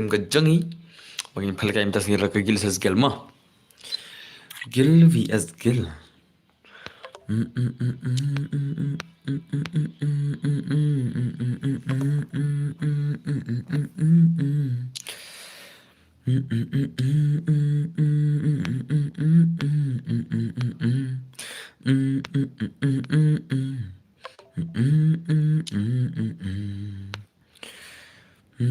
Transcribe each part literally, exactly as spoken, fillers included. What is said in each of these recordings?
ka jong i. Ba ngin pynlehkai mynta ka sngi ruh ka Guild versus Guild mo. Guild V S Guild. On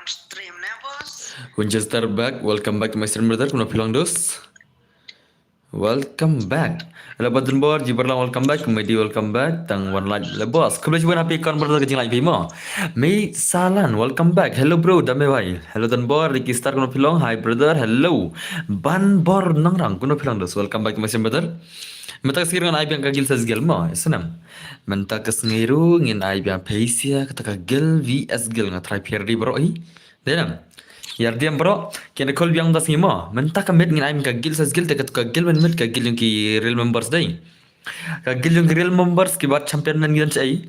stream ne, boss? Winchester back, welcome back to my stream, brother. Kumno phi long, dos? Welcome back. Hello, Badan Bor, Jibarlang, welcome back. Medi, welcome back. Tang wan like le, boss. Khublei shibun, happy kon, brother, ka jinglike phi mo. Mei Salan, welcome back. Hello, bro, dame bhai. Hello, Don Bor, Ricky Star, kumno phi long? Hi, brother. Hello. Ban Bor Nangrang, kumno phi long, dos? Welcome back to my stream, brother. Mynta ka sngi ruh ngan ai biang ka Guild versus Guild mo, snam. Mynta ka sngi ruh ngin ai biang phi ïa kata ka Guild V S Guild, nga try phi ïa ready baroh hi. Dei nam. Ïa ready baroh, kin da call biang mynta sngi mo. Mynta ka miet ngin ai biang ka Guild versus Guild, te kata ka Guild mynmiet ka Guild jong ki real members dei. Ka Guild jong ki real members kiba champion mynmiet ki don shaei.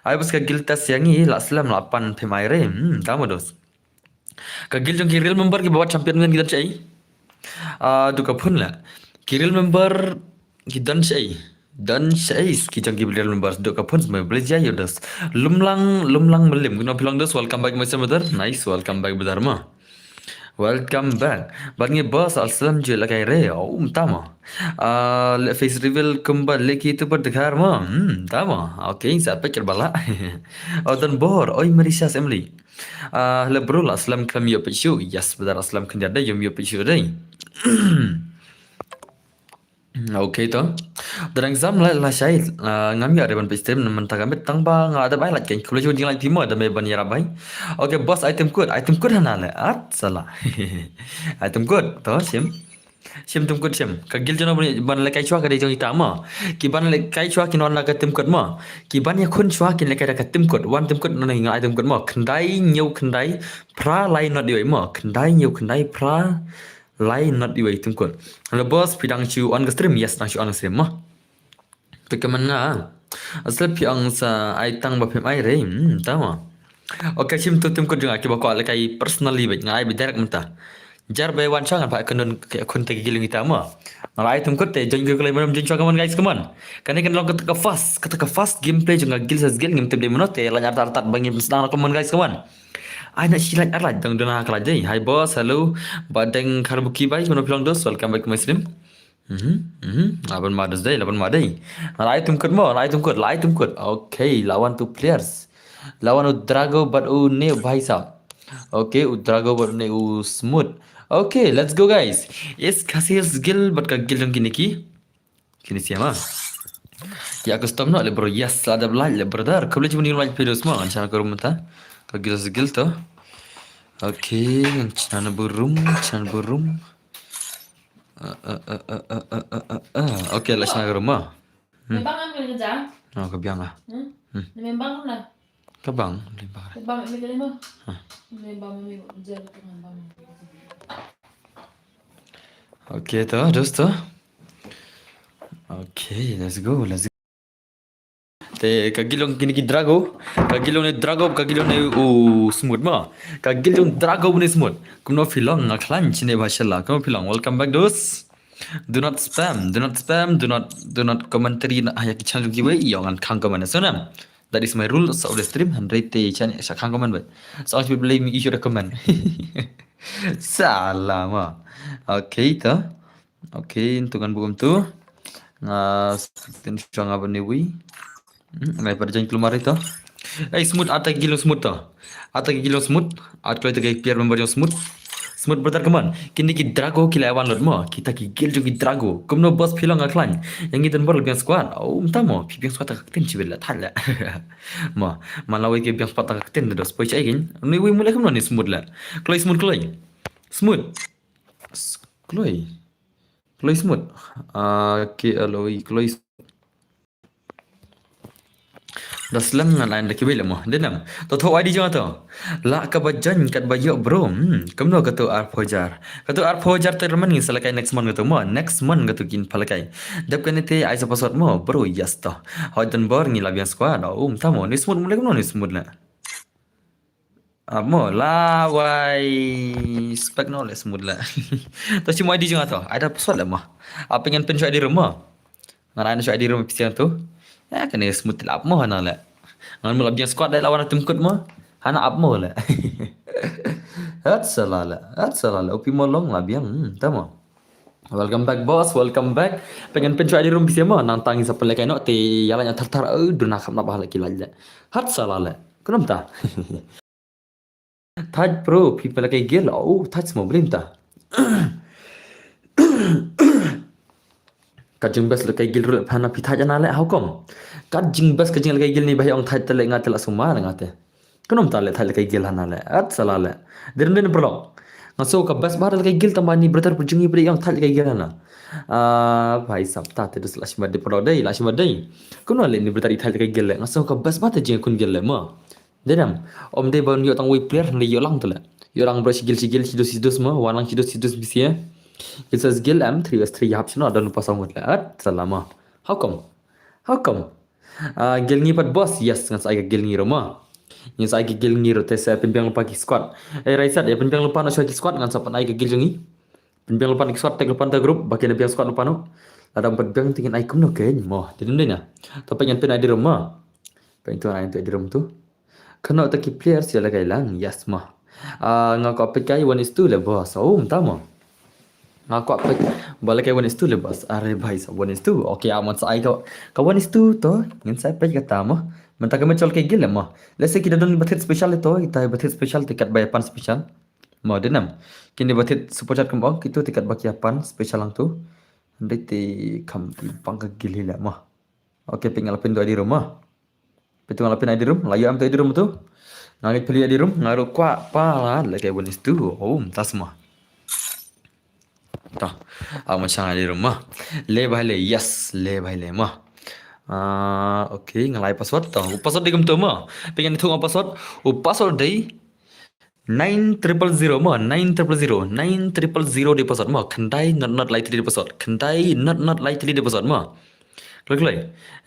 Ai bas ka Guild test ïa ngi, la slem la pan phim ai re. Hmm, tamo, dos. Ka Guild jong ki real member kiba champion mynmiet ki don shaei. Ah, duk ka phone la. Ki real member ki don shaei. Don shaei ki jong ki real member, duk ka phone, ma Blazia ïa, dos. Lumlang, Lumlang Melim, kumno phi long, dos? Welcome back, my brother. Nice, welcome back, brother mo. Welcome back. Bad ngi, boss, al salam ju la kai re. Oh, mynta mo. Ah, le face reveal kumba le ki tu pat dekhar mo. Hmm, mynta mo. Okay, sa pek bala. Oh, Don Bor, oi Marisha Emily. Ah, hello, bro, la slem khlem ïoh peit shuh. Yes, brother, la slem khyndiat dei, ym ïoh peit shuh dei. Okay to. Dang exam la, la shai, ah, ngam ïoh re ban peit stream mynta ka miet, tang ba nga dep ai like, khublei shibun jinglike phi mo, dame ban ïarap bhai. Okay, boss, item code, item code hana le. At sala. Item code to, shim. Shim item code shim. Ka Guild jong ngi ban lehkai shuwa ka dei jong ita mo. Ki ban lehkai shuwa kin wan da ka item code mo. Ki ban ïakhun shuwa kin lehkai da ka item code. Wan item code, ngan ai item code mo. Khyndai hynñiew khyndai phra lai not iwei mo. Khyndai hynñiew khyndai phra lai not iwei item code. Hello, boss, phi dang shu on ka stream? Yes, dang shu on ka stream mo. Te ka man nga. Asal phi ong sa ai tang ba phim ai re. Hmm, tamo. Okay, shim tu item code jong nga, kiba kwah lehkai personally beit, nga ai beit direct mynta. Jar ba wan sha ngan phah ïakhun, ïakhun te ki Guild jong kita mo. Nga la ai item code te join ki, ko lei, mynta join shuwa, come on guys, come on. Kane kan long kata ka first, kata ka first gameplay jong nga Guild versus Guild, ngim tip dei mano te, lait artat artat ba ngin sdang, come on guys, come on. Ai na shi lait ar lait, dang duna ka lait dei. Hi boss, hello. Ba deng khar buki bai, kumno phi long, dos? Welcome back to my stream. Mhm, mhm. Laban ma dei, laban ma dei. La ai item code mo, la ai item code, la ai item code. Okay, la wan two players. La wan u Drago bad une u bhai sahab. Okay, u Drago bad une u Smooth. Okay, let's go guys. Is Khasi Hills Guild bad ka Guild jong kine ki. Kine ki ïa ma. Ïa custom noh le bro. Yes, la dep like le brother. Khublei shibun ïa like videos mo. Ngan shna ka room mynta. Ka Guild Hills Guild to. Okay, ngan shna na burum, shna na burum. Ah, ah, ah. Okay, la shna ka room mo. Hmm. Member am kena kerja? Oh, ka biang ah. Hmm? Hmm. Member am na? Ka bang, ka bang. Ka bang, ini kena mo? Hah. Member, member, kerja ke member. Okay, to, terus to. Okay, let's go, let's go. Te ka Guild jong kine ki Drago, ka Guild jong ne Drago, ka Guild jong ne u Smooth mo. Ka Guild jong Drago bad ne Smooth. Kumno phi long, nga khlaiñ shane ba shala. Kumno phi long? Welcome back, dos. Do not spam, do not spam, do not, do not commentary na ha ïa ki channel jong kiwei, ïa ngan khang comment, so nam. That is my rules of the stream, hynrei te chan sa khang comment bai. So I should blame you should comment. Salah mo. Okay, to. Okay, ntu ngan bukum tu. Nga tin shong aba ne wi. Hmm, ngai par jong klumar ito. Ei, Smooth, ata ki Guild jong Smooth to. Ata ki Guild jong Smooth, at kloi ta ki player member jong Smooth. Smooth brother, come on. Kine ki Drago ki la wan lut mo. Kita ki Guild jong ki Drago. Kumno boss phi long, nga khlaiñ. Ïa ngi Don Bor la biang squad. Oh, mynta mo. Phi biang squad ta ka ktien shibit la thait la. Mo, man la wei ki biang squad ta ka ktien, dos, poi sha ïing. Ni wei mule kumno ni Smooth la. Kloi Smooth, kloi. Smooth. S-, kloi. Kloi Smooth. Ah, K L O E, kloi. Da slem ngan ai da kiwei leh mo. Dei nam. To thoh I D jong nga to. Lah kaba join katba ïoh bro. Hmm, kumno kato arphew hajar. Kato arphew hajar te ruh man ngin sa lehkai next month kato mo. Next month kato kin pynlehkai. Dep kane te ai sa password mo bro, yes to. Hoi don bor ngi la biang squad. Oh, um, tamo. Ni smooth mo leh kumno ni smooth leh. Ap mo, la wai spek no leh smooth leh. To shi mo I D jong nga to. Ai da password leh mo. Ap ngan pyn shu I D room mo. Ngan ai shu I D room pisiang to. Ya kane smooth leh ap mo hana leh. Ngan mo la biang squad dei la wan tim kut mo. Hana ap mo leh. Hat sala leh. Hat sala leh. Upi mo long la biang. Hmm, tamo. Welcome back boss, welcome back. Pyngan pyn shu I D room pisiang mo. Nangta ngin sa pynlehkai noh te ïa la ïa thar thar. Eh, duna kham nap ba leh ki la leh. Hat sala leh. Kumno ta. Thait bro, phi pynlehkai guild. Oh, thait mo blim ta. Ka jingbest lehkai guild ruh leh phan na phi thait ana leh, how come? Ka jingbest ka jinglehkai guild ni ba hi ong thait te leh nga te la suma leh nga te. Kumno ta leh thait lehkai guild hana leh. At sala leh. Dei rum dei na paralok. Nga sngew ka best ba lehkai guild tang ba ni brother pyrjing i pyrjing ong thait lehkai guild hana. Ah, bhai sab ta te dus la shima dei paralok dei, la shima dei. Kumno leh ni brother i thait lehkai guild leh. Nga sngew ka best ba te jingkhun guild leh mo. Dei nam, ym dei ban ïoh tang wei player, hynrei ïoh lang te leh. Ïoh lang bro shi guild shi guild, shi dus shi dus mo, wan lang shi dus shi dus bisiang. Guild sa guild em three versus three hap shano, don pa song leh. At sala mo. How come? How come? Ah, guild ngi pat boss, yes, ngan sa ai ka guild ngi ruh mo. Ngan sa ai ka guild ngi ruh te sa pynbiang lypa ki squad. Eh, Raisat, ïa pynbiang lypa noh shuwa ki squad, ngan sa pyn ai ka guild jong ngi. Pynbiang lypa ki squad, tag lypa na group, ba kin biang squad lypa noh. Lada ym pynbiang te ngin ai kumno kein mo. Dei nam dei na. To pyngan pyn I D room mo. Pyntu ai tu I D room tu. Kano ta ki players ïa lehkai lang, yes mo. Ah, nga kwah peit kai one is two leh boss. Oh, mynta mo. Nga kwah peit ba lehkai one is two leh boss. Are bhai sa one is two. Okay, ah, mon sa ai ka, ka one is two to. Ngin sa peit kata mo. Mynta ka match lehkai guild leh mo. Let's say kita don ba thied special to, kita ba thied special te katba ïa pan special. Mo dei nam. Kine ba thied super chat kumba ong, kito te katba ki ïa pan special lang tu. Hynrei te kham ki pang ka guild hi leh mo. Okay, peit nga la pyn tu I D room mo. Peit tu nga la pyn I D room, la ïoh em tu I D room tu. Nga ngeit phi la ïoh I D room, nga ruh kwah palat lehkai one is two. Oh, mynta mo. To. Ah, ma shang I D room mo. Leh bhai leh, yes, leh bhai leh mo. Ah, okay, nga la ai password to. U password dei kumto mo. Peit ngan ïathuh ïa u password. U password dei nine triple zero mo, nine triple zero, nine triple zero dei password mo. Khyndai not not lai tylli dei password. Khyndai not not lai tylli dei password mo. Kloi kloi.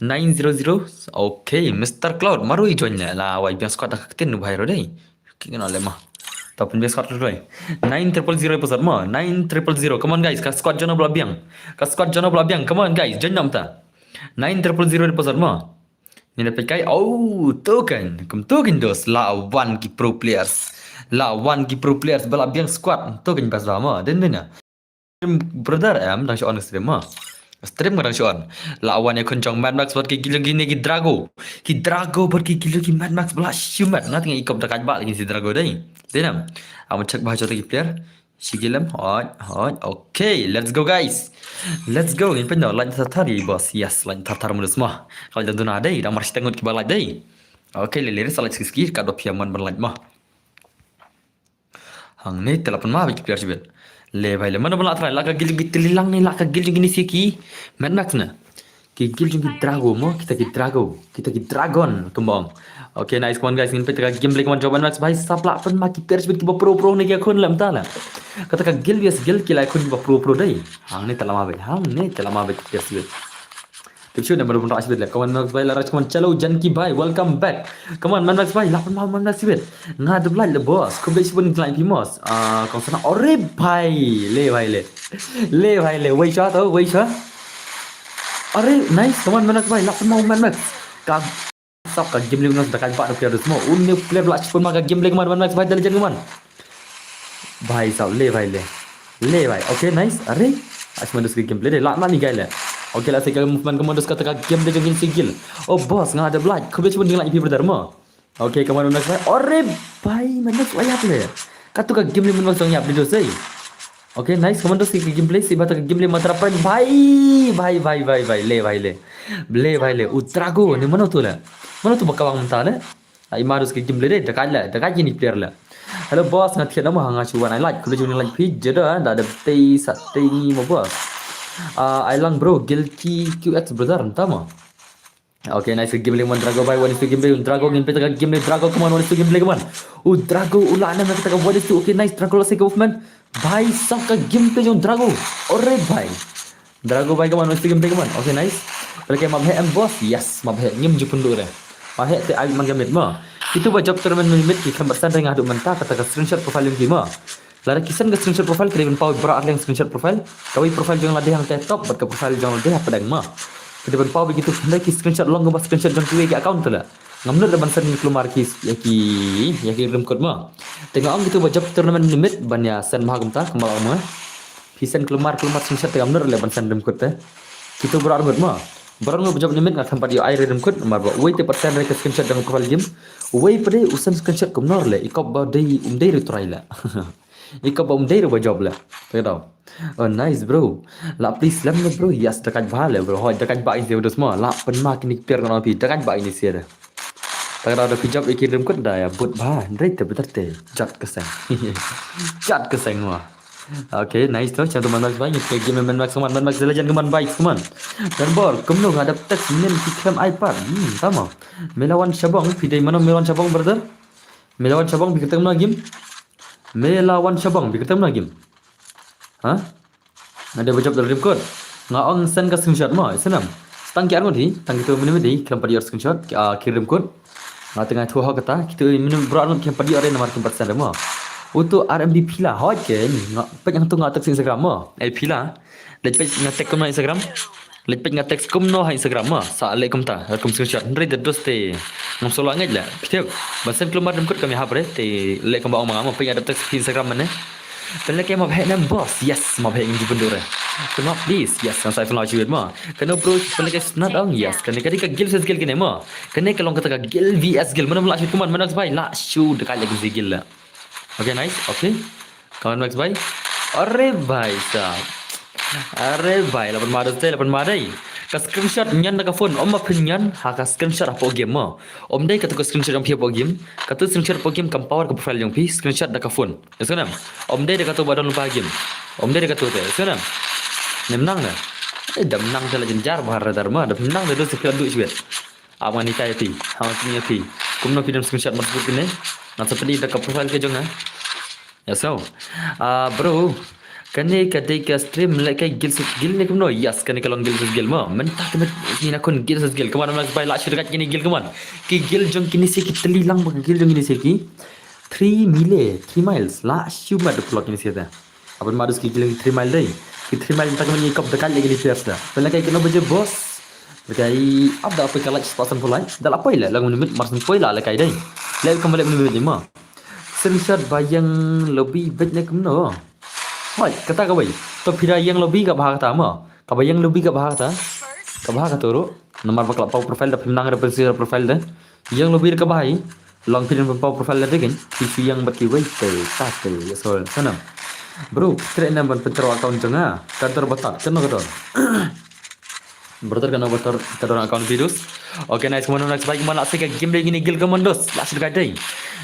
Nine zero zero. Okay, Mister Cloud, ma ruh i join ne. La wai biang squad da ka ktien u bhai ruh dei. Ki kena leh mo. To pynbiang squad kloi kloi. Nine triple zero dei password mo. Nine triple zero. Come on guys, ka squad jong no ba la biang. Ka squad jong no ba la biang. Come on guys, join noh mynta. Nine triple zero dei password mo. Ngin ïa peit kai, oh, token. Kumto kein dos, la wan ki pro players. La wan ki pro players ba la biang squad. Token bas ba mo. Dei dei na. Stream brother em dang shu on stream mo. Stream nga dang shu on. La wan ïa khun jong Mad Max bad ki guild jong kine ki Drago. Ki Drago bad ki guild jong ki Mad Max ba la shimet. Nga teng i kop da ka ba la ki si Drago dei. Dei nam. Am check ba jot ki player. Shi guild em, hot, hot. Okay, let's go guys. Let's go. Ngin pyndoh, like thar thar i boss. Yes, like thar thar mudus mo. Ka like dang duna dei, dang mar shi teng ngut kiba like dei. Okay, leh leh sa like ski ski ka do pia man ban like mo. Hangne te la pynma ba ki player shibit. Leh bhai leh, mano ban la try, la ka guild jong ki Tililang ne, la ka guild jong kine shi ki Mad Max ne. Ki guild jong ki Drago mo, kita ki Drago, kita ki Dragon kumba ong. Okay, nice, come on guys, ngin peit ka gameplay, come on, jong Mad Max bhai sab la pynma ki player shibit kiba pro pro ne ki ïakhun lem ta la. Kata ka guild yes guild ki la ïakhun kiba pro pro dei. Hangne te la ma bhai, hangne te la ma bhai ki player shibit. Tip shu ne baru pynrah shibit leh, come on Mad Max bhai la raj, come on, chalo Janki bhai, welcome back. Come on Mad Max bhai, la pynma Mad Max shibit. Nga dep like leh boss, khublei shibun like phi mo. Ah, kong sana, ore bhai, leh bhai leh. Leh bhai leh, wei sha to, wei sha. Are, nice, come on, Mad Max bhai, la pynma Mad Max. Ka sab ka gameplay Mad Max da ka ba da player mo. Un ne player la chipun ma ka gameplay, come on, Mad Max bhai, da legend, come on. Bhai sab, leh bhai leh. Leh bhai, okay, nice. Are, as Mad Max ka gameplay dei, la ma ni gai leh. Okay, la se ka movement, come on, dus kata ka gameplay jong kine shi guild. Oh boss, nga da like, khublei shibun jong like phi brother mo. Okay, come on, Mad Max bhai. Ore bhai, Mad Max wa ïap leh. Katu ka gameplay Mad Max wa ïap di dos ei. Okay, nice, come on, dos ki gameplay, si bata ka gameplay matra pen bhai, bhai, bhai, bhai, bhai, leh bhai leh. Leh bhai leh, u Drago ne mano tu leh. Mano tu ba ka wang mynta leh. Ai ma dos ki gameplay dei, da ka leh, da ka kine player leh. Hello boss, nga thied na mo, nga shu wan ai like, khublei shibun like phi, jada, da da tei sa tei ngi mo boss. Ah, ai lang bro, guild ki Q X brother, mynta mo. Okay, nice ka gameplay, come on, Drago bhai, one is two gameplay, Drago, ngin peit ka gameplay, Drago, come on, one is two gameplay, come on. U Drago u la nam kata ka one is two. Okay, nice, Drago la save ka movement. Bhai sab, ka gameplay jong Drago. Ore bhai. Drago bhai, come on, one is two gameplay, come on. Okay, nice. Peit lehkai, map heh em boss. Yes, map heh, ngim ju pynduh re. Map heh te ai man ka mid mo. Kito ba jop tournament mid mid ki khlem pat send re, nga haduh mynta kata ka screenshot profile jong ki mo. Lada ki send ka screenshot profile, ki dei ban paw baroh arliang screenshot profile. Kawei profile jong lade hangtei ha top bad ka profile jong lade ha pdeng mo. Ki dei ban paw beit kito, hynrei ki screenshot long kumba screenshot jong kiwei ki account te leh. Ngam nud re ban send, kulmar, ki ïa ki, ïa ki redeem code mo. Te nga ong kito ba jop tournament limit ban ïa send bha kumta, kumba la ong mo. Phi send kulmar, kulmar screenshot te ngam nud re ban send redeem code te. Kito baroh arngut mo. Baroh arngut ba jop limit nga khlem pat ïoh ai redeem code, namar ba uwei te pat send re ka screenshot jong profile game. Uwei pat de u send screenshot kumno re, i kop ba dei um dei re try leh. I kop ba um dei re ba jop leh. Te ka daw. Oh, nice, bro. La please lem ne, bro. Yes, da kait bha leh, bro. Hoi, da kait bha in se dos mo. La pynma kine ki player, ngan ong phi, da kait bha in se de. Te ka daw, da phi jop ïa ki redeem code da ïa bud bha. Hynrei te better te jot ka seng. Jot ka seng mo. Okay, nice to. Chang to man Max bhai, ngi peit game man Max, man, man Max the legend, man bhai, man. Dan bor, kumno nga dap text, men ki khlem ai pat. Hmm, tama. Melawan Shabong, phi dei mano Melawan Shabong, brother? Melawan Shabong, phi kyrteng mano game? Melawan Shabong, phi kyrteng mano game? Ha? Nga dei ba jop da redeem code. Nga ong send ka screenshot mo, send em. Tang ki arngut hi, tang kito minimum hi, khlem pat ïoh screenshot, ki, ah, ki redeem code. Nga teng nga ïathuh ha kata, kito minimum baroh arngut khlem pat ïoh re namar kim pat send re mo. Uto R M B Pila, hoi ke, nga peit hangto nga text Instagram mo. Eh, Pila. Leit peit nga text kumno Instagram. Leit peit nga text kumno ha Instagram mo. Sa leh kumta, kum screenshot. Hynrei da dos te ngam shu lah ngeit leh. Phi tip, ban send kulmar redeem code kam ïahap re, te leh kumba ong ma nga mo, peit nga dap text phi Instagram mane. Peit lehkai, map heh ne em boss. Yes, map heh, ngin ju pynduh re. Pynma please. Yes, ngan sa ïa pynlaw shi wit mo. Kano bro, peit lehkai Snat ong. Yes, kane ka dei ka guild versus guild kane mo. Kane ka long kata ka guild V S guild. Mano la shu, kumno, mano bhai, la shu da kait leh guild. Okay, nice. Okay. Come on, Max bhai. Are bhai sahab. Are bhai, la pynma dei, la pynma dei. Ka screenshot ñion da ka phone, ym ba phin ñion ha ka screenshot hapoh game mo. Ym dei kato ka screenshot jong phi hapoh game. Kato screenshot hapoh game kam power ka profile jong phi, screenshot da ka phone. Ïa sngewthuh em? Ym dei da kato ba don lypa ha game. Ym dei da kato te, ïa sngewthuh em? Ym nang da. Eh, da ym nang te la jynjar bha re, da ma, da phim nang te, da sa phi la duh shibit. Ap ngan hikai ïa phi, ha ngan pyni ïa phi. Kumno phi don screenshot, mar sbut kine. Ngan sa pyni da ka profile ka jong nga. Ïa so. Ah, bro. Kane ka dei ka stream lehkai guild versus guild ne kumno? Yes, kane ka long guild versus guild mo. Mynta ka met ngin ïa khun guild versus guild. Come on, Max bhai, la shu da kait kine guild, come on. Ki guild jong kine se ki tylli lang bha, ki guild jong kine se ki. Three mile, three miles. La shu mat da plot kine se te. Haba ma dos ki guild ki three mile dei. Ki three mile mynta ka met ngi kop da kait leh kine players da. Peit lehkai kano ba jop boss. Lehkai ap da poi ka like spah san phew like. Da la poi leh, la ka minimum mar san phew la lehkai dei. Leh kumba leh minimum ni mo. Screenshot ba ïeng lobby beit ne kumno? Hoi, kata kawei. To phi da ïeng lobby ka bha kata mo. Kaba ïeng lobby ka bha kata. Ka bha kata ruh. Namar ba ka la paw profile, da phim nang re ban shu ïeng profile da. Ïeng lobby re ka bha hi. Long phi dang pynpaw profile lade kein, phi shu ïeng bad kiwei te, ta te, ïa so, sanam. Bro, treh ne em ban pyntrei account jong nga? Ka dor ba tad, kano ka dor? Brother, kano ka dor, ka dor account virus? Okay, nice, kumno next bhai, kumno la shu ka game dei kine guild commandos, la shu ka dei.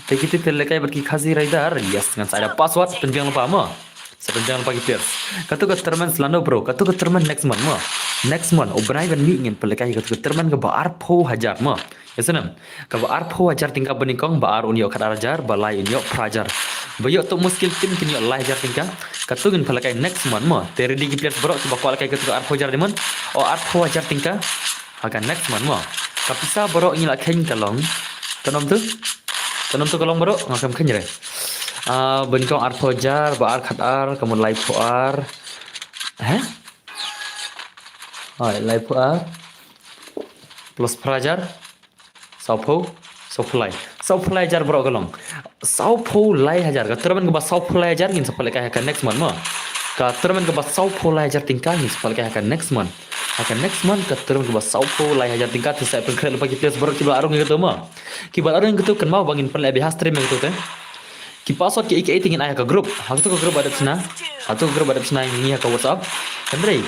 Te kito te lehkai bad ki Khasi Raider, yes, ngan sa ai da password, pynbiang lypa mo. Sa pynbiang lypa ki players. Kato ka tournament sa lano bro, kato ka tournament next month mo. Next month, u bnai ban mih ngin pynlehkai kato ka tournament kaba arphew hajar mo. Ïa sngewthuh em? Kaba arphew hajar tyngka ba nyngkong, ba ar un ïoh khatar hajar, ba lai un ïoh phra hajar. Ba ïoh top mo skill team kin ïoh lai hajar tyngka. Kato ngin pynlehkai next month mo. Te ready ki players baroh kiba kwah lehkai kato ka arphew hajar diamond. O arphew hajar tyngka. Ha ka next month mo. Ka pisa baroh ngi la kheiñ ka long. Kano to? Kano to ka long baroh? Nga kam kheiñ re. Ah, ba nyngkong arphew hajar, ba ar khatar, ka mut laiphew ar. Heh? Hoi, laiphew ar. Plus phra hajar. Sawphew, sawphew lai. Sawphew lai hajar baroh ka long. Sawphew lai hajar. Ka tournament kaba sawphew lai hajar ngin sa pynlehkai ha ka next month mo. Ka tournament kaba sawphew lai hajar tyngka ngin sa pynlehkai ha ka next month. Ha ka next month ka tournament kaba sawphew lai hajar tyngka, te sa pynkhreh lypa ki players baroh kiba la rung ïa kato mo. Kiba la rung ïa kato kynmaw ba ngin pynleh bha stream ïa kato te. Ki password kiei kiei te ngin ai ha ka group. Ha kato ka group ba dep shna. Ha kato ka group ba dep shna ngi ha ka WhatsApp. Hynrei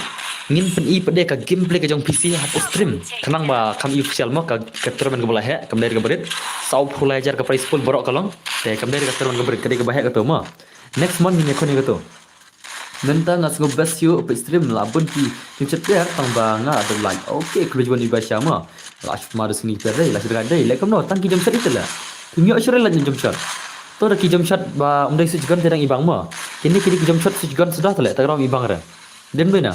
ngin pyni pat de ka gameplay ka jong P C hapoh stream. Khnang ba kham official mo ka, ka tournament kaba la heh, kam dei re kaba rit. Sawphew lai hajar ka prize pool baroh ka long. Te kam dei re ka tournament kaba rit, ka dei kaba heh kato mo. Next month ngin ïakhun ïa kato. Mynta nga sngewbha shu peit stream la bun ki jump shot player tang ba nga da like. Okay, khublei shibun i Basha ma. La shot ma da sini player dei, la shot dei. Leh kumno tang ki jump shot ite la. Ki ïoh shuh re la jump shot. To da ki jump shot ba um dei switch gun te dang i bang ma. Kine kine ki jump shot switch gun suda te leh, ta ka dang i bang re. Dem dei na.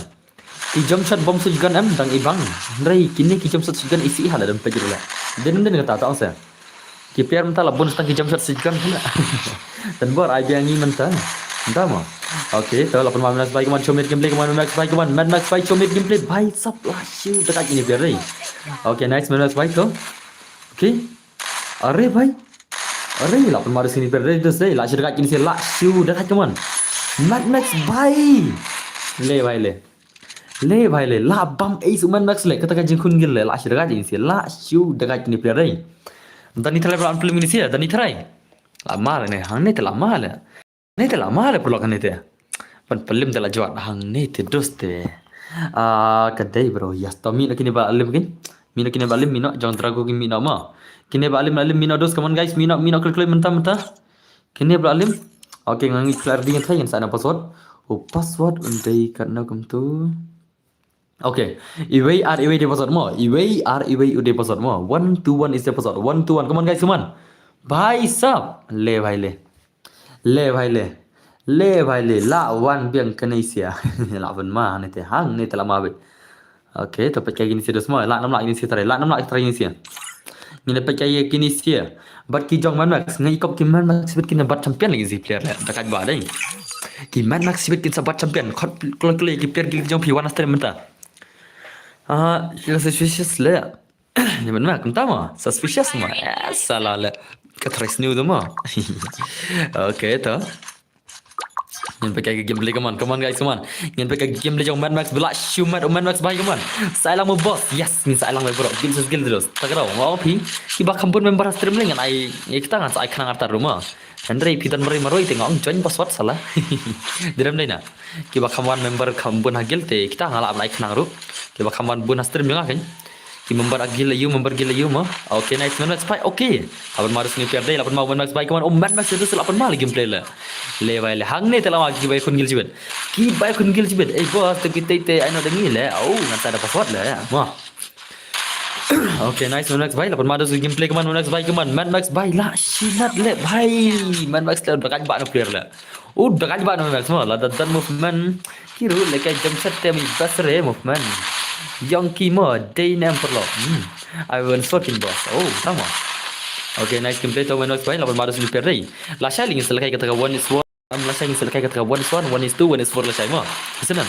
Ki jump shot bom switch gun em dang i bang. Hynrei kine ki jump shot switch gun isi ha la dem peit re la. Dem dei na kata ta ong se. Ki player mynta la bun tang ki jump shot switch gun pula. Tan bor ai biang ngi mynta. Mynta mo. Okay, to la pynma Mad Max bhai, kumno, show me gameplay, kumno, Mad Max bhai, kumno, Mad Max bhai, show me gameplay bhai, sap la shu da ka kine player dei. Okay, nice Mad Max bhai to. Okay. Are bhai. Are la pynma da sini player dei, dus dei, la shu da ka kine si, la shu da ka, kumno. Mad Max bhai. Le bhai le. Le bhai le, la bam ace u Mad Max le, kata ka jingkhun gil le, la shu da ka jingsi, la shu da ka kine player dei. Dani try ba la pynlem kine si, Dani try. La ma le ne, hangne te la ma le. Ne te la ma le pulok hangne te. Ban pynlem te la jwat, hangne te dus te. Ah, ka dei bro, yes, to mih noh kine ba la lem kin. Mih noh kine ba la lem, mih noh, jong Drago ki mih noh ma. Kine ba la lem, la lem, mih noh dus, come on guys, mih noh, mih noh, klik, klik, mynta, mynta. Kine ba la lem. Okay, nga ngi clear ding thai ngan sa na password. U password un dei katno kumtu. Okay. Iwei ar iwei dei password mo. Iwei ar iwei u dei password mo. One two one is the password. One two one. Come on guys, come on. Bhai sab. Le bhai le. Le bhai le. Le bhai le. La wan biang kane sia. La wan ma ne te hangne te la ma bit. Okay, to peit kai kine sia dus mo. La nam la kine sia trai. La nam la trai kine sia. Ngin peit kai kine sia. Bad ki jong Mad Max, nga i kop ki Mad Max bad kine bad champion lagi si player le. Da ka ba dei. Ki Mad Max bad kin sa bad champion. Khot kloi kloi ki player ki jong phi wan stream mynta. Ah, suspicious le. Ni Mad Max kumta mo. Suspicious mo. Eh, salah le. Ka try sniw tu mo. Okay, to. Ngin peit kai ka gameplay, come on, come on guys, come on. Ngin peit kai ka gameplay jong Mad Max, bla shu Mad, oh Mad Max bhai, come on. Sa ai lang mo boss, yes, ngin sa ai lang mo bro. Gil sus gil terus. Ta ka rong, ngau phi. Ki ba kham bun member stream le ngan ai, ïa kita ngan sa ai khnang artar ruh mo. Hynrei phi don mari maroi te ngau join boss wat salah. Direm dei na. Ki ba kham wan member kham bun ha gil te kita nga la ai khnang ruh. Ki ba kham wan bun ha stream jong nga kan. Ki member a gil ayu, member gil ayu mo. Okay, nice, Mad Max bhai. Okay. Lapan ma dus ni player dei, lapan ma Mad Max bhai, come on. Oh, Mad Max itu lapan ma lagi gameplay le. Le bhai le. Hangne te la ma ki bai khun gil jibet. Ki bai khun gil jibet. Eh, boss, tu kita te ai no dengi le. Oh, ngan sa da password le. Mo. Okay, nice, Mad Max bhai. Lapan ma dus gameplay, come on, Mad Max bhai, come on. Mad Max bhai la shu Mad le bhai. Mad Max le da ka ba no player le. U da ka ba no Mad Max mo. La da don movement. Ki ruh le ka jump shot te mi best re movement. Yong ki mo dei nem perlo. Hmm. I will sort in boss. Oh, tama. Okay, nice gameplay to Mad Max bhai. Lapan ma dus ni player dei. Lashai lagi selesai kata ka one is one. Lashai lagi selesai kata ka one is one, one is two, one is four lashai mo. Senang.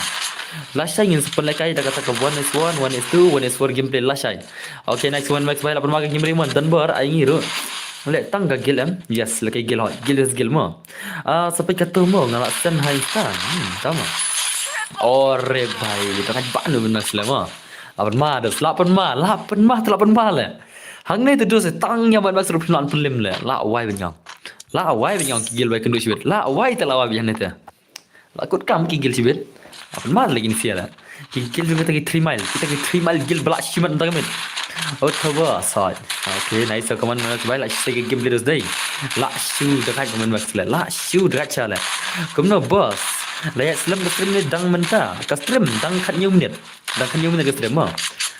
Lashai ngin sepen lekai da kata ka one is one, one is two, one is four gameplay lashai. Okay, nice Mad Max bhai, lapan ma ka game rimon dan bar ai ngi ruh. Le tang ka gil em. Yes, lekai gil hoi. Gil is gil mo. Ah, sampai katu mo, nga la send hai star. Hmm, tama. Ore bhai, kita kan ba nu benda selama. Lapan ma dus, lapan ma, lapan ma, lapan ma le. Hangne te dus tang ïa Mad Max ruh pynlan pynlim le. La wai banyang. La wai banyang ki gil bai kyndu shibit. La wai te la wai banyang ne te. La kut kam ki gil shibit. Lapan ma lagi ni sia la. Ki gil juga ta ki three mile. Kita ki three mile gil bla shimat ta mit. Oh, thoba side. Okay, nice. So, come on, Mad Max bhai, la shu ka game leaders dei. La shu dekat Mad Max le. La shu dekat sha le. Kumno boss. La ïa slem ka stream ni dang mynta. Ka stream dang khat hynñiew minit. Dang khat hynñiew minit ka stream mo.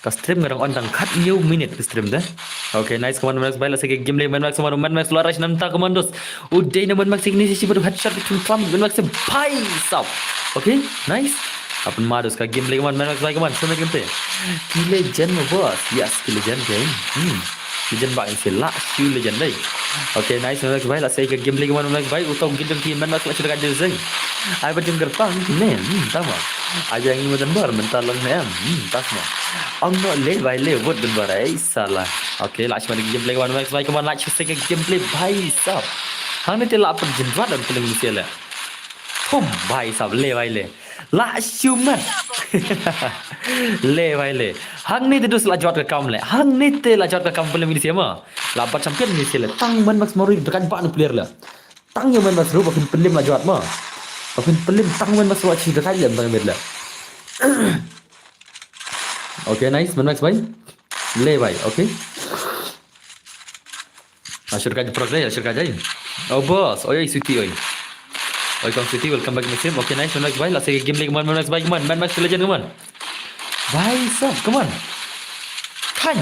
Ka stream nga dang on dang khat hynñiew minit ka stream de. Okay, nice, come on, Mad Max bhai, la sa ka game le, Mad Max, come on, Mad Max, la rush nanta, come on, dos. U dei na Mad Max, ini si baru headshot between klam, Mad Max bhai sap. Okay, nice. Lapan ma dus ka game le, come on, Mad Max bhai, come on, show me game play. Ki legend mo boss. Yes, ki legend ke. Hmm. Legend ba in si la, ki legend dei. Okay, nice, Mad Max bhai, la sa ka game le, come on, Mad Max bhai, utau gidong ki Mad Max la shu ka dei zeng. Ai ba jong gerpang ne, hmm, tama. Ai ba ngi madan bar, mental lang ne, hmm, tas ma. Ong no le bhai le, vote dan bar, ai salah. Okay, la shu ma game play, come on, Mad Max bhai, come on, la shu sa ka game play, bhai sab. Hangne te la per jin rat dan peling ni le. Thum, bhai sab, le bhai le. La shu mat. Le bhai le. Hangne te dus la jot ka kam le. Hangne te la jot ka kam peling ni ma. La bat champion ni le. Tang Mad Max Mori dekat ba nu player le. Tang ïa Mad Max ruh ba phin pynlem la jot ma. Ba phin pynlem tang Mad Max ruh chi dekat ïa tang mid le. Okay, nice, Mad Max bhai. Le bhai, okay. Ashur ka jeprak dai, ashur ka jai. Oh boss, oi oi suti oi. Welcome City, welcome back to the stream. Okay, nice, Mad Max bhai, la sei ka game leh, come on, Mad Max bhai, come on, Mad Max Legend, come on. Bhai sab, come on. Khan.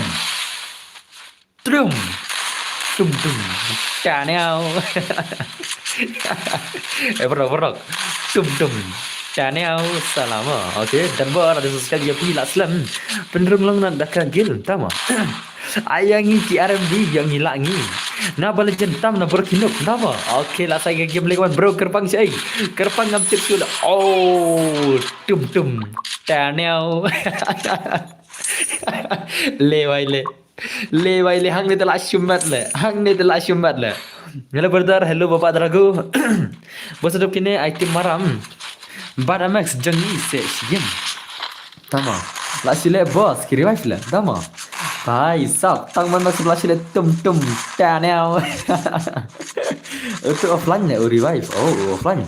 Tum. Tum tum. Channel. Eh, bro, bro. Tum tum. Channel. Salam. Okay, dan bor ada subscribe ïa phi la slem. Pynrung long na da ka guild, tama. Ai ïa ngi ki R M B, ïa ngi la ngi. Na ba Legend tam na bor ki Noob, tama. Okay, la sei ka game leh wan bro, kyrpang sha ei. Kyrpang ngam tip shuh la. Oh, tum tum. Channel. Le bhai le. Le bhai le, hangne te la shimet le. Hangne te la shimet le. Hello brother, hello Baba Drago. Bos dok kine item maram. Bad Amex jong ngi se shigin. Tama. La shi le boss, ki revive le. Tama. Bhai sab, tang man la shi le tum tum. Channel. Itu offline le, u revive. Oh, offline.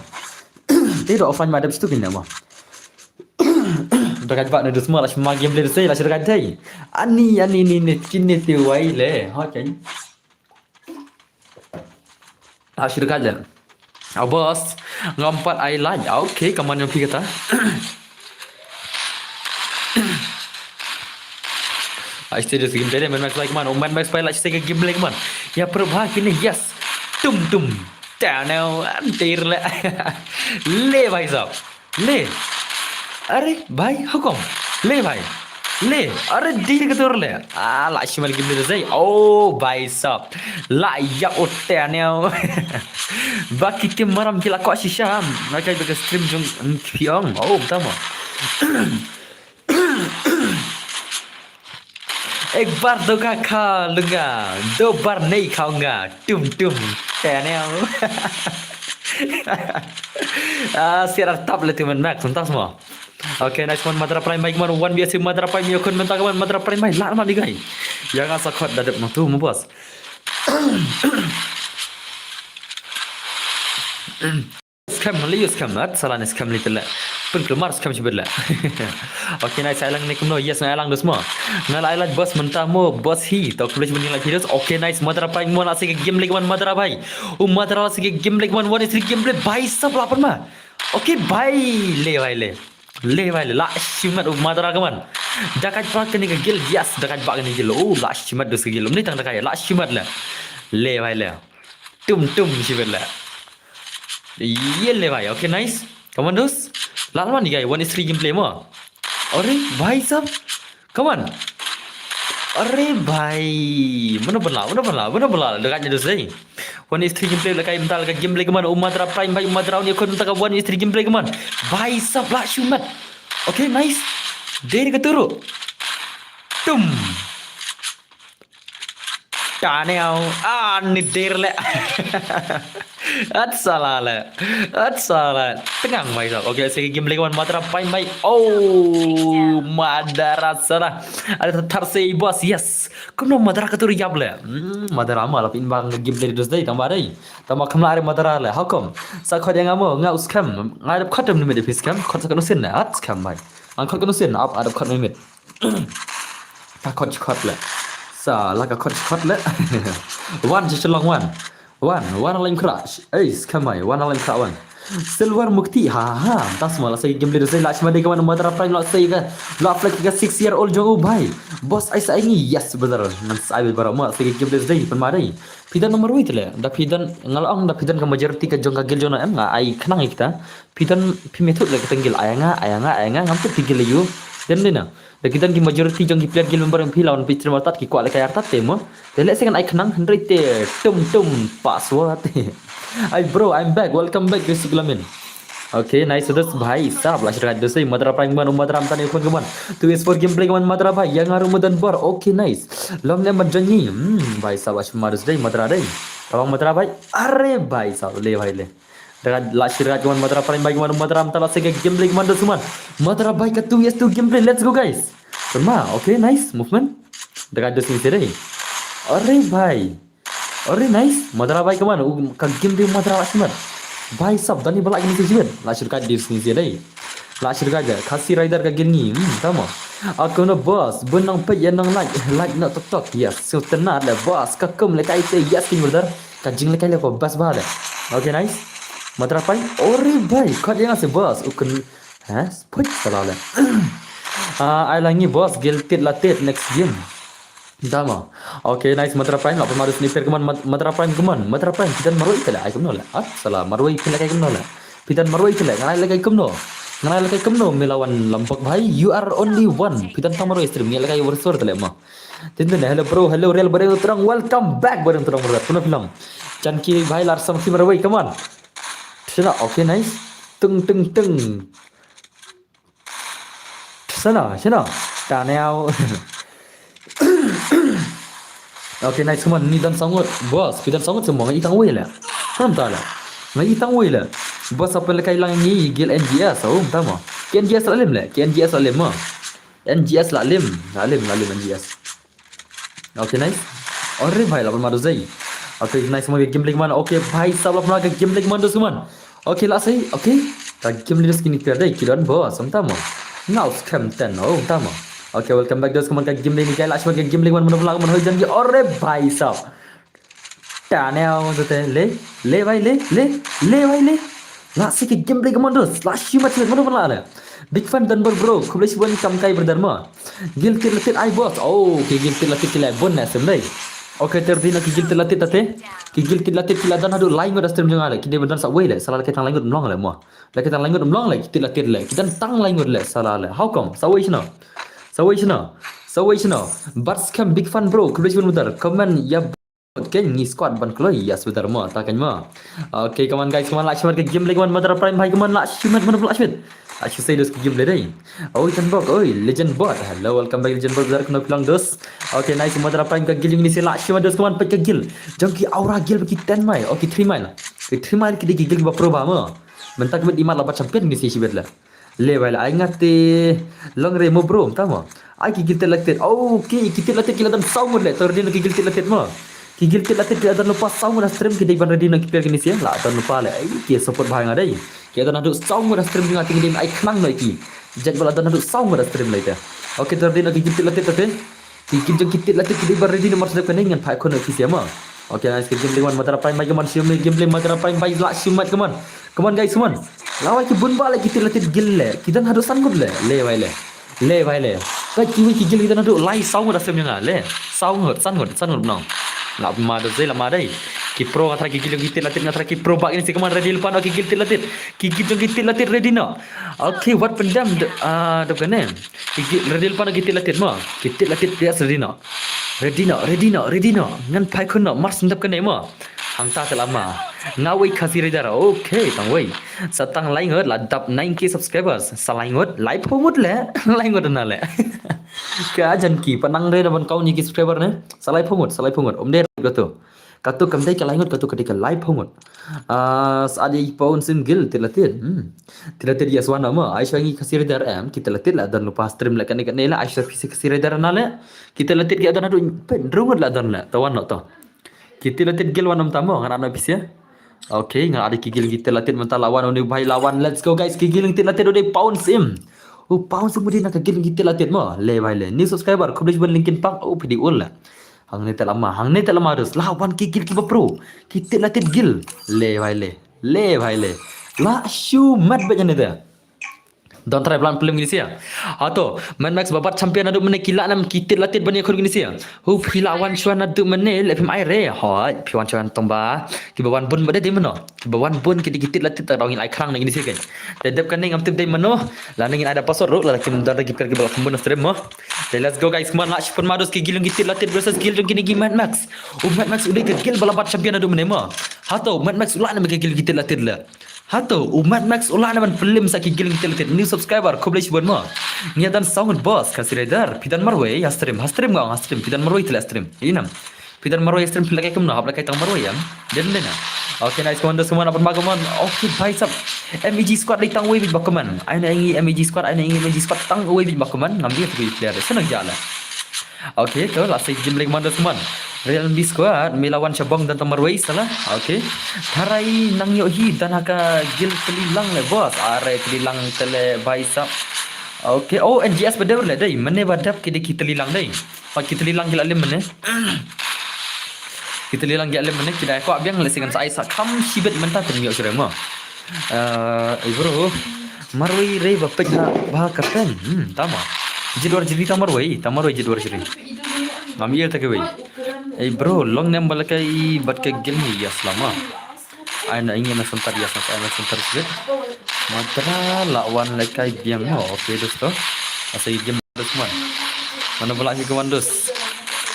Itu offline ma dep stu kine ma. Dagaj ba ne dus ma la shi ma game le dus la shi dagaj dai. Ani ani ni ni kine te wai le. Ha kan. La shi dagaj le. Ah, boss. Ngam pat ai lain. Ah, okay, kaman yang phi kata. Ai, stay just game dai, Mad Max like man. Oh, Mad Max pai la shi game like man. Ya perbah kine, yes. Tum tum. Channel antir le. Le bhai sab. Le. Are bhai, hukum. Le bhai. Le. Are dei ka tur le. Ah, la shimal game le zai. Oh bhai sab. La yak o channel. Ba ki tim maram ki la ko shisha. Nga kai ba ka stream jong phi ong. Oh, tama. Ek bar do ka kha lunga, do bar nei khaunga, tum tum, channel. Ah, siar tap le tu Mad Max, tuntas mo. Okay, nice one, Madara Prime bhai, man, one B S Madara Prime, yo kun mentak man, Madara Prime bhai, la man digai. Yang asa khot dadep ma tu, mo boss. Scam li, yu scam, at sala ne scam li tele. Pun keluar scam sibit le. Okay, nice, ai lang ne kumno, yes, na ai lang dus mo. Nga la ai lang boss mynta mo, boss hi. Tok boleh sibit ni lagi dus. Okay, nice, Madara Prime mo la sigi game lagi man Madara bhai. U Madara la sigi game lagi man, one is three game play, bhai sab la pan ma. Okay, bhai, le bhai le. Le bhai le, la shimat u Madara ka man. Dakat ba kani ka guild, yes, dakat ba kani guild. Oh, la shimat dus ka guild. Ni tang dakat, la shimat le. Le bhai le. Tum tum sibit le. Ye le bhai, okay, nice. Come on, dos. Lal man ni guy, one is three gameplay mo. Are bhai sab. Come on. Are bhai. Mana bala, mana bala, mana bala. Dekat ni dos dai. One is three gameplay lekai mental ka gameplay ke man. Umadra Prime bhai, Umadra ni kon mental ka one is three gameplay ke man. Bhai sab la shumat. Okay, nice. Dei ka turu. Tum. Taneo. Ah, ni dir le. At sala le. At sala. Tengang bhai sab. Okay, sigi gameplay ke man Madara Prime bhai. Oh, Madara sala. Ada thar se boss. Yes. Kumno Madara ka turu yap le. Hmm, Madara ma la pin bang gameplay dos dai tang ba dai. Tang ba kham la are Madara le. How come? Sa khot yang amo nga u scam. Nga dap khot dem ni mit phi scam. Khot sa ka nusin le. At scam bhai. Ang khot ka nusin ap adap khot ni mit. Ka khot khot le. Sa la ka khot khot le. Wan chi chlong wan. Wan, wan lem crash. Ei, skamai, wan lem crash wan. Silver mukti, ha ha. Das ma la sei gameplay sei la chima de ka wan Madara Prime la sei ka. La flag ka six year old jong u bhai. Boss ai sa ai ngi, yes brother. Ngan sa ai brother ma sei gameplay sei pan ma dai. Phi don number wait le. Da phi don ngal ong da phi don ka majority ka jong ka guild jong na em nga ai khnang kita. Phi don phi me thut le ka tang guild ai nga, ai nga, ai nga ngam tu phi guild yu. Dem de na. Da ki don ki majority jong ki player guild member phi lawan phi streamer tat ki kwah le ka yar tat te mo. Te le second ai khnang hynrei te tum tum password. Hi bro, I'm back. Welcome back, Chris Glamin. Okay, nice. So that's bhai sab la shirkat dosai Madara Prime man, Madara amtan ikon ke man. Tu is for gameplay ke man Madara bhai. Yang aru mudan bor. Okay, nice. Lom ne man jong ni. Hmm, bhai sab ash madus dai Madara dai. Abang Madara bhai. Are bhai sab le bhai le. Dekat la shirkat ke man Madara Prime bhai ke man Madara amtan la sege gameplay ke man dos man. Madara bhai ka two vs two gameplay. Let's go guys. Sama, okay, nice movement. Dekat dos ni sere. Are bhai. Are nice. Madara bhai ke man u ka gameplay Madara la shimat. Bhai sab dani bala ini sih shimat. La shirkat dos ni sere. La shirkat ja. Khasi rider ka gini. Hmm, tama. Aku no boss. Benang pe ya nang like. Like no tok tok. Yes. So tenat le boss. Ka kum le kai te. Yes king brother. Ka jing le kai le ko bas ba le. Okay, nice. Madra Prime, ore bhai, khot ïa nga se boss, u kyn, ha, put sala le. Ah, ai la ngi boss, gil tit la tit next game. Tama. Okay, nice Madra Prime, la pynmadu sniper, come on, Mad-, Madra Prime, come on, Madra Prime, phi don marwei te le, ai kumno le. Ah, sala, marwei phi la kai kumno le. Phi don marwei te le, ngan ai la kai kumno. Ngan ai la kai kumno, Milawan Lambok bhai, you are only one. Phi don tang marwei stream, ngi la kai over sor te le mo. Tin tin, hello bro, hello real Baring Terang, welcome back Baring Terang brother. Kumno phi long? Janki bhai la sam phi marwei, come on. Shana, okay, nice. Tung tung tung. Shana, shana. Ta neo. Okay, nice, come on. Ngi don saw ngut. Boss, phi don saw ngut se mo, nga i tang wei le. Kam ta le. Nga i tang wei le. Boss, apa le kai lang ngi gil N G S, oh, tama. Ki N G S la lem le, ki N G S la lem mo. N G S la lem, la lem, la lem N G S. Okay, nice. Ore bhai, la pynmadu zai. Okay, nice, mo ka game lek man. Okay bhai sab, la pynmadu ka game lek man dos, come on. Okay, la sai. Okay. Ka game lek dos kini clear dai, ki don boss, um tama. Ngaw scam ten, oh, tama. Okay, welcome back dos, come on, ka game lek ni kai, la shwa ka game lek man, man, man, man, hoi jan ki. Ore bhai sab. Ta neo te le, le bhai le, le, le bhai le. La si ki game play commandos, la shi mat mat mat la le. Big fan Dunbar bro, khublei shibun kam kai brother mo. Gil tit la tit ai boss. Oh, ki gil tit la tit ki la bun na sem dei. Okay, ter dina ki gil tit la tit tate. Ki gil tit la tit ki la don haduh lai ngut da stream jong nga le. Ki dei ban don sa wei le. Sala le ki tang lai ngut mlong le mo. Le ki tang lai ngut mlong le ki tit la tit le. Ki don tang lai ngut le sala le. How come? Sa wei shino. Sa wei shino. Sa wei shino. Bad scam big fan bro. Khublei shibun brother. Comment ya Ken ngi squad ban kloi, yes, brother mo, ta kan mo. Okay, come on guys, come on, la shimet ka game lek man, Madra Prime bhai, come on, la shimet, man, la shimet. La shi sai dos ka game le dai. Oh, Legend Bot, oi, Legend Bot. Hello, welcome back Legend Bot, brother, kumno phi long dos. Okay, nice, Madra Prime ka gil jong ngi ni se la shimet dos, come on, peit ka gil. Jong ki aura gil ki ten mile, okay, three mile. Ki three mile ki dei ki gil ki ba pro ba mo. Mynta ka met i mat la ba champion ngi se shibit la. Le bhai le, ai nga te long re mo bro, tama. Ai ki gil tit la tit. Oh, ki, ki tit la tit ki la don saw ngut le. Tor dino ki gil tit la tit mo. Ki gil tit la tit ki la don lypa saw ngut ha stream, ki dei ban ready noh ki player kine sia. La don lypa le. Ai ki support bha ïa nga dei. Ki la don haduh saw ngut ha stream jong nga, te ngi dei ban ai khnang noh ïa ki. Jait ba la don haduh saw ngut ha stream le te. Okay, tor dino ki gil tit la tit te. Ki gil jong ki tit la tit ki dei ban ready noh mar sdep kane, ngan phai khun ïa ki sia mo. Okay, nice, ka game lek man, Madra Prime bhai, come on, show me game lek, Madra Prime bhai, la shimet, come on. Come on guys, come on. La wai ki bun ba le ki tit la tit gil le. Ki don haduh san ngut le. Le bhai le. Le bhai le. Ka kiwei ki gil ki don haduh lai saw ngut ha stream jong nga le. Saw ngut, san ngut, san ngut nong. La ma da zai, la ma dai. Ki pro nga tharai ki gil ki tit la tit, nga tharai ki pro ba kine sia, come on, ready lypa noh ki gil tit la tit. Ki gil jong ki tit la tit ready noh. Okay, wat pyndem, ah, dep kane. Ki gil ready lypa noh ki tit la tit mo. Ki tit la tit, yes, ready noh. Ready noh, ready noh, ready noh. Ngan phai khun noh, mar sdep kane mo. Hangta te la ma. Nga wei Khasi Raider. Okay, tang wei. Sa tang lai ngut la dap nine K subscribers. Sa lai ngut, laiphew ngut le. Lai ngut na le. Ka jan ki, pa nang re na ban kau ni ki subscriber ne. Sa laiphew ngut, sa laiphew ngut. Um dei kato. Kato kam dei ka lai ngut, kato ka dei ka laiphew ngut. Ah, sa dei paun sim gil tit la tit. Hmm. Tit la tit yes wan mo. Ai shwa ngi Khasi Raider em, ki tit la tit la don lypa stream le kane kane le. Ai shwa phi si Khasi Raider na le. Ki tit la tit ki don haduh pynrungut la don le. To wan noh to. Ki tit la tit gil wan um tamo, ngan ado phi sia. Okay, ngan ado ki gil ki tit la tit mynta la wan, une bhai la wan. Let's go guys, ki gil ki tit la tit, une paun sim. U paun sim mudi na ka gil ki tit la tit mo. Le bhai le. New subscriber, khublei shibun Linkin Park, u phi dei ul le. Hangne te la ma, hangne te la ma dos. La wan ki gil ki ba pro. Ki tit la tit gil. Le bhai le. Le bhai le. La shu mat ba jane te. Don trai plan plim kine sia. Hato, Mad Max ba bat champion naduh mynne ki lah nam ki tit la tit ban ïakhun kine sia. Hu phi lah wan shwa naduh mynne le phim ai re. Hoi, phi wan shwa tong ba. Ki ba wan bun ba dei mano. Ki ba wan bun ki dei ki tit la tit ta dong in ai khrang na kine sia kan. Te dep kane ngam tip dei mano. La nangin ai da password ruh la kim don da ki per ki ba la khum bun stream mo. Te let's go guys, man la shipun mados ki gil jong ki tit la tit versus gil jong kine ki Mad Max. U Mad Max u dei ka gil ba la bat champion naduh mynne mo. Hato, Mad Max u lah nam ka gil ki tit la tit le. Hato, u Mad Max u lah na ban plim sa ki gil ki tit la tit. New subscriber, khublei shibun mo. Ngi don saw ngut boss, Khasi Raider. Phi don marwei ha stream, ha stream nga ong ha stream. Phi don marwei te le ha stream. Inam. Phi don marwei ha stream phi la kai kumno, hap la kai tang marwei em. Den den na. Okay, nice, come on, come on, apa ma, come on. Okay, bhai sab. M E G squad dei tang wei bit ba, come on. Ai na ngi M E G squad, ai na ngi M E G squad tang wei bit ba, come on. Ngam dei phi player. Sana jala. Okay, to la sei game lek man dos man. Real M B squad, me la wan sha bong don tang marwei sala. Okay. Tharai nang ïoh hi don ha ka gil tylli lang le boss. Are tylli lang te le bhai sab. Okay. Oh, N G S ba dep le dei. Mynne ba dep ki dei ki tylli lang dei. Pat ki tylli lang ki la lim mynne. Ki tylli lang ki la lim mynne, ki dei kwah biang le, sngan sa ai sa kham shibit mynta te ym ïoh shuh re mo. Eh, eh, bro, marwei re ba peit ha ba ka pen. Hmm, tama. Jidwar jiri ta marwei, ta marwei jidwar jiri. Ngam ïa ta kawei. Eh, bro, long nem ba lehkai bad ka gilngi ïa slama. Ai na ingi na santar ïa santar na santar slit. Madra la wan lehkai biang mo. Okay, dosto. Asa i gim dos man. Mana bala ki commandos.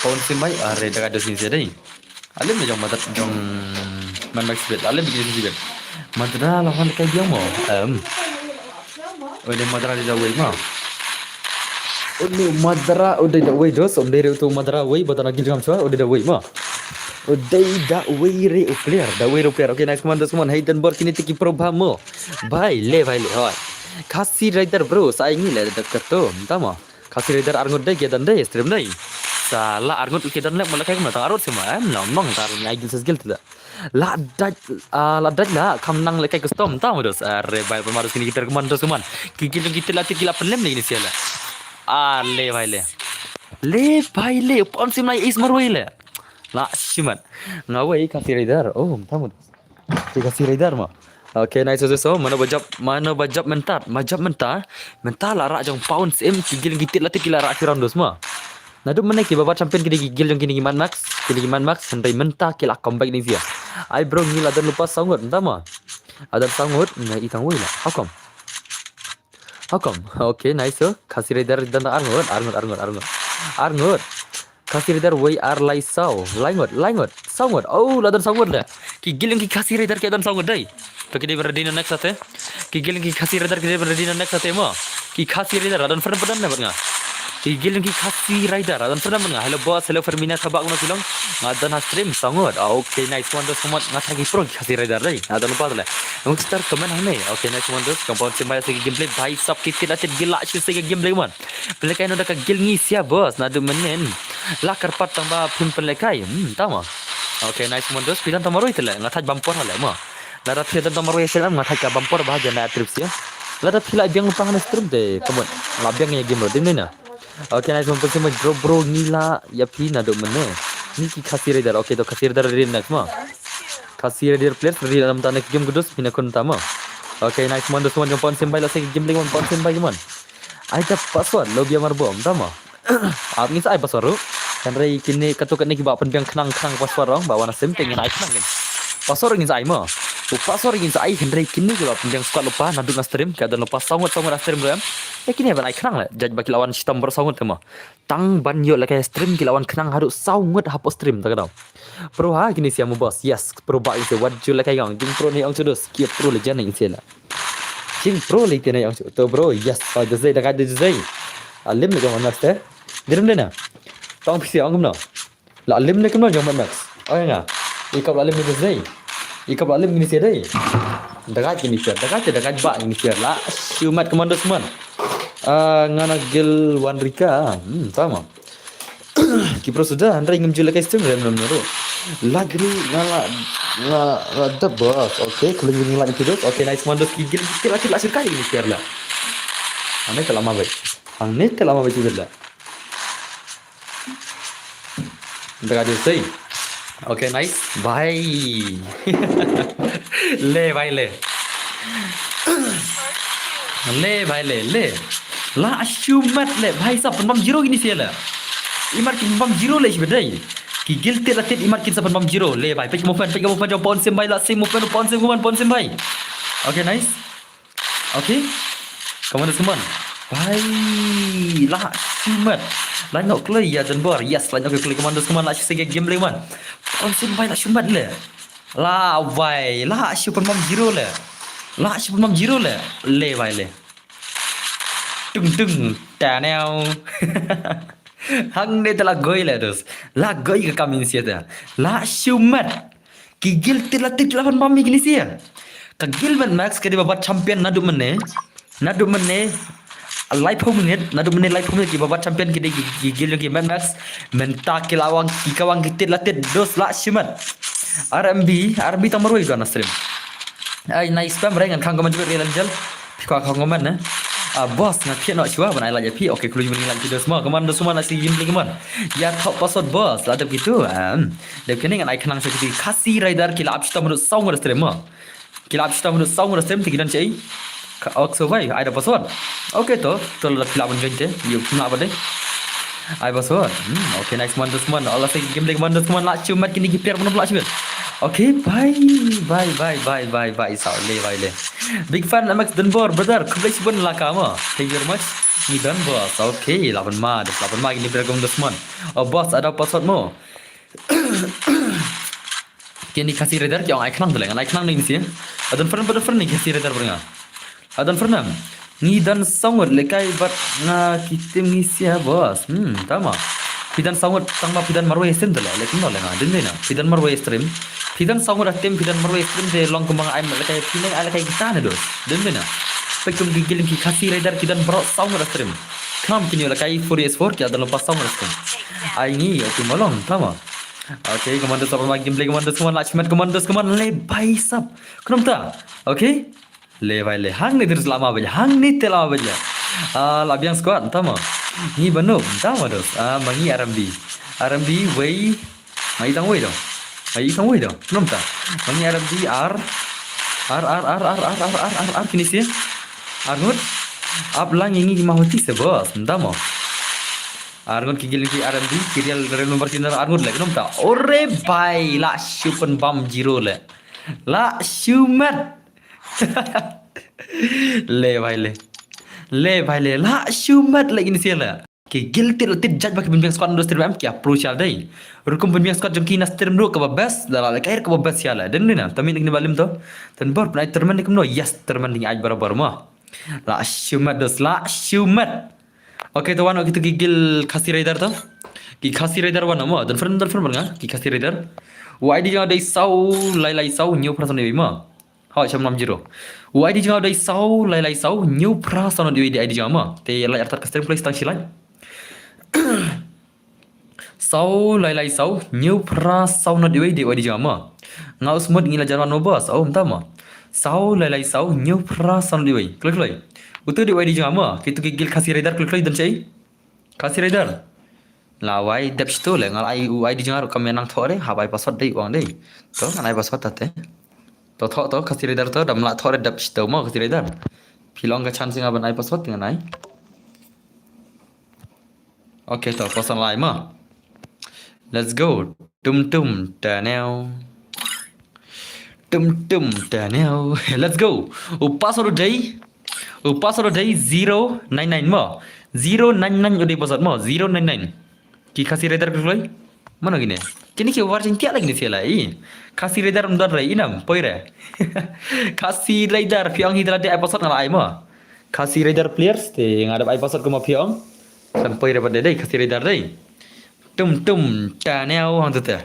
Paun simbai, are daga dos ni sedai. Alim jong madat jong man bak sibet. Alim bigi sibet. Madra la wan lehkai biang mo. Em. Oi de madra di da wei ma. Oi de madra, oi de da wei dos, om de re tu madra wei, bata na gil jam swa, oi de da wei ma. Oi de da wei re u player, da wei re u player. Okay, nice command, dos command. Hey, dan bor kini tiki pro ba mo. Bhai, le bhai le, hoi. Khasi Rider bro, sa ingi le da kato, tama. Khasi Rider arngut dei, ke dan dei, stream dei. Sa la arngut ke dan le, mala kai kumna, tang arngut sima, em, long, long, tar ngai gil ses gil tu da. La dait, ah, la dait la, kham nang lehkai custom, tama dos. Are, bhai, pun marus kini kita command, dos command. Ki gil jong ki tit la tit ki la pynlem lagi ni sia la. Ah, le bhai le. Le bhai le, pon sim lai is marwei le. La shimat. Ngawei Khasi Rider. Oh, tama dos. Ki Khasi Rider ma. Okay, nice so so. Mano ba jop, mano ba jop mynta, ma jop mynta. Mynta la rah jong paun sim, ki gil ki tit la tit ki la rah ki round dos ma. Naduh mynne ki ba bat champion ki dei ki gil jong kine ki Mad Max, kine ki Mad Max, hynrei mynta ki la comeback ni sia. Ai bro, ngi la don lypa saw ngut, mynta ma. La don saw ngut, nga i tang wei la. How come? How come? Okay, nice so. Khasi Rider don ar ngut, ar ngut, ar ngut, ar ngut. Ar ngut. Khasi Rider wei ar lai saw. Lai ngut, lai ngut. Saw ngut. Oh, la don saw ngut le. Ki gil jong ki Khasi Rider ki don saw ngut dei. To ki dei ban ready na next sate. Ki gil jong ki Khasi Rider ki dei ban ready na next sate mo. Ki Khasi Rider la don friend padan ne bad nga. Ki gil jong ki Khasi Rider la don friend bad nga. Hello boss, hello Fermina, sabak kumno ki long. Nga don ha stream saw ngut. Ah, okay, nice one, dos command. Nga tagi pro ki Khasi Rider dei. Nga don lypa le. Youngster comment hangne. Okay, nice one, dos. Compound simbai sa ki gameplay. Bhai sab ki tit la tit gil la shu sa ki gameplay man. Pynlehkai noh da ka gil ngi sia boss, naduh mynne. La kyrpad tang ba phim pynlehkai. Hmm, tama. Okay, nice command dos, phi don tang marwei te le, nga thait bam por ha le mo. Lada phi don tang marwei sia nga thait ka bam por ba ha jan na trip sia. Lada phi la biang pang na stream te, come on. La biang ïa game ro, dim ne na. Okay, nice command, pynsim bro, bro, ngi la ïa phi naduh mynne. Ngi ki Khasi Rider, okay, to Khasi Rider ready next mo. Khasi Rider players ready na mynta next game kudus, phi na kun tama. Okay, nice command, dos command, jong pon simbai la sa ki gameplay mon, pon simbai mon. Ai ta password, lo bia mar bom, tama. Ap ngin sa ai password ruh. Hynrei kine kato kane kiba pynbiang khnang khnang password rong, ba wan na sim te ngin ai khnang ngin. Password ngin sa ai mo. U password ngin sa ai hynrei kine kiba pynbiang squad lypa, naduh na stream, ka don lypa saw ngut saw ngut na stream ruh em. Ïa kine ban ai khnang le, judge ba ki la wan shitom baroh saw ngut te mo. Tang ban ïoh lehkai stream ki la wan khnang haduh saw ngut hapoh stream ta ka dau. Pro ha kine sia mo boss. Yes, pro ba ïa se wat ju lehkai ong. Jing pro ne ong sudus. Ki pro le jan ne sia la. Jing pro le te ne ong su. To bro, yes. Sa jazai da ka jazai. Alim le jong Mad Max te. Dirim de na. Tong phi sia ong kumno. La alim le kumno jong Mad Max. Oh ya nga. Ikap la alim le jazai. Ikap la alim kine sia dei. Da ka kine sia. Da ka te da ka ba kine sia la. Shumat commandos man. Ah, nga na gil wan rika. Hmm, tama. Ki pro suda, hynrei ngam ju lehkai stream rem rem ruh. Lagri nga la nga la dap boss. Okay, khuling khuling like tu. Okay, nice man dos ki gil ki la ki la suka ni share la. Ane ka lama bai. Ang ne ka lama bai tu la. Daga dia sei. Okay, nice. Bye. Le bhai le. Le bhai le le. La shumat le bhai sa pynbam zero kini sia le. Imar kin bam zero le shi bedai. Ki gil tit la tit imar kin sa pynbam zero le bhai. Pek movement, pek movement jong pon sim bhai la sim movement pon sim movement pon sim bhai. Okay, nice. Okay. Commandos command. Bhai la shumat. Line out kloi ya dan bor. Yes, line out kloi commandos command la shi sege game le man. Pon sim bhai la shumat le. La bhai, la shu pynbam zero le. La shu pynbam zero le. Le bhai le. Tung tung taneo. Hangne te la goi le dos. La goi ka kam in sia te. La shumat. Ki gil te la te la pynbam mi kini sia. Ka gil Mad Max ka dei ba bat champion naduh mynne. Naduh mynne. Laiphew minit, naduh mynne laiphew minit ki ba bat champion ki dei ki, ki gil ki Mad Max. Mynta ki la wang, ki ka wang ki tit la tit dos la shumat. R M B, R M B tang marwei don na stream. Ai, nice spam, re ngan khang comment jubit re lan jel. Phi kwah khang comment ne. Ah, boss, nga phiat noh shuwa ban ai like ïa phi. Okay, khlem jubit ngi like phi dos mo. Comment dos mo na si gim pli comment. Ya thok password boss, la dep kitu. Em. Dep kini ngan ai khnang sa kiti Khasi Rider ki la ap shuta menurut saw ngan stream mo. Ki la ap shuh mynta saw ngut da stream te ki don shaei. Ka ok so bhai, ai da password. Okay to, to la phi lah ban join te. Ïoh phi lah ban dei. Ai password. Hmm, okay, nice mon, nice mon. Allah, sa ki game leh mon, nice mon. Lah shu mat kine ki player ban lah shu mat. Okay, bye bye bye bye bye bye. Saw le bye le. Big fan M X Dunbar brother. Khublei shibun la ka mo. Thank you very much. Ngi done boss. Okay, lah ban ma, lah ban ma kine player kum nice mon. Oh boss, ai da password mo. Kine Khasi Raider ki ong ai khnang te leh, ngan ai khnang ne ngi sia. Adon friend, adon friend ne Khasi Raider bad nga. Adon friend nam. Ngi don saw ngut lehkai bad nga ki team ngi sia boss. Hmm, tama. Phi don saw ngut tang ba phi don marwei stream te leh, leh kumno leh nga. Dei ne na. Phi don marwei stream. Phi don saw ngut da team, phi don marwei stream te long kumba nga ai lehkai phi ne ai lehkai kita ne dos. Dei ne na. Peit kum ki guild ki Khasi Raider ki don baroh saw ngut da stream. Khnang phin ïoh lehkai four S four ki don lypa saw ngut da stream. Ai ngi ïoh phi ma long, tama. Okay, Commandos, apa ma gameplay Commandos, come on, lah shu mat Commandos, come on, le bhai sab. Kumta. Okay? Le bhai le. Hangne te la ma bhai, hangne te la ma bhai. Ah, la biang squad, tama. Ngi bano, tama dos. Ah, ma ngi R M B. R M B wei. Ma i tang wei dong. Ma i tang wei dong. Kumta. Ma ngi R M B R. R R R R R R R R R kine sia. Ar ngut. Ap lang ngi ki ma hoti se boss, tama. Ar ngut ki guild ki R M B, ki real, real number ki ar ngut leh, kumta. Ore bhai, lah shu pynbam zero leh. Lah shu mat. Le bhai le. Le bhai le, lah shu mat leh kine sia leh. Ki guild tit la tit judge ba ki pynbiang squad dos tit ba em ki approach ïa dei. Rukom pynbiang squad jong ki na stream ruh kaba best, da la lehkai kaba best ïa leh. Dei ne na, tami ne kine ba lim to. Tang bor pynai tournament ne kumno, yes, tournament ne ngi ai barabar mo. Lah shu mat dos, lah shu mat. Okay, to wan, okay, to ki guild Khasi Raider to. Ki Khasi Raider wan mo, don friend, don friend bad nga, ki Khasi Raider. U I D jong nga dei saw lai lai saw hynñiew phra saw nod wei mo. Hooid, sham lam zero. U I D jong nga dei saw lai lai saw hynñiew phra saw nod wei dei I D jong nga mo. Te lai artat ka stream, please, tang shi lai. Saw lai lai saw hynñiew phra saw nod wei dei I D jong nga mo. Nga u Smut ngi la jan wan mo boss. Oh, mynta mo. Saw lai lai saw hynñiew phra saw nod wei. Kloi kloi. Uto dei I D jong nga mo. Kito ki guild Khasi Raider kloi kloi don shaei. Khasi Raider. La wai dep shito leh, nga la ai u I D jong nga ruh, kam ïa nang thoh re, hap ai password dei, u ong dei. To ngan ai password ta te. To thoh to, Khasi Raider to, dam lah thoh re, dep shito mo Khasi Raider. Phi long ka chance nga ban ai password ngan ai. Okay, to, password lai mo. Let's go. Tum tum taneo. Tum tum taneo. Let's go. U password u dei. U password u dei zero nine nine mo. Zero nine nine u dei password mo. Zero nine nine. Ki Khasi Raider kloi. Mano kine? Kine ki War Jaiñtia la kine sia la i. Khasi Raider ym don re i nam poi re. Khasi Raider phi ong hi da la dei ai password nga la ai mo. Khasi Raider players te nga dep ai password kumba phi ong. Kan poi re bad dei dei Khasi Raider dei. Tum tum taneo hangta te.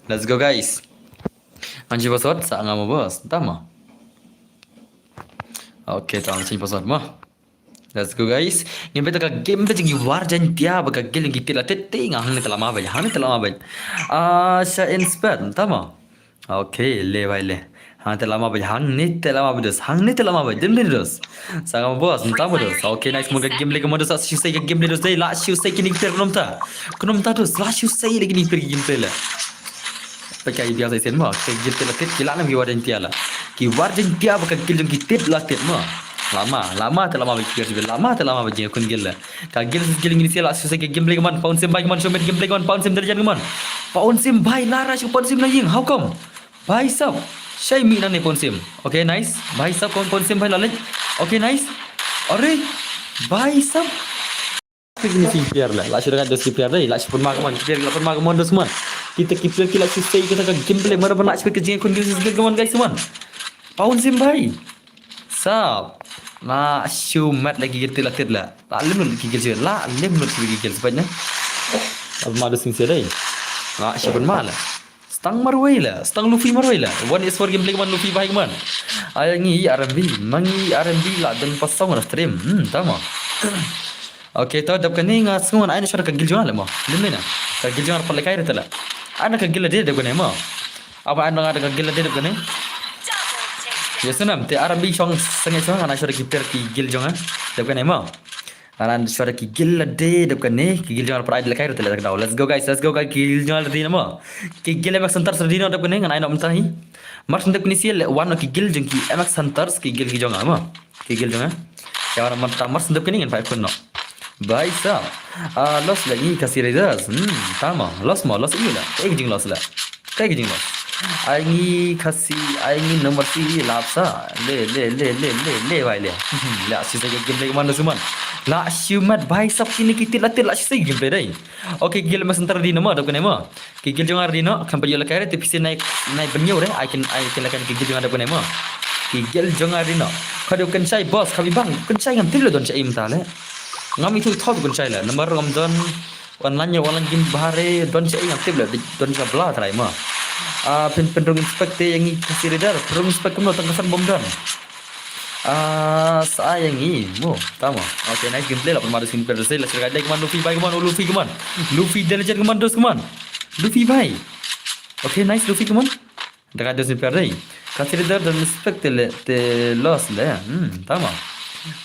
Let's go guys. Ngan change password sa nga mo boss. Tama. Okay, tang change password mo. Let's go guys. Ngin peit ka game peit jong ki War Jaiñtia bad ka guild jong ki tit la tit te nga hangne te la ma bad. Hangne te la ma bad. Ah, sha inspect tama. Okay, le bhai le. Hangne te la ma bad, hangne te la ma bad dos. Hangne te la ma bad. Dim dim dos. Sa nga boss, mynta mo dos. Okay, nice mo ka game le ka mo dos. Sa shu sei ka game le dos dei. Lah shu sei kine ki player kumta. Kumta dos. Lah shu sei le kine ki player ki game le. Peit ka i biang sa isen mo. Ka game te la tit ki la nam ki War Jaiñtia la. Ki War Jaiñtia bad ka guild jong ki tit la tit mo. Lama, lama te lama bad ki player, lama te lama bad jingïakhun guild la. Ka guild, guild ngin sia lah shu sei ka game le ka mon. Paun Sim bhai ka mon, shu met game le ka mon. Paun Sim da jan ka mon. Paun Sim bhai la ra shu Paun Sim na ïing. How come? Bhai sab, shai mih nangne Pawn Sim. Okay, nice. Bhai sab, Pawn, Pawn Sim bhai la leit. Okay, nice. Are, bhai sab. Kine C P R la, la shu dang ada C P R dei, la shu pynma ka mon, C P R la pynma ka mon dos mon. Kita ki player ki la shu sei kita ka gameplay, mara ban la shu ka jingïakhun ki la shu ka mon guys mon. Pawn Sim bhai. Sab. La shu mat lagi kita la tit la. La lim lut ki gel la, lim lut ki gel sebenarnya. Apa ma dos sing dei. La shu pynma la. Stang marwei la, stang Luffy marwei la. One is for gameplay ka mon, Luffy bhai ka mon. Ai ngi R M B, ma ngi R M B la don pasong la stream. Hmm, tama. Okay, to dap kane nga sngew ngan ai na shwa ka guild jong nga la mo. Lim ne na. Ka guild jong nga pat lehkai re ta la. Ai na ka guild la dei dap kane mo. Apa ai na nga da ka guild la dei dap kane. Ya snam te R M B shong sangeh shong ngan ai shwa ki player ki guild jong nga. Dap kane mo. Ngan ai shuwa da ki guild lade dep kane, ki guild jong nga para ai lehkai ruh te leh ka daw. Let's go guys, let's go guys, ki guild jong nga ready na mo. Ki guild M X Hunters ready na dep kane, ngan ai noh mynta hi. Mar shen dep kane sien leh wan noh ki guild jong ki M X Hunters, ki guild ki jong nga mo. Ki guild jong nga. Ïa wan noh mynta mar shen dep kane ngan phai khun noh. Bhai sahab. Ah, loss lagi Khasi Raiders. Hmm, tama. Loss mo, loss ïa la. Kaei ka jingloss la. Kaei ka jingloss. Ai ngi Khasi, ai ngi number three lap sa. Le, le, le, le, le, le, bhai le. La shisha ka gameplay ka man dos ka man. La shimat bhai sahab kine ki tit la tit la shisha ka gameplay dei. Okay, guild M X Hunters ready na mo, dep kane mo. Ki guild jong nga ready na, khlem pat ïoh lehkai re, te phi sien nai, nai bynñiew re, ai kin, ai kin lehkai ki guild jong nga dep kane mo. Ki guild jong nga ready na. Ka dei u Kynshai boss, ka bibang, Kynshai ngam tip le don shaei mynta le. Ngam ithuh ithuh u Kynshai le. Namar ngam don online ïa online game bha re, don shaei ngam tip le, don sha bla trai mo. Ah, phin, pynrung inspect te ïa ngi Khasi Raider, pynrung inspect kumno tang ka san bom don. Ah, sa ïa ngi mo, tama. Okay, nice gameplay la pynma dos sien per dos, la shisha ka dei ka man Luffy bhai ka man, oh Luffy ka man. Luffy dei legend ka man dos ka man. Luffy bhai. Okay, nice Luffy ka man. Da ka dos sien per dei. Khasi Raider don inspect te le, te loss le. Hmm, tama.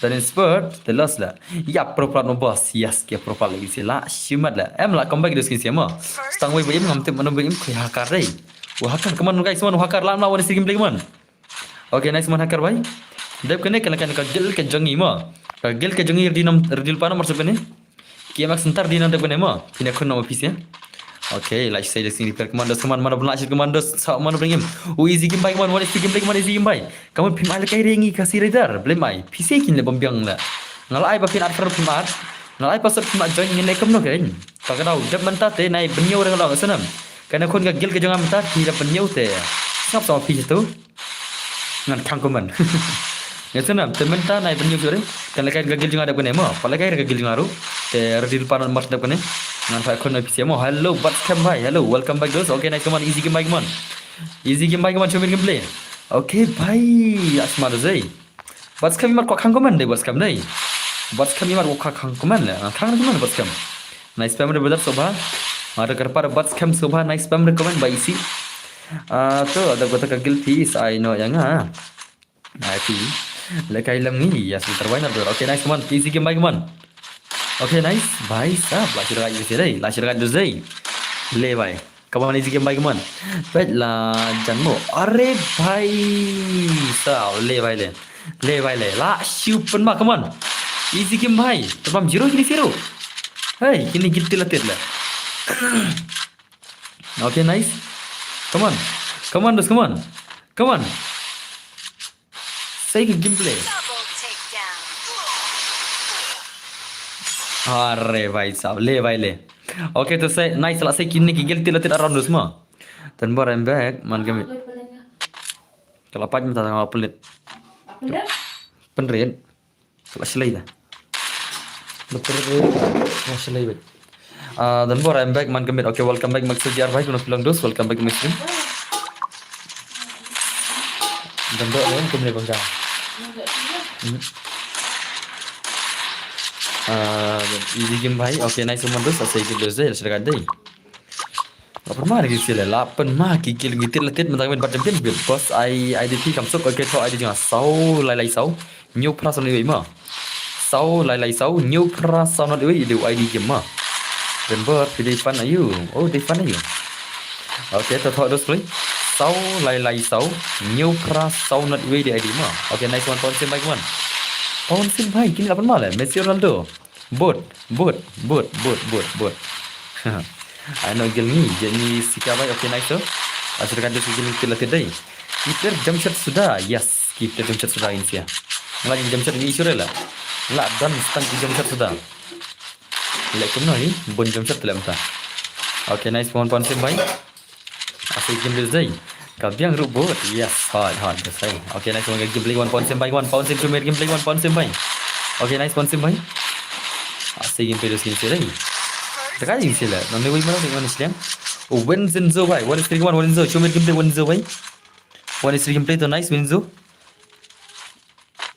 Don inspect te loss le. Ïa pro plat mo boss. Yes, ki pro plat lagi sien la. Shimat le. Em la comeback dos sien mo. Stang wei ba im ngam tip mano ba im, khui hacker dei. Wah hacker ka man guys, man hacker la, la wan sien gameplay ka man. Okay, nice man hacker bhai. Dep kane ka la kan ka guild ka jong ngi mo. Ka guild ka jong ngi ready nam, ready lypa na mar sep kane. Ki M X Hunters ready na dep kane mo. Phin ïa khun noh ma phi sien. Okay, la shisha dos sien repair commandos, command, mano ban la shit commandos, sa mano bring him. U Easy Game bhai, command, one H P gameplay, command, Easy Game bhai. Command, phim ai lehkai re ngi Khasi Raider. Blem ai. Phi sien kin leh bom biang la. Nga la ai ba phin add friend phim add. Nga la ai password phim add join, ngin leh kumno kein. Ta ka daw, dep mynta te nai bynñiew re nga la ong, snam. Kane khun ka guild ka jong nga mynta, phi la bynñiew te. Sngap sa ma phi tu. Ngan khang comment. Nga snam, te mynta nai bynñiew shuh re. Kan lehkai ka guild jong nga dep kane mo. Pat lehkai ka guild jong nga ruh. Te ready lypa na mar dep kane. Ngan phai khun na phi sien mo. Hello, Budscam bhai. Hello, welcome back, dos. Okay, nice, command, Easy Game bhai, command. Easy Game bhai, command, show me gameplay. Okay bhai, asma da zai. Budscam imat kwah khang comment dei, Budscam dei. Budscam imat kwah khang comment le. Ah, khang comment Budscam. Nice spam re brother Sobha. Ada kerpa Budscam Sobha, nice spam re comment ba isi. Ah, tu ada kata ka guild phi sa ai noh ïa nga. Ai phi. Lehkai lem ngi, yes, terbaik na brother. Okay, nice, command. Easy Game bhai, command. Okay, nice. Bhai sahab, la shirkai isi dei. La shirkai dos dei. Le bhai. Come on, Easy Game bhai, come on. Peit la jan mo. Are bhai sahab, le bhai le. Le bhai le. La shu pynma, come on. Easy Game bhai. Pynma zero kini zero. Hey, kini tit la tit le. Okay, nice. Come on. Come on, dos, come on. Come on. Sei ka gameplay. Double takedown. Are bhai sahab, le bhai le. Okay, to sei, nice la sei kine ki guild tit la tit around dos mo. Ten bor I'm back, man kami. Ka la pait mynta nga la pynrit. Pynrit? Ka la shlei da. Ka la pynrit, ka la shlei beit. Ah, Don Bor, I'm back, man ka miet. Okay, welcome back, Max J R bhai, kumno phi long dos, welcome back to my stream. Don Bor, eh, kumne bang jang. Hmm. Ah, Easy Game bhai. Okay, nice one dos, asai game dos dei, la sdang dei. La pynma ki skill, la pynma ki kill, ngi tit la tit, mynta ka miet bad champion bit. Boss, ai, I D P kam suk, okay, tho I D jong nga. Saw lai lai saw. Hynñiew phra saw nod wei ma. Saw lai lai saw, hynñiew phra saw nod wei, i dei u I D game ma. Don Bor, phi dei fan aïu? Oh, dei fan aïu? Okay, to thoh dos play. Saw lai lai saw, hynñiew phra saw nod wei dei I D ma. Okay, nice one, Pawan Sim bhai, come on. Pawan Sim bhai, kine la pynma le, Messi, Ronaldo. Bot, bot, bot, bot, bot, bot. Ai no, gel ngi, gel ngi sika bhai, okay, nice to. Asir kan dos gel ngi kila tedai. Ki player jump shot suda, yes. Ki player jump shot suda, insia. Ngala jump shot ngi sure la. La dan stang ki jump shot suda. Le kumno hi, bun jump shot le mynta. Okay, nice one, Pawan Sim bhai. Asai game dos dei. Ka biang ruh bot. Yes, hot, hot, dos dei. Okay, nice one, game play one, Pawan Sim bhai, one, Pawan Sim, Sumit, game play one, Pawan Sim bhai. Okay, nice, Pawan Sim bhai. Asai game play dos game sih dei. Dekat je sih lah. Nanti wei mana, wei mana sih. Oh, Vincenzo bhai, one is three one, Vincenzo, Sumit game play Vincenzo bhai. One is three game play tu nice, Vincenzo.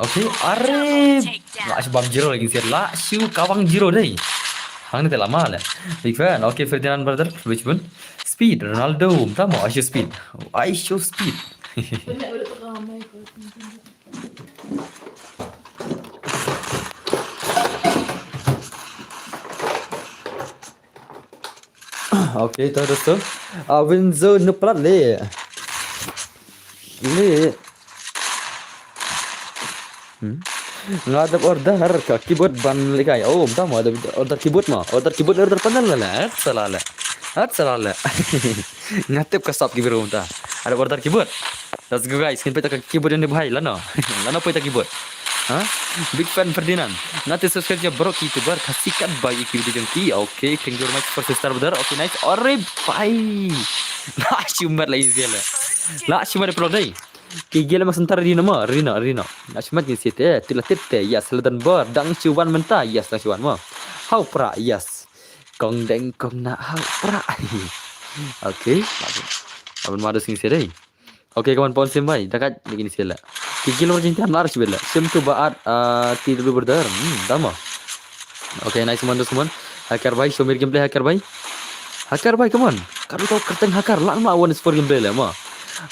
Okay, are. La shu bam zero lagi sih. La shu kawang zero dei. Hangne te lama le. Big fan. Okay, Ferdinand brother, which one? Speed, Ronaldo, tamo, I show speed. I show speed. Bener, udah tengah main. Okay, to dosto. Ah, Winzo ne plat le. Le. Hmm? Nga dep order ka keyboard ban le kai. Oh, mynta mo dep order keyboard mo. Order keyboard, order panel le. At sala le. At sala le. Nga tip ka sap keyboard mynta. Ada order keyboard. Let's go guys. Ngin peit ka keyboard ïa u bhai lano. Lano peit ka keyboard. Ha? Big fan Ferdinand. Nga te subscribe ïa bro ki YouTuber Khasi katba ïa ki video jong ki. Okay, thank you very much for sister brother. Okay, nice. Ore bhai. Nga shu mat la isi le. La shu mat pro dei. Ki gel mak sentar rino mo, rino, rino. Nga shu mat ni site, tila tite, yes, la don bor, dang shu wan mynta, yes, dang shu wan mo. Hau pra, yes. Kong deng kong na hau pra. Okay. Abang madu sing site. Okay, come on, pon sim bhai. Dakat begini sila. Ki gel mak jingtian lar sibet la. Sim tu baat, ah, T W brother. Hmm, tama. Okay, nice one, nice one. Hacker bhai, show me gameplay hacker bhai. Hacker bhai, come on. Ka ruh tau kyrteng hacker, lah ma one is for gameplay le ma.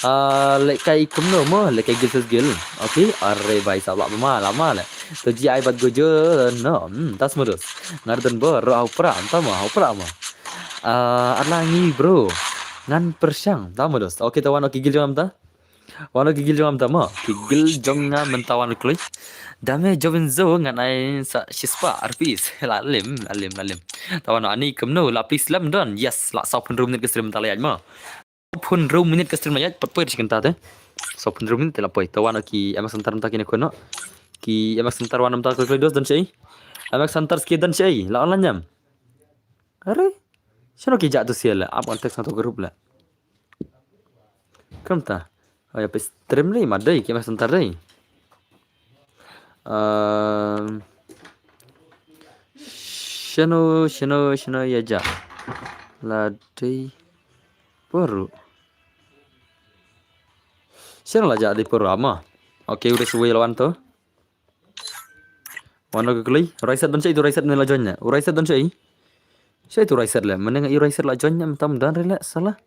Ah, leh kai kumno ma, leh kai gil ses gil. Okay, are bhai sab lah ma, lah ma le. To ji ai bat gojo no. Hmm, tas modus. Ngar don bor, hau pra, tama, hau pra ma. Ah, ar la ngi bro. Ngan pyrshang, tama dos. Okay, tawan okay gil jong am ta. Wan ki gil jong am ta mo. Ki gil jong nga mynta wan kloi. Dame jovin zo ngan ai sa shispah rupees. La lim, la lim, la lim. Tawan ani kumno la please lam don. Yes, la saw pynru minit ka stream mynta la ïaid mo. Saw pynru minit ka stream la ïaid, pat poi shi kynta te. Saw pynru minit te la poi. Tawan ki M X Hunter mynta kine kuno. Ki M X Hunter wan mynta kloi dos don shi. M X Hunter ski don shi. La online ñam. Are? Shano ki jak tu sia la? Ap on text na to group la. Kumta. Oh, ïa peit stream dei, ma dei, ki ma center dei. Ehm, shano, shano, shano ïa jak. La dei por ruh. Shano la jak dei por ruh ama. Okay, udah suwei lawan tu. Wan ka kloi. Raiset don shei tu Raiset ne la join ne. U Raiset don shei. Shei tu Raiset le. Mane nga i Raiset la join ne mynta don re le sala.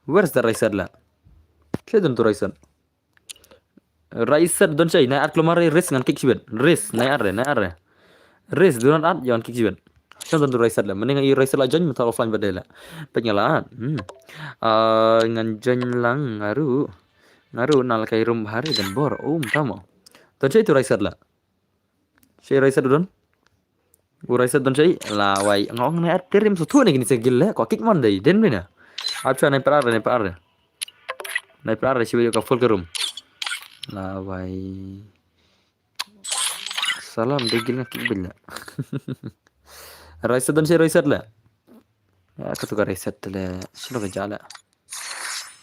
Where's the Raiset le? Shei don tu Raiset. Raiset don shei. Nai at klomar re ris ngan kick shibet. Ris nai at re nai at re. Ris du ngan at ïa ngan kick shibet. Shei don tu Raiset le. Mane nga i Raiset la join mynta offline bad de le. Peit nga la at. Hmm. Ah, ngan join lang nga ruh. Nga ruh na la kai room bha re don bor. Oh, mynta mo. Don shei tu Raiset le. Shei Raiset u don. U Raiset don shei. La wai. Nga ong na at terim su tu ne kini se gil le. Ko kick mon dei. Den mina. Ap sha nai prar nai prar. Nai prar shei ka full ka room. La wai. Salam dei gil nga kick bil le. Raiset don shei Raiset le. Ya ka tu ka Raiset le. Shilo ka ja le.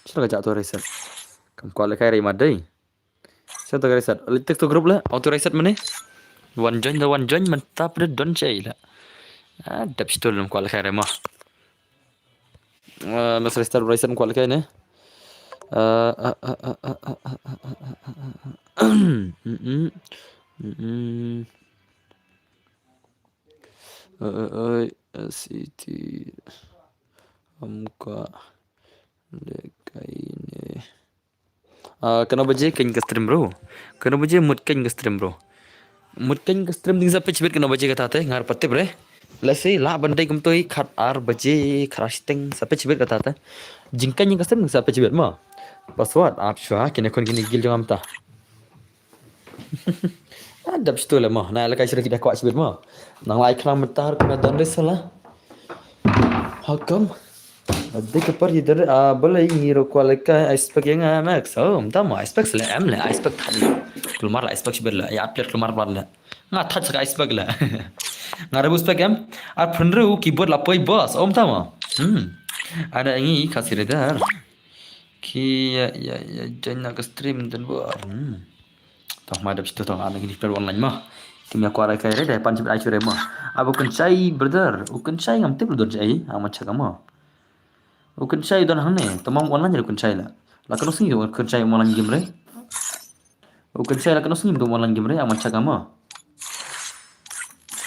Shilo ka ja tu Raiset. Kam ko le kai rai ma dei. Shano tu ka Raiset? Leit tu group le, auto Raiset mane. Wan join da wan join mynta pde don shei le. Ah, dap shitul lam kwal kai re ma. Ah, mas Raiset Raiset kwal kai ne. Ah, ah, ah, ah, ah, ah, ah, ah, ah, ah, ah. Mm, mm. Mm, mm. Eh, eh, eh, S E T. Am ka le kai ne. Ah, kano baje keiñ ka stream bro. Kano baje mut keiñ ka stream bro. Mut keiñ ka stream ding sa peit shibit kano baje kata te ngar patip re. Let's see lah ban dei kumtoi khat ar baje khat ar shiteng sa peit shibit kata te. Jingkeiñ ka stream ding sa peit shibit ma. Password ap shwa kine khun kine gil jong am ta. Ah, dap shitu le mo. Na la kai shira ki da kwah shibit mo. Nang lai khlang mynta kuna don re sala. How come? Dei ka par ïa dare, ah, balei ngi ruh kwah lehkai ice pack ïa nga Max. Oh, mynta mo ice pack sa leh em leh, ice pack thad leh. Kulmar leh ice pack shibit leh, ïa update kulmar pat leh. Nga thad sa ka ice pack leh. Nga rebus pack em. Ar pynru keyboard la poi boss. Oh, mynta mo. Hmm. Ada ngi Khasi Raider. Ki ïa, ïa, ïa join na ka stream don bor. Hmm. Tong ma dep situ tong ana kini player online ma. Kim ïa kwah lehkai re dei pan shibit ai shu re ma. Aba u Kynshai brother. U Kynshai ngam tip lu don shai. Ang man shaka ma. U Kynshai don hangne. Tong ma online re u Kynshai la. La kano sngi u Kynshai online game re. U Kynshai la kano sngi u online game re. Ang man shaka ma.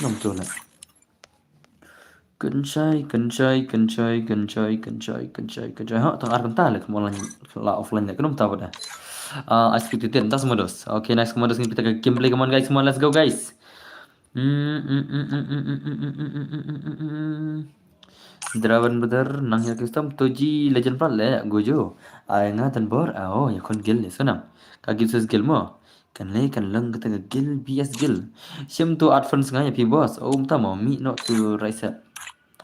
Ngam tu la. Kynshai, Kynshai, Kynshai. Ha, tang ar kynta le, come online, la offline le, kynum ta bada. Ah, I speak to ten, tas modus. Okay, nice, modus ngin pita ka gameplay, come on guys, come on, let's go guys. Mm, mm, mm, mm, mm, mm, mm, mm, mm, mm, mm, mm, mm. Draven brother, nang ïa custom to ji legend plat le, gojo. Ai nga tan bor, ah, oh, ïa khon guild le, sonam. Ka guild sus guild mo. Kan le, kan lang kata ka guild, B S guild. Shim to add friends nga ïa phi boss. Oh, mta mo, mi no to reset.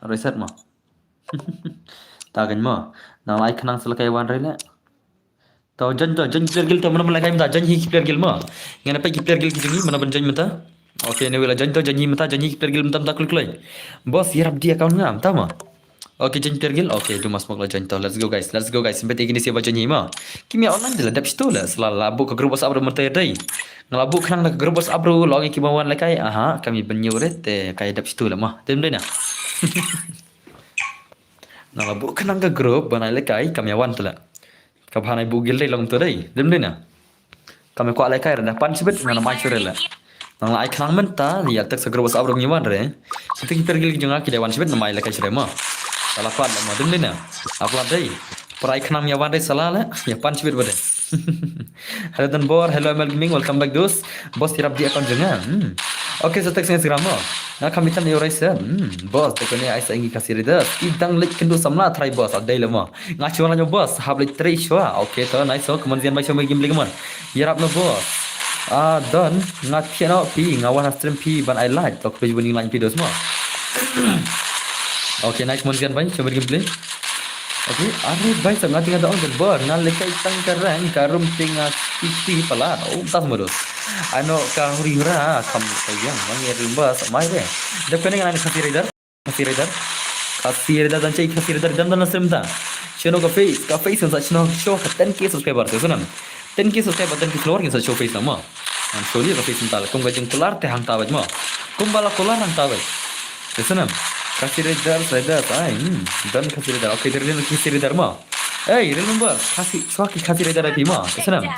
Reset mo. Ta kan mo. Nang lai khnang sa la kai wan re le. To join to, join player guild to, mana ban lai kai mynta, join hi ki player guild mo. Ngan peit ki player guild ki jong ngi, mana ban join mynta. Okay, anyway la join to, join hi mynta, join hi ki player guild mynta, mynta klik klik. Boss, ïarap di account nga, mynta mo. Okay, join player guild. Okay, duma smoke la join to. Let's go guys, let's go guys. Sempet ïa kine sa ba join hi mo. Kim ïa online de la dep shitu la, sa la la buh ka group WhatsApp ruh mynta ïa dei. Nga la buh khnang da ka group WhatsApp ruh, la ong ïa ki ba wan lehkai. Aha, kam ïa ban ñiew re te ka ïa dep shitu la mo. Te ym dei na. Nga la buh khnang ka group ban ai lehkai, kam ïa wan te la. Ka bha nai buh guild dei long to dei. Te ym dei na. Kam ïa kwah lehkai re, da pan shibit nga na mai shuh re le. Nang la ai khnang mynta, ïa text sa group WhatsApp ruh ngi wan re. Kita ki player guild ki jong nga ki dei wan shibit na mai lehkai shuh re mo. Sa la pat le mo, te ym dei na. Aplat dei. Prai khnang ïa wan re sa la le, ïa pan shibit ba dei. Hello Don Bor, hello M L Gaming, welcome back dos. Boss, ïarap di account jong nga. Hmm. Okay, sa text Instagram mo. Nga kham ïa tan ïa u rai sa. Hmm. Boss, te kane ai sa ïa ngi Khasi Raiders. Ki dang leit kynduh samla trai boss, ah dei le mo. Nga shuwa la ñiew boss, hap leit trei shuwa. Okay, to nice, so, come on Zian bai, show me gameplay, come on. Ïarap no boss. Ah, Don, nga thiah noh phi, nga wan ha stream phi ban ai like. To khublei shibun ïa line phi dos mo. Okay, nice, come on Zian bai, show me gameplay. Okay, are bai sa nga tinga da ong Don Bor, nga lehkai tang ka rank, ka room te nga fifty palat. Oh, tas mo dos. Ano ka huri ra, kam ka yang, mang ïa rim ba sa mai re. Dep kane nga na Khasi Raider. Khasi Raider. Khasi Raider dan cai Khasi Raider dan dan stream ta. Shano ka face, ka face sa shano show ka ten K subscriber. Sa sanam. Ten K subscriber, ten K follower, sa show face nama. Ngan show li ka face ta. Kum ka jingkular te hangta bad mo. Kum bala kular hangta bad. Te sanam. Khasi Raider, Raider, ai. Hmm. Dan Khasi Raider. Okay, dari Khasi Raider mo. Hey, real member. Khasi, shuwa ki Khasi Raider ai phi mo. Te sanam.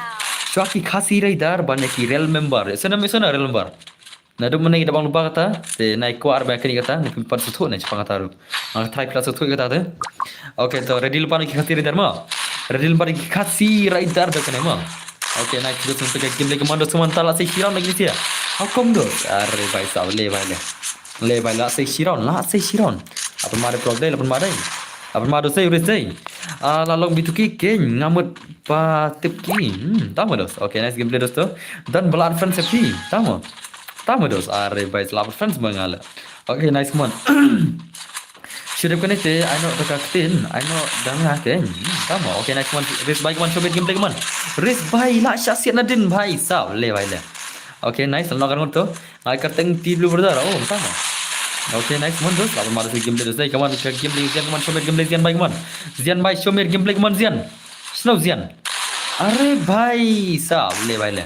Shuwa ki Khasi Raider ban ïa ki real member. Te sanam, te sanam real member. Naduh mynne da bang lypa kata, te nai kwah ba kane kata, nai pynpat suthuh nai chapang kata ruh. Nga try pynpat suthuh kata te. Okay, to ready lypa ki Khasi Raider mo. Ready lypa ki Khasi Raider da kane mo. Okay, nai kita sumpe ka game lagi Commandos, Commandos ta la sei shiron lagi sia. How come dos? Are bai sa le bai le. Le bai la sei shiron, la sei shiron. Apa ma de prog dei, apa ma dei. Apa ma dos sei, ris sei. Ah, la long bituki ken ngamut pa tip ki. Hmm, tama dos. Okay, nice gameplay dos to. Dan balan friends pi. Tama. Tama dos, are bai slap friends ba nga la. Okay, nice one. Should have connected. I know the captain. I know dang la ken. Tama. Okay, nice one. Ris bai man, show me gameplay man. Ris bai la shah siat na din bai. Sa le bai le. Okay, nice. Long kan to. Ai ka teng ti blue brother. Oh, tama. Okay, nice one dos. Laban ma dos gameplay dos. Come on, gameplay Zian, come on, show me gameplay Zian bai, come on. Zian bai, show me gameplay, come on Zian. Snow Zian. Are bai sa le bai le.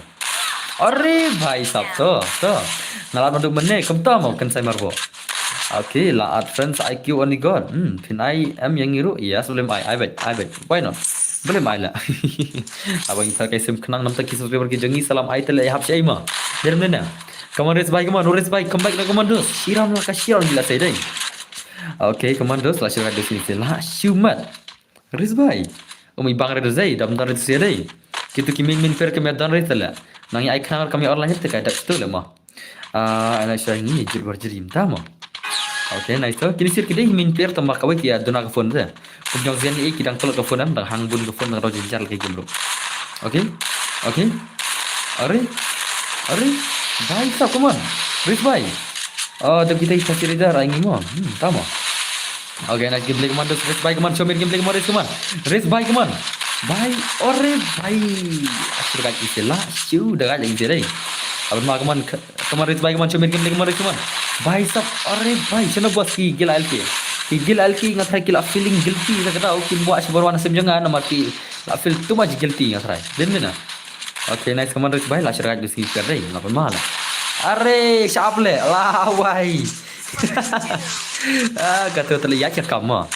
Are bai sab to, to. Nga la nang duk mynne, kumta mo kan sai marbo. Okay, la add friends I Q only God. Hmm, phin ai em ïa ngi ruh. Yes, boleh ai, ai bad, ai bad. Why not? Boleh ai la. Abang ita kai sim khnang namta ki subscriber ki jong ngi salam ai te le hap shai ma. Derem nena. Come on, Ris bai, come on, Ris bai, come back na, come on, dos. Shiram la ka shiram gila sai dai. Okay, come on, dos, la shiram dos ni la shumat. Ris bai. Umi bang re dei, dam dan re dei. Kitu ki min min per ke me dan re tele. Nang ai khnang kam ya online te kai dak tu le ma. Ah, ana shai ni jir bar jir im ta ma. Okay, nice to. Kini sir ki dei min per tama kawai ki ya duna ka phone te. Kum jong Zian ni ki dang tolok ka phone am, dang hang bun ka phone, dang rojin jar ke game ro. Okay? Okay? Are? Are? Bai sa, come on. Ris bai. Oh, dam kita kita sir ida rai ngi mo. Hmm, tama. Okay, nice gameplay, come on, dos, Ris bai, come on, show me gameplay, come on, Ris, come on. Ris bai, come on. Bai, ore bai. Asur gai isi la, shu da gai lagi dai. Aban ma, come on, come on, Ris bai, come on, show me gameplay, come on, Ris, come on. Bai sab, ore bai, shano bos ki gila L K. Ki gila L K nga try ki la feeling guilty sa kata, oh, ki buat shi barwan sem jong nga namar ki la feel too much guilty nga try. Din din na. Okay, nice, come on, Ris bai, la shi rai dos ki dai, la pun ma la. Are, sharp le, la wai. Ah, kata tu le, ya kya kam ma.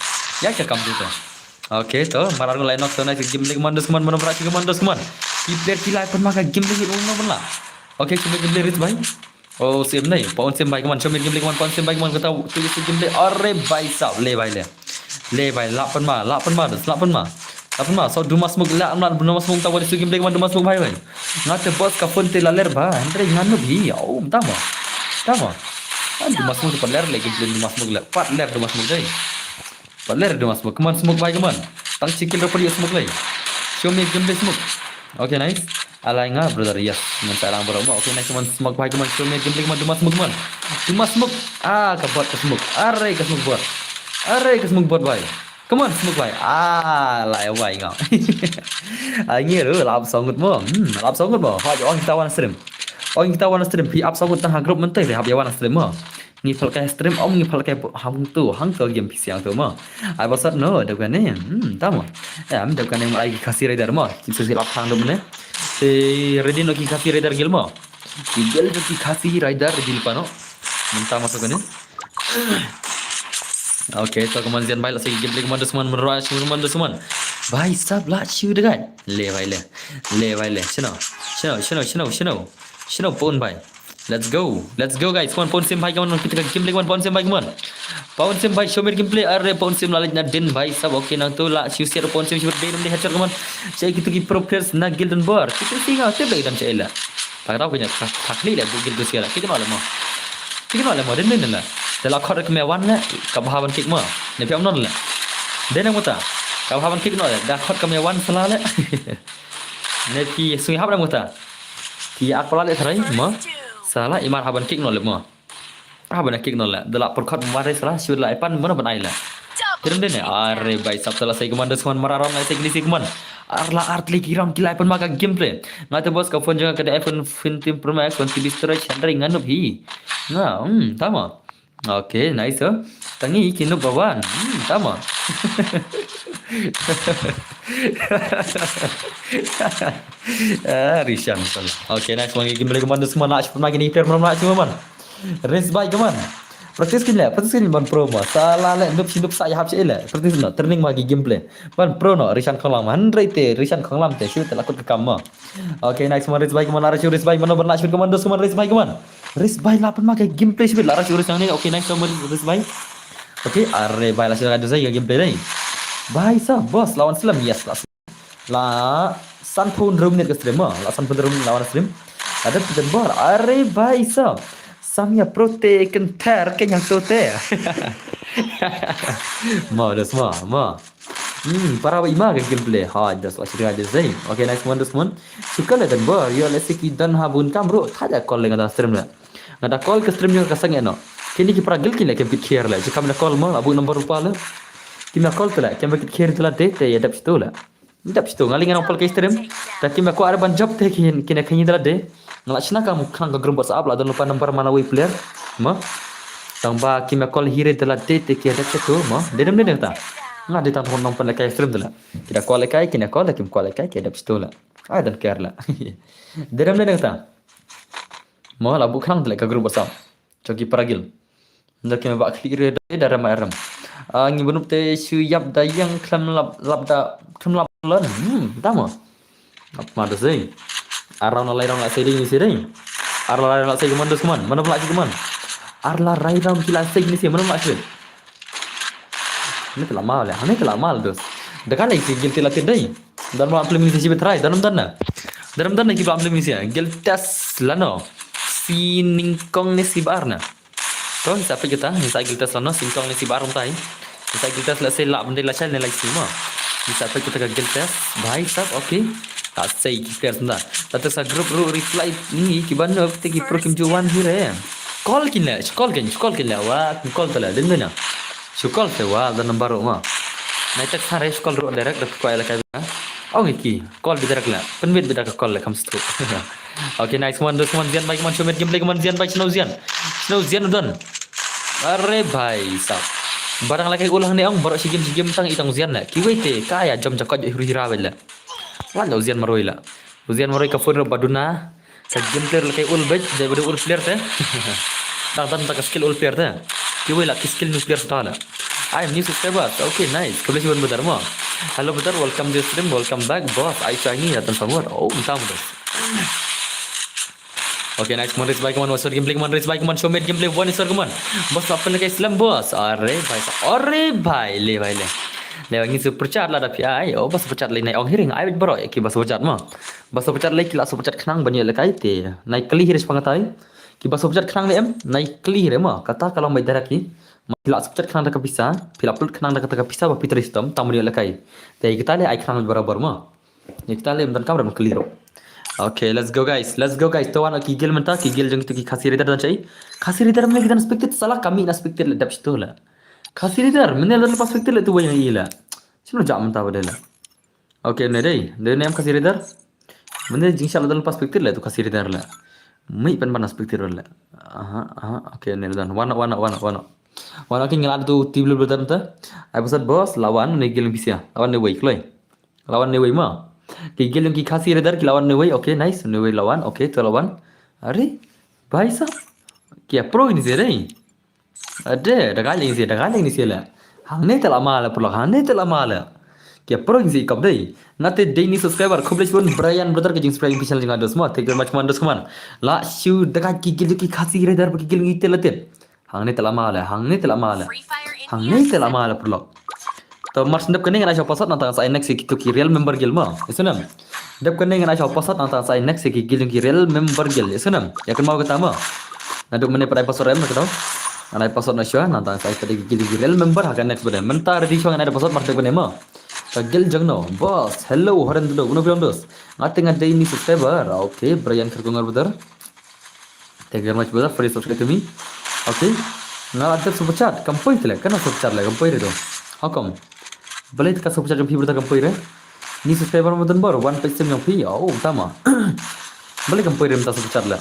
Ya kya kam tu tu. Okay, to, marar ko line up to, nice, game lagi, come on, dos, come on, mana berat, come on, dos, come on. Ki player ki lai pun ma ka game lagi, oh, mana. Okay, cuba game lagi, Ris bai. Oh, sim nei, pa un sim bai, come on, show me gameplay, come on, pa un sim bai, come on, kata tu sim gameplay. Are bai sab, le bai le. Le bai, la pun ma, la pun ma, dos, la pun ma. La pun ma, so duma smoke la, am la duma smoke ta wali su gameplay, come on, duma smoke bai bai. Nga te boss ka phone te la ler ba, hendre nga noob hi, oh, tama. Tama. An duma smoke pat ler le gameplay duma smoke le, pat ler duma smoke dai. Ba ler duma smoke. Come on, smoke bhai, come on. Tang shi kill ruh pat ïoh smoke lei. Show me gameplay smoke. Okay, nice. Alai nga brother, yes. Ngan sa lang bro mo. Okay, nice, come on, smoke bhai, come on. Show me gameplay, come on. Duma smoke, come on. Duma smoke. Ah, ka bot ka smoke. Are ka smoke bot. Are ka smoke bot bhai. Come on, smoke bhai. Ah, lai bhai nga. Ah, ngi ruh lap song ngut mo. Hmm, lap song ngut mo. Hoi, ong kita wan stream. Ong kita wan stream. Phi ap song ngut tang ha group mynta, phi hap ïa wan stream mo. Ngi phalkai stream, om ngi phalkai hangto, hangto game P C hangto mo. Ai bosat no, dep kane. Hmm, tamo. Ya, am dep kane mo ai ki Khasi Raider mo. Ki Khasi lap hang dum ne. Te ready no ki Khasi Raider guild mo. Ki guild ki Khasi Raider guild pano. Mynta masuk kane. Okay, to kaman zian bai la segi gameplay kaman dusman, menrua shu kaman dusman. Bai sab la shu degai. Le bai le. Le bai le. Shino. Shino, shino, shino, shino. Shino pon bai. Let's go. Let's go guys. Come on, pon sim bai, come on. Kita ka gameplay, come on, pon sim bai, come on. Pon sim bai, show me gameplay. Are pon sim la leit na din bai sab. Okay, nangto la shu siat pon sim shu din de headshot, come on. Cai kitu ki pro players na guild don bor. Kitu singa te bai dam cai la. Pak tau kanya tak tak ni le bu guild tu siat la. Kita malam mo. Kita malam mo, din din la. Te la khot ka me wan le, ka bha ban kick mo. Ne phi ong non le. Din nang muta. Ka bha ban kick no le. Da khot ka me wan sala le. Ne phi sui hap nang muta. Phi ak pala le tharai mo. Sala imar haban kick no le mo. Haban kick no le. Da la por khot mo re sala shu la ipan mo na ban ai le. Kirim dene. Are bai sap sala sai kaman dusman mara ram lai sai kini sai kaman. Ar la ar tli ki ram ki la ipan ma ka gameplay. Nga te boss ka phone jong nga ka da iPhone fifteen Pro Max, one T B storage, hynrei nga noob hi. Nga, hmm, tama. Okay, nice, oh. Tangi ki noob ba wan. Hmm, tama. Ah, Rishan sala. Okay, nice one. Gameplay kaman dusman la ipan ma kini player man la ipan man. Race bike kaman. Practice kin le, practice kin ban pro ma. Sala le noob shi noob sa ïa hap shi le. Practice no, training ma ki gameplay. Ban pro no, Rishan Khonglam. Hynrei te, Rishan Khonglam te, shu te la kut ka kam ma. Okay, nice one, race bike kaman, ara shu race bike man, ban la shu kaman, dusman race bike kaman. Race bike la pan ma ka gameplay shu la, ara shu race ni. Okay, nice one, race bike. Okay, are bai la shu ka dusai ka gameplay ni. Bai sa, boss, lawan Slam, yes, la. La san pun rum ni ka stream ma, la san pun rum lawan stream. Ada pun bor, are bai sa. Samia prote kenter ke nyang sote. Ma, das ma, ma. Hmm, para ba ima ka gameplay. Ha, das wa sida das dai. Okay, nice one, dusman. Suka le dan bor, yo le siki dan ha bun kam ro, thaja call le ngada stream le. Ngada call ka stream jong ka sang eno. Kini ki para guild kin le kem kit kher le. Jikam na call ma, abu number rupa le. Kim na call te le, kem kit kher te le de, te ya dap situ le. Dap situ, ngali ngan ong pal ka stream. Ta kim ko are ban job te kin, kin khin te le de. Ngala chna kam khang ka group WhatsApp la don lupa number mana wi player. Ma. Tang ba kim call hire te le de, te ki dap situ, ma. De dem de ta. Nga de tang thon nong pal ka stream te le. Kita call kai, kin call, kim call kai, ki dap situ le. I don't care la. Dedam le nang ta. Mo la bu khang le ka group WhatsApp. Choki paragil. Nda kime ba khli re da da ram ram. Ah, ngi bunup te shu yap da yang khlem lap lap da khlem lap lon. Hmm, da mo. Ap ma da sei. Arau na lai rong la sei ding ni sei ding. Ar la lai rong la sei keman dus keman. Mana pula keman. Ar la rai rong ki la sei ni sei mana pula sei. Ni kala mal ya, ni kala mal dus. Dekan lagi si guild la kedai. Dan ma play misi si betrai, dan dan na. Dan dan ki ba play misi ya. Guild test lano. Si ningkong ni si bar na. To ni sa pek kita, ni sa guild test lano, si ningkong ni si bar tai. Ni sa guild test la sei la bende la chal ni la si ma. Ni sa pek kita ka guild test. Bhai sab, okay. Ta sei ki players nda. Ta sa group ru reply ni ki ban no te ki pro kim juan hi re. Call kin le, call kin, call kin le wa, call ta le din na. Shu call te wa da number ru ma. Nai text ha re shu call ru direct da kwai la kai. Ong ki call bi direct la. Pynbit bi direct call la kam stu. Okay, nice one, dus one zian bai kaman, show me gameplay kaman, zian bai, shino zian. Shino zian don. Are bhai sab. Barang la kai ulang ne ong, baroh shi game shi game tang itang zian la. Ki wei te kaya jom jakot huru hira bai la. Wan dau zian maroi la. Uzian maroi ka phone ro baduna. Sa game player la kai ul bej, dai badu ul player te. Dang dan ta ka skill ul player te. Ki wei la ki skill new player ta la. I am new subscriber. Okay, nice. Kable si ban badar mo. Hello badar, welcome to the stream, welcome back. Boss, I shiny ya tan samur. Oh, minta mo. Okay, nice. Mon race bike man, wasur gameplay man, race bike man, show me gameplay one isur man. Boss, apa lagi slam boss? Are bhai, are bhai, le bhai le. Le ngi super chat la da pi ai. Oh, boss super chat le nai ong hiring ai bro, ki boss super chat mo. Ba super chat lei ki la super chat khnang ban ïa lehkai te. Nai kali hi ris pangatai. Kiba super chat khnang ne em, nai kylli re mo, kata ka long bai direct ki. Ma phi la super chat khnang da ka pisa, phi la upload khnang da kata ka pisa ba phi trei shitom, tang ban ïoh lehkai. Te kita le ai khnang barabar mo. Ïa kita le ym donkam ban kylli ruh. Okay, let's go guys, let's go guys. To wan ki guild mynta, ki guild jong kito ki Khasi Raider don shai. Khasi Raider mynne ki don spectate, sala kami na spectate le dep shito le. Khasi Raider mynne la don spectate le tu wei na i le. Shano ja mynta ba de le. Okay, ne dei, dei ne em Khasi Raider. Mynne jingshah la don spectate le tu Khasi Raider le. Mih pen ban spectate le. Aha, aha, okay, ne don. Wan, wan, wan, wan. Wan, okay, ngi la tu team leader mynta. Ai pasat boss, lawan ne guild pisa. Lawan ne wei kloi. Lawan ne wei mo. Ki guild ki Khasi Raider ki lawan ne wei. Okay, nice. Ne wei lawan. Okay, to lawan. Are, bhai sahab. Kya pro ini se re. Ade, da ka leng se, da ka leng ni se le. Hangne te la ma le, paralok, hangne te la ma le. Kya pro ini se kop dei. Nga te daily subscriber, khublei shibun Brian brother ka jing subscribe official jong nga dos mo. Thank you very much man dos man. La shu da ka ki guild ki Khasi Raider ba ki guild ngi te la te. Hangne te la ma le, hangne te la ma le. Hangne te la ma le, paralok. To mar shu dep kane ngan ai sha password nangta ngan sa ai next ïa kito ki real member guild mo. Ïa sngewbha. Dep kane ngan ai sha password nangta ngan sa ai next ïa ki guild ki real member guild. Ïa sngewbha. Ïa kynmaw kata mo. Naduh mynne pat ai password em kata. Ngan ai password na shuwa nangta ngan sa ai pat ïa ki guild ki real member ha ka next bad. Mynta ready shuwa ngan ai password mar dep kane mo. Ka guild jong no. Boss, hello, Horen Tudo, uno bilang dos. Nga te nga daily subscriber. Okay, Brian Kharkongor brother. Thank you very much brother for your subscribe to me. Okay. Nga la dep super chat, kam poi te le, kano super chat le, kam poi re to. How come? Balei te ka super chat jong phi brother kam poi re? Ni subscriber mo don bor, wan peit stream jong phi. Oh, tama. Balei kam poi re mynta super chat le?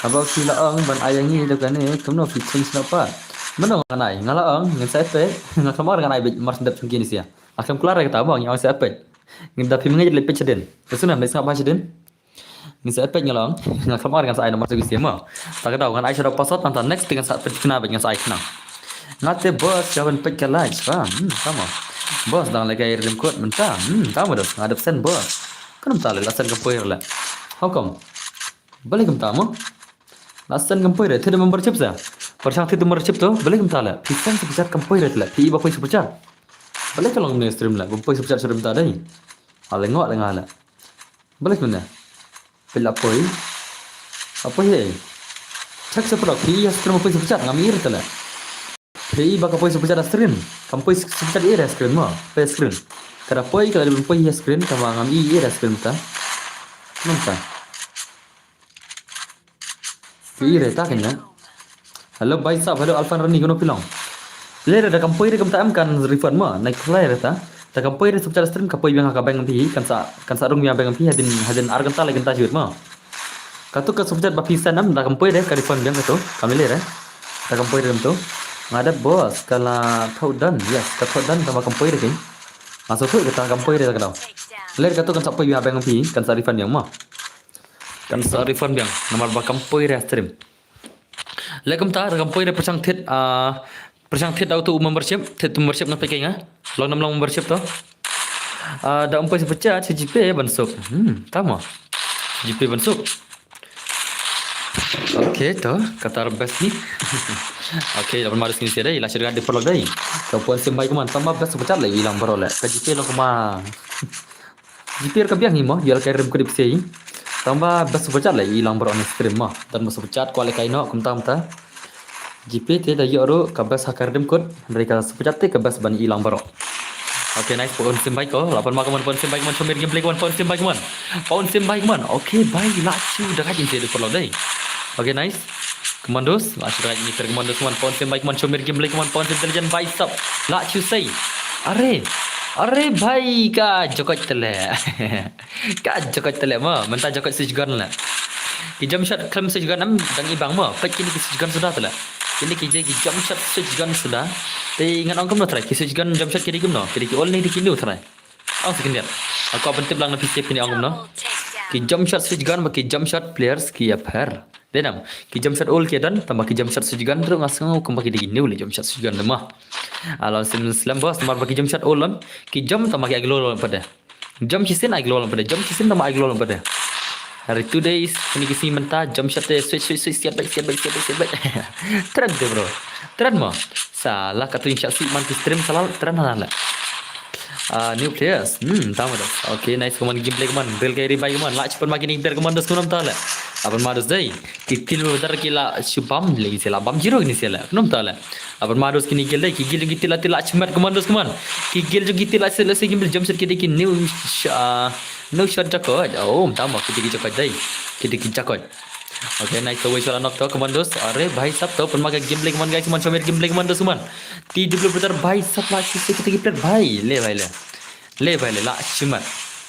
Haba phi la ong ban ai ïa ngi da kane, kumno phi change noh pat? Mano ngan ai, nga la ong ngin sa peit, nga khlem ong ngan ai beit mar shu dep jong kine sia. Nga khlem kular re kata mo, ngi ong sa peit. Ngin da phi mynta le peit shadien. Ka suna me sngap ba shadien. Ngin sa peit nga la ong, nga khlem ong ngan sa ai namar sa ki sia mo. Ta ka daw ngan ai sha daw password nangta next te ngan sa peit khnang beit ngan sa ai khnang. Nga te boss sha ban peit ka live ba. Hmm, tama. Boss dang lehkai rim kut mynta. Hmm, tama dos nga dep send boss. Kan mynta le la send kam poi re le. How come? Balei kumta mo? La send kam poi re, thied membership sa. Pyrshang thied membership to, balei kumta le. Phi send super chat kam poi re le. Phi i ba poi super chat. Balei ka long ne stream le, ba poi super chat stream ta dei. Ale ngok le nga le. Balei kumne? Phi la poi. Ba poi he. Check sa paralok, phi i ha stream ba poi super chat, ngam i re te le. Phi i ba ka poi super chat ha stream. Kam poi super chat i re ha screen mo. Poi ha screen. Ka da poi ka la dei ban poi ha screen, tangba ngam i i re ha screen ta. Mynta. Phi i re ta kane. Hello bhai sahab, hello Alphan Rani, kano phi long? Le re da kam poi re kumta em kan refund mo. Nai khlai re ta. Da kam poi re super chat stream ka poi biang ha ka bank phi, kan sa, kan sa rung biang bank phi hadien, hadien ar kynta lai kynta jut mo. Kato ka super chat ba phi send em da kam poi re ka refund biang kato. Kam le re. Da kam poi re kumto. Nga dep boss ka la thoh done. Yes, ka thoh done tangba kam poi re ki. Nga sa thoh kata kam poi re ta ka daw. Le re kato kan sa poi biang ha bank phi, kan sa refund biang mo. Kan sa refund biang namar ba kam poi re ha stream. Le kumta da kam poi re pyrshang thied, ah, pyrshang thied da uto u membership, thied membership na peit kai nga. Long nam long membership to. Ah, da ym poi super chat, shu GPay ban suk. Hmm, tama. GPay ban suk. Okay to, kata best ni. Okay, da ban marus ni sia dei, la shu da dei paralok dei. To pon sim bai kumne, tama best super chat le i lang baroh le. Ka GPay long kumne. GPay ka biang hi mo, ïa lehkai rim kut ip sei. Tangba best super chat le i lang baroh ne stream mo. Don ba super chat kwah lehkai noh kumta kumta. GPay te da ïoh ruh ka best ha ka rim kut. Hynrei ka super chat te ka best ban i lang baroh. Okay, nice, pon sim bai ko. La pon ma kumne, pon sim bai kumne, Shomir Gameplay kumne, pon sim bai kumne. Pon sim bai kumne. Okay, bai la chu da ka jin te du paralok dei. Okay, nice. Commandos, la chu da ka jin te Commandos kumne, pon sim bai kumne, Shomir Gameplay kumne, pon sim intelligent bai sap. La chu sei. Are. Are bhai ka jokot te le. Ka jokot te le mo, mynta jokot switch gun le. Ki jump shot khlem switch gun em dang i bang mo, peit kine ki switch gun suda te le. Kine ki je ki jump shot switch gun suda. Te ngan ong kumno trai, ki switch gun jump shot ki dei kumno, ki dei ki old ne ki new trai. Ong sa khyndiat. Nga kwah ban tip lang na phi sep kine ong kumno. Ki jump shot switch gun bad ki jump shot players ki ïapher. Dei nam, ki jump shot old ki don, tangba ki jump shot switch gun ruh nga sngew kumba ki dei ki new le jump shot switch gun le mo. Alo sim slem boss, namar ba ki jump shot old lon, ki jump tangba ki ai glow lon pat de. Jump shisien ai glow lon pat de, jump shisien tangba ai glow lon pat de. Hari two days, kine ki sngi mynta, jump shot te switch, switch, switch, siat beit, siat beit, siat beit, siat beit. Trend te bro. Trend mo. Sala katto jingshah sih man ki stream sala trend hana le. Ah, new players. Hmm, tama dos. Okay, nice kumne gameplay kumne. Rel kai revive kumne. Lach pun ma kine player kumne dos kumne tale. Aban ma dos dei. Ki team leader ki la shibam le ki la bam zero kini sele. Nom ta le. Aban ma dos kini guild dei ki guild jong ki team la team la shimet commandos, come on. Ki guild jong ki team la sele se ki jump shot ki dei ki new sh- ah, new shot jakot. Oh, tama ki dei ki jakot dei. Ki dei ki jakot. Okay, nice to wei shot knock to commandos. Are bhai sab to pun ma ka gameplay, come on guys, come on, show me gameplay commandos, come on. T W brother bhai sab la sisi kita ki player bhai. Le bhai le. Le bhai le la shimet.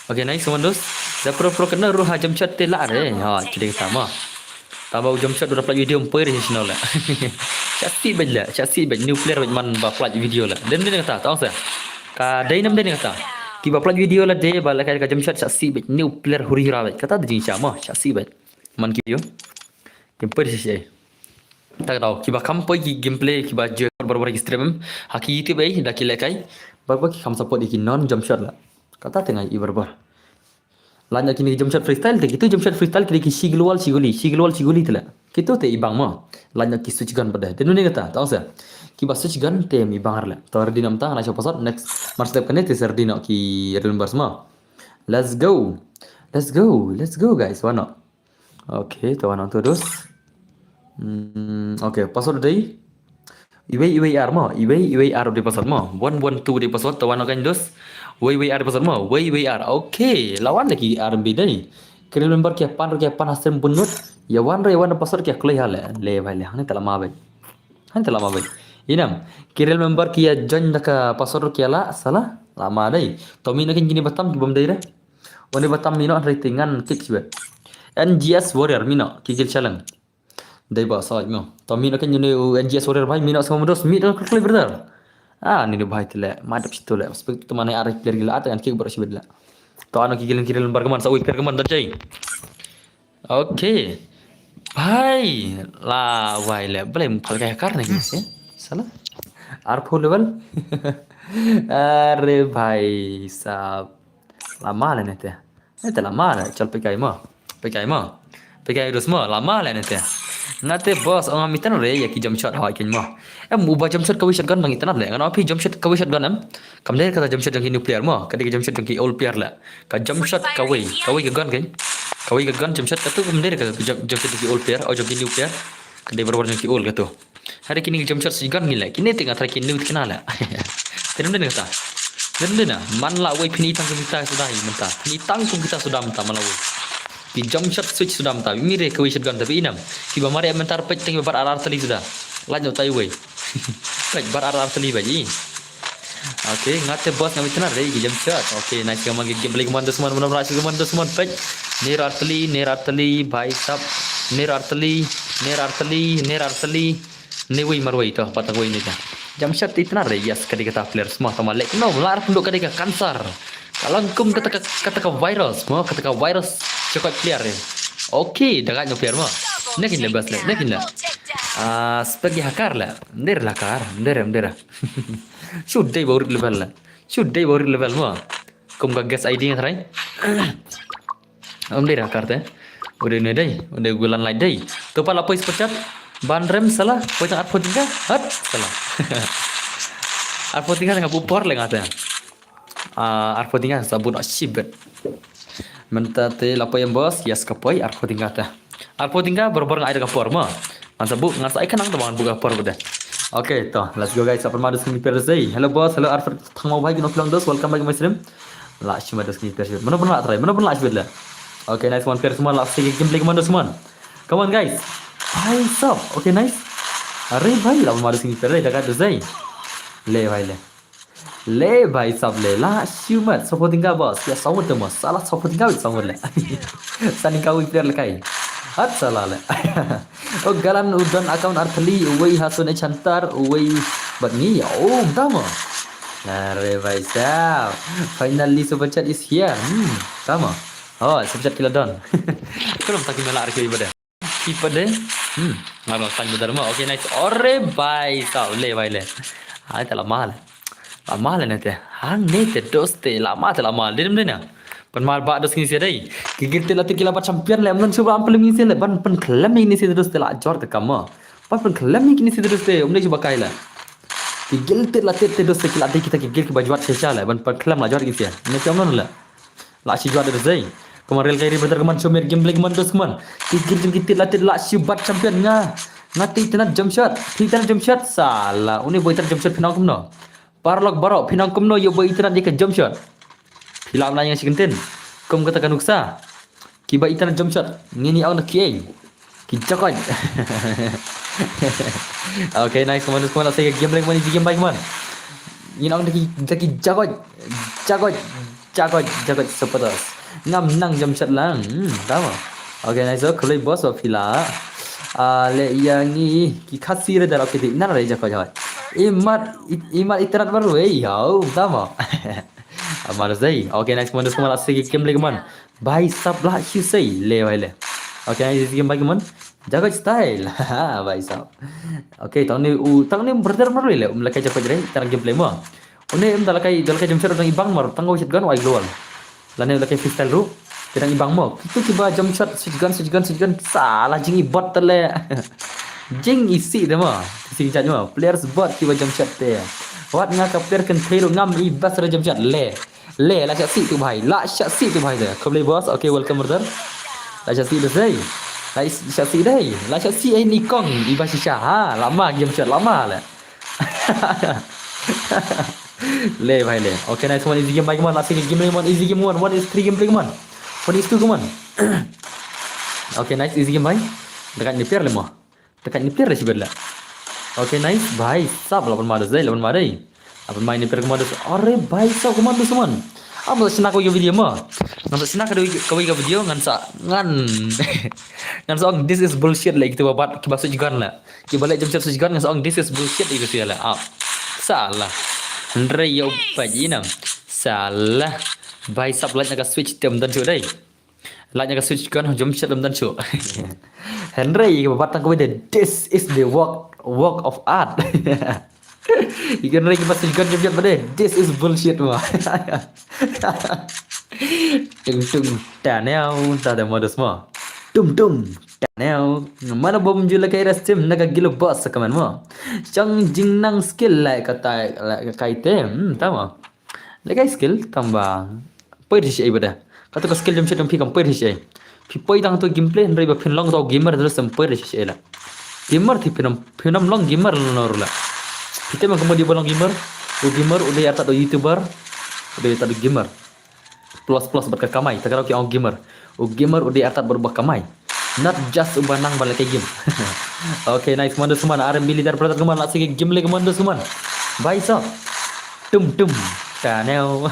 Okay, nice commandos. Da pro pro kena ruha jump shot te la re. Ha, kiding tama. Tama u jump shot udah play video mpoi re channel la. Chasi bej la, chasi bej new player bej man ba play video la. Dem dem kata, tong sa. Ka dei nam dem kata. Ki ba play video la de ba la ka jump shot chasi bej new player huri hura bej. Kata de jing chama, chasi bej. Man ki yo. Ki mpoi re chasi. Tak dau, ki ba kam poi ki gameplay, ki ba je barbar ki stream. Ha ki YouTube ei, da ki lekai. Barbar ki kam support ki non jump shot la. Kata tengai i barbar. Lanya kini jump shot freestyle te kitu jump shot freestyle kini ki shigil wal shiguli shigil wal shiguli tela kitu te ibang mo. Lanya ki switch gun pada te nune kata tong sa. Ki ba switch gun te mi bang arle to ready nam ta na shop pasat next mar step kane te ready no ki ready numbers mo. Let's go. Let's go. Let's go guys. Wano. Okay, to wano to dos. Hmm, okay, pasat dei. Iwei iwei ar mo, iwei iwei ar de pasat mo. One one two de pasat, tawana kan dos. Wei wei ar pasat mo, wei wei ar. Okay, lawan lagi ar bi dei. Kiri member kia pan kia pan hasem bunut. Ya wan re wan pasat kia klei hale. Le bai le, hang tala ma bai. Hang tala ma bai. Inam, kiri member kia join daka pasat kia la, sala, la ma dei. Tomi na kan gini batam ki bom dei re. Wani batam mino re tingan kik siwet. N G S Warrior mino, kikil challenge. Dei ba sa mo. To mino kan yune u N G S Warrior bai mino sama dos mino kan kle brother. Ah, ni bai tele. Madap situ le. Spek tu mana arek player gila at kan kick baru sibet la. To ano ki gilan kilan bar keman sa ui player keman dan jai. Okay. Bai la wai le. Boleh mupal kaya kar ni sih. Salah. Arpo level. Are bhai sab. Lama le nete. Nete lama le chal pekai mo. Pekai mo. Pekai rus mo lama le nete. Ngate boss ong mitan re ya ki jump shot hoi ken mo. Em uba jump shot kawi shotgun bang itan le. Ngano pi jump shot kawi shotgun em. Kam dei kata jump shot jong ki new player mo. Kata ki jump shot jong ki old player le. Ka jump shot kawi kawi ka gun ken. Kawi ka gun jump shot katu kam dei ka jump jump shot jong ki old player o jong ki new player. Ka dei barabar jong ki old katu. Hari kini jump shot sigan ngi le kini tengah try kini wit kena le. Tendem den kata. Tendem den man la wei pini tang kita sudah menta. Pini tang kita sudah menta man la wei. Ki jump shot switch sudah menta. Mire kawi shotgun tapi inam. Ki ba mare mentar pet teng bar arar tali sudah. Lanjut tai wei. Pet bar arar tali baji. Okay, ngate boss ngam itna re ki jump shot. Okay, nice kaman ki gameplay kaman dusman mana mara kaman dusman pet. Ner arteli, ner arteli, bhai sab. Ner arteli, ner arteli, ner arteli. Ne wei mar wei to patang wei ne ja. Jump shot itna re yes kadi kata player semua sama lek no lar punduk kadi ka cancer. Kalangkum kata ka kata ka virus mo kata ka virus cakap player re. Okay, dagat no player mo. Ne kin le bas le, ne kin le. Ah, spek hakar le. Nder la kar, nder nder. Shu dei ba urit level la. Shu dei ba urit level mo. Kum ka guest I D nga try. Nder la kar te. Udah ne dei, udah gulan lai dei. Tu pala poi spechat. Ban rem salah, poi tang arpho tingga. Hat salah. Arpho tingga nga bupor le ngate. Ah, arpho tingga sabut sibet. Menta te la poi em boss, yes ka poi arpho tingga te. Arpho tingga bor bor ngai da ka por ma. Ngan sa buk ngan sa ai khanang da ngan buk ka por bede. Okay to, let's go guys. Apa ma dos ni per sei. Hello boss, hello Arthur. Thang mau bhai kino pulang dos, welcome back to my stream. La shima dos ni per sei. Mana pun la try, mana pun la shibet la. Okay, nice one per semua la sigi gameplay commander semua. Come on guys. Bhai sab. Okay, nice. Are bhai la ma dos ni per sei, dagat dos sei. Le bhai le. Le bhai sab le la shimat supporting ka boss ya sawut te mo sala supporting ka wit sawut le. Sani ka wit player le kai. Hat sala le. O galan u don account arthali uwei hasun e chantar uwei bat ngi ya um tama. Are bhai sab. Finally super chat is here. Hmm, tama. Oh, super chat kila don. Kalau tak kimela arke ibadah. Ki pade. Hmm. Ngarol tang bedar ma. Okay, nice. Ore bhai sab le bhai le. Hai te lama le. Lama le ne te. Hang ne te dos te lama te lama. Dem de na. Pan mar ba dos ngi se dei. Ki gil te la te kila ba champion le. Amnon chuba ampel ngi se le. Ban pan klem ngi se dos te la jor te kama. Ban pan klem ngi se dos te. Um dei chuba kai le. Ki gil te la te te dos te kila te kita ki gil ki ba jwat se cha le. Ban pan klem la jor ngi se. Ne te amnon le. La shi jwat de dei. Kumar rel kai ri brother, kumar show mer gameplay commandos, kumar. Ki kill jong ki tit la tit la shu bat champion nga. Nga te itynnad jump shot. Phi itynnad jump shot. Sala, une boi itynnad jump shot phi nang kumno? Paralok baroh phi nang kumno ïa u boi itynnad ïa ka jump shot? Phi lah ban ai nga shi kyntien kum kata ka nuksa. Kiba itynnad jump shot ngin ong da kiei? Ki jakoj. Okay, nice, kumar, kumar, la sei ka gameplay, kumar, easy game bhai, kumar. Ngin ong da ki, da ki jakoj. Jakoj. Jakoj, jakoj supporters. Ngam nang jump shot lang. Hmm, tama. Okay, nice, oh, khublei boss ba phi la. Ah, leh ïa ngi ki Khasi re da, okay, di nan re jakoj hoi. Imat, i-, imat itynnad marwei, hau, tama. Amar sei. Okay, nice, kumar, kumar, la sei ki gameplay, kumar. Bhai sab, la shu sei, le bhai le. Okay, nice, easy game bhai, kumar. Jakoj style. Ha, bhai sab. Okay, tang ne u, tang ne brother marwei le, um la kai jakoj re, tang gameplay mo. Une um da la kai, da la kai jump shot, dang i bang mar, tang u shotgun, wai global. Lane la kai freestyle ruh, te dang i bang mo. Kitu kiba jump shot, switch gun, switch gun, switch gun, sala jing i bot te le. Jing i sih te mo. Sih jat mo. Players bot kiba jump shot te. Wat nga ka player kynthei ruh ngam i bas re jump shot le. Le, la shah sih tu bhai. La shah sih tu bhai te. Khublei boss. Okay, welcome brother. La shah sih te sei. La shah sih dei. La shah sih ai ni kong. Iba shisha. Ha, lama game shot lama le. Le bhai le. Okay, nice one, easy game bhai, come on. Last game, game, one easy game, one, one is three game, play, come on. One is two, come on. Okay, nice, easy game bhai. Dekat ni player le mo. Dekat ni player le sibet le. Okay, nice bhai. Sab lawan ma dei, lawan ma dei. Lawan ma ni player, come on. Are bhai, sab, come on, come on. Am sa sna ko video mo. Ngan sa sna ka video, ka video ngan sa ngan. Ngan sa ong this is bullshit le, kitu ba bat kiba switch gun le. Kiba leh jump shot switch gun ngan sa ong this is bullshit, itu sih lah. Ah. Salah. Hynrei ïa u peit i nam. Salah. Bhai sab, lait na ka switch te ym don shuh dei. Lait na ka switch gun jump shot ym don shuh. Hynrei kiba bat tang kawei de, this is the work, work of art. Ïa ka hynrei kiba switch gun jump shot ba de, this is bullshit mo. Tung tung taneo, ta da modus mo. Tum tum taneo. Mana bom ju la kai rastim na ka gilo boss sa kaman mo. Chang jingnang skill lai ka tai, lai ka kai te. Hmm, ta mo. Lai kai skill tamba. Poi da shi ai ba da. Katu ka skill jump shot jong phi kam poi da shi ai. Phi poi tang tu gameplay hynrei ba phin long tu gamer, da sem poi da shi ai la. Gamer ti phin ym, phin ym long gamer la nor la. Phi te man kam di ba long gamer. U gamer u dei artat u YouTuber. U dei artat u gamer. Plus plus bad ka kamai, ta ka dei ki ong gamer. U gamer u dei artat bad ba kamai. Not just uba nang ba leh ka game. Okay, nice, Commander Suman, R M B leader brother, Commander, last game leh Commander Suman. Bhai sab. Tum tum. Taneo.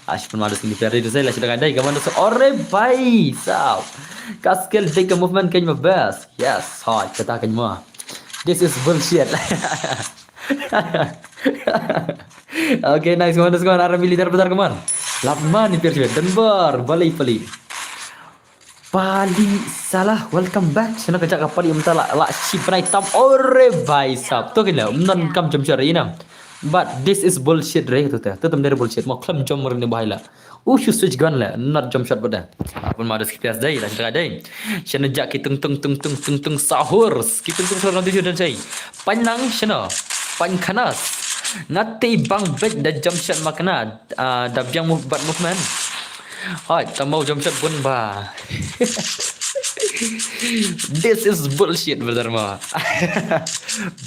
Ash pun madus ni peri tu saya lah sudah ada Commander Suman. Ore bhai sab. Ka skill dei ka movement kan ma best. Yes, hai kata kan ma. This is bullshit. Okay, nice, Commander Suman, R M B leader brother, Commander. Lap man ni peri tu. Denver, balik balik. Pali salah, welcome back. Shano ka jaka pali mynta la, la ship nai tam. Ore bhai sab. To kila, ym don kam jump shot re ina. But this is bullshit re tu te. Tu tam dei bullshit. Mo khlem jump re ni bhai la. U shu switch gun le, not jump shot bad da. Pun ma da skip dei, la shit dei. Shano jak ki tung tung tung tung tung tung sahur. Ki tung tung sahur nanti sudah dei. Panang shano. Pan khanas. Ngati bang bek da jump shot makna. Ah, da biang move bad movement. Hai, tambah jump shot pun ba. This is bullshit, brother ma.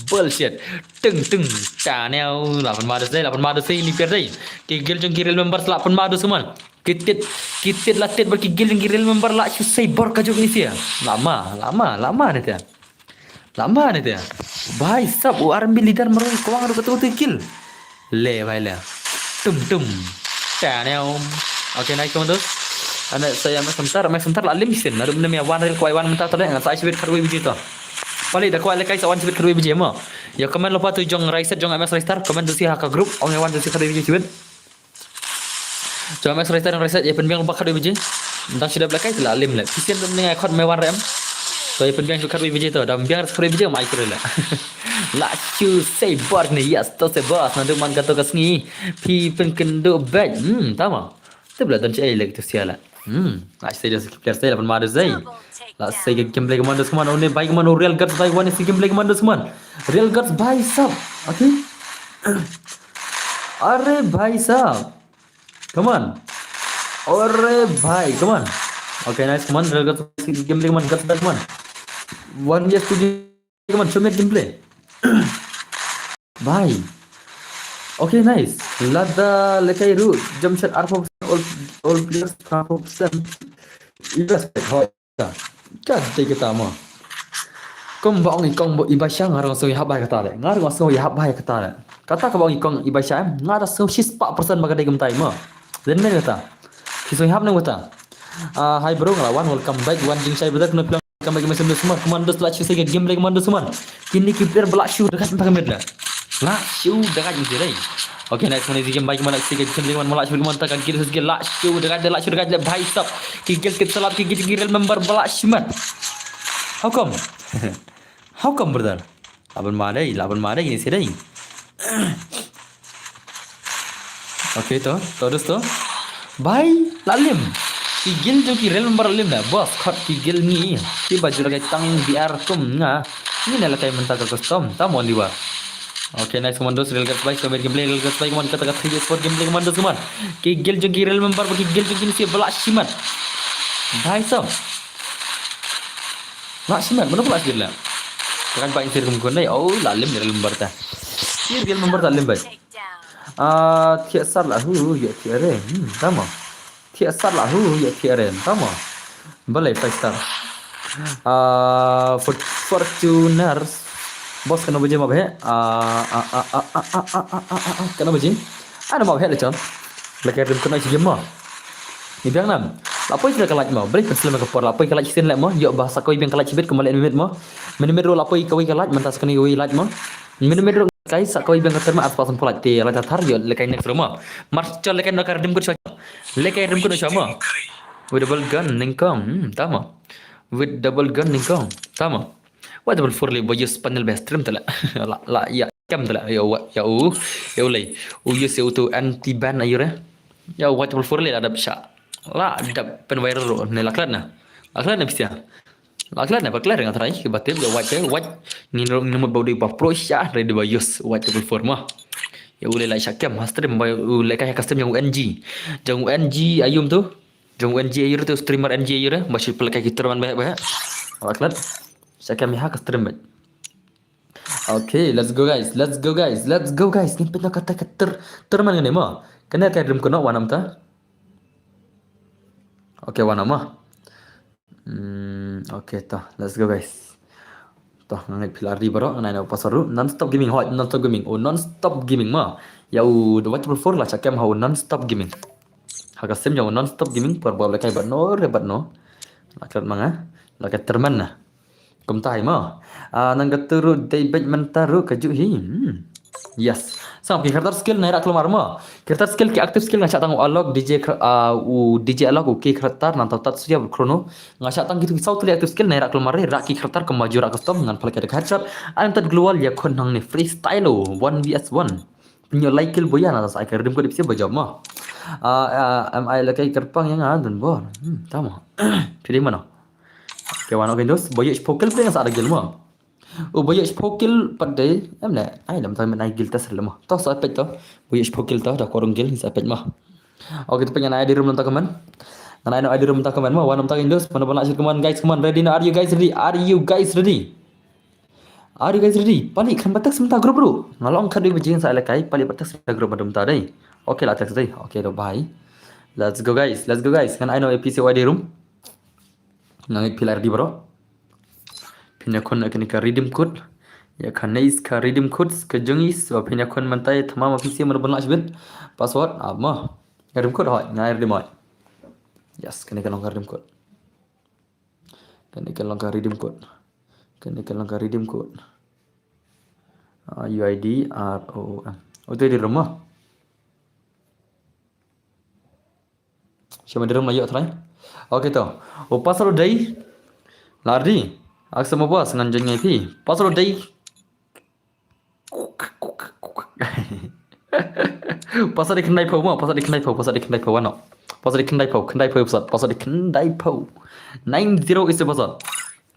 Bullshit. Tung tung. Taneo. Lapan madus dei, lapan madus dei, ni per dei. Ki gil jong ki real members lapan madus man. Kitit, kitit la tit bar ki gil jong ki real member la shu sei bor ka jong ni sia. Lama, lama, lama ni tia. Lama ni te. Bhai sab u R M B leader marwei kwang ruh katu tu kill. Le bhai le. Tum tum. Taneo. Okay, nice commandos. Ana saya ma sebentar, ma sebentar la lim sin. Naduh mynne wan rel kwai wan mynta to le ngan sa shibit khatwei biji to. Pali da kwai le kai sa wan shibit khatwei biji mo. Ya comment lo pa tu jong Raiset jong M S Raistar, comment tu si ha ka group ong ya wan tu si khatwei biji shibit. Jong M S Raistar, Raistar, ya pynbiang ba khatwei baje. Dang shu dep la kai la lim le. Pisian dum ningai khot me wan rem. To ya pynbiang shu khatwei baje to. Dang biang khatwei baje mai kure le. La shu sei bor ni, yes to sei bor. Naduh man kato ka sngi. Phi pynkynduh bek. Hmm, tama. Te bla don che le to sia la. Hmm, la sei, just keep there, sei lapan madus dei. La sei ka gameplay commandos, come on, one bhai, come on, real guts bhai, one is gameplay commandos, come on. Real guts bhai sab. Okay. Are bhai sab. Come on. Ore bhai, come on. Okay, nice, come on. Real gameplay, come on. One V S two, come on. Show me gameplay. Bhai. Okay, nice. Lada lekai ruh, jump shot arphew percent, all, all players arphew percent. Respect, hoi. Ka dei kata mo. Kum ba ong i kong ba i Baisha, nga ruh nga sngew ïahap bha ïa kata le. Nga ruh nga sngew ïahap bha ïa kata le. Kata kaba ong i kong i Baisha em, nga ruh sngew shispah percent ba ka dei kumta mo. Then men kata. Ki sngew ïahap nang kata. Ah, hi bro, nga la wan, welcome back. Wan jingshai bro, kena plang, welcome back, Mister Sumar. Commandos la shu sege game le Commandos Sumar. Kini ki player ba la shu dekat empat meter. La shu dekat ni dei. Okay, nice one, easy game, bhai, kemana sih, kemana, kemana, kemana, kemana, kemana, kemana, kemana, kemana, kemana, kemana, bhai sab, ki gel kit salap, ki gel, ki real member ba la shimat. How come? How come, brother? Laban ma dei, laban ma dei, ni sih dei. Okay, to, to, dus to. Bhai, la lim. Ki gel jong ki real member la lim na, boss, khot ki gel ngi. Ki baju lagi tang B R tum nga. Ngi na lakai mynta ka custom, ta mon di wa. Okay, nice, Commandos, real guys, bhai, so gameplay, real guys, bhai, Commandos, kata ka three D sport gameplay, Commandos, man. Ki gel jong ki real member, ki gel jong ki ni sih ba la shimat. Bhai sab. La shimat, mano ba la shimat la. Kan ba insir kum kun dei, oh, la lim real member ta. Ki real member ta lim bhai. Ah, thiah sar la hu, ïa thiah re. Hmm, tama. Thiah sar la hu, ïa thiah re. Tama. Balei five star. Ah, for, Fortuner. Boss, kano baje ma bhe? Ah, ah, ah, ah, ah, ah, ah, ah, ah, kano baje? Ano ma bhe le chon. Leke rim kano shi game ma. Ni biang nam. La poi ka like ma. Break pen selama ka por. La poi ka like sin le ma. Ïoh ba sa kawei biang ka like shibit kumba le minute ma. Minute ro la poi kawei ka like, mynta sa kani kawei like ma. Minute ro kai sa kawei biang ka terma arspah san pulai te la ta thar ïoh lekai next ro ma. Mar chon lekai no ka redeem code shwa. Lekai redeem code shwa ma. With double gun nyngkong. Hmm, tama. With double gun nyngkong. Tama. White double four le ba use panel best trim tala. La, la, ïa, kam tala. Ïa, wa, ïa, u, ïa, u le. U use ïa u tu anti ban ayu re. Ïa, white double four le la dap sha. La dap pen viral ro. Ne la klat na. La klat na pista. La klat na, ba klat nga trai, ba tip, ïa, white, ïa, white. Ni ro, ni mut ba u dei ba pro sha, re dei ba use, white double four ma. Ïa, u le la sha kam, ha stream, ba u le ka ha custom jong u N G. Jong u N G ayum tu. Jong u N G ayu tu, streamer N G ayu re, ba shi pele ka ki terman ba, ba. La klat. Sha kam ha ka stream ba. Okay, let's go guys, let's go guys, let's go guys. Ngin pynno kata ka ter, terman ngane mo. Kane ka rim kono wan am ta. Okay, wan am mo. Hmm, okay, to, let's go guys. To, nga ngeit phi la ready baroh, nga nai na password ruh, non stop gaming, hoi, non stop gaming, oh, non stop gaming ma. Ïa u, the white triple four la sha kam ha u non stop gaming. Ha ka sim ïa u non stop gaming, por ba le kai bad no, re bad no. La klat ma nga, la ka terman na. Kumta hi mo. Ah, nang kata ruh dei beit mynta ruh ka juh hi. Hmm. Yes. Sngap ki character skill nai rak klumar mo. Character skill ki active skill nga shah tang u Alok, D J Kra-, ah, u D J Alok, u K character, nangta u Tatsuya, u Chrono. Nga shah tang kitu ki saw tylli active skill nai rak klumar re, rak ki character kumba ju rak custom ngan phalak ïa ka headshot. Unlimited global ïa khun hangne freestyle o, one V S one. Pynïoh lai kill boya na sa ka redeem code pisa ba jam mo. Ah, ah, M I la kai kyrpang ïa nga don bor. Hmm, tama. Phi dei mano. Ke wan ok dos, ba ïoh shiphew kill pdeng sa da gil mo. U ba ïoh shiphew kill pat dei, em ne, ai lam tang men ai gil tas le mo. To sa pet to, ba ïoh shiphew kill to, da korong gil sa pet mo. Ok, to pet ngan ai di room nang ta kaman. Ngan ai no ai di room nang ta kaman mo, wan nang ta dos, mana bana shit kaman, guys, kaman, ready na, are you guys ready? Are you guys ready? Are you guys ready? Pali khan ba text mynta group ruh. Nga long khat dei ba jing sa le kai, pali ba text mynta group ba dum ta dei. Ok, la text dei. Ok, to bye. Let's go guys, let's go guys. Ngan ai no A P C Y D room. Nga ngeit phi la ready bro. Phin ïa khun kane ka redeem code. Ïa ka nice ka redeem code ka jong i, so phin ïa khun mynta ïa thamam A P C mana ban last bit. Password, ah, ma. Redeem code hoi, nga redeem hoi. Yes, kane ka long ka redeem code. Kane ka long ka redeem code. Kane ka long ka redeem code. Ah, U I D R O O M. Uto di rumah. Shima di rumah yuk try. Okay to. Oh, password u dei. La ready. Ak sama bos ngan join ngai phi. Password u dei. Password dei khyndai phew mo, password dei khyndai phew, password dei khyndai phew, ano. Password dei khyndai phew, khyndai phew password, password dei khyndai phew. Nine zero is the password.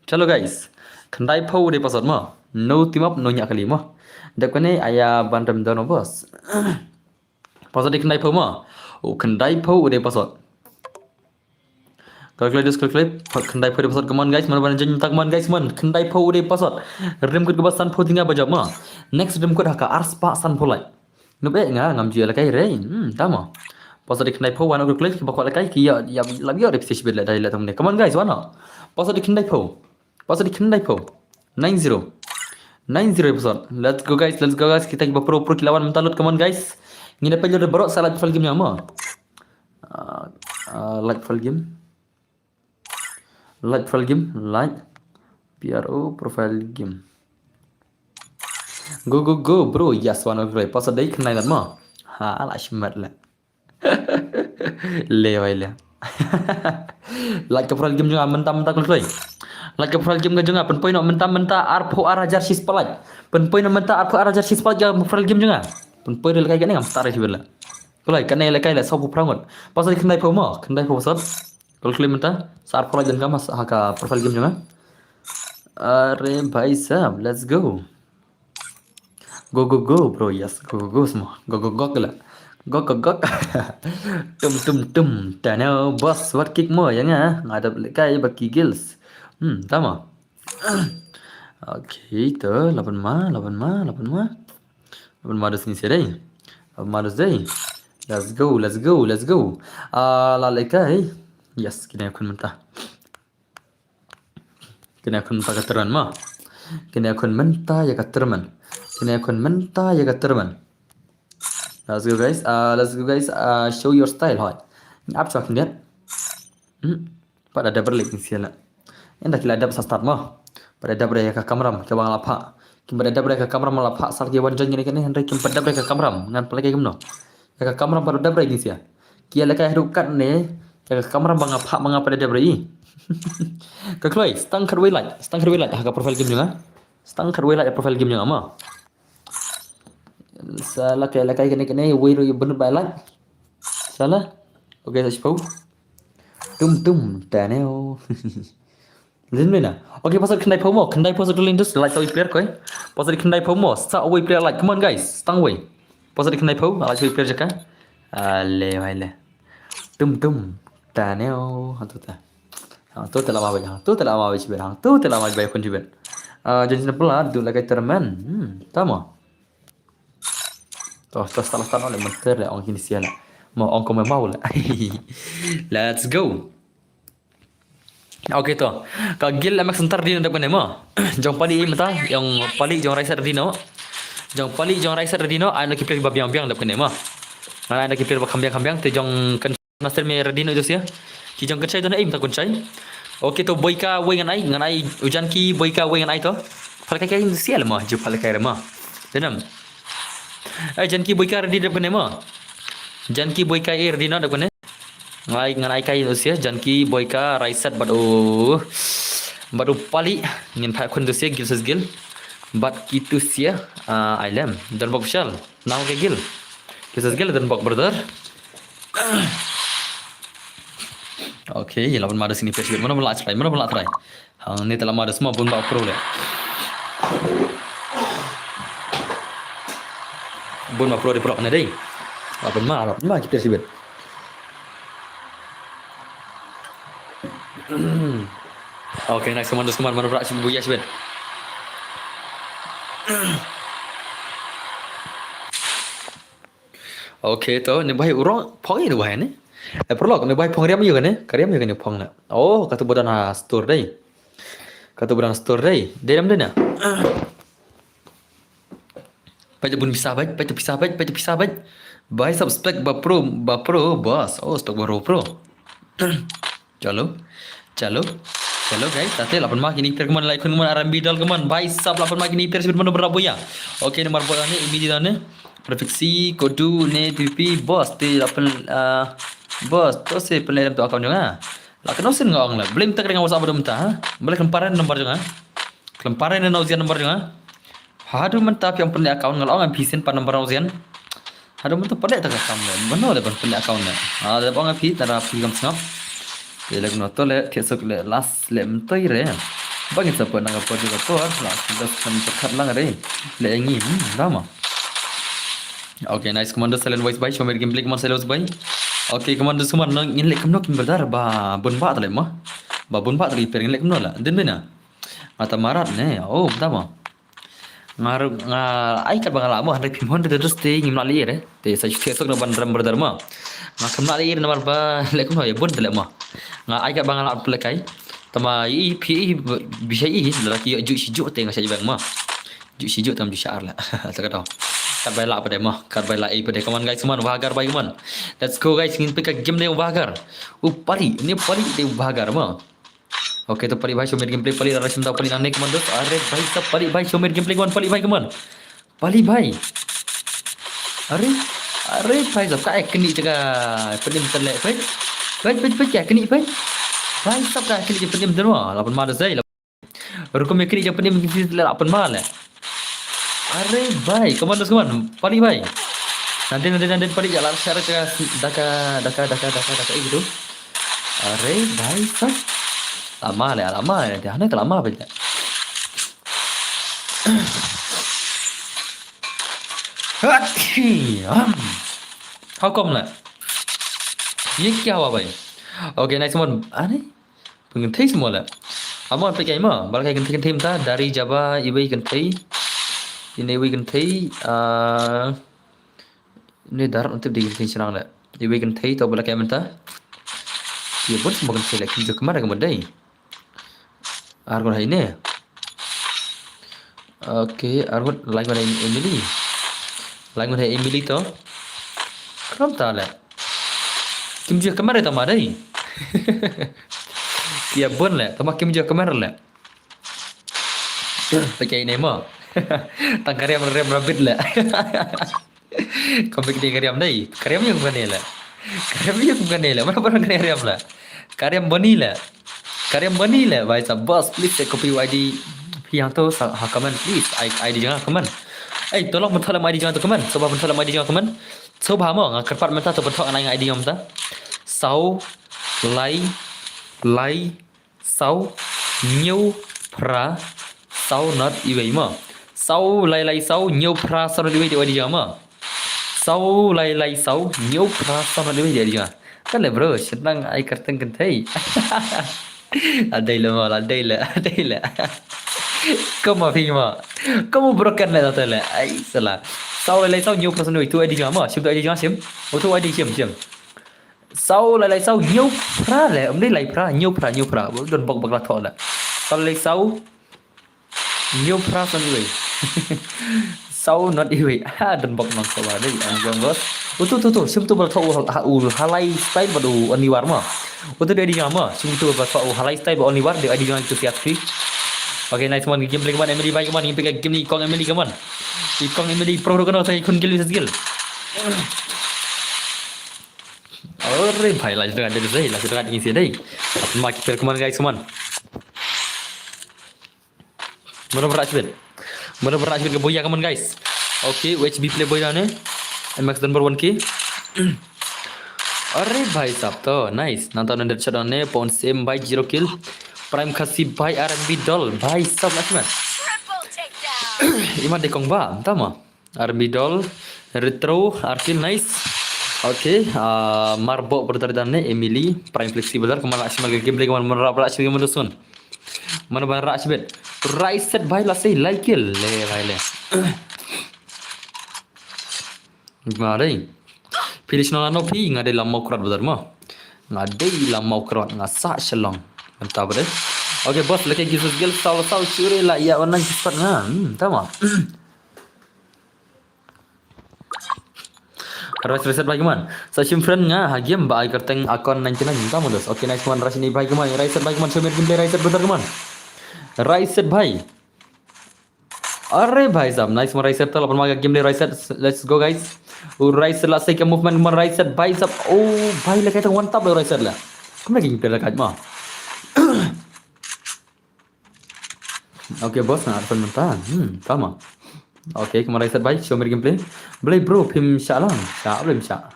Chalo guys. Khyndai phew dei password mo. No team up, no ñiah kali mo. Dep kane aya ban rem dono bos. Password dei khyndai phew mo. U khyndai phew u dei password. Calculate, just calculate. Khyndai phew dei password, come on guys. Mano ban join mynta, come on guys, man. Khyndai phew dei password. Rim kut kaba san phew tynga ba jop mo. Next rim kut ha ka ar spah san phew lait. Nub eh nga ngam ju ïa lehkai re. Hmm, tamo. Password dei khyndai phew, wan calculate, kiba kwah lehkai ki ïa, ïa lap ïa dei pisa shibit leh dei leh tang ne. Come on guys, wan. Password dei khyndai phew. Password dei khyndai phew. Nine zero. Nine zero password. Let's go guys, let's go guys. Kita kiba pro pro ki la wan mynta lut, come on guys. Ngin ïa peit lut baroh sa like profile game jong nga mo. Ah, ah, like profile game. Like profile game, like. P R O profile game. Go, go, go, bro. Yes, wan, okay. Password dei khyndai nat mo. Ha, la shimet leh. Le wai le. Like ka profile game jong nga mynta mynta kloi kloi. Like ka profile game ka jong nga, pynpoi noh mynta mynta arphew ar hajar shispah like. Pynpoi noh mynta arphew ar hajar shispah like ka profile game jong nga. Pynpoi lehkai kane ngam start shiwei leh. Kloi kane lehkai leh sawphew phra ngut. Password dei khyndai phew mo, khyndai phew password. Calculate mynta, sa arphew like donkam ha ka profile game jong nga. Are bhai sahab, let's go. Go, go, go, bro, yes, go, go, go, semua. Go, go, go, gila. Go, go, go. Tum, tum, tum. Tano, boss, what kick mo, ïa nga. Nga dap lehkai ba ki gills. Hmm, tamo. Okay, to, laban ma, laban ma, laban ma. Laban ma dus ni sih dei. Laban ma dus dei. Let's go, let's go, let's go. Ah, la lehkai. Yes, kine khun mynta. Kine khun mynta ka tyrmen mo. Kine khun mynta ïa ka tyrmen. Kine khun mynta ïa ka tyrmen. Let's go guys. Ah, let's go guys. Ah, show your style hoi. Ap chwa khyndiat. Hmm. Pat da dep re leh kin sia leh. Ynda ki la dep sa start mo. Pat da dep re ïa ka kamram kaba nga la phah. Kim pat da dep re ïa ka kamram ba nga la phah, sa ki wan join kine kine hynrei kim pat dep re ïa ka kamram. Ngan pynlehkai kumno. Ïa ka kamram pat da dep re kin sia. Ki ïa lehkai haduh katne ïa ka kamram ba nga phah ba nga pat da dep re i. Ka kloi, stang khatwei like, stang khatwei like ha ka profile game jong nga. Stang khatwei like ha profile game jong nga mo. Sa lehkai lehkai kine kine wei ruh ïa bun ba like. Sa la. Okay, sa shiphew. Tum tum taneo. Lin mena. Okay, password khyndai phew mo, khyndai phew sa dulin dus like sa wei player koi. Password khyndai phew mo, sa wei player like. Come on guys, stang wei. Password khyndai phew, like sa wei player jaka. Ale wai le. Tum tum. Taneo. Hangto ta. Hangto ta la ma bai, hangto ta la ma bai shibit, hangto ta la ma bai khun shibit. Ah, jan jin pla du lehkai tyrmen. Hmm, tamo. To, to, start, start, no, le mynta le ong kine sia le. Mo ong ko me mau le. Let's go. Okay to. Ka guild M X Center dino dep kane mo. Jong Pali i mynta, jong Pali jong Raisat dino. Jong Pali jong Raisat dino, ai no ki player ba biang biang dep kane mo. Ai no ki player ba kham biang kham biang te jong kan Master me ready noh Josia. Ki jong kynshai to na im ta kynshai. Okay to Boika wei ngan ai, ngan ai u Janki Boika wei ngan ai to. Phalkai kai Josia le mo, ju phalkai re mo. Janam. Ai Janki Boika ready dep kane mo. Janki Boika e ready noh dep kane. Ngan ai, ngan ai kai Josia, Janki Boika Raisat bad u, bad u Pali. Ngin phai khun Josia gil ses gil. Bad kitu sia, ah, ai lem. Don bok shal. Nang ke gil. Kisas gil dan bok brother. Okay, laban madas ini pes. Mana bela try, mana bela try. Hang ni telah madas semua bun bak pro le. Bun bak pro di pro ne dei. Laban ma, laban ma kita sibet. Okay, nice, come on, just come on, mana bela sibet, buya sibet. Okay, to, ni bai urong, phong ni bai ni. Eh, prolog, ni bai phong riam yu kane, ka riam yu kane phong na. Oh, katu bodan ha store dei. Katu bodan store dei. Dei ram dei na. Bai bun pisa bai, bai pisa bai, bai pisa bai. Bai subscribe ba pro, ba pro, boss. Oh, stock ba pro. Chalo. Chalo. Chalo guys, tate lapan ma kini per keman like keman R M B dal keman. Bhai sab lapan ma kini per sibit mano berapa ya. Okay, nomor bola ni, ini dia ni. Prefiksi, kodu, ni, P P, boss, ti lapan, ah, boss, to se penlai tu account jong nga. La kena usin nga ong la. Blame tak dengan WhatsApp dum ta, ha? Boleh kemparan nomor jong nga. Kemparan ni ujian nomor jong nga. Haduh mynta phi ong pynleh account nga la ong em phi send pat number ong sian. Haduh mynta pynleh ta ka kam le. Mano le ban pynleh account le. Ha le ong em phi tara phi kam sngap. Te le no to le thied suk le last le myntoi re. Ba ngin sa pynang ka por ka por la das kan pyrkhat lang re. Le ngi hmm dama. Okay, nice commander, silent voice bai. Shomer gameplay commander, silent voice bai. Okay, Commandos Command, nang ngin leh kumno kin brother, ba bun ba ta leh mo. Ba bun ba ta leh per ngin leh kumno la. Din bina. Mata marat ne. Oh, ta mo. Nga ru-, nga ai kat ba nga lah mo, hynrei phim hon te terus te ngim lah leh re. Te sa shu sok na ban rem brother mo. Nga kam lah leh namar ba leh kumno ïa bun te leh mo. Nga ai kat ba nga lah pule kai. Tama i phi i bishai i la ki ju shi ju te nga sha bang mo. Ju shi ju tam ju shar la. Sa ka dong. Kat bai la pade mo. Kat bai la i pade. Come on guys, come on. Wagar bai, come on. Let's go guys. Ngin pika game de wagar. U pali. Ni pali de wagar mo. Okay, to pali bhai, show me gameplay pali. Ara shim da pali nang ne, come on, dos. Are bhai sab pali bhai, show me gameplay, come on, pali bhai, come on. Pali bhai. Are, are bhai sab ka ek kini jaga penim tele bhai. Bhai, bhai, bhai, ka kini bhai. Bhai sab ka kini jaga penim derwa. Lapan ma dos dai. Rukum ya kini jaga penim kini tele lapan ma le. Are bhai, come on, dos, come on. Pali bhai. Nanti, nanti, nanti pali jalan share jaga daka, daka, daka, daka, daka, eh, gitu. Are bhai sab. Lama le, lama le. Dia hana lama bhai. Hat, hi, ham. How come la? Ye kya hua bhai? Okay, nice one. Are? Pynthei semua la. Amo pe kai ma, bal kai kynthei kynthei mynta, dari jaba iwei kynthei. Ine iwei kynthei, ah, ine dar untuk di kynthei serang la. Iwei kynthei to bal kai mynta. Ye bun semua kynthei la, kim ju kemar ka dei. Argon hai ne. Okay, argon lai ngon hai Emily. Lai ngon hai Emily to. Kram ta la. Kim ju kemar tama dei. Kia bun le, tama kim ju kemar le. Pakai ne mo. Tang kariam rem rabbit le. Kom pek ni kariam dei. Kariam yang bani le. Kariam yang bani le. Mana barang kariam le. Kariam bani le. Kariam bani le. Bhai sab boss, please check copy I D. Phi yang tu sa ha comment please. I, I D jangan comment. Eh, tolong bentuk lem I D jangan tu comment. Coba bentuk lem I D jangan comment. Coba mo, nga kyrpad mynta to bentuk ngan ai nga I D mynta. Saw lai lai saw hynñiew phra saw not iwei mo. Saw lai lai saw hynñiew phra saw not iwei dei I D jong nga mo. Saw lai lai saw hynñiew phra saw not iwei dei I D jong nga. Kan le bro, shet nang ai kyrteng kynthei. La dei le mo, la dei le, la dei le. Koma phi mo. Koma broken le ta le. Ai sala. Saw lai lai saw hynñiew phra saw not iwei, tu I D jong nga mo. Shim tu I D jong nga shim. Oh, tu I D shim, shim. Saw lai lai saw hynñiew phra le, um dei lai phra, hynñiew phra, hynñiew phra. Don bok bok la thoh le. Saw lai lai saw hynñiew phra saw not iwei. Saw not iwei. Ha, don bok nong saw ba dei, ang jong boss. Utu tu tu, shim tu ba la thoh u ha, u halai style ba u Oniwar mo. Utu dei I D jong nga mo, shim tu ba la thoh u halai style ba Oniwar dei I D jong nga tu siat fi. Okay, nice one. Game play kaman Emily bhai kaman, game play game ni kong Emily kaman. I kong Emily pro ro kano sa i khun gil sa gil. Are bhai, la jodong dei, la jodong dei, isi dei. Ma ki per kaman guys, kaman. Mano berat sibit. Mano berat sibit ke boya kaman guys. Okay, U H B play boya ne. M X number one K. Are bhai sab to, nice. Nang ta nan shot ne, pound same bhai zero kill. Prime Khasi bhai R M B doll, bhai sab la smat. Iman de kong ba, tama. Army doll, retro, Arkil, nice. Okay, ah, Marbok brother dan ne, Emily, Prime Flexi brother, kemar la shim gameplay, kemar mano berat sibit, kemar dosun. Mano berat sibit. Right set bhai la sei, like le, bhai le. Mari. Pilish no lano phi, nga dei lamau krat brother mo. Nga dei lamau krat, nga sa shalong. Mantap deh. Okay boss, lagi gisus gel, saw saw chure la, ya, online kispat nga. Hmm, tama. Rise, rise, bhai, come on. Sa shim friend nga ha game ba ai kyrteng Akon ninety-nine. Come on, dos. Okay, nice, come on. Rise ni, bhai, come on. Rise, bhai, come on. Show me gameplay, rise, brother, come on. Rise, bhai. Are, bhai, sab. Nice, come on, rise, to lapan maga gameplay, rise. Let's go, guys. Oh, rise, la sai ka movement, come on, rise, bhai, sab. Oh, bhai, la kai ta one tap la rise la. Come on, gameplay la kai ma. Okay, boss, nga arphew mynta. Hmm, tama. Okay, kemar rise bhai, show me gameplay. Blei bro, phim shah lang. Shah, blei shah.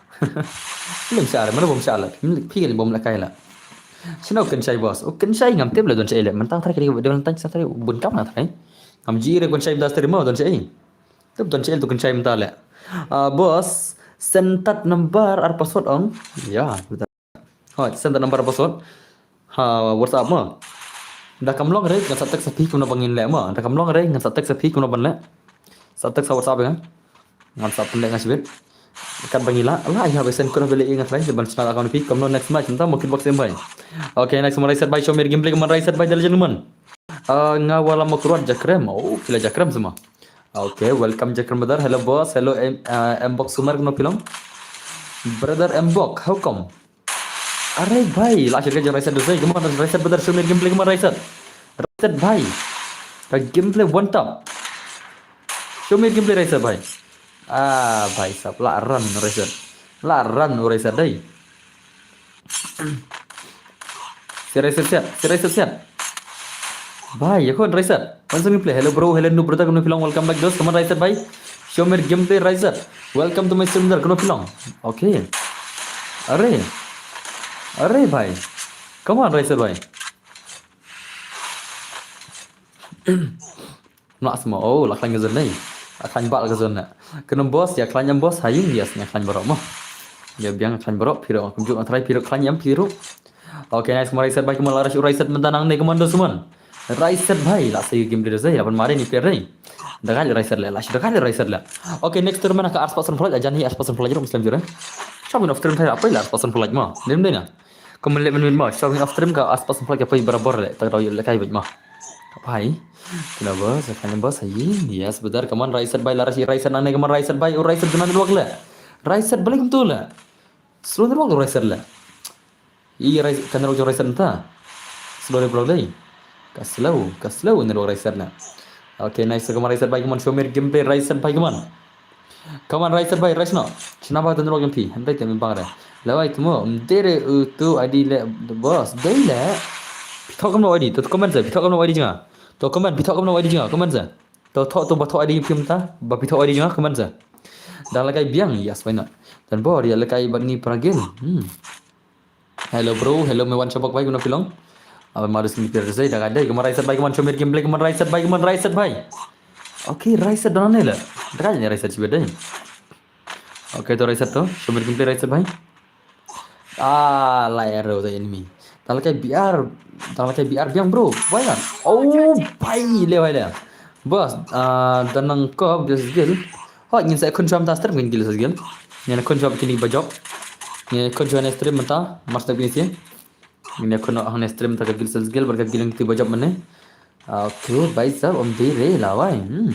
Blei shah, mana bom shah la. Phim, phi bom la kai la. Shino kynshai boss. Oh, kynshai ngam tip la don shai le. Mynta thrai kali don tan sa thrai bun kam na thrai. Ngam ji re kynshai mynta thrai mo don shai. Tip don shai tu kynshai mynta le. Ah, boss, Send tad number ar password ong. Ya, betul. Hoi, send tad number ar password. Ha, WhatsApp mo. Da kam long re, ngan sa text sa phi kumno ba ngin leh mo. Da kam long re, ngan sa text sa phi kumno ban leh. Sa text sa WhatsApp ïa nga. Ngan sa pynleh nga shibit. Kat ba ngi lah, lah ïa ba send kumno ba leh ïa nga trai, ban shna account phi, kumno next match, mynta mo kitbox em bhai. Okay, next mo Raiset bhai, Shomir Gameplay, kumno Raiset bhai, dal jan kumno. Ah, nga wala mo kruat Jakrem. Oh, phi la Jakrem semua. Okay, welcome Jakrem brother. Hello boss, hello M, ah, M box Sumar kumno phi long. Brother M box, how come? Are bhai, la shirka jong Raiset dosai, kumno Raiset brother, Shomir Gameplay, kumno Raiset. Raiset bhai. Ka Gameplay one tap. Shomir Gameplay Raiset bhai. Ah, bhai sab, la run Raiset. La run Raiset dai. Si Raiset siat, si Raiset siat. Bhai, ya khun Raiset. Once again play. Hello bro, hello noob brother, kumno phi long, welcome back dos. Kumno Raiset bhai. Shomir Gameplay Raiset. Welcome to my stream brother, kumno phi long. Okay. Are. Are bhai. Kumno Raiset bhai. Mlak semua. Oh, la khlaiñ ka zone nei. La khlaiñ ba la ka zone na. Kynum boss, ïa khlaiñ em boss, ha ïing, yes, ïa khlaiñ baroh mo. Ïa biang khlaiñ baroh, phi ruh, kumjuh nga trai, phi ruh khlaiñ em, phi ruh. Okay, nice, mo Raiset bhai, kumno la rush u Raiset mynta nangne, kumno dos mon. Raiset bhai, la sa ïa game leader zai, la ban mare ni player dei. Dagai Raiset le, la shi dagai Raiset le. Okay, next tournament ka arspah san flight, ajan hi arspah san flight, ruh muslim jure. Shop in off stream thai, apa la arspah san flight mo. Nim dei na. Kumno leh mynmiet mo, shop in off stream ka arspah san flight ka poi barabor le, tak dau ïa le kai bait mo. Ka pai. Kena bos, kena bos, ayi. Yes, brother, kumno Raiset bhai, la rush Raiset nangne, kumno Raiset bhai, u Raiset kena network le. Raiset balik kumtu le. Slow network Raiset le. I Raiset, kena network Raiset nta. Slow network dei. Ka slow, ka slow network Raiset na. Okay, nice, kumno Raiset bhai, kumno Shomir Gameplay Raiset bhai, kumno. Kumno Raiset bhai, Raiset no. China ba network jong phi, hynrei te mi bang re. Lawai tumo, mdere u tu I D le, boss, dei le. Phi thoh kumno I D, to comment se, phi thoh kumno I D jong nga. To comment, phi thoh kumno I D jong nga, comment se. To thoh, to ba thoh I D phi mynta, ba phi thoh I D jong nga, comment se. Dang lehkai biang, yes, why not? Dang bor, ïa lehkai bad ngi para game. Hmm. Hello bro, hello me wan shabak bhai, kumno phi long. Aban madu sini pir zai, dagai dei, kumno Raiset bhai, kumno Shomir Gameplay, kumno Raiset bhai, kumno Raiset bhai. Okay, Raiset dang ne le. Dagai ne Raiset shibit dei. Okay, to Raiset to, Shomir Gameplay Raiset bhai. Ah, la arrow the enemy. Dang lehkai B R, dang lehkai B R biang bro. Why not? Oh, bhai, le bhai le. Boss, ah, dang nang ko, this is good. Hoi, ngin sa khun shwa mynta stream, ngin gil sa gil. Ngin khun shwa kini ba jop. Ngin khun shwa ne stream mynta, mas tak bini sien. Ngin khun hangne stream mynta ka gil sa gil, bad ka gil ngi ti ba jop mynne. Okay, bhai sab, um dei re la wai. Hmm.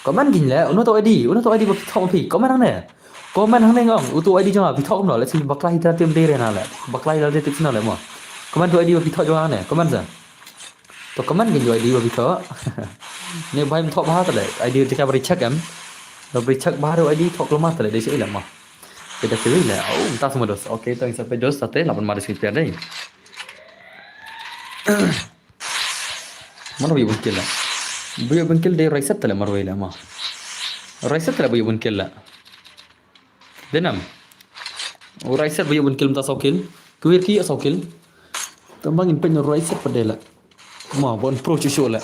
Comment gin le, uno to I D, uno to I D ba phi thoh phi. Comment hangne. Comment hangne ngong, uto I D jong phi thoh kumno, let's see, bakla hi ta tim dei re na le. Bakla hi la dei tim sino le mo. Comment to I D ba phi thoh jong hangne, comment sa. To comment gin jo I D ba phi thoh. Ne bhai ym thoh bha ta le, I D jaka bari check em. Bari check bha ro I D thoh kloma ta le, dei shi le mo. Beda kiri le, oh, ta semua dos. Okay, to ngin sa pe dos, sate, lapan madu sini pian dei. Mano ba ïoh ban kill la? Ba ïoh ban kill dei Raiset tale marwei la ma. Raiset tale ba ïoh ban kill la. Denam. U Raiset ba ïoh ban kill mynta saw kill. Kwir ki saw kill. Tang ba ngin pyn Raiset pat dei la. Ma bon pro chu shu la.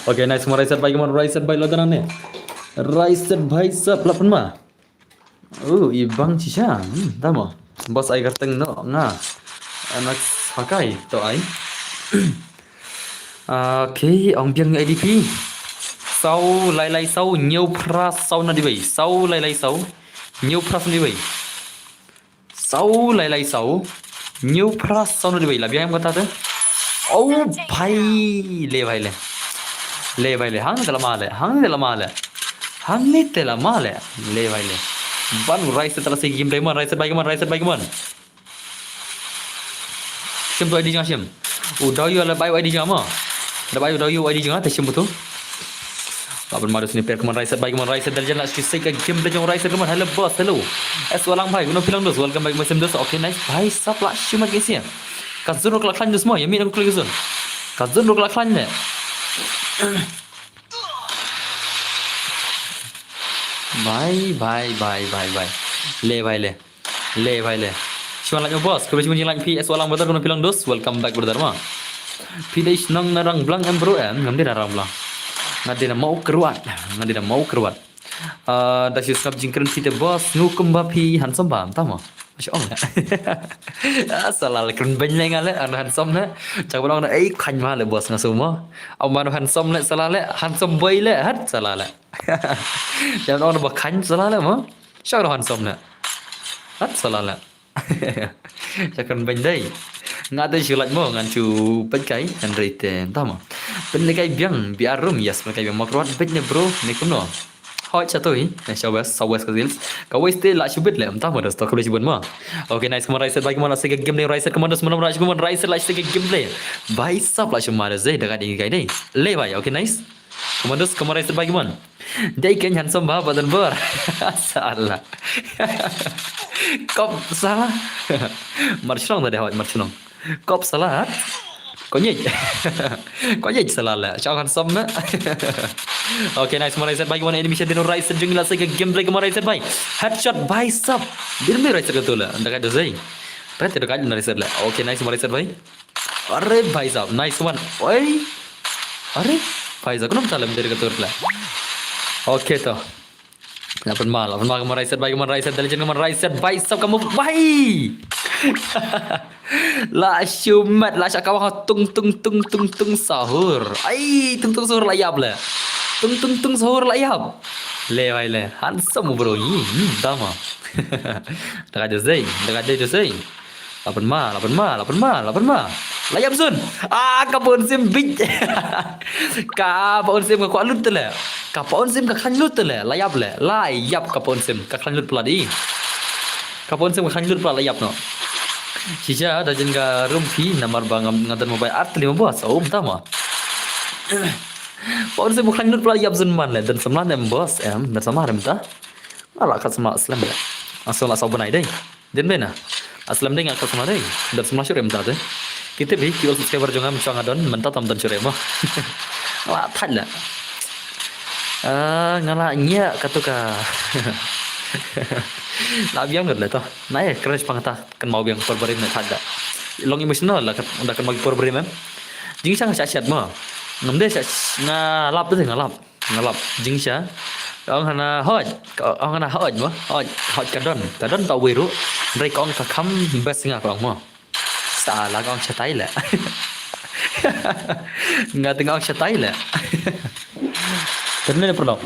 Okay, nice mo Raiset bhai, mo Raiset bhai la dana ne. Raiset bhai sap la pyn ma. Oh, i bang shisha. Hmm, tamo. Boss ai kyrteng no nga. Anak hakai to ai. Okay, ong biang I D phi. Saw lai lai saw hynñiew phra saw na diwei. Saw lai lai saw hynñiew phra saw na diwei. Saw lai lai saw hynñiew phra saw na diwei. La biang em kata te. Oh, bhai. Le bhai le. Le bhai le. Hang te la ma le. Hang te la ma le. Hang ni te la ma le. Le bhai le. Ban Raiset tala si game diamond. Raiset bhai kaman. Raiset bhai kaman. Shim tu I D jong nga shim. U dau yu la bai I D jong nga ma. Da bai u dau yu I D jong nga te shim tu. Laban madu sini per kaman Raiset bhai kaman Raiset dal jan la shisai ka game da jong Raiset kaman. Hello boss, hello. Es walang bhai, kuno phi long dos, welcome back my sim dos. Okay, nice. Bhai sap la shim ma kisi. Ka zone ruk la khlaiñ dos ma, ya mi na ku klik zone. Ka zone ruk la khlaiñ ne. Bhai, bhai, bhai, bhai, bhai. Le bhai le. Le bhai le. Shim ma laiñ boss, khublei shibun jinglain phi, es walang brother, kuno phi long dos, welcome back brother ma. Phi dei shnong na Rangblang em bro em, ngam dei na Rangblang. Nga dei na Mawkyrwat, nga dei na Mawkyrwat. Ah, da shu sngap jingkren phi te boss, ngu kumba phi handsome ba, mynta mo. Shu ong. Ah, sala le kren beiñ le nga le, handsome ne. Chak ba ong na, ei, khañ ma le boss nga shu mo. Au ma handsome le, sala le, handsome boy le, hat sala le. Jangan ong na ba khañ sala le mo. Shu ong handsome le. Hat sala le. Sha kan beiñ dei. Nga dei shu lait mo ngan shu peit kai hynrei te mynta mo. Pynlehkai biang biar rum, yes, pynlehkai biang mo, kyrwat beit ne bro ne kumno. Hoi cha toi, eh, sha west, sha west ka sils. Ka west te la shu bit le mynta mo, da sto kali shu bit mo. Okay, nice, come on, right side, bye, come on, la sege game le, right side, come on, dos mo, right, come on, right side, la sege game le. Bye, sap la shu ma da zei, da ka ding kai dei. Le bye, okay, nice. Come on, dos, come on, right side, bye, come on. Dei kein handsome ba, ba don bor. Sala. Kop sala. Mar shnong da dei hoi, mar shnong. Kop sala. Konyej. Konyej sala la. Chao handsome na. Okay, nice. Mo right side bye, one enemy shot, dino right side, jung la sege game break, mo right side bye. Headshot bye, sap. Dino right side ka tu la. Anda ka dosei. Anda ka dosei la. Okay, nice, mo right side bye. Are bhai sahab, nice one. Oi. Are bhai sahab, kunum talem dari ka tur la. Okay to. Lapan ma, lapan ma, kaman right side bhai, kaman right side, dalijan kaman right side bhai, sahab kamu bhai. La shumat, la shaka wang tung tung tung tung tung sahur. Ai, tung tung sahur la yap le. Tung tung tung sahur la yap. Le bhai le, handsome bro. Hmm, dama. Daga dosei, daga dosei. Lapan ma, lapan ma, lapan ma, lapan ma. La yap zun. Ah, ka pun sim bit. Ka pun sim ka kwah lut le. Ka pun sim ka khan lut le. La yap le. La yap ka pun sim ka khan lut pla di. Ka pun sim ka khan lut pla la yap no. Shisha da jin ka room phi namar ba ngam ngadan mobile art lima bos. Oh, tama. Pun sim ka khan lut pla la yap zun man le. Dan samla ne bos em. Dan samla rem ta. Ala kat samla slem le. Asal asal benai dei. Din bena. Aslam ding, nga ka sama ding. Dan semla shurim ta te. Kita bi ki ol subscriber jong nga mynshwa nga don, mynta tam don shurim mo. Nga la thait la. Ah, nga la ngia katu ka. La biang lut le to. Na e crush pang ta kan mau biang por barim ne thait da. Long emotional la kat da kan mau por barim em. Jing sang sha shat mo. Ngam de sha nga lap te nga lap. Nga lap jingsha. Ka ong hana hoj. Ka ong hana hoj mo. Hoj, hoj ka don. Ka don ta wei ruh. Hynrei ka ong ka kham best nga ka ong mo. Sala ka ong shatai le. Nga te nga ong shatai le. Terne ne pernah.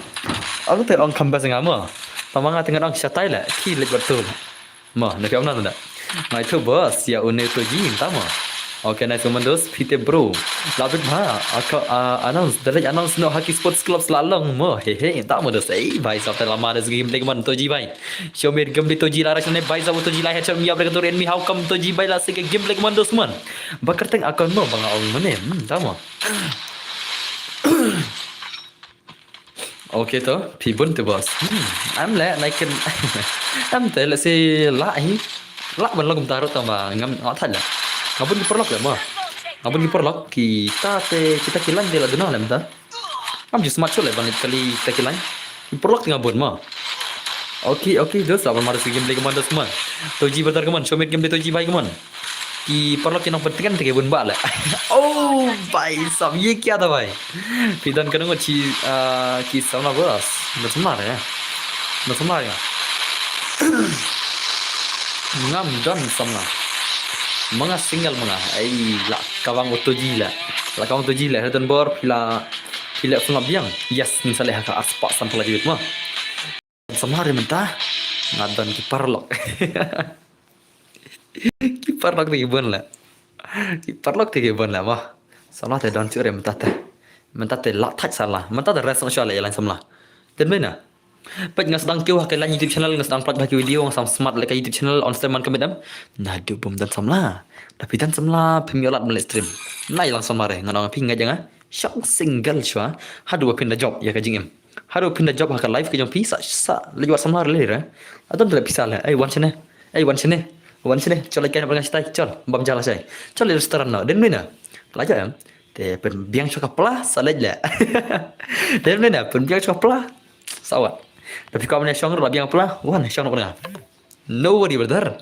Aku te ong kham best nga mo. Tama nga te nga ong shatai le. Ki lek betul. Mo, na phi ong na tanda. Ngai tu bos, ya une tu ji, ta mo. Okay, nice commandos, phi te bro. Labit ma, aka, ah, announce, direct announce no Hockey Sports Club slalong mo. He he, ta mo dos. Ei, bhai sahab, lama da segi game play man tu ji bhai. Show me game play tu ji la rasne bhai sahab tu ji la headshot me up le ka tur enemy, how come tu ji bhai la segi game play man dos man. Bakar teng akon mo, bang ong mane, hmm, ta mo. Okay to, phi bun te bos. Hmm, am le nai ken. Am te le si la hi. La ban lok mynta ruh tang ba ngam nga thait le. Nga bun ki paralok le mo. Nga bun ki paralok kita te kita ki line te la duna le mynta. Ngam ju smat shuh le ban kali kita ki line. Ki paralok te nga bun mo. Okay, okay, dos la ban mar si game play kaman dos mo. Toji brother kaman, show me game play Toji bhai kaman. Ki paralok ki nongpyntngen te ki bun bah le. Oh, bhai sahab, ye kya tha bhai? Phi don ka nongot chi, ah, ki samla bos. Don samla re. Don samla re. Ngam don samla. Ma nga single ma nga. Ai, la ka bang uto ji le. La ka bang uto ji le. Don bor phi la, phi la samla biang. Yes, ngin sa leh ha ka arspah san phew la jingmut mo. Samla re mynta. Nga don ki paralok. Ki paralok te ki bun le. Ki paralok te ki bun le mo. Samla te don shuh re mynta te. Mynta te la thait sala. Mynta te rest shuh le ïa line samla. Te mynta. Peit nga sdang kiew ha ka line YouTube channel, nga sdang pynlait bha ki video, nga sdang smat le ka YouTube channel, on stream man ka met em. Naduh bym don samla. Da phi don samla, phim ïoh lad ban leh stream. Nai lang samla re, nga ong phi ngeit ïa nga. Shong single shuwa. Haduh ba phin da jop ïa ka jingim. Haduh phin da jop ha ka life ka jong phi sa, sa leit wad samla re le re. Atom te leh pisa le. Ei wan shane. Ei wan shane. Wan shane. Chol leit kai na pdeng shatai. Chol. Bam jala shai. Chol leit restaurant no. Dei mynta. La ja em. Te pynbiang shuwa ka pla sa leit le. Dei mynta. Pynbiang shuwa ka pla. Sa wad. Da phi kwah ban ïa shong ruh la biang ka pla. Wan shong na pdeng. No worry brother.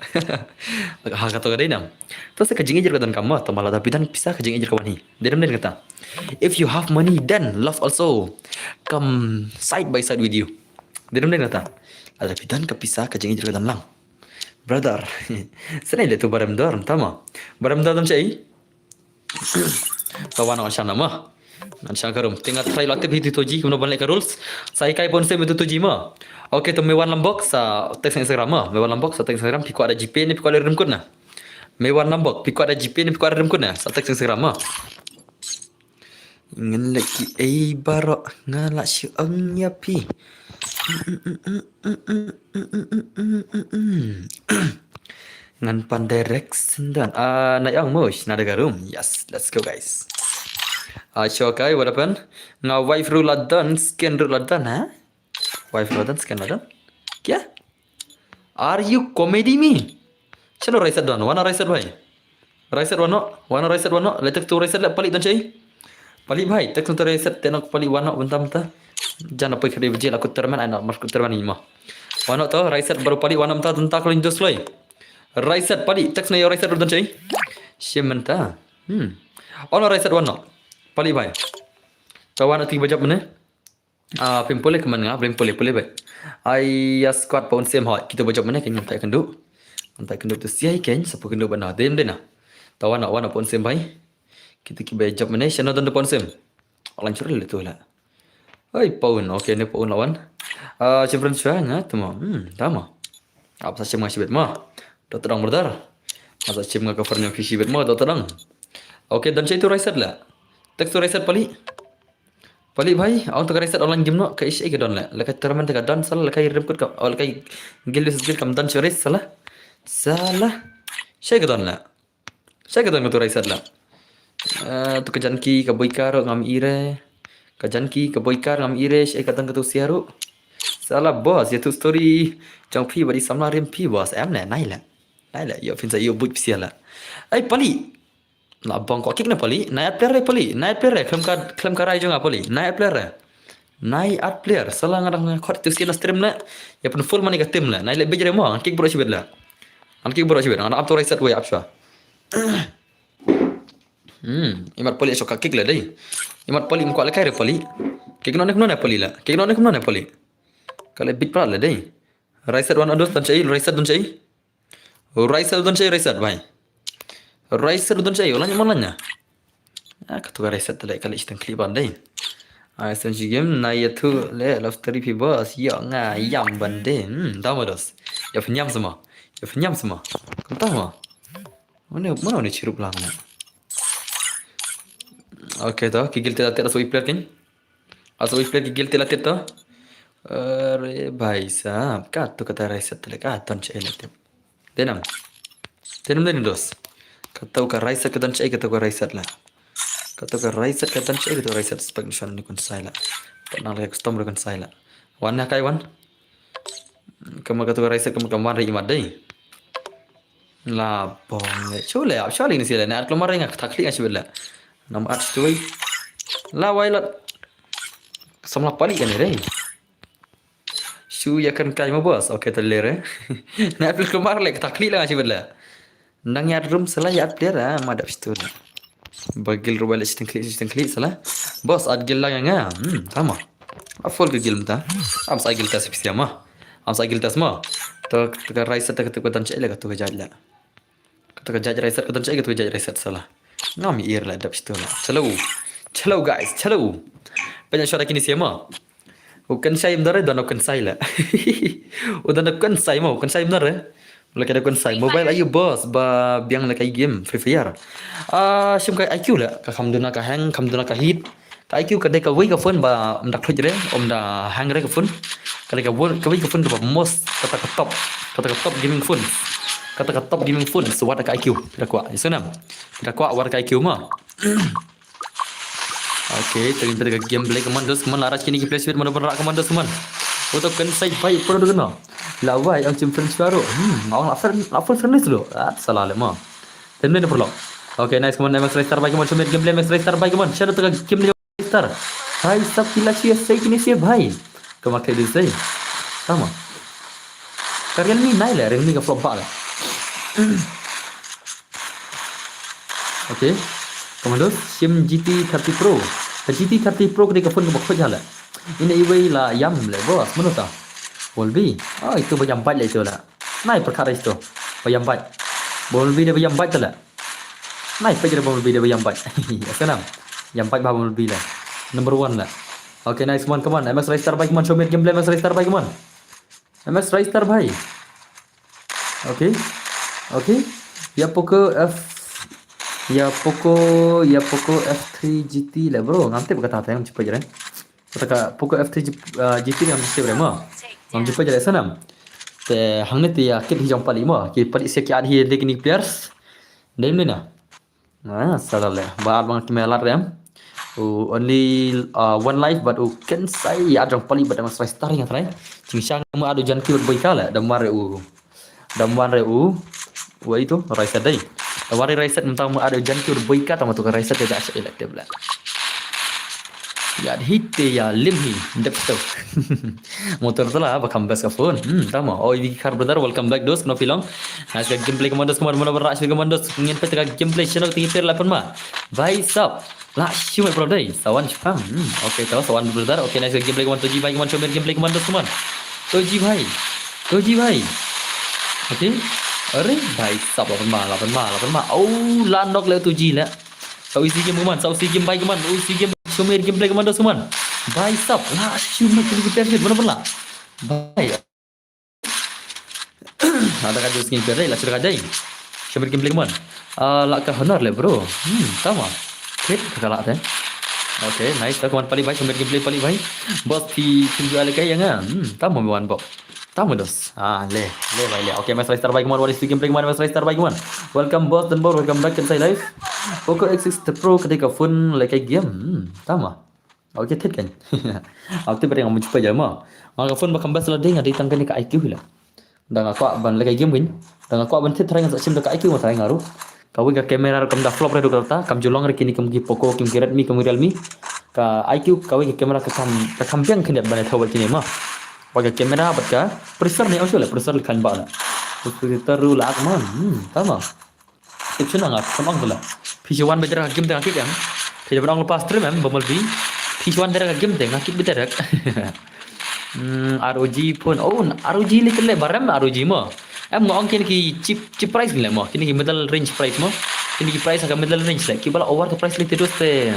Ha kato ka dei nam. To sa ka jingïeit ka donkam mo, tangba lada phi don pisa ka jingïeit ka wan hi. Dei nam dei kata. If you have money then love also come side by side with you. Dei dum dei nata. Lada phi don ka pisa ka jingïeit ruh ka don lang. Brother. Sene le tu barem dor tama. Barem dor tam chai. Ka wan on shan ma. Ngan shan ka rum. Tinga try la tip hi tu toji kumno ban leh ka rules. Sa ikai pon sem tu toji ma. Okay, to me wan lambok sa text Instagram ma. Me wan lambok sa text Instagram phi kwah da GPay ne phi kwah da rim kut na. Me wan lambok phi kwah da GPay ne phi kwah da rim kut na. Sa text Instagram ma. Ngan leh ki ei baroh nga la shu ong ïa phi. Ngan pan direct sendon. Ah, na ïong mush na da ka room. Yes, let's go guys. Ah, sure kai, what happened? Nga wife ruh la don, skin ruh la don, ha? Wife ruh la don, skin la don. Kya? Are you comedy me? Chalo Raiset don, wana Raiset bhai. Raiset wano, wana Raiset wano, le tek tu Raiset le palik don chai. Palik bhai, tek tu Raiset tenok palik wano bentam ta. Jana poi kadi bajil aku terman anak mas ku terman ima. Wano to Raiset baru palik wano menta tenta kalau indos loi. Raiset palik, tek na yo Raiset don chai. Shim menta. Hmm. Ono Raiset wano. Palik bhai. Tawan ati bajap mene. Ah, pim pule keman nga, pim pule pule be. Ai ya squad pon sem hoi, kita bajap mene kan ngantai kendu. Ngantai kendu tu siai ken, sapu kendu bana. Dem dena. Tawan wana pon sem bhai. Kita ki bajap mene, shano don pon sem. Alan churil tu la. Oi, pon, okay ne pon lawan. Ah, chevron chua nga, tama. Hmm, tama. Ap sa chem nga shibet ma. Dot dang brother. Ap sa chem nga cover nya phi shibet ma, dot dang. Okay, dan chai tu Raiset la. Tek tu Raiset palik. Palik bhai, ong tu ka Raiset online game no, ka ish ka don la. La ka tournament ka don sala, la ka rim kut ka, oh, la ka gil versus gil kam don chores sala. Sala. Shai ka don la. Shai ka don ka tu Raiset la. Eh, tu ka janki ka boikar ngam ire. Ka janki ka boikar ngam ire, shai ka don ka tu siaru. Sala boss, ya tu story. Jong phi badi samla rim phi boss, em ne, nai la. Nai la, yo phin sa yo buit phi siala. Ai palik. Na bong ko kick na palik, na at player palik, na at player, klem ka, klem ka rai jong nga palik, na at player. Nai at player, sala nga dang khot tu skin stream le. Ya pun full money ka team le. Nai le bejre mo, kick bro shibet le. An kick bro shibet, an up to Raiset way up shwa. Hmm, imat palik shoka kick le dei. Imat palik mko le kai re palik. Kick no ne kumno ne palik le. Kick no ne kumno ne palik. Kale big plat le dei. Raiset wan adus don chai, Raiset don chai. Raiset don chai, Raiset bhai. Raiset don chai, lanya man lanya. Ah, ka tu ka Raiset tele kali chitang clip ban dei. Ah, sen ji game na ya tu le love story phi boss. Ya nga yam ban dei. Hmm, dama dos. Ya phin yam sama. Ya phin yam sama. Kum tama. Mana mana ni chirup lang na. Okay to, ki gil tela tela so i player kin. Aso i player ki gil tela tela to. Are bhai sahab, ka tu ka ta Raiset tele ka ton chai la tep. Denam. Denam den dos. Ka tu ka Raiset ka don chai ka tu ka Raiset la. Ka tu ka Raiset ka don chai ka tu ka Raiset spek nishon ni kun sai la. Ka nang la custom ni kun sai la. Wan na kai wan. Kama ka tu ka Raiset kama kama ri imat dei. La bong le. Chule ap chale ni sile na at klomar nga thakli nga sibet la. Nam at stui. La wai la. Samla palik kan ni dei. Shu ya kan kai ma boss. Okay, ta lere. Na at klomar le thakli la nga sibet la. Nang ya room sala ya at player ah, ma dap situ la. Bagil ruba le siteng klik siteng klik sala. Boss at gil la nga. Hmm, tama. A full ke gil mta. Am sa gil tas pisia ma. Am sa gil tas ma. To to ka Raiset ta ka tu ka don chai la ka tu ka jai la. Ka tu ka jai Raiset ka don chai ka tu ka jai Raiset sala. Ngam ir la dap situ la. Chalo. Chalo guys, chalo. Penya shara kini sia ma. U kan shai mdare don u kan sai la. U don u kan sai ma, u kan shai mdare. Laka da kun sai mobile ayu boss ba biang laka game Free Fire. Ah, shim ka I Q la ka kham duna ka hang kham duna ka hit. Ka I Q ka dei ka wei ka phone ba um da khluj re um da hang re ka phone. Ka dei ka wei ka phone ba most kata ka top kata ka top gaming phone. Kata ka top gaming phone so wat ka I Q. Kita kwa. Isunam. Kita kwa wat ka I Q ma. Okay, tadi pada gameplay commandos man la rach kini ki play speed mana berak commandos man. Uto kan sai bai pro dulu no. Lawai ang chim friends baru. Hmm, ang la friend la full friend dulu. Ah, salah le ma. Tem ne perlu. Okay, nice command Max Raystar bai command submit gameplay Max Raystar bai command. Shadow tengah game ni Raystar. Hai sab kila sia sai kini sia bai. Kama kai dulu sai. Sama. Ka Realme nai le Realme ka flop ba le. Okay. Commandos, shim G T thirty Pro. Ka G T thirty Pro ka dei ka phone ka ba khoj ha le. Ina iwei la yam le boss, mano ta. Bumblebee. Oh, itu ba ïam bait la itu la. Nai pyrkhat ïa itu. Ba ïam bait. Bumblebee dei ba ïam bait tu la. Nai pyrkhat Bumblebee dei ba ïam bait. Ïa sana. Ïam bait ba Bumblebee la. Number one la. Okay, nice one. Come on. M S Ristar bhai, come on. Show me gameplay, M S Ristar bhai, come on. M S Ristar bhai. Okay. Okay. Ïa Poco F, ïa Poco, ïa Poco F three G T la bro. Ngam tip kata te, ngam tip jere. Kata ka Poco F three G, uh, G T ngam tip re mo. Ngam tip jere sana. Te hangne te ïa kit hi jong pali mo. Ki pali sia ki ad hi de kini players. Dei mena. Ah, salah le. Ba ar bang ki melat rem. U only, uh, one life, but u ken sai ïa jong pali, but dang sai star ïa trai. Ching shang ma adu jan ki bad boy ka le. Dam war u. Dam wan re u. Wa itu, Raiset dei. Dam war re Raiset, mynta ma adu jan ki bad boy ka, tama tu ka Raiset ka ja sa elective le. Ïa hit te ïa lim hi, dep tu. Motor tu la, ba kam best ka phone. Hmm, tama. Oh, Vicky Car brother, welcome back, dos, no pilong. Nice ka gameplay commandos, kemar mana berak, gameplay commandos. Ngin pet ka gameplay channel tinggi per lapan ma. Bhai sab. Lah shu met bro dei. Sawan chipang. Hmm, okay, tahu sawan brother. Okay, nice gameplay, kemar tuji bhai, kemar chomir gameplay, kemar dos, kemar. Tuji bhai. Tuji bhai. Okay. Are bhai sab lapan ma, lapan ma, lapan ma. Oh, landok le tuji le. Sa usi game, kemar, sa usi game bhai, kemar. Usi game, chomir gameplay, kemar dos, kemar. Bhai sab. Lah shu met kali kita mana pula. Bhai. Ada ka jus skin pere la cerita dai. Shamir gameplay man. Ah, la ka honor le bro. Hmm, tama. Kit ka la te. Okay, nice. Ta kemar pali bhai, shamir gameplay pali bhai. Boss pi pi ju ale kai nga. Hmm, tama mi wan bok. Tama dos. Ah, le, le bhai le. Okay, mas star bhai kemar, what is the gameplay kemar, mas star bhai kemar. Welcome boss dan bor, welcome back inside live. Poco X six the Pro, kedai ka phone le kai game. Hmm, tama. Okay, thit kan. Aku tu pada ngam cuba je ma. Nga ka phone ba kam best la ding, ada tang kani ka I Q hi la. Da nga kwah ban lehkai game kan. Da nga kwah ban thit tharai ngan sa shim da ka I Q ma tharai nga ruh. Kawei ka camera ruh kam da flop re ruh kata, kam ju long re kini kam ki Poco, kim ki Redmi, kam ki Realme. Ka I Q kawei ka camera ka kam, ka kam biang khyndiat ban leh thaw bad kini ma. Ba ka camera bad ka processor ne, oh, sure, processor lehkai ba la. Processor ruh la ak man. Hmm, tama. Tip shuna nga, kam ong tu la. Phi shu wan bad ka game te nga kick em. Phi da ban ong lepas stream em, Bumblebee. Phi shu wan bad ka game te nga kick bad ka. Hmm, R O G phone. Oh, R O G le kele barem R O G mo. Em nga ong kini ki cheap, cheap price le mo. Kini ki middle range price mo. Kini ki price ka middle range le. Ki ba la over ka price le te dos te.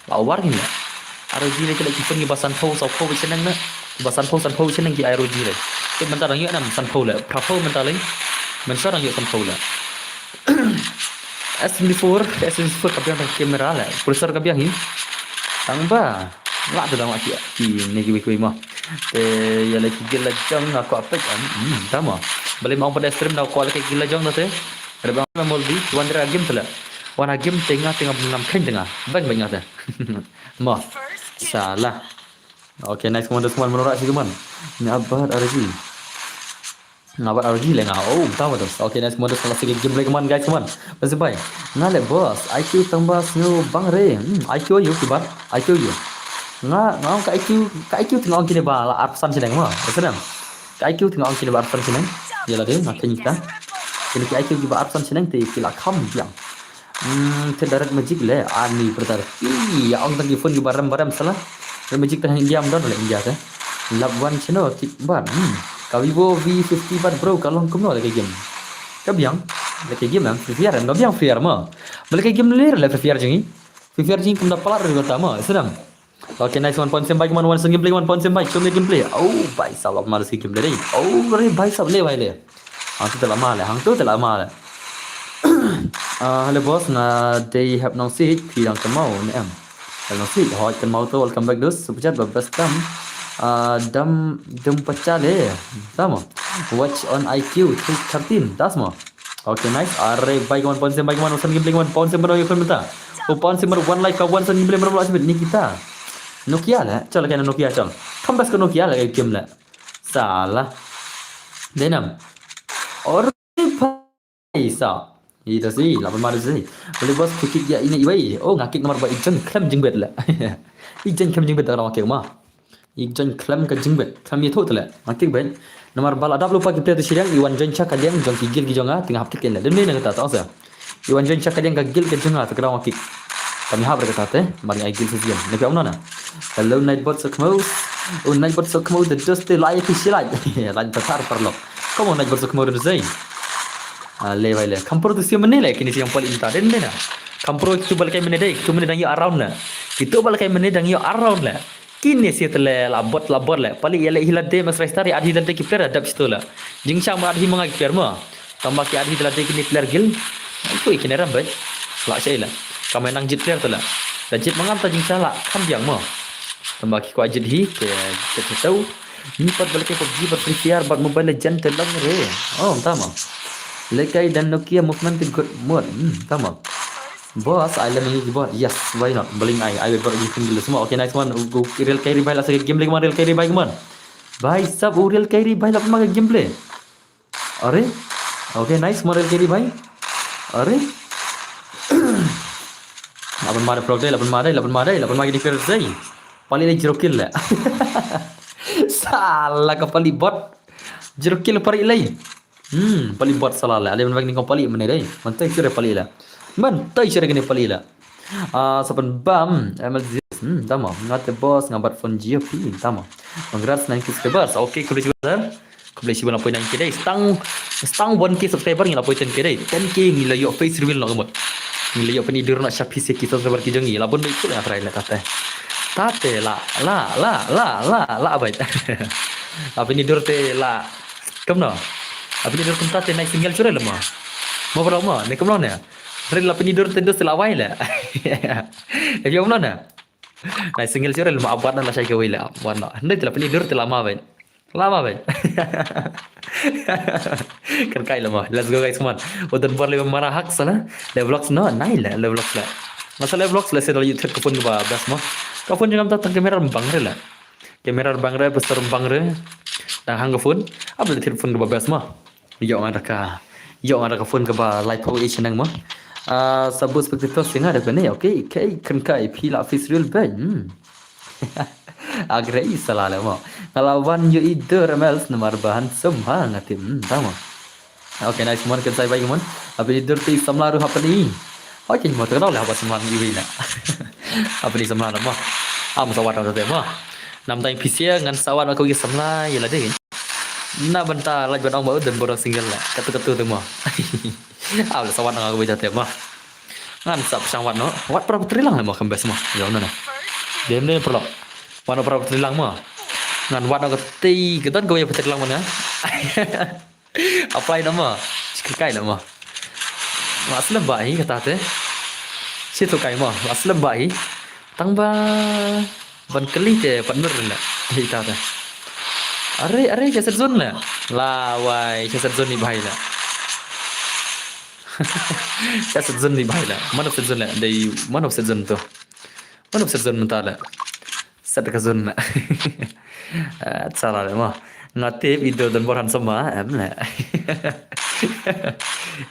La war kini. R O G le kele ki phone ki ba sanphew, sanphew ba shaneng na. Ki ba sanphew, sanphew ba shaneng ki R O G le. Te mynta dang ïoh nam sanphew le. Phraphew mynta le. Mynta dang ïoh sanphew le. S twenty-four, S twenty-four ka biang ka camera le. Processor ka biang hi. Tang ba. La te dang la ki, ki ne ki wei ki wei ma. Te ïa le ki gila jong nga ko apek am. Hmm, tama. Bale ma ong pada stream na ko le ki gila jong na te. Ada bang ma molbi, wan dra game te le. Wan game te nga te nga ngam khen te nga. Bang bang nga te. Mo. Salah. Okay, nice kemar dos kemar, menurut si kemar. Ni abar R G. Ngabar R G le nga. Oh, tahu tu. Okay, nice kemar dos, kemar last gameplay kemar guys kemar. Bye bye. Nga le boss, I Q tang ba sngew bang re. Hmm, I Q ayu kibar, I Q ayu. Nga, nga ka I Q, ka I Q tang ong kini ba la arphew san shaneng ma. Betul. Ka I Q tang ong kini ba arphew san shaneng. Ïa la de, nga kini kita. Kini ki I Q ki ba arphew san shaneng te ki la kham biang. Hmm, te da Red Magic le, ani brother. Ih, ïa ong tang ki phone ki barem barem salah. Red Magic tang India am don le India te. Lap wan chino ki bar. Hmm. Ka Vivo V fifty bar bro, ka long kumno le ka game. Ka biang, le ka game em, Free Fire em, ka biang Free Fire ma. Bale ka game le le Free Fire jong ngi. Free Fire jong ngi kum da palat re ta ma, senang. Okay, nice one point sem bhai, one one sem gameplay, one point sem bhai, show me gameplay. Oh, bhai sahab, ma si gameplay dei. Oh, re bhai sahab le bhai le. Hang tu te la ma le, hang tu te la ma le. Ah, hello boss, nga dei hap nong sit, phi dang kemau ne em. Hello sit, hoi kemau tu, welcome back dus. Super chat ba best tam. Ah, dam dam pacha le. Tama. Watch on I Q three thirteen, das mo. Okay, nice. Are bhai, one point sem bhai, one sem gameplay, one point sem bhai, one sem bhai, one sem bhai, one life ka, one sem gameplay, one life ni kita. Nokia le, chal kena Nokia chal. Kam best ka Nokia le game le. Salah. Denam. Or bhai sa. Ida si, lapan mar si. Boleh bos, kick ya ini iwai. Oh, nga kick nomor ba ijeng klem jingbet le. Ijeng klem jingbet orang kick ma. Ijeng klem ka jingbet. Klem ya thot le. Nga kick bet. Nomor ba la dap lupa kita tu sidang, iwan join cha ka liang, jong ki gil ki jong nga, tengah hap kick le. Dem ni na kata tau sa. Iwan join cha ka liang ka gil ka jong nga, tu kena nga kick. Kam ïahap re kata te, mar ïa ai guild sa sien. Ne phi ong na. Hello Nightbot Sokmo. Oh Nightbot Sokmo, the dust te lai phi shi lai. Lai ta tar parlok. Come on Nightbot Sokmo, the dust. Ah, le bai le. Kam pro tu sien mane le, kine sien pali inta den de na. Kam pro tu bal kai mane dei, tu mane dang ïa around na. Kitu bal kai mane dang ïa around na. Kine sien te le la bot la bot le. Pali ïa le hi la de mas raistar ïa adhi la de ki player dap situ la. Jingshang ma adhi ma nga ki player ma. Tang ba ki adhi la de kine player guild. Ai tu kine ram bai. La shai la. Kam nang jit player te la. La jit ma nga ta jingshang la. Kam biang ma. Tang ba ki kwah jit hi te te te tau. Ni pat bal kai PUBG pat Free Fire pat Mobile Legend te lang re. Oh, tama. Lekai dan Nokia movement te good mode. Hmm, tama. Boss, ai lem ïa ngi ki bot. Yes, why not? Baling ai, ai bot ïa ngi ki bot. Semua, okay, nice one. U, u, Real Kairi bai la sa game lagi man, Real Kairi bai, come on. Bai sab u Real Kairi bai la pynmah ka gameplay. Are? Okay, nice one, Real Kairi bai. Are? La pynmah da prok dei, la pynmah dei, la pynmah dei, la pynmah ki defender dei. Pali lei zero kill le. Sala ka pali bot. Zero kill pali lei. Hmm, pali bot sala le. Ale ban bang ni kong pali mane dei. Man tai sure pali le. Man tai sure kene pali le. Ah, sa pynbam M L Z. Hmm, tama. Nga te boss, nga bat phone Jio phi. Tama. Congrats nine K subscribers. Okay, khublei shibun sir. Khublei shibun, la poi nine K dei. Stang, stang one K subscriber ngi la poi ten K dei. Ten K ngi la ïoh face reveal noh ka mut. Ngi la ïoh pyni dur noh sha phi sa ki subscriber ki jong ngi. La bun dei kut nga try le tate. Tate la, la, la, la, la, la bai. La pyni dur te la. Kumno? La pyni dur kumta te nai single sure le ma. Mo bro mo, ne kumno ne? Re la pyni dur te dur te la wai le. E kumno ne? Nai single sure le ma, abat na la shai kawei le, abat na. Hynrei te la pyni dur te la ma bai. La ma bai. Kan kai le ma. Let's go guys, come on. Udan bor le mara hak sala. Le vlogs no, nai le, le vlogs le. Nga sa le vlogs le se dal YouTube ka phone ba best mo. Ka phone jong nga ta tang kamera bang re le. Kamera bang re, besar bang re. Dang hang ka phone. Apa le phone ka ba best mo. Ïoh nga da ka, ïoh nga da ka phone kaba laiphew inch nang mo. Ah, sa bus spectator sing nga da kane. Okay, kai kan kai phi la face reveal bang. Hmm. Agre i sala le mo. Nga la wan ïoh i dur M L namar ba handsome ha nga tip. Hmm, tama. Okay, nice mon kan sai bai mon. Apa ni dur ti samla ruh hapani. Okay, mo tengok le haba samla iwi na. Apa ni samla mo. Am sawat na te mo. Nam tai pisia ngan sawat aku gi samla ïa la dei. Na bynta laj ban ong ba u don bor single la. Katu katu te mo. Aw la sawat nga ka bita te mo. Ngan sap shang wat no. Wat para putri lang le mo kembes mo. Ïa no na. Dem de perlo. Wat no para putri lang mo. Ngan wat no kati kedan ko ya putri lang mo na. Apply no mo. Chikai no mo. Mas lem ba hi kata te. Situ kai mo. Mas lem ba hi. Tang ba ban kali te partner la. Hi ta ta. Are, are, siasat zone la. La wai, siasat zone ni bahai la. Siasat zone ni bahai la. Man of set zone la. Dei man of set zone tu. Man of set zone mentala. Set ka zone la. Ah, salah la mo. Nga tip i dur don bor handsome ma, em la.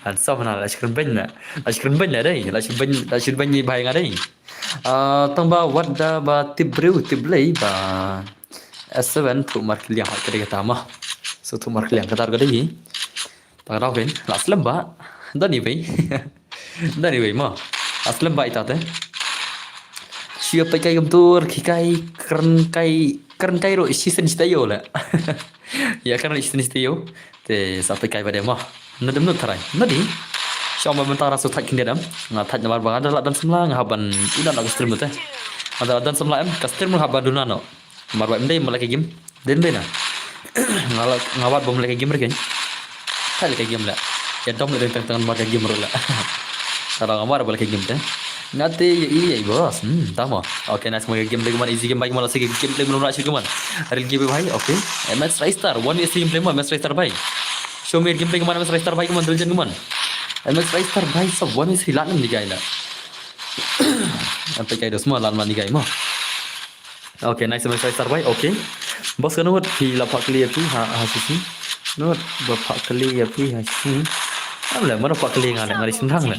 Handsome na la shkren bany la. La shkren bany la dei. La shkren bany, la shkren bany ni bahai nga dei. Ah, tang ba wat da ba tip briew tip Blei ba S seven thuh markylliang ha ka dei kata ma. So thuh markylliang kata ka dei. Tang rau ken la slem ba. Don iwei. Don iwei ma. La slem ba ita te. Shu ïa peit kai kumtur ki kai kren kai kren kai ruh shisien shi taïew la. Ïa kren ruh shisien shi taïew. Te sa peit kai ba dei ma. Na dem nu tharai. Na di. Shong ba mynta ra su thait khyndiat em. Nga thait namar ba nga da la don samla nga hap ban ina na ka stream te. Nga da la don samla em ka stream nga hap ban duna no. Namar ba em dei ma la ka game. Dem dei na. Nga la nga wat bom la ka game re ken. Thait la ka game la. Ïa dom la dei tang tang ma ka game ruh la. Tara nga wat ba la ka game te. Nga te ïa i ïa i boss. Hmm, tama. Okay, nice ma ka game dei man easy game bai man la si ka game dei man la shi man. Real game bai. Okay. M S Ristar one v three game play man M S Ristar bai. Show me game dei man M S Ristar bai man Diligent man. M S Ristar bai sab one v three la nam ni gai la. Am pe kai dos ma lan man ni gai ma. Okay, nice, nice, nice, bai. Okay. Boss ka nut phi la phak kali ïa phi ha ha sisi. Nut ba phak kali ïa phi ha sisi. Am le ma phak kali nga le nga dei shynrang le.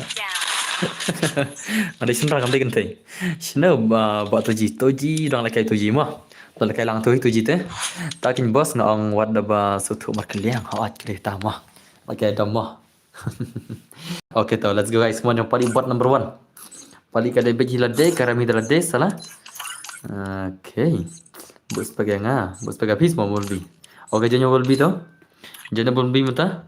Nga dei shynrang kam dei kynthei. Shino ba ba tuji tuji dang le kai tuji ma. Dang le kai lang tuji tuji te. Ta kin boss nga ong wat da ba suthu markylliang ha at kali ta ma. Okay, dam ma. Okay, to, let's go guys. Come on, jong pali bot number one. Pali ka dei bej hi lade, ka rami da lade, sala. Okay. Bus paga nga, bus paga pis mo Bolbi. Okay, janya Bolbi to. Janya Bolbi mata.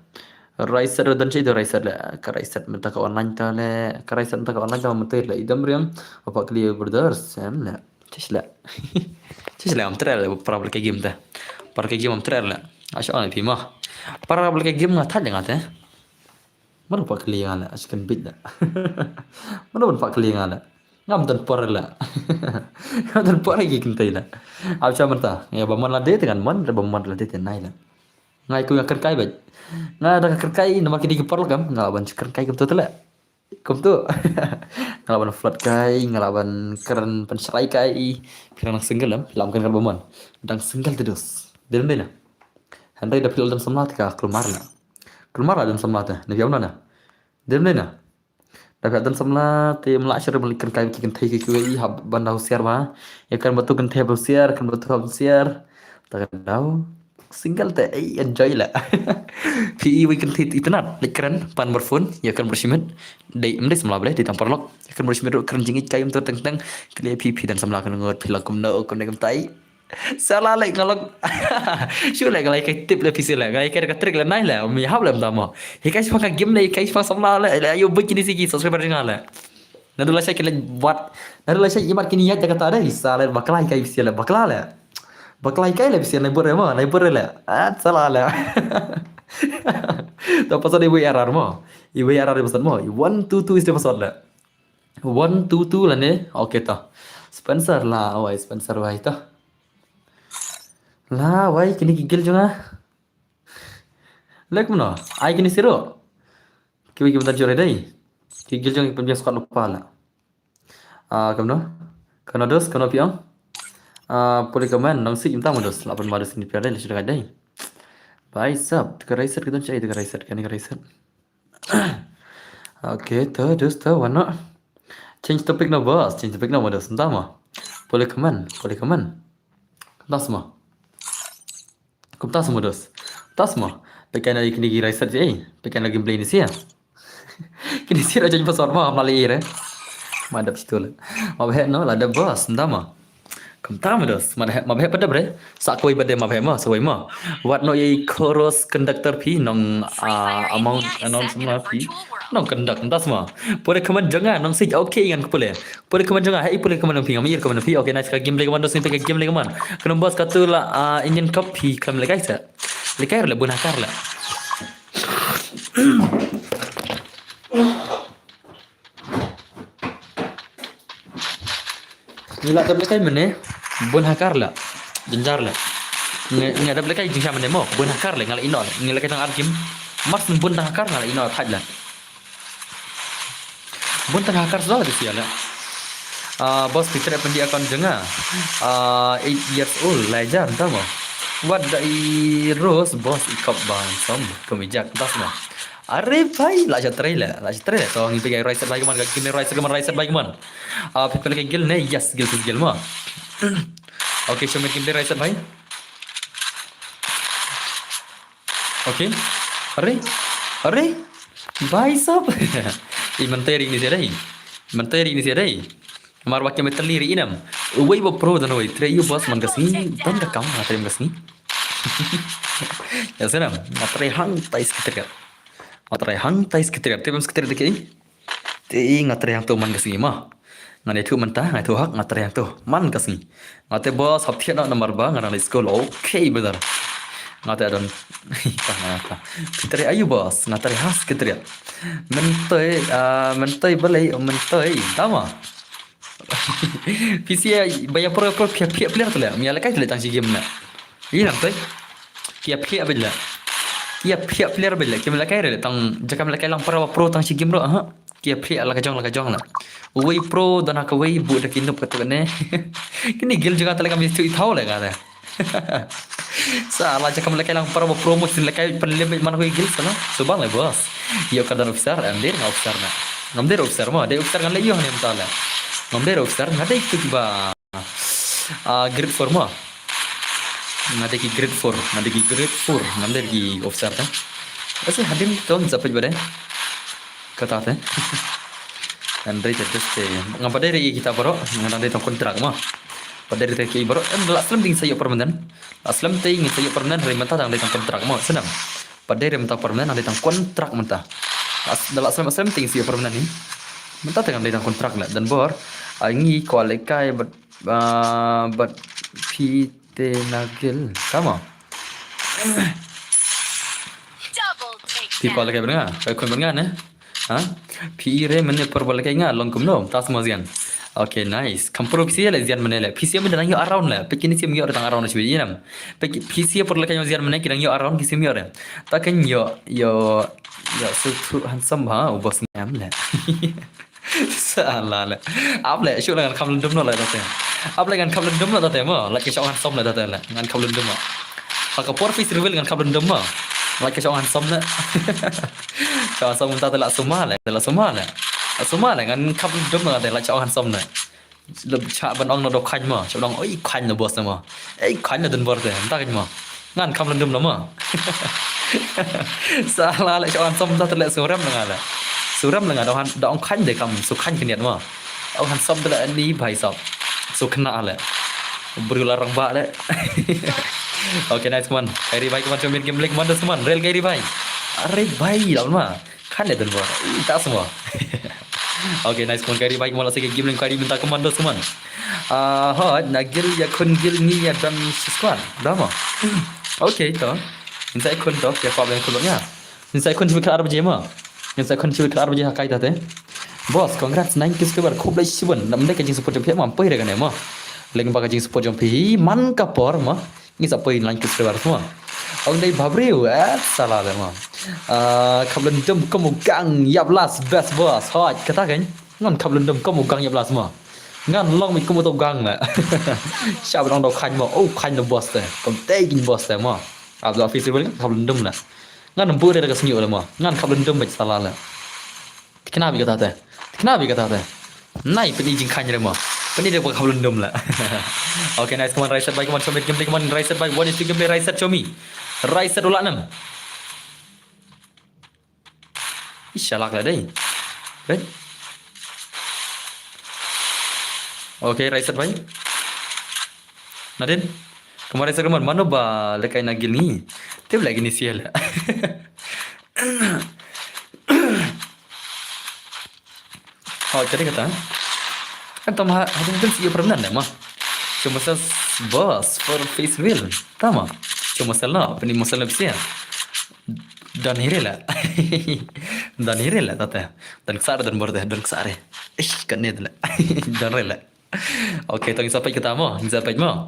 Raiset dan chi do raiset le. Ka raiset mata ka online ta le. Ka raiset mata ka online ta mata le. Idam riam. Apa kli brothers. Em le. Chis le. Chis le am tre le. Para bel ka game ta. Para ka game am tre le. Asha on pi ma. Para bel ka game nga thad nga te. Mano pa kali nga le, ashi kan bit le. Mano pa kali nga le. Ngam don por le. Ngam don por ki kynthei le. Aw cha mata. Ya ba man la de te kan man, ba man la de te nai le. Ngai ku ya kyrkai bej. Nga da kyrkai nama ki di ki por le kam. Nga ban kyrkai kam tu le. Kam tu. Nga ban flat kai, nga ban kren pen serai kai. Phi nang single lam, lam kan ba man. Dang single te dos. Dem de na. Handai da phi don samla te ka kulmar na. Kulmar la don samla te. Ne biam na. Dem de na. Da phi don samla te mla shar mal kren kai ki kynthei ki ki ha ban da husiar ba. Ya kan batu kynthei ba husiar, kan batu husiar. Ta ka dau. Single te ei enjoy la. Phi i wi kynthei itynnat, lek kren pan bar phone, ya kan bar shimit. Dei mdei samla bale, dei tang paralok. Ya kan bar shimit ru kren jingit kai um tu teng teng. Kli phi phi don samla kan ngot phi la kumno kumne kumtai. Sala le ngalok. Shu le ngalai kai tip le pisi le. Ngalai kai ka trick le nai le. Mi hap le mta mo. Hikai spa ka game le, hikai spa samla le. Le ayo bej kini sigi subscriber jing le. Nadu la shai kini wat. Nadu la shai imat kini yat kata dai. Sala bakla hikai pisi le. Bakla le. Bakla hikai le pisi le bur mo. Nai bur le. Ah, sala le. To pasal ibu error mo. Ibu error pasal mo. One two two is the pasal le. One two two la ne. Okay to. Spencer la. Oi, Spencer wai to. La wai kini ki gil jong nga. Lek mano. Ai kini siro. Kiwi ki bentar jore dai. Ki gil jong ki pembias kat lupa la. Ah, kamno. Kamno dos, kamno piang. Ah, poli kaman nang si imta mo dos. Lapan ma dos ni piang dai, sudah dai. Bai sap, ka raiset kita cai, ka raiset, kani ka raiset. Okay, to dos to wano. Change topic no boss, change topic no boss. Entah ma. Boleh kemen, boleh kemen. Entah semua. Kumtas mo dos. Kumtas mo. Pekan lagi kini gira isat je. Pekan lagi beli ni sia. Kini sia aja jumpa sorma mali ire. Madap situ le. Mabhe no lada boss, entah ma. Kumta ma dos. Mabhe mabhe pada bre. Sa koi bade mabhe ma, sawai ma. Wat no yei chorus conductor phi nong ah, amount announce ma phi. Nong conduct entah ma. Pore kaman janga nong sik okay ngan pule. Pore kaman janga hai pole kaman phi ngam ir kaman phi. Okay nice ka game le kaman dos ni ka game le kaman. Kaman boss katu la ah, Indian Cup phi kam le kai sa. Le kai le bun hakar le. Ngi la dap lekai mene bun hakar la. Jenjar la. Ngi ngi dap lekai jingsham mene mo bun hakar la ngal ino la. Ngi lekai tang arkim. Mas bun tang hakar ngal ino thaj la. Bun tang hakar so di sia la. Ah, boss Peter pendi account jenga. Ah, eight years old lajar tamo. Wat da i Rose boss i kop ban som kumijak das mo. Are bhai la jatrai la la jatrai la. So ngi pegai riser bai man ka kini riser man riser bai man. Ah, people ke gil ne yes gil sis gil mo. Okay, so ngi pegai riser bai. Okay. Are. Are. Bai sap. I menteri ni sedai. Menteri ni sedai. Mar wa kemetali ri inam. Uwei wa pro dan uwei tre yu boss man ka sngi dan ka kam nga tre man ka sngi. Ya senam, nga tre hang tais ketriat. Nga tre hang tais ketriat. Te bam ketriat deke. Te nga tre hang to man ka sngi ma. Nga ne thu man ta, nga thu hak nga tre hang to man ka sngi. Nga te boss hap thiat na namar ba nga rang school. Okay brother. Nga te adon. Ta nga ta. Tre ayu boss, nga tre has ketriat. Mentoi, ah, mentoi balai, mentoi. Tama. P C A baya pro pro pia pia player tele. Mia lekai tele tang si game na. Ina tei. Kia pia bela. Kia pia player bela. Kia lekai re tang jaka lekai lang para pro tang si game ro ha. Kia pia la ka jong la ka jong la. Uwei pro dan ha ka wei bu da kinup ka tu ne. Kini gil juga tele kami tu i thau le ka. Sa la jaka lekai lang para promotion lekai pen lim man ko gil sana. Subang le boss. Yo ka dan officer, andir nga officer na. Ngam der officer mo, der officer ngan le yo nem tala. Ngam der officer nga dei tu ba. Ah, grade four mo. Nga dei ki grade four, nga dei ki grade four, ngam der ki officer ta. Ase hadim to ngi sapet bade. Kata te. Ngan dei te, te, te. Nga pat dei ri kita baroh, nga dang dei tang kontrak mo. Pat dei ri te ki baroh, em, da la slem te ngin sa ïoh permanent. La slem te ngin sa ïoh permanent, hynrei mynta dang dei tang kontrak mo, sngewbha. Pat dei ri mynta permanent, dang dei tang kontrak mynta. Da la slem, slem te ngin sa ïoh permanent hi. Mynta te dang dei tang kontrak leh, don bor. Ai ngi kwah lehkai bad, ah, bad phi te Nagil. Tama. Phi kwah lehkai bad nga, kai khun bad nga ne? Ha? Phi i re mynne por ba lehkai nga long kumno? Ta sma zian. Okay, nice. Kam pro phi sia leh zian mynne leh. Phi sia mynne dang ïoh around leh. Phi kine sia ym ïoh re tang around shibit ïa nam. Phi, phi sia por lehkai nga zian mynne ki dang ïoh around ki sia ym ïoh re. Ta kan ïoh, ïoh, ïoh su thu handsome ha, u boss ngam leh. Sala leh. Ap leh, shu leh ngan kham lyndum noh leh tate. Ap leh ngan kham lyndum noh tate mo. Lait ka shong handsome leh tate leh. Ngan kham lyndum noh. Ha ka por face reveal ngan kham lyndum mo. Lait ka shong handsome leh. Shong handsome mynta te la suma leh, te la suma leh. La suma leh ngan kham lyndum noh tate lait shong handsome leh. Leh cha ban ong na do khain mo. Cha ban ong oi khain na boss na mo. Ei khain na don bor te. Mynta khain mo. Ngan kham lyndum na mo. Sala leh shong handsome mynta te leh surem na nga leh. Surem na nga da ong khain de kam su khain khyndiat mo. Ong handsome te leh ni bhai sab. Su khynnah leh. Bru la rangbah leh. Okay, nice, come on. Kairi bhai, come on, show me game, like, man, come on. Rel kairi bhai. Are bhai, lawan ma. Khan le don bor. Ih, ta semua. Okay, nice, come on, kairi bhai, come on, la sike game link kairi mynta, come on, dos, come on. Ah, hot, na gil ya khun gil ngi ya don squad. Dah mo. Okay, to. Inside khun to, ya problem khun ya. Ngin sa ïakhun shibit khatar baje mo. Ngin sa ïakhun shibit khatar baje ha kai ta te. Boss, congrats nine K subscriber, khublei shibun. Namdei ka jingsupport jong phi mo, poi re kane mo. Leng ba ka jingsupport jong phi man ka por mo. Ngin sa poi nine K subscriber mo. Ong dei babriew, eh, sala le mo. Ah, kham lyndum kum u gang, ïap las best boss. Hoi, kata kan. Ngan kham lyndum kum u gang ïap las mo. Ngan long mit kum u to gang le. Sha ba dang do khain mo. Oh, khain do boss te. Kum te kin boss te mo. Abdul Hafiz Ibrahim kham lyndum le. Ngan buh re da ka sniu le mo. Ngan khap lyndum bad sala le. Tikna bi kata te. Tikna bi kata te. Nai pyni jingkhang re mo. Pyni re ba khap lyndum le. Okay, nice, come on, Raiset bhai, come on, show me gameplay, come on, Raiset bhai, what is the gameplay, Raiset, show me. Raiset, ulah nem. Ish, shalak le dei. Right? Okay, Raiset bhai. Nadin. Kumar Raiset, kumar mano ba lekai na gil ngi. Tip lagi ni sial. Oh, jadi kata. Kan tam ha, hadin din si permanent deh mah. Cuma sel boss for face real. Tama. Cuma sel no, peni musel na bisia. Dan hiri la. Dan hiri la tata. Dan ksare dan borde, dan ksare. Ish, kan ni la. Dan re la. Okay, to ngin sa peit kata mo, ngin sa peit mo.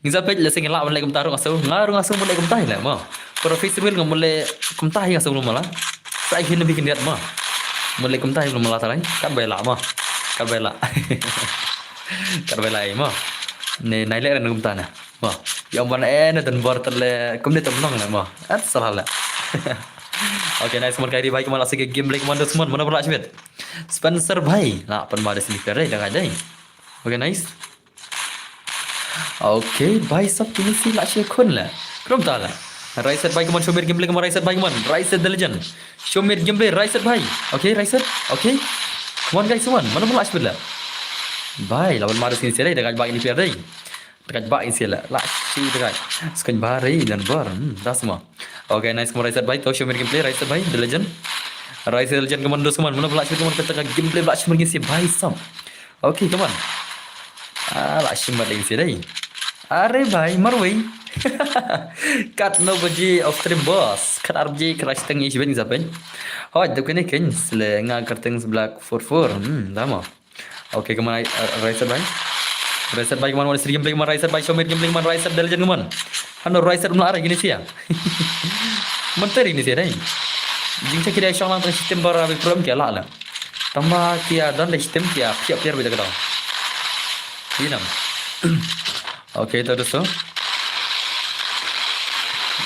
Ngin sa peit lehse ngi lah ban leh kumta ruh nga sngew, nga ruh nga sngew ban leh kumta hi leh mo. Para festival ngam leh kumta hi nga sngew mala. Sa hi nabi khyndiat mo. Ban leh kumta hi mala ta lai. Kat bai lah mo. Kat bai lah. Kat bai lah mo. Ne nai leh ren kumta na. Mo. Ïa ban eh na dan bor ter leh kumne tam nong leh mo. At salah leh. Okay, nice mon kairi bhai, kumar la sike game leh kumar dos mon, mana berlak shibit. Spencer bhai, la pan ma da sini per dai, da ngai dai. Okay, nice. Okay, bhai sab kini si la shi khun la. Krum ta la. Raiset bhai, come on, show me gameplay, come on, Raiset bhai, come on. Raiset the legend. Show me gameplay, Raiset bhai. Okay, Raiset. Okay. Come on, guys, come on. Mana pun la shi la. Bhai, lawan ma da sini si dai, da ngai bhai ini per dai. Tekat bak isi la. La shi tekat. Skyn bari dan bar. Hmm, das mo. Okay, nice, come on, Raiset bhai. To show me gameplay, Raiset bhai, the legend. Raiset legend, come on, dos, come on. Mana pun la shi, come on, tekat gameplay, la shi, bhai sab. Okay, come on. Ah, la shi mat lagi si dai. Are bhai, marwei. Kat no baje of stream boss. Kat ar baje, kat ar siteng ish ben zapen. Hoi, dok ini ken, sele nga kerteng seblak four four. Hmm, damo. Okay, come on, Raiset bhai. Raiset bhai, come on, what is the gameplay, come on, Raiset bhai, show me gameplay, come on, Raiset the legend, come on. Hano Raiset mla are gini sia. Menteri ni sia dai. Jing cek kira shong lang tang system bar abi problem kia la la. Tamba kia dan dai system kia piap piar bida kedong. Inam. Okay, to dosto.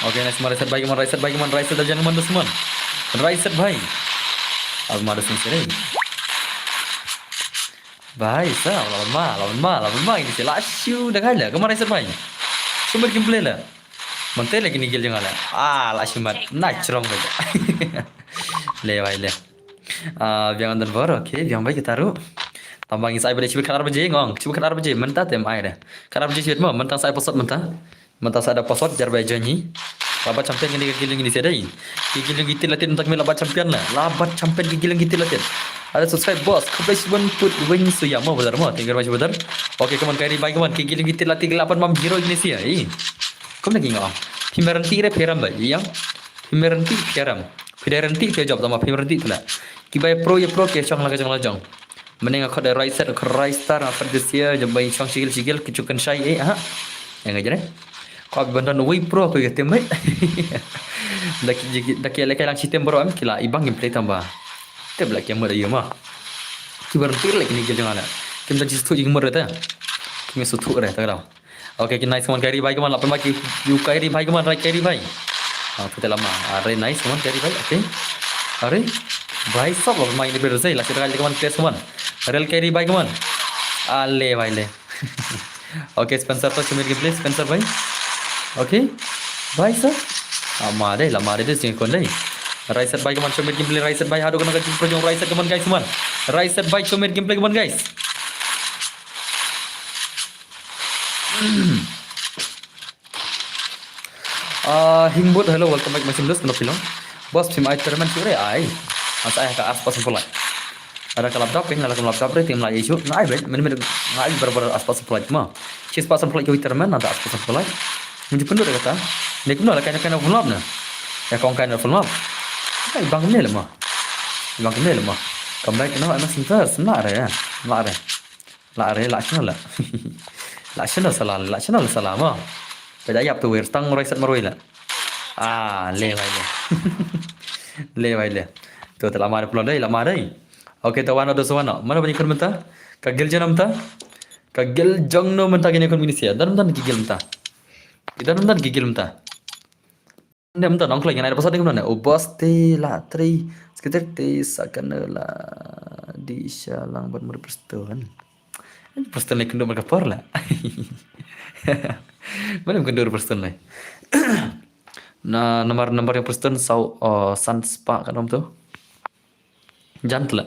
Okay, nice, man, Raiset bhai, man, Raiset bhai, man, Raiset dah jangan mandus man. Raiset bhai. Al mandus ni sini. Bhai, sa, lawan ma, lawan ma, lawan ma ini sila shu dah kaya, kemana Raiset bhai? Sumber gameplay lah. Mantai lagi ni gil jangan lah. Ah, la shu mat. Nah, cerong bhai. Le bhai le. Ah, biang don bor, okay, biang bha kita ruh. Tang ba ngi sa ai bad shibit khatar baje ngong, shibit khatar baje, mynta te em ai re. Khatar baje shibit mo, mynta sa ai password mynta. Mynta sa da password jar ba join hi. Labat champion kine ki guild jong ngi sha dei. Ki guild jong ngi tit la tit mynta ki la bat champion la. Labat champion ki guild jong ngi tit la tit. Ada subscribe boss, khublei shibun put wing suya mo brother mo. Thank you very much brother. Okay, come on, Kairi bhai, come on. Ki guild jong ngi tit la tit ki la pat mam hero jong ngi sha. Kum na ki ngong. Phi me ranti re phi ram ba. Ïa. Phi me ranti phi ram. Phi dei ranti phi jop tama phi me ranti tla. Ki bai pro ïa pro ki shong la ka jong la jong. Mane nga khot da Raisat, khot Raistar, nga khot da Sia, jom bai shong shigil shigil ki chukan shai eh ha. Ïa nga jere. Ko bi ban don wei pro ko ïa team mate. Da ki da ki lehkai lang shi team bro em ki la i bang gameplay tamba. Te bla ki mut ïa ma. Ki bar tir leh kine guild jong nga la. Kim da jis thu jing mut reta. Kim su thu reta ka dau. Okay, ki nice, come on, Kairi bhai, come on, la pynbha ki, you Kairi bhai, come on, right, Kairi bhai. Ah, pute lama. Are nice, come on, Kairi bhai, okay. Are bhai sab la pynbha ini better say, la sita kali, come on, please, come on. Real Kairi bhai, come on. Ale bhai le. Okay, Spencer to chumit gameplay, Spencer bhai. Okay. Bhai sab. Ah, ma dei, la ma dei, dei sing kon dei. Raisat bhai, come on, chumit gameplay, Raisat bhai, hadu kana ka jing projong, Raisat, come on, guys, come on. Raisat bhai, chumit gameplay, come on, guys. Ah, Hingbut, hello, welcome back, Machine Blues, kano pilong. Boss, phim ai tournament sure ai. As ai ka arspah sampulai. Ada ka laptop, pin, ada ka laptop re, tim lai isu. Ngai bet, men men ngai bar bar arspah sampulai ma. Shispah sampulai ki tournament, ada arspah sampulai. Mun ji pendut kata. Ni kumno la kaina kaina full map na. Ya kong kaina full map. Ai bang ne le ma. Bang ne le ma. Kam dai kena ana sinta, sna re ya. La re. La re, la shano la. La shano sala, la shano la sala mo. Ka ja yap tu wir tang roi sat maroi la. Ah, le bai le. Le bai le. Tu te la mare pulo dei, la mare. Okay, ta wano do sawano. Mano bani kun mynta? Ka guild jong no mynta? Ka guild jong no mynta kine kun minisia. Dan dan ki guild mynta. Dan dan ki guild mynta. Ne mynta nong kleng nai da pasal ding ne. U boss te la trei. Sekitar te sakana la di shalang ban muri Preston. Preston le kendur mereka por la. Mana kendur Preston le. Na nomor nomor yang Preston sau oh, san spa kan om tu. Jan tla.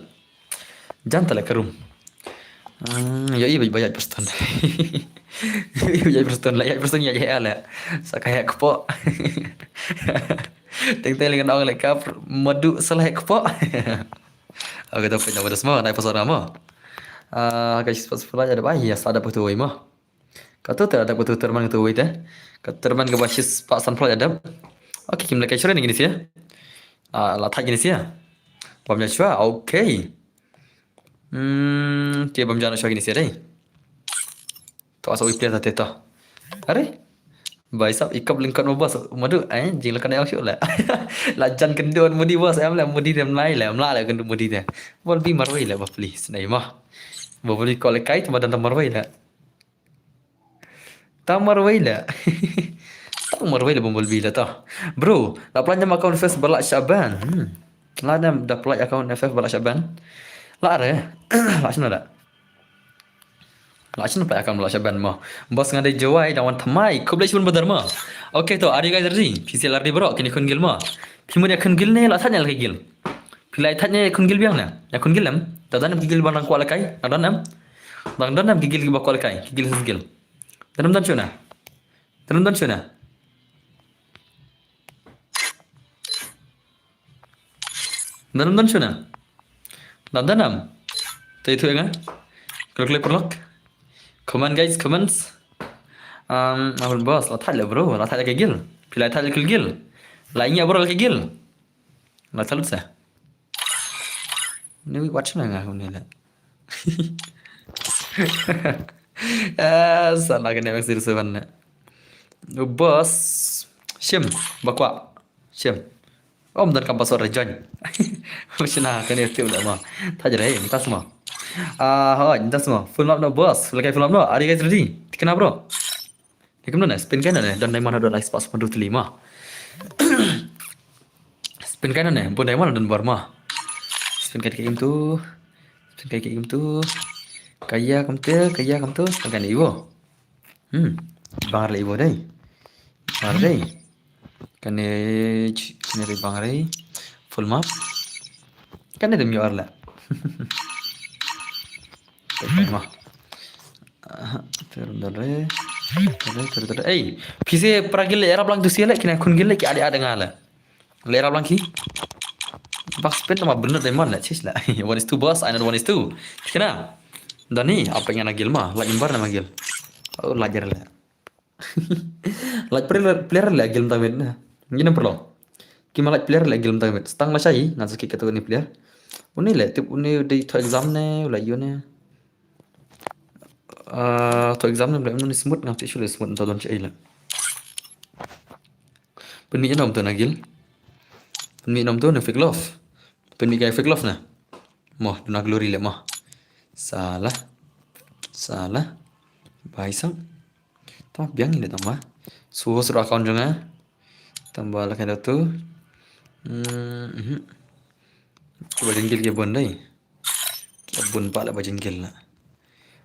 Jan tla ka room. Hmm, ya iba iba ya Preston. Ya iba ya Preston la ya Preston ya ya la. Sa ka ya kpo. Teng teng lengan ong le ka madu salah kpo. Okay, to pin nama dasmo nai pasal nama. Ah, ka spas pula ya da bai ya sada putu wai mo. Ka tu te da putu terman ka tu wai te. Ka terman ka basis pa san pula ya da. Okay, kim le ka shure ni gini sia. Ah, la thai gini sia. Bam ya shua, okay. Hmm, ke bam jana shua gini sia dei. To asa wi player te to. Are? Bai sap ikap lingkot mo boss. Madu eh jing lakan yang shu la. La jan kendon mudi boss em la mudi dem lai la mla la kendon mudi de. Bol bi marwei la ba please nai ma. Ba bol bi ko le kai ma dan marwei la. Ta marwei la. Ta marwei la bol bi la ta. Bro, la plan jam account first bala Shaban. Hmm. La nam da play account F F bala Shaban. La re. La shna da. La shin pa akam la shaban mo. Boss nga dei Jowai da wan thamai. Khublei shibun brother mo. Okay to, are you guys ready? Phi sel ready bro, kini khun gil mo. Phi mut ya khun gil ne la thanya la ka gil. Phi la thanya khun gil biang ne. Ya khun gil em. Ta dan em ki gil ban rang kwah la kai. Na dan em. Dang dan em ki gil ki ba kwah la kai. Ki gil sis gil. Dan em dan shuna. Dan em dan shuna. Danam dan shuna. Dan danam. Te itu enga. Klik klik perlok. Comment guys, comments. Um, abang boss, la thad le bro, la thad le kegil. Pila thad le kegil. La inya bro le kegil. La thad sa. Ni wi watch na nga ni la. Ah, sana kene mek sir seven ne. Boss, shim, bakwa. Shim. Om dan kam password re join. Mashina kene tim da ma. Thajre, ntas ma. Ah, ho, ntas ma. Full map no boss. Full kai full map no. Are you guys ready? Tikna bro. Lekum no ne, spin kai no ne. Don diamond don ice pass pun dutli ma. Spin kai no ne, bun diamond don bar ma. Spin kai ke im tu. Spin kai ke im tu. Kaya kam te, kaya kam tu, spin kai ne iwo. Hmm. Bang le iwo dei. Bang dei. Kane ch-, kane re bang re. Full map. Kane dum ïoh ar la. Tengok ma. Ter dare. Ter dare. Ei, phi sa para gil leh raplang tu sia leh, kine khun gil leh ki ade ade nga leh. Leh raplang ki. Bak spin ma bener dei man leh, sis leh. One is two boss, I know one is two. Kine. Dani, apa nga na gil ma, leh imbar na ma gil. Oh, lajar leh. Leh player, player leh gil mynta mit na. Ngin em perlu. Ki ma leh player leh gil mynta mit. Stang la shai, ngan sa ki kata ni player. Uni leh, tip uni dei to exam ne, u leh ïoh ne. Ah, to exam ne, leh uni smooth, ngam tip shu leh smooth, nta don shai leh. Pynmih nom tu na gil. Pynmih nom tu na fake love. Pynmih kai fake love na. Mo, duna glory leh mo. Salah. Salah. Bai sang. Tang biang ni tang ba. Suho sura account jong nga. Tang ba la kai da tu. Hmm, mhm. Ba jingil ki bun dei. Ki bun ba la ba jingil la.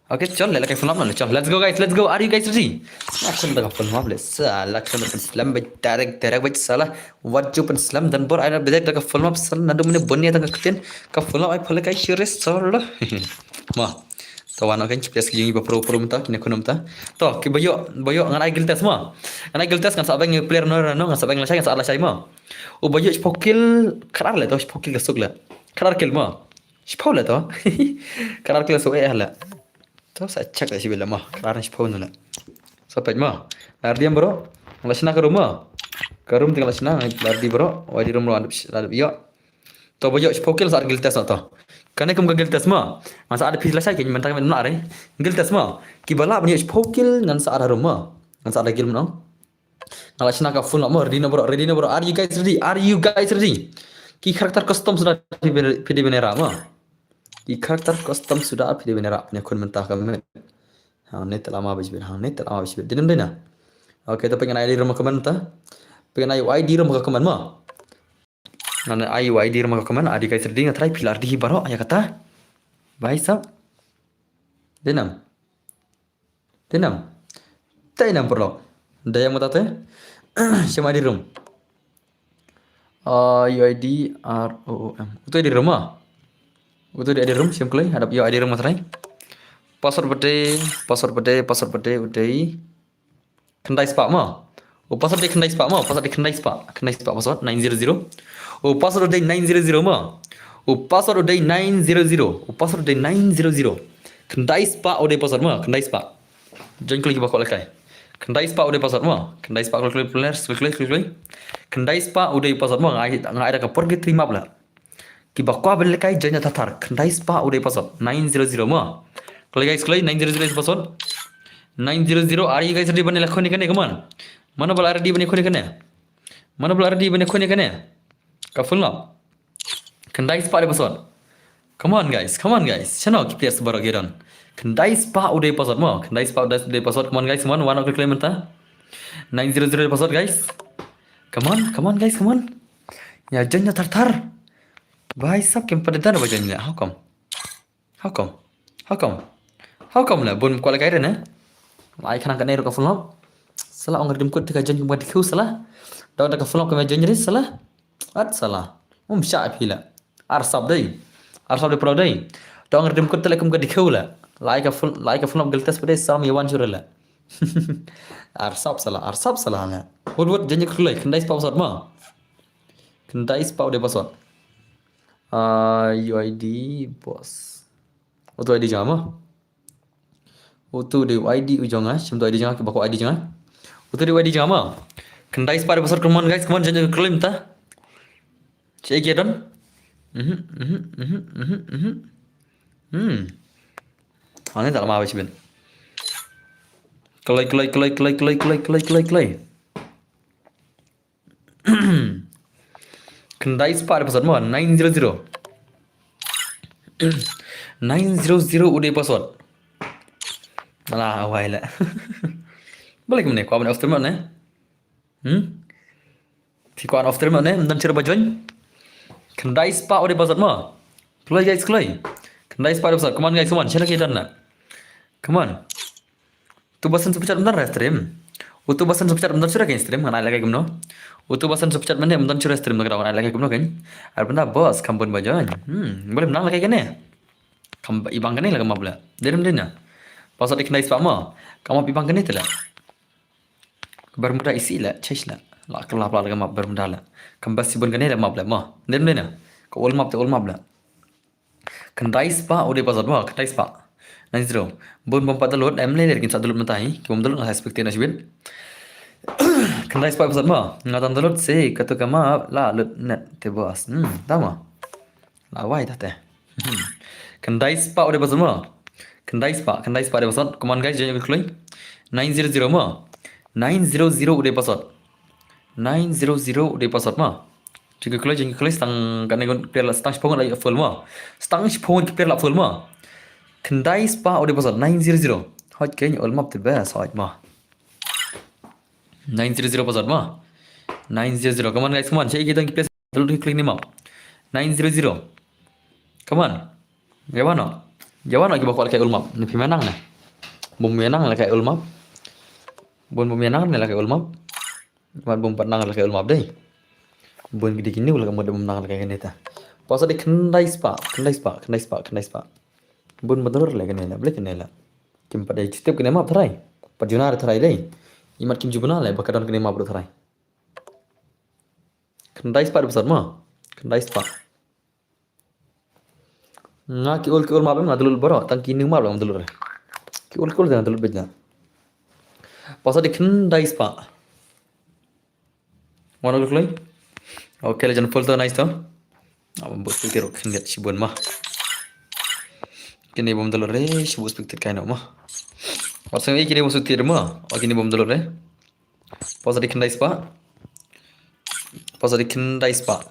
Okay, chal, leh la kai phone up na, chal. Let's go guys, let's go. Are you guys ready? Action da ka phone up leh. Salah, action da ka slam ba direct direct ba salah. What you pen slam dan bor ai na bedek da ka phone up salah. Nadu mene bun ya da ka ktin. Ka phone up ai pale kai serious salah. Ma. Tawan akan chipes ki yung ba pro pro mynta, kine khun mynta. To, ki ba ïoh, ba ïoh ngan ai guild test ma. Ngan ai guild test ngan sa beng player no no, ngan sa beng la shai, ngan sa la shai ma. U ba ïoh shiphew kill, khadar leh to, shiphew kill ka suk leh. Khadar kill ma. Shiphew leh to. Khadar kill ka suk eh leh. To sa check leh shibit leh ma. Khadar shiphew no leh. Sa peit ma. Lar diem bro. La shna ka room ma. Ka room te la shna, lar di bro. Wai di room bro, adup, adup ïoh. To ba ïoh shiphew kill sa ar guild test na to. Kane kum ka guild test ma. Ngan sa ar phi la shai ki mynta ka mynta re. Guild test ma. Ki ba lah ban ïoh shiphew kill ngan sa ar harum ma. Ngan sa ar guild ma. Nga la shna ka full lock ma. Ready na bro, ready na bro. Are you guys ready? Are you guys ready? Ki character custom suda phi dei ban ïarap ma. Ki character custom suda phi dei ban ïarap. Pynïakhun mynta ka met. Hangne te lama ba shibit, hangne te lama ba shibit. Dei nam dei na. Okay, to pyngan ai di room ka comment ta. Pyngan ai di room ka comment ma. Ngan ai di room ka comment, are you guys ready? Nga try phi la ready baroh ïa kata. Bhai sahab. Dei nam. Dei nam. Dei nam paralok. Dei ïa mata te. Shem ai di room. Ah, U I D R O O M. Uto ai di room ma. Uto ai di room, shem kloi. Hadap ïoh ai di room ma trai. Password pat dei, password pat dei, password pat dei, uto ai. Khyndai spah ma. U password dei khyndai spah ma. U password dei khyndai spah. Khyndai spah password nine zero zero. U password dei nine zero zero ma. U password dei nine zero zero. U password dei nine zero zero. Khyndai spah u dei password ma. Khyndai spah. Join kloi kiba kwah lehkai. Khyndai spah u dei password ma. Khyndai spah kloi kloi planners kloi kloi kloi kloi. Khyndai spah u dei password ma. Nga ai, nga ai da ka por ki three map la. Kiba kwah ban lehkai join na thar thar. Khyndai spah u dei password. Nine zero zero ma. Kloi guys kloi nine zero zero is password. Nine zero zero, are you guys ready ban lehkai kane kane, come on. Mano ba la ready ban lehkai kane kane. Mano ba la ready ban lehkai kane kane. Ka full lock. Khyndai spah u dei password. Come on guys, come on guys. Shano ki players baroh ki don. Khyndai spah u dei password ma. Khyndai spah u dei password. Come on guys, come on. Wan kloi kloi mynta. Nine zero zero password guys. Come on, come on guys, come on. Ïa join na thar thar. Bhai sahab kim pat dei ba join leh. How come? How come? How come? How come la bun kwah lehkai re ne? Ai khnang kane ruh ka full lock. Salah ong redeem code te ka join kum ka dikhew salah. Da ong da ka full lock ka join re salah. At salah. Um shah phi la. Ar sap dei. Ar sap dei pro dei. Da ong redeem code te la kum ka dikhew la. Lai ka full, lai ka full lock guild test pat dei sam ïa wan shuh re la. Ar sap salah, ar sap salah la. Wut wut join kloi khyndai spah password ma. Khyndai spah u dei password. Ah, U I D boss. Uto I D jong nga ma. Uto dei I D u jong nga, shim to I D jong nga, kiba kwah I D jong nga. Uto dei I D jong nga ma. Khyndai spah u dei password, come on guys, come on, join kloi mynta. Che ki don. Mhm, mhm, mhm, mhm, mhm. Hmm. Ani tak lama habis ben. Kloi, kloi, kloi. Khyndai spah u dei password ma, nine zero zero. Nine zero zero u dei password. Ala, awai la. Balei kumne, kwah ban off stream ne? Hmm? Phi kwah off stream ne? Ym don shuh ba join. Khyndai spah u dei password ma. Kloi guys, kloi. Khyndai spah u dei password. Come on guys, come on. Shano ki don la. Come on. Uto ba send super chat ym don re stream. Uto ba send super chat ym don shuh re kein stream, ngan ai lehkai kumno. Utu ba send super chat mynne, ym don shuh re stream da ka daw, ai la kai kumno kein. Ar bynta boss, kam bun ba join. Hmm, balei ym nang la kai kane? Kam i bang kane la ka map la. Dei ym dei na. Password dei khyndai spah mo. Ka map i bang kane te la. Bermuda isi la, chase la. La ka lap la ka map Bermuda la. Kam bas shibun kane la map la mo. Dei ym dei na. Ka old map te old map la. Khyndai spah u dei password mo, khyndai spah. Nine zero. Bun bym pat download, em lei lei kin sa download mynta hi. Ki bym download nga sa expect na shibit. Khyndai spah password mo. Nga dang download se, katu ka map la lut net te boss. Hmm, ta mo. La wai ta te. Hmm. Khyndai spah u dei password mo. Khyndai spah, khyndai spah u dei password. Come on guys, join ka kloi. Nine zero zero mo. Nine zero zero u dei password. Nine zero zero u dei password mo. Jingkyrkhu, jingkyrkhu, stang kane ngut player la, stang shiphew ngut la full mo. Stang shiphew ngut player la full mo. Khyndai spah u dei password, nine zero zero. Hot kein, old map te best, hot mo. Nine zero zero password mo. Nine zero zero. Come on guys, come on. Shei ki dang ki player la klik ni map. Nine zero zero. Come on. Ïa wan noh. Ïa wan noh kiba kwah lehkai old map. Ni phi ïa nang ne. Bym ïa nang lehkai old map. Bun bym ïa nang ne lehkai old map. Wan bym pat nang lehkai old map dei. Bun ki dei ki new la ka mut bym nang lehkai kane ta. Password dei khyndai spah, khyndai spah, khyndai spah, khyndai spah. Bun ba download leh kane la, balei kane la. Kim pat dei tip kane map tharai. Pat ju nang tharai dei. Imat kim ju bna leh ba ka don kane map ruh tharai. Khyndai spah dei password mo. Khyndai spah. Nga ki old, ki old map nga download baroh, tang ki new map ngam download re. Ki old, ki old nga download beit na. Password dei khyndai spah. Wan noh kloi. Okay, la jan full to, nice to. Aba bus picture khyndiat shibun mo. Kine bym download re, shibun spectate kai noh mo. Wat seng ei kine bym spectate mo. O kine bym download re. Password dei khyndai spah. Password dei khyndai spah.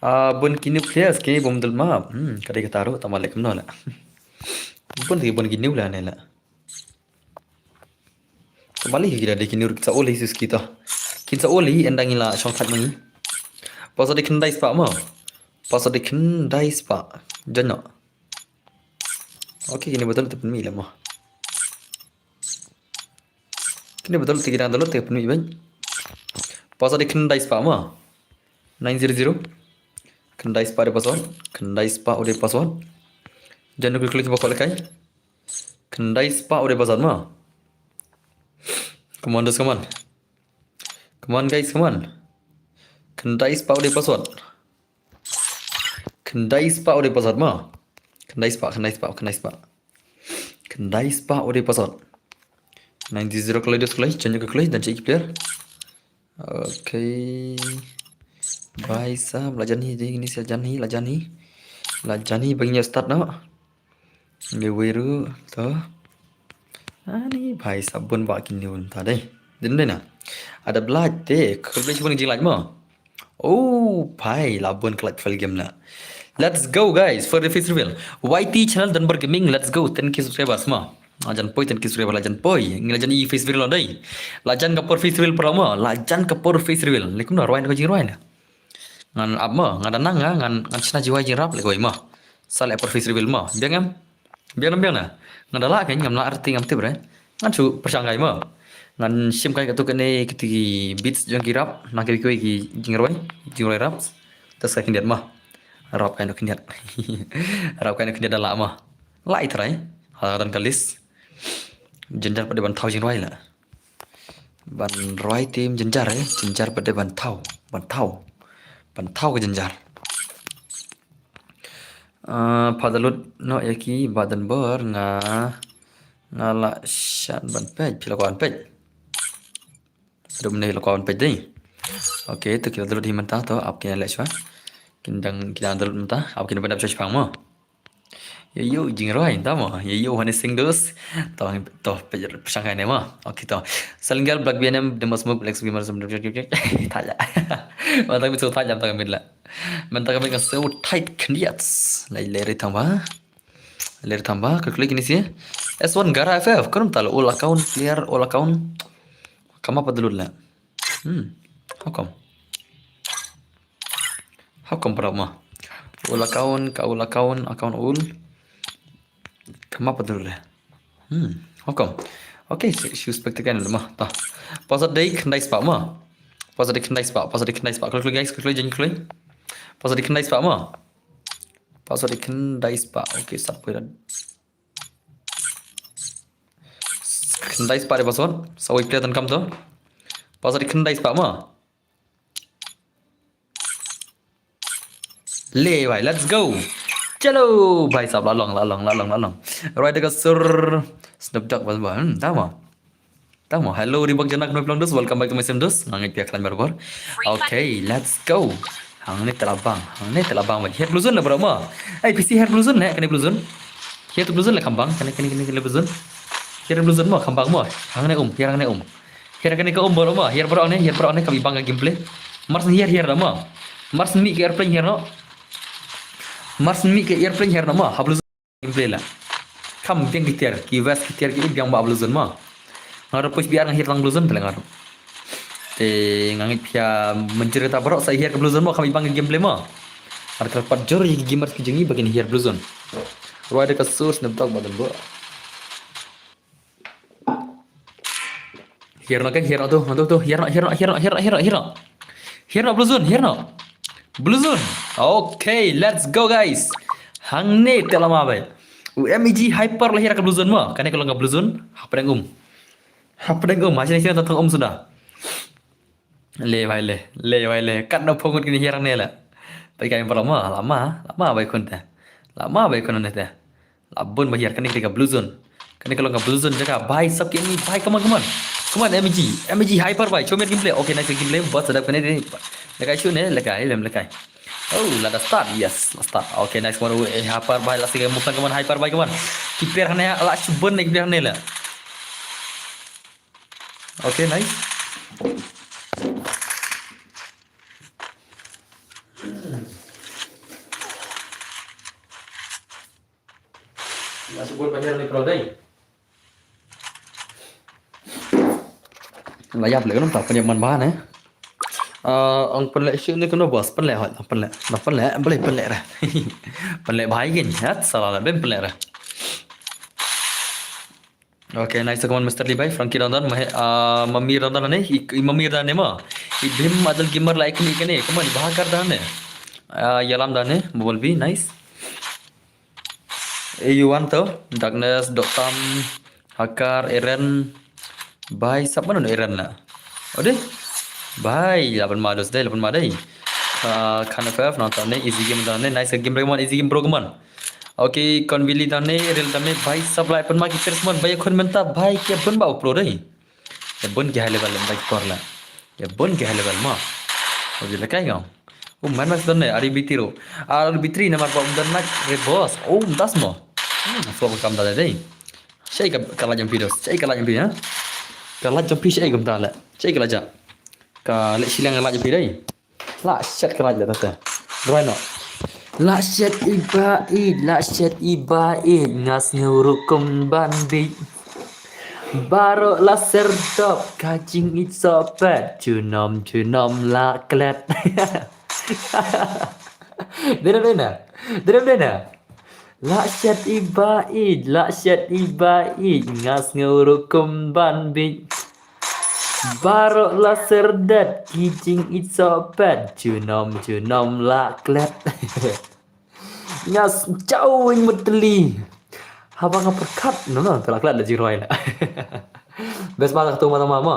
Ah, bun ki new players ki bym download map. Hmm, ka dei kata ruh, tang ba leh kumno la. Bun ki, bun ki new la ne la. Ka mali ki da dei ki new, kin sa ol hi sus kita. Kin sa ol hi, ynda ngi la shong thait ma ngi. Password dei khyndai spah mo. Password dei khyndai spah. Join noh. Okay, kine ba download te pynmih leh mo. Kine ba download te ki dang download te pynmih beit. Password dei khyndai spah mo. Nine zero zero. Khyndai spah u dei password. Khyndai spah u dei password. Jan klik klik ba kwah lehkai. Khyndai spah u dei password mo. Come on, just come on. Come on, guys, come on. Khyndai spah u dei password. Khyndai spah u dei password mo. Khyndai spah, khyndai spah, khyndai spah. Khyndai spah u dei password. Nine zero kloi, dus kloi, jan ka kloi, dan check player. Okay. Bhai sahab, la jan hi, dei ni sa jan hi, la jan hi. La jan hi, ba ngin ïa start noh. Ngi wei ruh, to. Ani bhai sahab bun ba kin niun ta dei. Dei ym dei na. Ada blood te, khublei shibun jinglike mo. Oh, bhai, la bun ka like file game na. Let's go, guys, for the face reveal. Y T channel Dunbar Gaming, let's go, ten K subscribers mo. La jan poi ten K subscriber, la jan poi. Ngi la jan i face reveal dei. La jan ka por face reveal para mo. La jan ka por face reveal. Lei kumno rwai na ka jingrwai na. Ngan ap mo, nga da nang nga, ngan, ngan shna jiwai jingrap lei kawei mo. Sa leh por face reveal mo. Biang em? Biang em biang na. Nga da lah kein, ngam lah arti ngam tip re. Ngan shu pyrshang kai mo. Ngan shim kai katu kane kiti ki beats jong ki rap, na ki kiwei ki jingrwai, jingrwai rap. Te sa khyndiat mo. Rap kai na khyndiat. Rap kai na khyndiat da lah mo. Lah i trai. Ha don ka list. Jynjar pat dei ban thaw jingrwai la. Ban rwai te ym jynjar eh, jynjar pat dei ban thaw, ban thaw. Ban thaw ka jynjar. Ah, pha da lut noh ïa ki ba Dunbar nga, nga la shan ban peit, phi la kwah ban peit. Dum ne la kwah ban peit dei. Okay, to ki la da lut hi mynta to, ap ki leh shwa. Kin dang, ki dang da lut mynta, ap kin ban dap shwa shipang mo. Ïa ïoh jingrwai ta mo, ïa ïoh hani sing dus. To, to, pyrshang kai ne mo. Okay to. Salinggal Black B N M, Demos Muk, Lex Gamer, thait la. Mynta ka miet shu thait la, mynta ka miet la. Mynta ka miet ka shu thait khyndiat. Lai lai ri thang ba. Lai ri thang ba, ka klik ni si. S one Gara F F, krum tal, all account, clear, all account. Kama pa dulu la. Hmm, how come? How come pura mo? Ul account, ka ul account, account ul. Kama pa dulu le. Hmm, how come? Okay, si, si spectacle mo. Ta. Password dei khyndai spah mo. Pasa di khyndai spah, pasa di khyndai spah. Kloi, kloi, guys, kloi, kloi, jangan kloi. Pasa di khyndai spah mo. Pasa di khyndai spah. Okay, sap ko dah. Khyndai spah de pasa. Sa wei player donkam to. Pasa di khyndai spah mo. Le bhai, let's go. Chalo bhai sahab, la long, la long, la long, la long. Roi da ka sur Snoop Dogg bas ba. Hmm, tama. Tama. Hello Ribak Janak, no plong dus. Welcome back to my stream dus. Nga ngeit phi ïa khlaiñ barabor. Okay, let's go. Hangne te la bang, hangne te la bang bhai. Hiar blue zone la bro mo. Ai, phi hiar blue zone ne, kane blue zone. Hiar tu blue zone la kham bang, kane, kane, kane, kane blue zone. Hiar blue zone mo, kham bang mo. Hangne um, hiar hangne um. Hiar kane ka um baroh mo, hiar baroh ne, hiar baroh ne, kam i bang ka gameplay. Mars hiar hiar da mo. Mars mih ka airplane hiar no. Mars mih ka airplane hiar no mo, ha blue zone gameplay la. Kam biang ki tiar, ki west ki tiar ki biang ba blue zone mo. Nga ruh push biar nga hiar tang blue zone te la nga ruh. Te nga ngeit phi ïa mynjur kata baroh sa hiar ka blue zone mo, kam i bang ka gameplay mo. Ar kar pat jur ïa ki gamers ki jong ngi ba kin hiar blue zone. Roi da ka source ne btok ba don bo. Hiar no kan, hiar no tu, tu, tu, hiar no, hiar no, hiar no, hiar no, hiar no, hiar no. Hiar no, blue zone, hiar no. Blue zone. Okay, let's go guys. Hangne te la ma bhai. U M E G Hyper la hiar ka blue zone mo. Kane ka long ka blue zone. Hapdeng um. Hapdeng um, ha sini sini tang um suda. Le bhai le, le bhai le. Kat na phone kini hiar ne la. Pai kai pala ma, la ma, la ma bhai khun te. La ma bhai khun ne te. La bun ba hiar, kane ka blue zone. Kane ka long ka blue zone jaka bhai sahab kini bhai, come on, come on. Come on, M E G, M E G Hyper bhai, show me gameplay. Okay, nice gameplay. Bot sadap kane ni. Lekai show ne, lekai, lem lekai. Oh, la da start, yes, la start. Okay, nice one. Eh, Hyper bhai, la sige mutan, come on, Hyper bhai, come on. Keeper hane, la shubun ne keeper hane la. Okay, nice. Masuk gol banyak ni kalau dai. La ïap le kan ta pynïap man ba ne. Ah, ong pynleh shu ni kano bos, pynleh hoi, pynleh. Dah pynleh, boleh pynleh dah. Pynleh bhai kin, ha, salah lah, ben pynleh dah. Okay, nice, come on, Mister Lee bhai, Frankie Rondon, Mahe-, ah, Mamir Rondon ne, i, i Mamir da ne ma. I Bhim Adal Gamer la ikni kane, come on, Bahakar da ne. Ah, Yalam da ne, Bumblebee, nice. Eh, Yuan to, Darkness, Doktam, Hakar, Eren, bhai, sap mano Eren la. Ode? Bhai, lapan ma dos dai, lapan ma dai. Ah, Khan F F, nonton ne, easy game nonton ne, nice game, bro, come on, easy game, bro, come on. Okay, Convili dane, Real dane, bhai, sap lai pun ma ki players mon, bhai, khun mynta, bhai, ki bun ba pro dai. Ki bun ki high level, bhai, por la. Ki bun ki high level ma. Oje lekai ngau. Um, man mas dane, R B three ro. R B three namar ba um dan nak, re boss. Um, das mo. Hmm, so kam dane dai. Shai ka, ka la jumpi dos. Shai ka la jumpi, ha? Ka la jumpi shai gum dale. Shai ka la ja. Ka le silang ka la jumpi dai. La shet ka lait la tata. Roi no. La shet i ba i, la shet i ba i, nga sngew rukom ban bit. Baroh la serdop, ka jingïeit sohpet, junom junom la klet. Dena, dena. Dena, dena. La shet i ba i, la shet i ba i, nga sngew rukom ban bit. Baroh la serdep, ki jingïeit sohpet, junom junom la klet. Nga s-, jaw ïing mutli. Haba nga pyrkhat, no, no, te la klet la jingroi la. Best ba tu ma tama ma.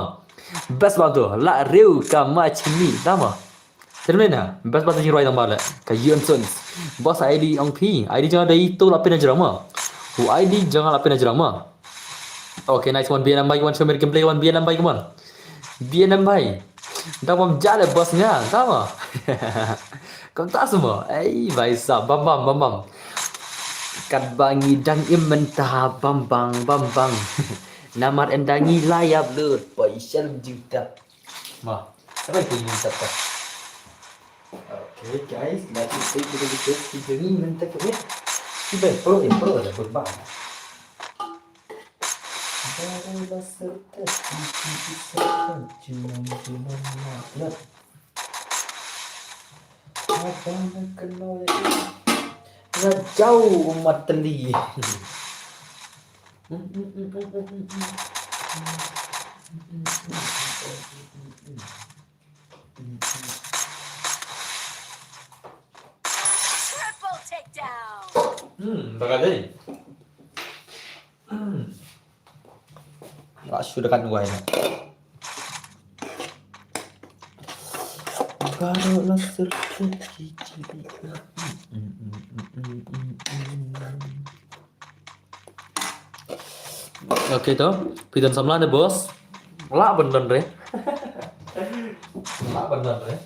Best ba tu, la riew ka ma chini, tama. Termina, best ba tu jingroi tama la. Ka Yun Sun. Boss I D ong phi, I D jong dei tu la pina jrama. U I D jong la pina jrama. Okay, nice one, B N M bhai, one show me gameplay, one B N M bhai, come on. B N M bhai. Dang bam jale boss nga, tama. Kom ta semua. Ei, bhai sahab, bam bam, bam bam. Kat ba ngi dang im mynta, bam bang, bam bang. Namar en dang ngi la ïap lut, poi shel jingtep. Ma, sabai tu jingtep ka. Okay, guys, let's take a look at this. Kita ni minta ke wait. Kita pro, eh, pro dah berubah. Baru lah serta, kita bisa kan, cuma, cuma nak. Abang nak kena ya. Nak jauh umat teli. Hmm, hmm, hmm, hmm, hmm, hmm, hmm. Hmm, hmm, hmm, hmm, hmm, hmm, hmm. Triple takedown. Hmm, bagay dei. Hmm. Nga shu dekat wai na. Baru lah serkit gigi. Okay to, phi don samla ne boss? Lah ban don re. Lah ban don re.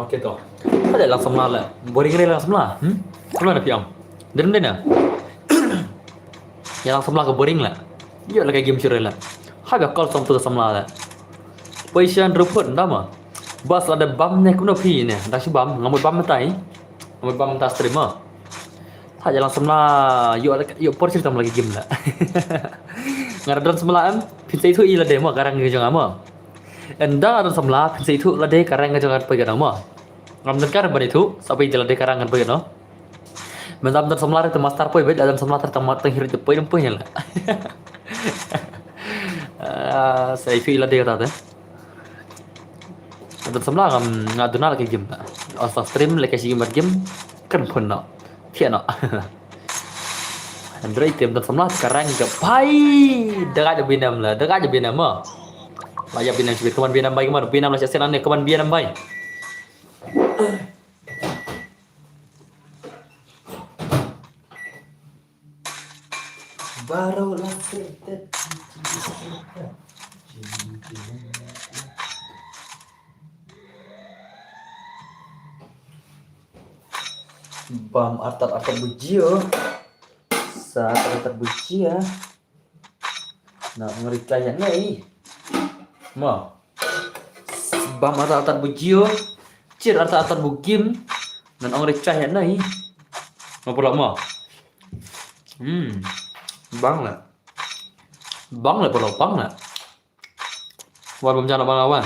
Okay to. Haba lang samla la. Boring re lang samla. Hmm? Samla na phi ong. Dei dei na. Ïa lang samla ka boring la. Ïoh la ka game shuh re la. Haba call sam tu samla la. Position report da ma. Bas la da bam ne kumno phi ne. Da shi bam, nga mut bam mynta. Nga mut bam mynta stream ma. Haba lang samla ïoh ïoh por sir tam la ka game la. Nga da don samla em. Phin sa ithuh ïa lade ma ka rank ka jong nga ma. Ynda don samla phin sa ithuh lade ka rank ka jong nga poi ka dang ma. Ngam donkar ban ithuh, sa phi ïa lade ka rank kan poi ka dang. Mynta don samla re te master poi bad don samla te tang ma tang hirit te poi dang poi la. Ah, sa ithuh ïa lade kata te. Don samla ngam nga duna la ka game. Asa stream la ka shi game bad game. Kan pun no. Thiah no. Android team don samla ka rank ka pai. Daga ja binam la, daga ja binam ma. La ja binam sibit, kaman binam bai, kaman binam la sha sen ane, kaman binam bai. Baru lah sedet. Bam artat artat bujio. Sa artat artat bujia. Na ngeri kaya nei. Ma. Bam artat artat bujio. Chir artat artat bugim. Nan ong ri chah ïa nai. Ma pula ma. Hmm. Bang la. Bang la pula bang la. Wan bam jana bang la wan.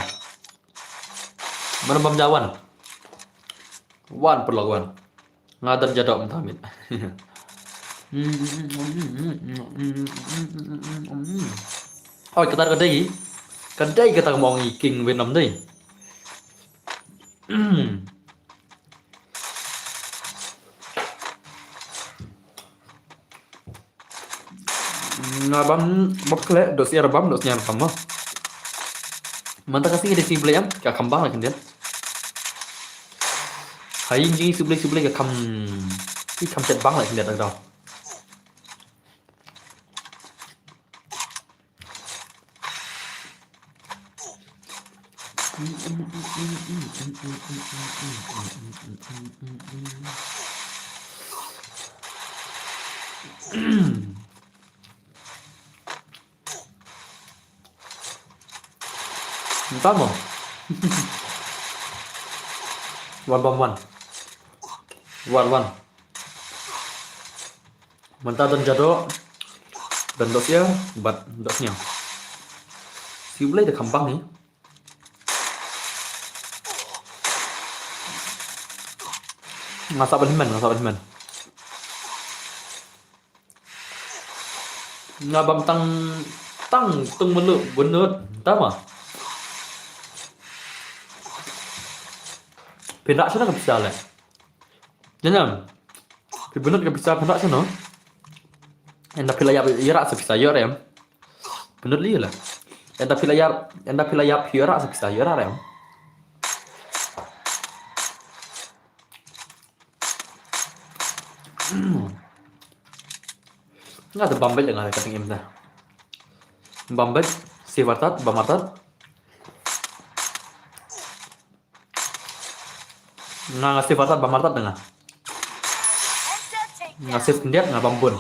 Mana bam jawan. Wan pula wan. Nga dan jadok mynta mit. Oi kata ka dei. Ka dei kata ka mong i king Vietnam dei. Nga bam bok kle dos ya bam dos nya bam mo. Mynta ka sngi dei sngi Blei em ka kham bang la khyndiat. Hai jing sngi Blei sngi Blei ka kham ki kham chet bang la khyndiat dang dang. Tamo. Wan bam wan. Wan wan. Mynta don jadok. Don dos ya, bad dos nya. Sngi Blei da kham bang ni. Nga sah ban hynmen, nga sah ban hynmen. Nga bam tang tang tung melu bunut tama. Pynda shano ka pisa le. Jangan. Pynda ka pisa pynda shano. Enda pila ya ya rasa pisa yo rem. Pynda li la. Enda pila ya enda pila ya pira sa pisa yo rem. Nga da bam bel nga ka ting im da. Bam bel si wartat bam wartat. Nga nga save artat bam artat nga. Nga save khyndiat nga bam bun.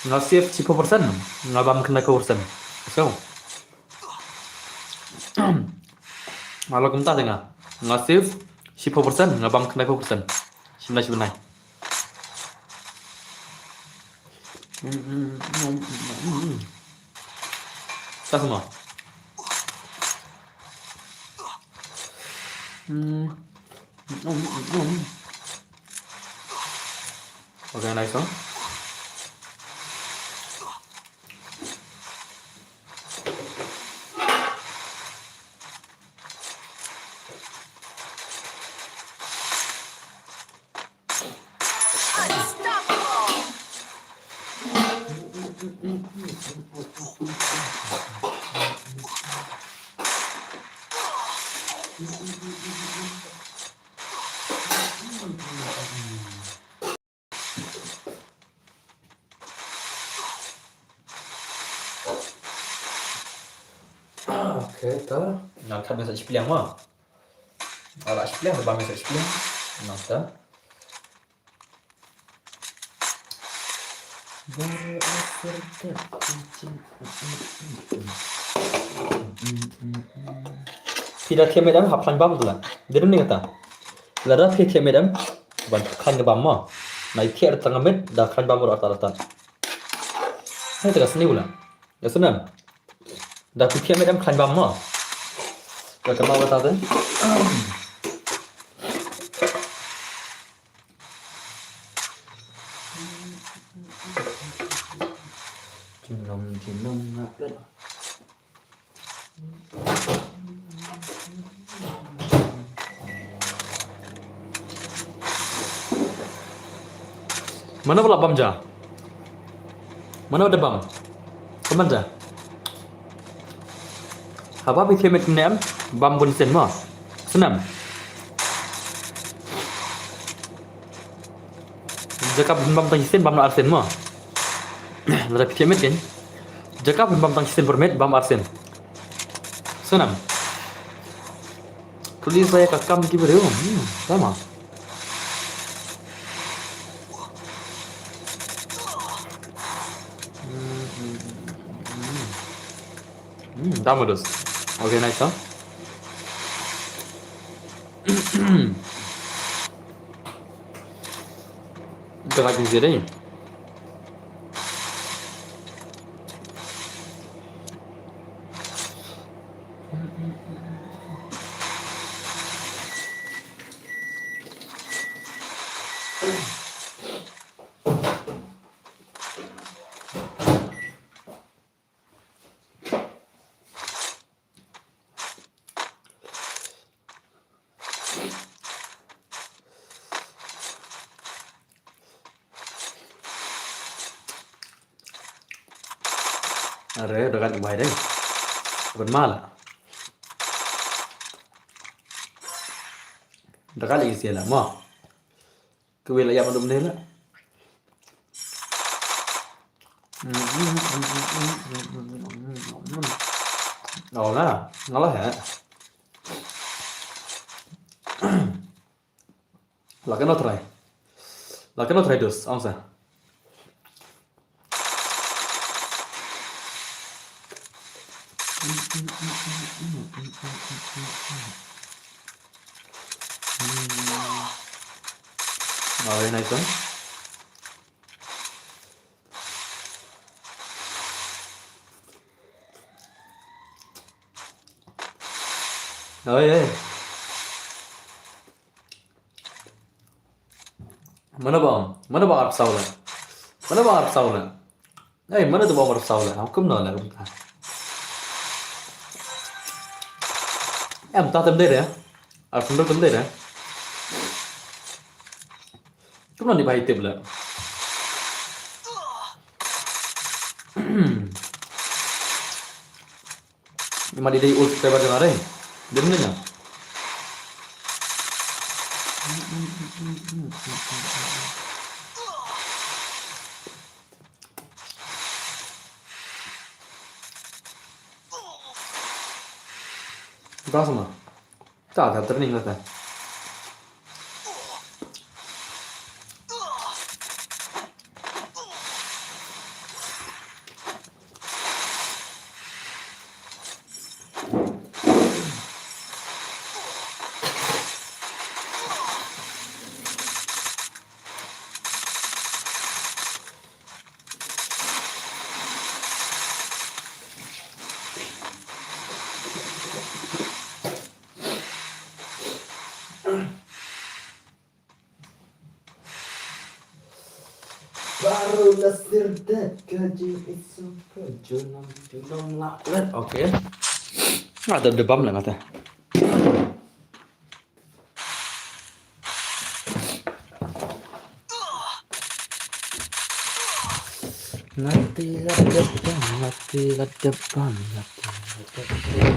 Nga save shiphew percent nga bam khyndai phew percent. Let's go. Nga la kumta te nga. Nga save shiphew percent nga bam khyndai phew percent. Shim nai shim nai. Sa semua. Hmm. Okay, nice one. Okay, ta. Ngan kat message pliang ma. Ala pliang ba message pliang. Nang ta. Phi da thiah miet em hap khlaiñ bam tu la. Dei ne kata. Lada phi thiah miet em ban khlaiñ ka bam mo. Na i thiah tang miet da khlaiñ bam ro ta ta. Hai ta ka sniew la. Ka snem. Da phi thiah miet em khlaiñ bam mo. Ka ka ma ta te. Chin nom chin nom ngap len. Mano ba la bam ja? Mano da bam? Kaman ja? Haba phi thiah miet ne em bam bun sien mo. Snem. Jaka phin bam tang sien bam na arsien mo. Lada phi thiah miet kan. Jaka phin bam tang sien per miet bam arsien. Snem. Kuli saya ka kam ki briew. Hmm, sama. Hmm, hmm, hmm, hmm. Hmm, dama dus. Okay, nice, huh? Ito ka jin siri. Are, da kan bai dei. Ban mala. Da kan isi la mo. Kawei la ïap dum ne la. Oh, na, nga la ha. La kano try. La kano try dus, ang sa. Very nice one. Oi, oi. Mana bang? Mana bang arphew saw la? Mana bang arphew saw la? Ei, mana tu bang arphew saw la? Hukum no la, hukum ta. Em, ta tem dei de. Arphew tem dei de. Kumno ni bai tip la. Ima di dei ul subscriber jong nga dei. Dem ni na. Ba sama. Ta ka training la ta. La sir de ka jing isu ka junam junam la ret. Okay. Nga da debam la nga ta. Lati la debam, lati la debam, lati la debam.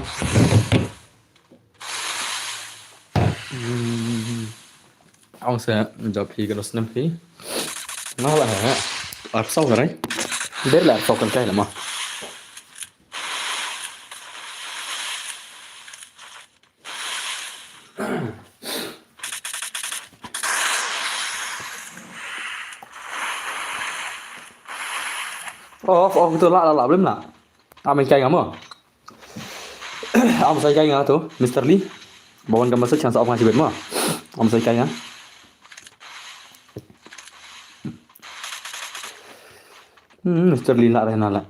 Hmm. Ong sa, jop hi ka dos nem hi. Nga la ha. Ar saw ka rai. Der la saw kan kai la ma. Off, off, tu la, la, la, belum la. Am kai nga mo. Am sai kai nga tu, Mister Lee. Bawan ka message kan sa off nga sibet mo. Am sai kai nga. Hmm, Mister Lee la rehna la.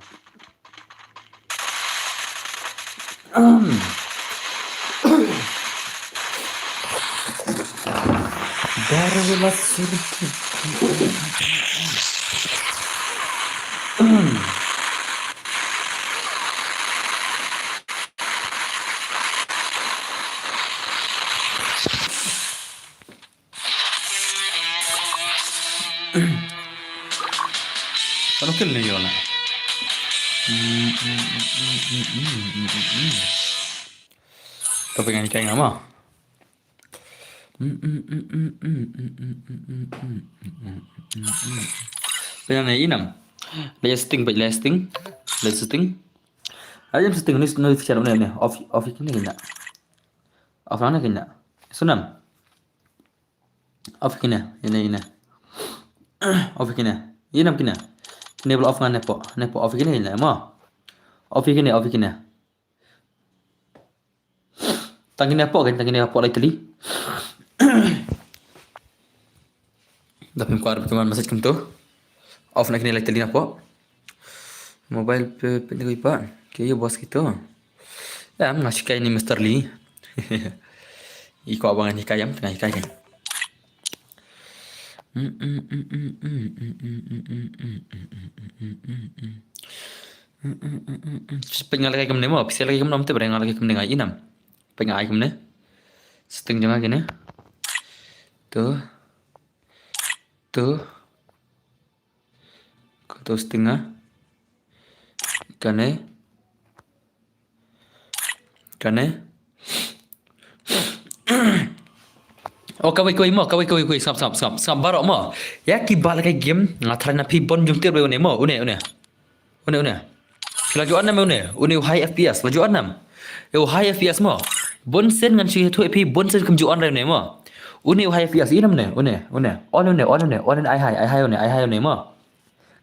Baru la sirki. Kan okil ni yola. Tapi kan kain ama. Pynang ne inam. Let's sting, but let's sting. Let's sting. Aja sting ni, ni fichar ne ne. Off, off kine kine. Off ne kine. Sunam. Off kine, ine, ine. Off kine. Inam kine. Kine bla off ngan nepo. Nepo off kine, ine mo. Off kine, off kine. Tang kine hapoh kan, tang kine hapoh lai tylli. Da phim kwah ban message kumto. Off na kine lai tylli hapoh. Mobile pe pe ni pa. Ke yo boss kito. Ya, nga shikai ni Mister Lee. I kwah ba ngan hikai, am tang hikai kan. Pynang lagi kumne mo, pisa lagi kumne, te pynang lagi kumne ngai inam. Pynang ai kumne. Sting jong nga kine. Tu. Tu. Ko tu sting nga. Kane. Kane. Oh, kawei, kawei mo, kawei, kawei, kawei, sngap, sngap, sngap, sngap, baroh mo. Ya ki ba la kai game, nga tharai na phi bun jum tir une mo, une, une. Une, une. Phi la ju on nam une, une u high F P S, la ju on nam. U high F P S mo. Bun sien ngan shu ïathuh phi, bun sien kam ju on re une mo. Une u high F P S, inam une, une, une. On une, on une, on une, ai high, ai high une, ai high une mo.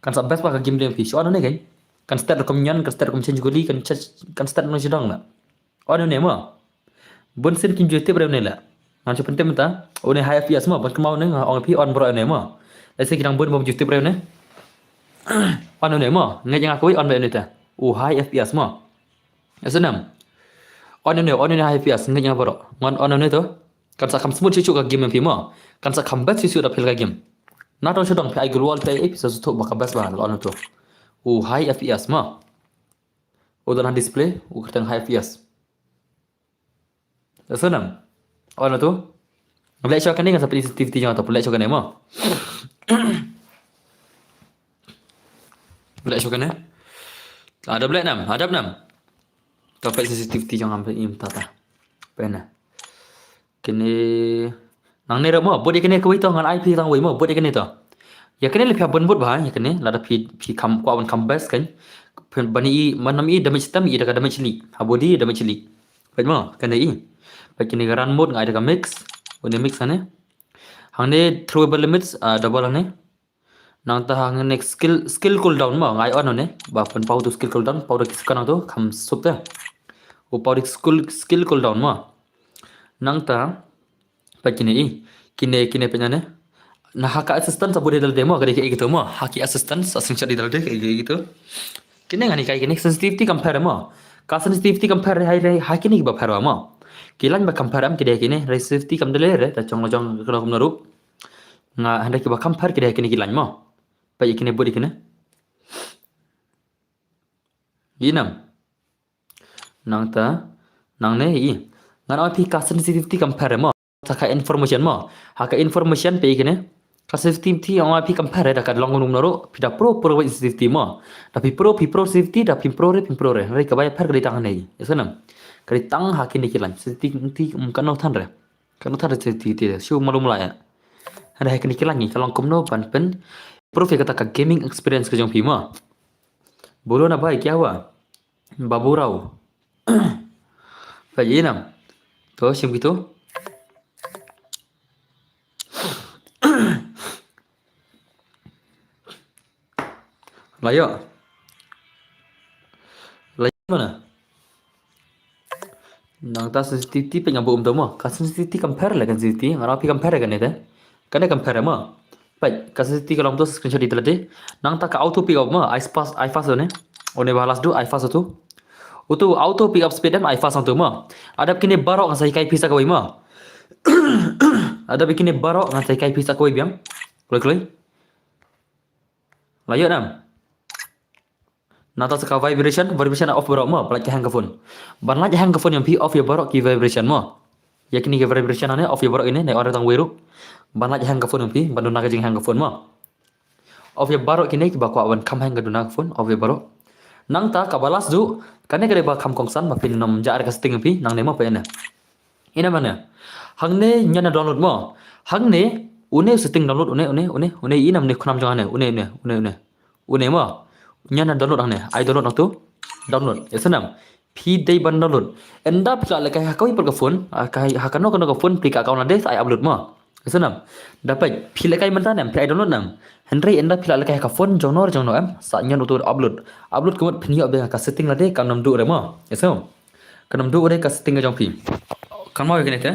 Kan sa best ba ka game de phi, shu on une kan. Kan start rukom nyan, kan start rukom change guli, kan change, kan start nang shu dong la. On une mo. Bun sien kim ju tip re une la. Ngan shu pyntip mynta. Une high F P S mo, ban kynmaw ne nga ong phi on baroh une mo. Lehse ki dang bun bym ju tip re une. On une mo, ngeit nga kawei on ba une ta. U high F P S mo. Lehse nam. On une, on une high F P S, ngeit nga baroh. Ngan on une to. Kan sa kham smooth shisha ka game phi mo. Kan sa kham best shisha da phi la ka game. Na tong shu dong phi ai gul wall te, eh, phi sa shu thuh ba ka best ba la on to. U high F P S mo. U don ha display, u kyrteng high F P S. Lehse nam. On la tu. Leh shuwa kane ngan sa peit sensitivity jong nga to, leh shuwa kane mo. Leh shuwa kane. Adap leh nam, adap nam. To peit sensitivity jong nga peit mynta ta. Peit na. Kine nangne ruh mo, bud ïa kine kawei to ngan ai phi tang wei mo, bud ïa kine to. Ïa kine leh phi hap ban bud bha, ïa kine lada phi, phi kham kwah ban kham best kan. Phi ban i, man nam i damage tam i da ka damage lih. Ha body damage lih. Peit mo, kane i. Peit kine ka run mode nga ai da ka mix. Une mix hangne. Hangne throwable limits, ah, double hangne. Nangta hangne skill, skill cooldown mo, nga ai on une. Ba pynpaw tu skill cooldown, paw da ki suka nangtu, kham sup te. U paw da skill, skill cooldown mo. Nangta, peit kine i, kine, kine peit nane. Na ha ka assistance abo dei dal de mo, ka dei kaei kito mo. Ha ki assistance, asing shah dei dal de, kaei kito. Kine ngan hikai kine, sensitivity compare mo. Ka sensitivity compare hai, hai, ha kine kiba pher mo. Ki line ba compare em ki dei kine, sensitivity kam dei re, ta chong la jong kano kumno ruh. Nga hynrei kiba compare ki dei kine ki line mo. Peit ïa kine, bud ïa kine. Ï nam. Nangta, nangne ï. Ngan ong ïa phi ka sensitivity kam pher mo. Sa ka information mo. Ha ka information peit ïa kine. Ka sensitivity ong ïa phi kam pher da ka long kumno ruh. Phi da pro, pro sensitivity mo. Da phi pro, phi pro sensitivity, da phi pro re, phi pro re. Re ka bai pher ka dei tang hangne ï. Ïa sa nam. Ka dei tang ha kine ki line. Sensitivity um ka no than re. Ka no than re sensitivity re. Shu malu mala ïa. Hynrei ha kine ki line ï ka long kumno ban pyn. Pro phi kata ka gaming experience ka jong phi mo. Bolo na bhai kya hua? Babu Rao. Peit ïa nam. To shim kito. La ïoh. La ïoh mana? Nangta sensitivity peit nga buh um to mo. Ka sensitivity kam pher le ka sensitivity. Nga ong ïa phi kam pher kane te. Kane kam pher mo. Peit, ka sensitivity ka long to screenshot ïa ita lade. Nangta ka auto pick up mo, ai fast, ai fast ne. Une ba last duh, ai fast to. Uto auto pick up speed em, ai fast to mo. Lada ba kine baroh ngan sa hikai phi sa kawei mo. Lada ba kine baroh ngan sa hikai phi sa kawei biang. Kloi kloi. La ïoh nam. Nangta sa ka vibration, vibration off baroh mo, ba lait ka hang ka phone. Ban lait hang ka phone jong phi off ïa baroh ki vibration mo. Ïa kine ki vibration ne off ïa baroh kine, ne ong re tang wei ruh. Ban lait hang ka phone jong phi, ban duna ka jinghang ka phone mo. Off ïa baroh kine kiba kwah ban kham hang ka duna ka phone, off ïa baroh. Nangta kaba last duh, kane ka dei ba kham kongsan, ba phin nym jah re ka setting jong phi, nangne mo peit ïa ne. Ina mane. Hangne ñion na download mo. Hangne, une setting download, une, une, une, une, ina mane khunam jong hangne, une, une, une, une. Une mo. Ñion na download hangne. Ai download nangtu. Download. Ïa sa nam. Phi dei ban download. Ynda phi la lehkai ha kawei pat ka phone, ha ka, ha kano kano ka phone phi ka account lade sa ai upload mo. Ïa sa nam. Da peit phi lehkai mynta nam, phi ai download nam. Hynrei ynda phi la lehkai ha ka phone jong no re jong no em, sa ñion uto upload. Upload ka mut phin ïoh biang ka setting lade kam nam duh re mo. Ïa sa nam. Kam nam duh re ka setting ka jong phi. Kynmaw ïa kane te.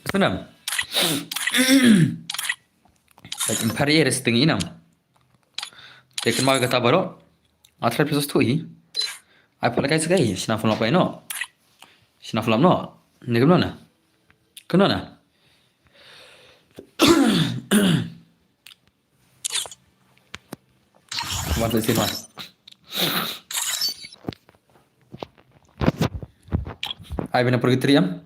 Ïa sa nam. Peit, phin pher ïa re setting i nam. Te kynmaw ïa kata baroh. Nga thrang phi sa sngewthuh hi. Ai phi lehkai sa kaei, shna phone lap kaei noh. Shna phone lap noh. Ne kumno na? Kumno na? Wan sa sima. Ai bina purgatory am?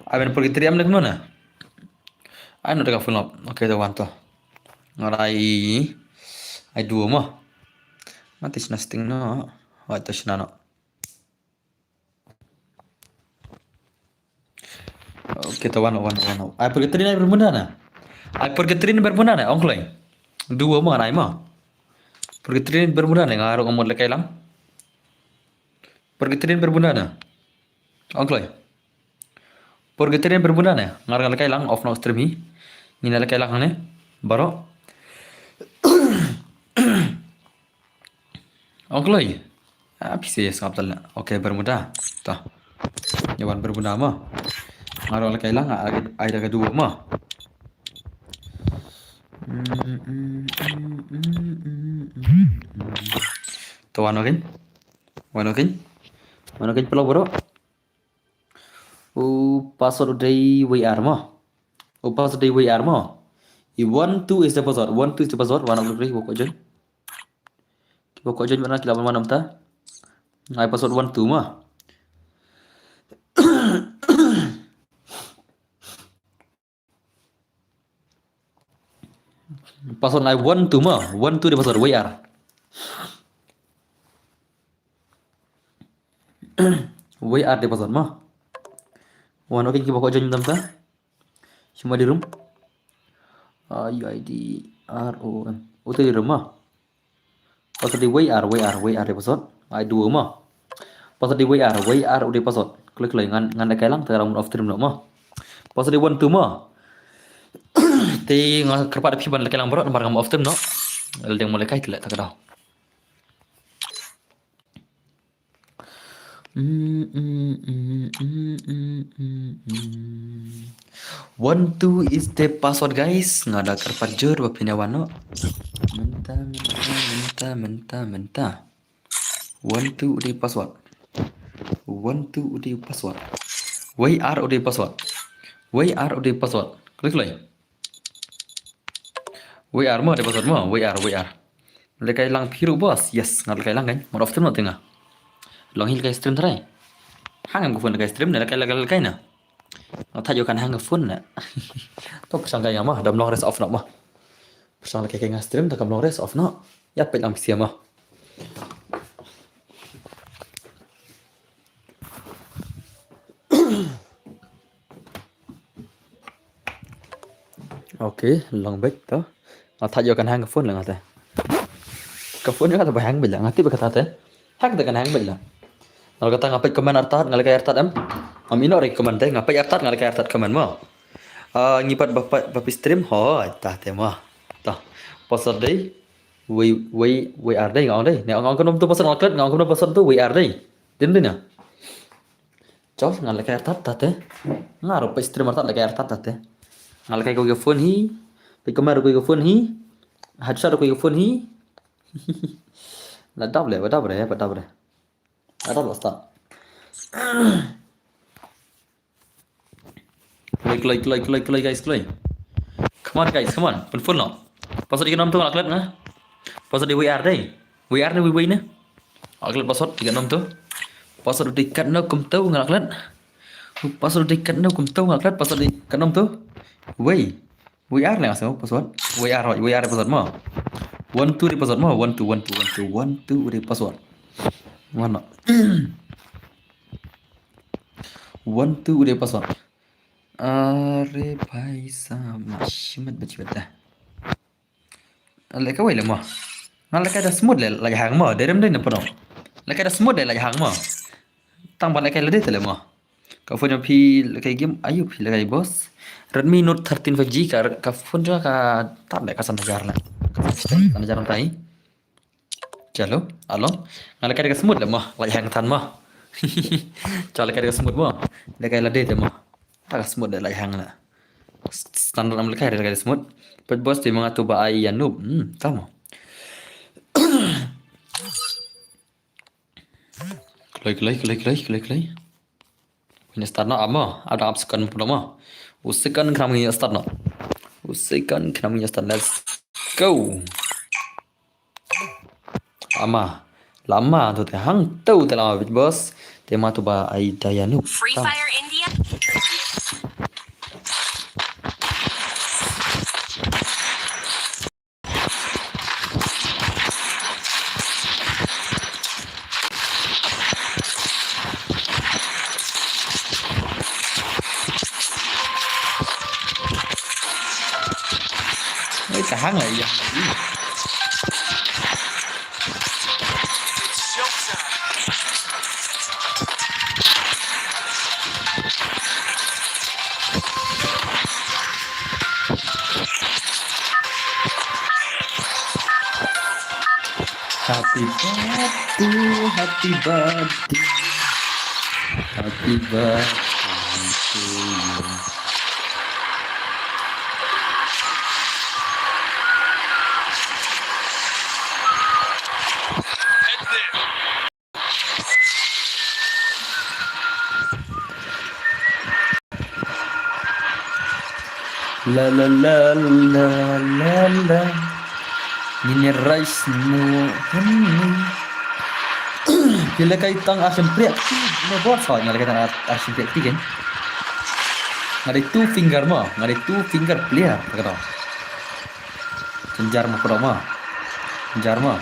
Ai bina purgatory am ne kumno na? Ai no da ka phone lap. Okay, da wan to. Nga la ai, ai duo mo. Mati shna setting no. Wait, to shna no. Okay, to wan, wan, wan. Ai purgatory na Bermuda na. Ai purgatory na Bermuda na, ong kloi. Duo mo ngan ai mo. Purgatory na Bermuda na, nga ruh nga mut lehkai lang. Purgatory na Bermuda na. Ong kloi. Purgatory na Bermuda na, nga ruh nga lehkai lang, off noh stream hi. Ngin lehkai lang hangne. Baroh. Ong kloi. Ah, phi sa ïa sngap tal na. Okay, Bermuda. To. Ïa wan Bermuda mo. Nga ruh lehkai lang, ai, ai da ka duo mo. To wan okay. Wan okay. Wan okay pynlong baroh. U password u dei Y R mo. U password u dei Y R mo. I one two is the password. One two is the password. Wan ok dei ba ko join. Ba ko join mana ki la wan wan namta. Ai password one two mo. Password nai one two mo, one two dei password, Y R. Y R dei password mo. Wan ok kiba ko join mynta mynta. Shim wadi room. U I D R O M. Utai dei room mo. Password dei Y R, Y R, Y R dei password. Ai duo mo. Password dei Y R, Y R u dei password. Kloi kloi ngan, ngan lehkai lang te nga dang mut off stream noh mo. Password dei one two mo. Te nga kyrpad ïa phi ban lehkai lang baroh namar nga mut off stream noh. Lada dang mut lehkai te leh ta ka daw. One two is the password, guys. Nga da kyrpad jur ba phin ïa wan noh. Mynta, mynta, mynta, mynta, mynta. One two u dei password. One two u dei password. Y R u dei password. Y R u dei password. Kloi kloi. Wei ar mo, dei password mo, wei ar, wei ar. Lehkai lang phi ruh boss, yes, nga lehkai lang kan. Mut off stream noh te nga. Long hi lehkai stream trai. Hang em ka phone lehkai stream, lehkai lehkai lehkai na. Nga thait ïoh kan hang ka phone na. To pyrshang kai nga mo, dam long res off noh mo. Pyrshang lehkai kai nga stream, to kam long res off noh. Ïa peit lang phi sia mo. Okay, long beit to. Nga thait ïoh kan hang ka phone la nga te. Ka phone ïoh kata ba hang beit la nga tip ba kata te. Hang te kan hang beit la. Nga kata nga peit comment artat nga lehkai artat em. Ngam ïoh re comment te nga peit artat nga lehkai artat comment mo. Ah, ngi pat ba pat ba phi stream ho ta te mo. Ta. Password dei. Wei wei wei ar dei nga ong dei. Ne ong ong ka nom tu password nga klet nga ong ka nom password tu wei ar dei. Dei dei na. Chos, nga lehkai artat ta te. Nga ruh peit stream artat lehkai artat ta te. Nga lehkai ko ka phone hi. Peit comment ruh ko ka phone hi. Headshot ruh ko ka phone hi. La dap le, ba dap re, ba dap re. La dap la start. Kloi, kloi, kloi, kloi, kloi, guys, kloi. Come on, guys, come on. Pynphone noh. Password dei ka nom tu nga klet nga. Password dei wei ar dei. Wei ar ne wei wei ne. Nga klet password dei ka nom tu. Password dei ka nom kumtu nga klet. Password dei ka nom kumtu nga klet. Password dei ka nom tu. Wei. Wei ar ne nga sngew password. Wei ar, wei ar password mo. One two dei password mo. One two, one two, one two, one two dei password. Mana? One two dei password. Are bhai sahab, ma shimet ba shimet da. Lehkai wei le mo. Nga lehkai da smooth le la hang mo. Derem dei na pano. Lehkai da smooth le la hang mo. Tang ba lehkai la dei te le mo. Ka phone phi lehkai game ayu phi lehkai boss. Redmi Note thirteen five G ka ka phone jong ka tat le ka san hajar la. San hajar tai. Chalo, alo. Nga lehkai da ka smooth le mo, la hang tan mo. Chalo lehkai da ka smooth mo. Lehkai la dei te mo. Ta ka smooth le la hang la. Standard am lehkai da ka smooth. Pet boss te manga tu ba ai ya noob. Hmm, ta mo. Kloi, kloi, kloi, kloi, kloi, kloi. Ngi start noh amo, ada ap second pula mo. U second khnang ngi start noh. U second khnang ngi start, let's go. Ama, lama tu te hang tu te lama bit boss. Te ma tu ba ai dayanu. Free Fire India. Ê, ka hang lại vậy. Happy birthday, happy birthday, happy birthday to you. La la la la la la. Ngin ïa rise mo hynni. Ki lehkai tang action player. No bor sa nga lehkai tang action player tiken. Nga dei two finger mo, nga dei two finger player. Kata. Jenjar mo kata mo. Jenjar mo.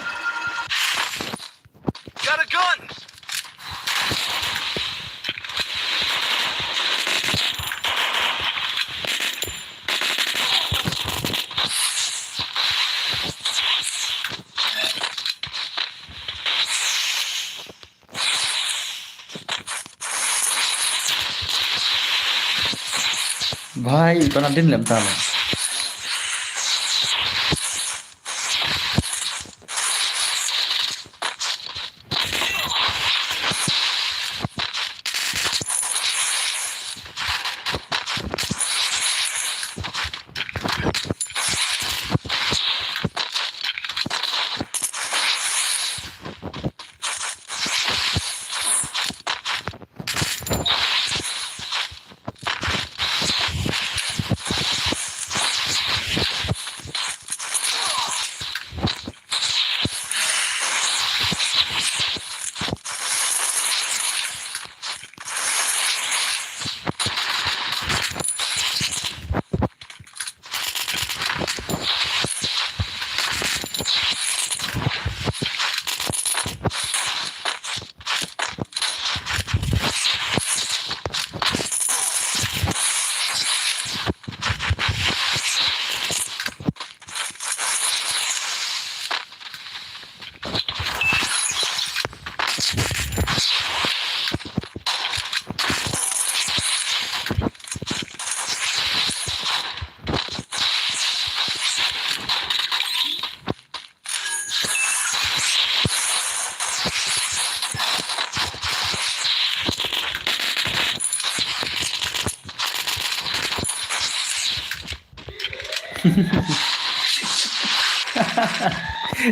Got a gun! Bhai, ito na din lem tama.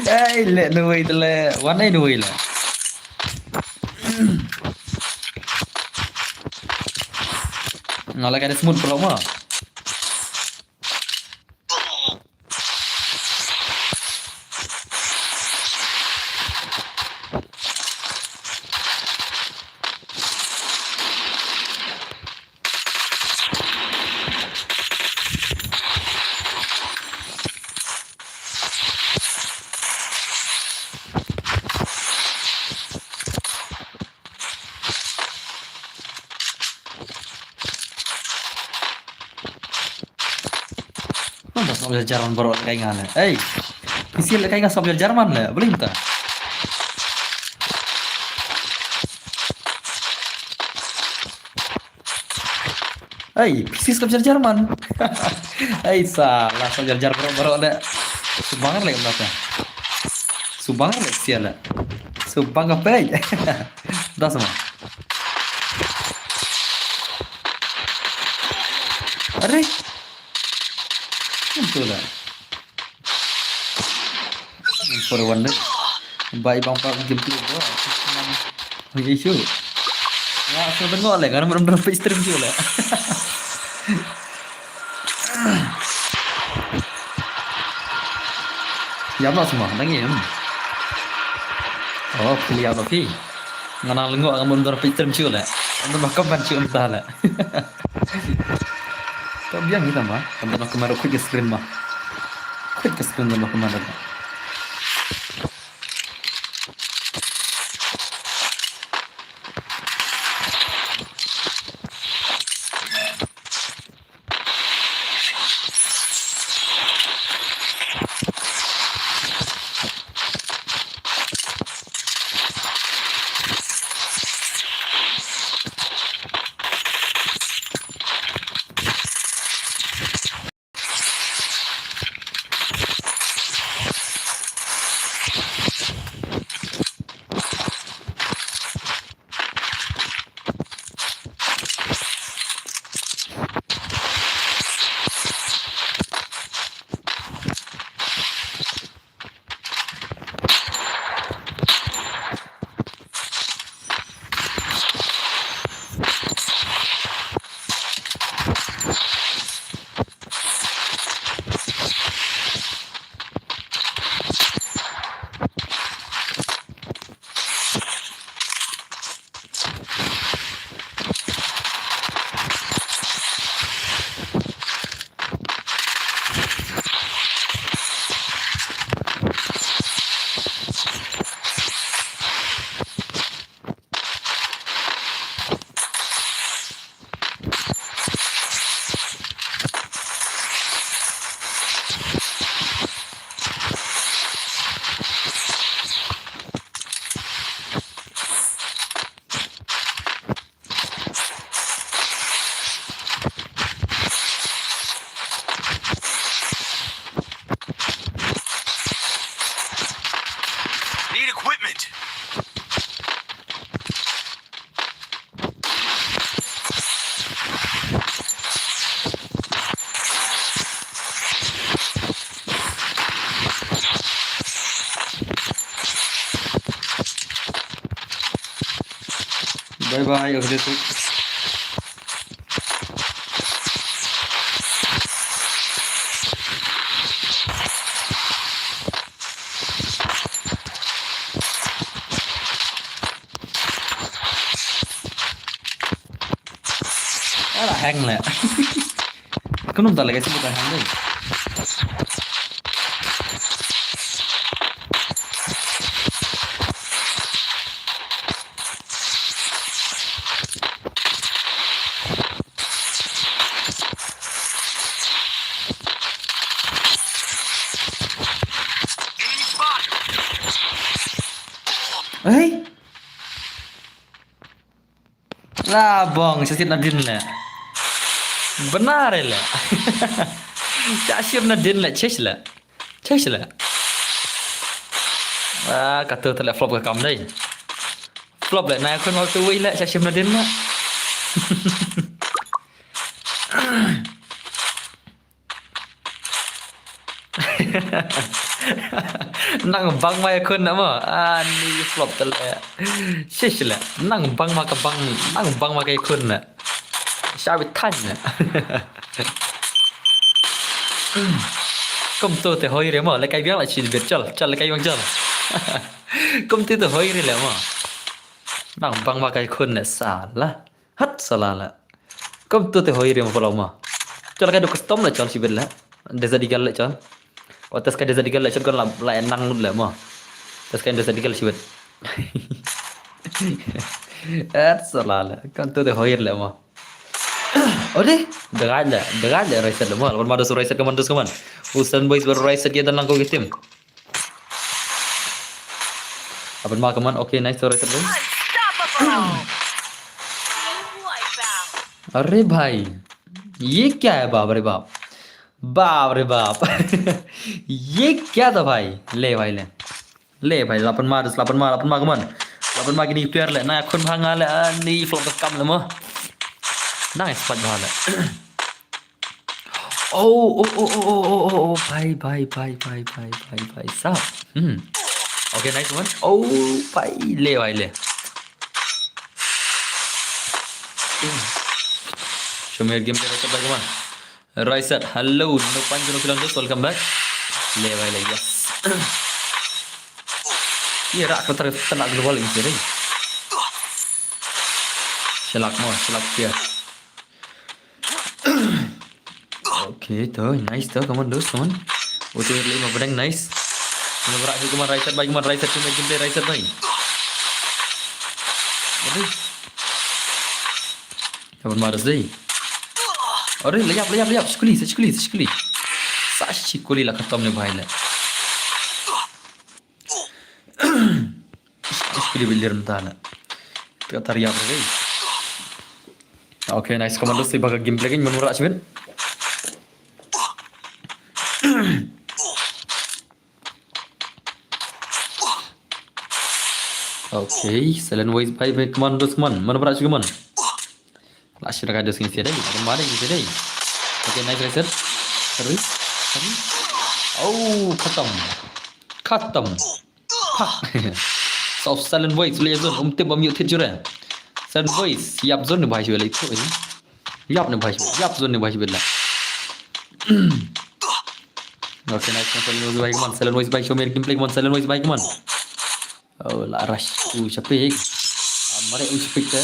Ei, leh nuwei te leh. Wan ei nuwei leh. Nga leh ka dei smooth bro ma. Nang dah sop Jarman baroh kai nga leh. Ei. Pisi leh kai nga sop Jarman leh. Boleh minta. Ei, pisi sop Jarman. Ei, salah sop Jarman baroh baroh leh. Subang leh mata. Subang leh sia leh. Subang apa? Dah sama. Are? Betul lah. For one day. Bai bang pa game tu. Ni issue. Ya, so tengok leh kan belum dapat stream tu leh. Ya, apa semua? Lagi. Oh, pilih apa pi? Ngan lengok ngam undor picture mchu leh. Undor ba kaban chu entah leh. To biang kita ma, kan ba kemar khuid ke screen ma. Khuid ke screen kan ba kemar. Need equipment. Bye bye, okay, okay. Ala hang leh. Kumno ta leh ka shu ta hang leh. Hei. La bong, sha shim nadien le. Bana re le. Sha shim nadien le, chesh le. Chesh le. Ah, kato te le flop ka kam dei. Flop le, na khun hok tu wei le, sha shim nadien le. Nang bang mai khun na mo. Ah, ni flop te le. Chesh le. Nang bang ma ka bang, nang bang ma ka khun na. Sha bit than na. Kumto te hoi re mo, le kai biang la chi bit chal, chal le kai biang chal. Kumto te hoi re le mo. Nang bang ma ka khun na sala. Hat sala la. Kumto te hoi re mo pala mo. Chal kai do custom la chal shibit la. Desert Eagle la chal. O tas kai Desert Eagle la chal kon la la nang lut la mo. Tas kai Desert Eagle shibit. Hat sala la. Kumto te hoi re la mo. Ode, degaj la, degaj la Raiset la mo. Laban ma dos Raiset kaman dos kaman. Usan boys bar Raiset ya dan lang ko ki team. Laban ma kaman, okay, nice to Raiset boy. अरे भाई, ये क्या है बाप रे बाप, बाप रे बाप. ये क्या था भाई? ले भाई ले, ले भाई, lapan ma dus, lapan ma, lapan ma kaman. Lapan ma kini player le, na khun bha nga le, ani flop ka kam le mo. Nang spot bha le. Oh, oh, oh, oh, oh, oh, oh, oh, bhai, bhai, bhai, sab. Hmm. Okay, nice one. Oh, bhai, le, bhai, le. Hmm. Show me your gameplay, Raisat, bhai, come on. Raisat, hello, no punch, no kill on this, welcome back. Le, bhai, le, yes. Ye rak ko tar tana global in sini. Shalak mo, shalak kia. Okay, to, nice to, come on, dos, come on. Utu le ma bedeng, nice. Mana berak, come on, Raisat, bhai, come on, Raisat, come on, gameplay, Raisat, bhai. Aduh. Laban ma dus dei. Aduh, layap, layap, layap. Shikuli, sa shikuli, sa shikuli. Sa shikuli la khatam ne bhai le. Shikuli bilir mta le. Ka tar yap re. Okay, nice, commandos, si baka gameplay kan, manu rak shibit. Okay, silent voice bhai, bhai, come on, dos, come on. Mana berak juga, man. La shira ka dos ngi sedai, ada mare ngi sedai. Okay, nice, nice. Sorry. Sorry. Oh, khatam. Khatam. Ha. So silent voice, le zone, um, tip bam yu thit jure. Silent voice, yap zone ni bhai shibit le itu, eh. Yap ni bhai shibit, yap zone ni bhai shibit la. Okay, nice, nice, silent voice bhai, come on, silent voice bhai, show me gameplay, come on, silent voice bhai, come on. Oh, la rush u shapik. La mare u shapik te.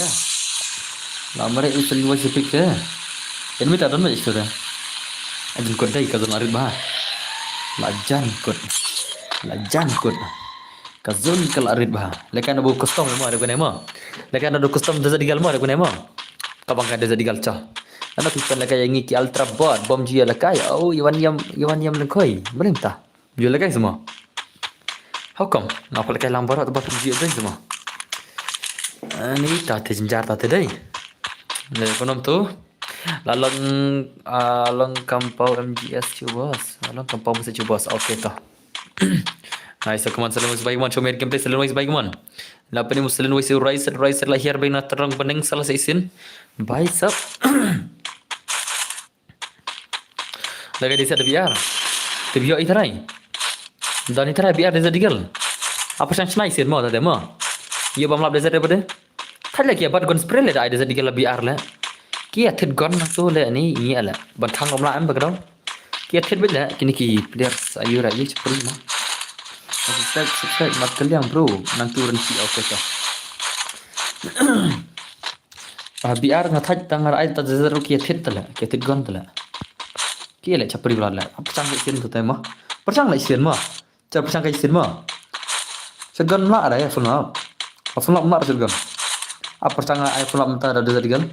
La mare u silent voice shapik te. Enemy ta don ma shapik te. Ajin kot dai ka zon arit bha. La jan kot. La jan kot. Ka zon ka la arit bha. Lekan abu custom mo are kone mo. Lekan abu custom Desert Eagle mo are kone mo. Ka bang ka Desert Eagle cha. Ana pipan lekai ngi ki ultra bot bom ji lekai. Oh, iwan yam, iwan yam lengkoi. Belim ta. Ju lekai semua. How come? Ngapa lekai lambar atau bahkan ji dai semua? Ani ta te jinjar ta te dai. Le konom tu. La long, ah, long kampau M G S chu bos. La long kampau mesti chu bos. Okay to. Nice, come on, silent voice bhai, come on, show me gameplay, silent voice bhai, come on. La peni mu silent voice, Raisat, Raisat la hiar bhai na terang beneng salah seisin. Bhai sab. Lagi di set B R. Te bio i tarai. Dan i tarai B R Desert Eagle. Apa sang snai sir mo tade mo. Yo bam lap Desert Eagle. Thad le kia bat gun spray le da ai Desert Eagle B R le. Kia thit gun na tu le ni i le. Ban thang lam la em ba ka dong. Kia thit bit le kini ki players ayu ra yu chapri mo. Subscribe, subscribe mat kaliang bro. Nang tu ren ki okay ka. Ah, B R nga thait ta nga ai ta zero kia thit tala, kia thit gun tala. Kia le chapri bla la. Apa chang sien tu tai ma. Apa chang le sien ma. Cha apa chang kai sien ma. Shotgun la ada ya full up. Full up mar shotgun. Apa chang ai full up ta da zero gun.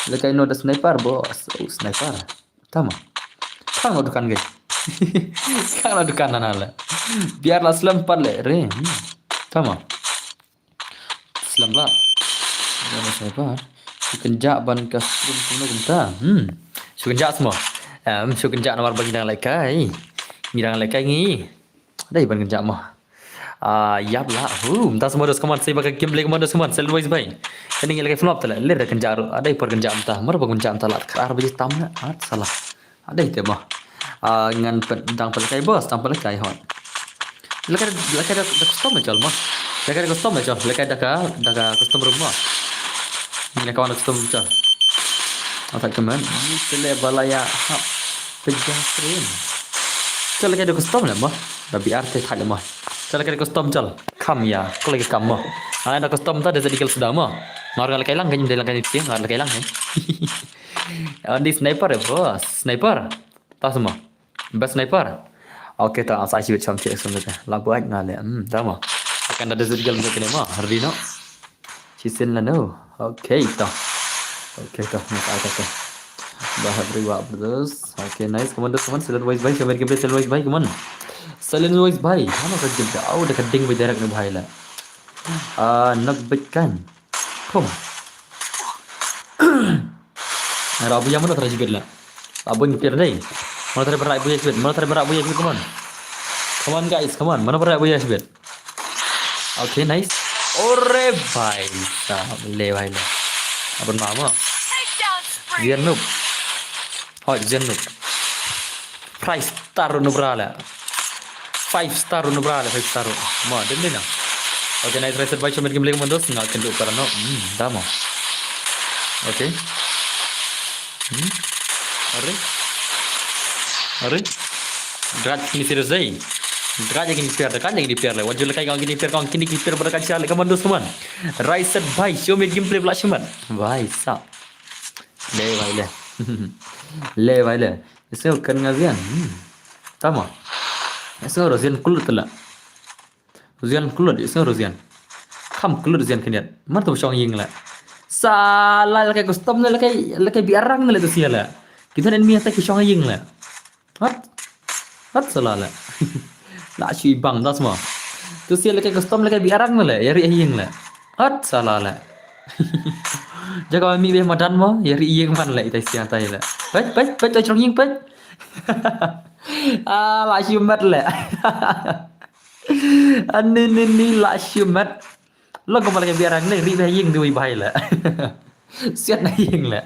Le kai no da sniper bos. Oh, sniper. Tama. Kang lo dukan gai. Kang lo dukan nana le. B R la slam pat le re. Hmm. Tama. Slem ba. Ïa, ma sniper. Shu kynjah ban ka stream kumno kumta. Hmm. Shu kynjah seh mo. Em, shu kynjah namar ba ngi dang lehkai. Ngi dang lehkai ngi. Dei ban kynjah mo. Ah, ïap la. Huh, mynta seh mo dos, come on, sa ïa ba ka gameplay mo dos, come on, Silent Voice bhai. Kane ngi lehkai flop te la. Leh da kynjah ruh. Ah, dei por kynjah mynta. Mar ba kynjah mynta la. Ar baje tam na. Ar sala. Ah, dei te mo. Ah, ngan pyn, dang pynlehkai boss, dang pynlehkai hot. Lehkai, lehkai da, da custom mo chol mo. Lehkai da custom mo chol. Lehkai da ka, da ka custom room mo. Ngi lehkai da custom room chol. Atat kemen. Ngi te leh ba la ïa hap pynjah stream. Chol lehkai da custom leh mo. Da B R te thait leh mo. Chol lehkai da custom chol. Kam ïa. Ko lehkai kam mo. Ah, da custom ta da Desert Eagle suda mo. Ngar nga lehkai lang kan, da lehkai ni tieng, ngar lehkai lang kan. Andi sniper eh, boss. Sniper. Ta seh mo. Best sniper. Okay, ta sa shi bit chom che sum ta. La buat nga leh. Hmm, ta mo. Kan da Desert Eagle mo kene mo. Ready no. Chisin la no. Okay, ta. Okay, ta. Mas ai ta. Bahadri wa brothers. Okay, nice. Come on, come on. Silent Voice bhai. Silent Voice bhai. Come on. Silent Voice bhai. Hano ka jin ka. Au da ka ding bhai direct ni bhai la. Ah, nak bit kan. Khum. Ra buya mano tara jibit la. Abun kir dei. Mano tara berak buya jibit. Mano tara berak buya jibit, come on. Come on guys, come on. Mano berak buya jibit. Okay, nice. Ore bhai. Sa le bhai le. Abun mama. Zian noob. Hoi, zian noob. Five star ruh nubra la. Five star ruh nubra la, five star ruh. Mo, dei dei na. Okay, nice reset bhai, chom mit gameplay commandos, nga kynduh para no. Hmm, da mo. Okay. Hmm. Are. Are. Drat kini serius dei. Drat kini player, drat kini player la. Wajul kai kini player, kini kini player pada kacha le commandos teman. Reset bhai, chom mit gameplay pula chom mit. Bhai sa. Le bhai le. Le bhai le. Isngew kan nga zian. Hmm. Tama. Isngew ro zian kulut la. Zian kulut, isngew ro zian. Kam kulut zian kniat. Mar tu shong ïing la. Sa la lehkai custom ne lehkai, lehkai biarang ne le tu sia la. Kita ne mi ta ki shong ïing la. Hat. Hat sala la. La shu ibang das mo. Tu sia lehkai custom lehkai biarang ne le. Ïa ri ïing la. Hat sala la. Jaga mi be madan mo. Ïa ri ïing man la ita sia tai la. Pet, pet, pet, oi chong ïing pet. Ah, la shu mat la. Ani ni ni la shu mat. Lo ko malaka biarang ne ri ba ïing dui bhai la. Siat na ïing la.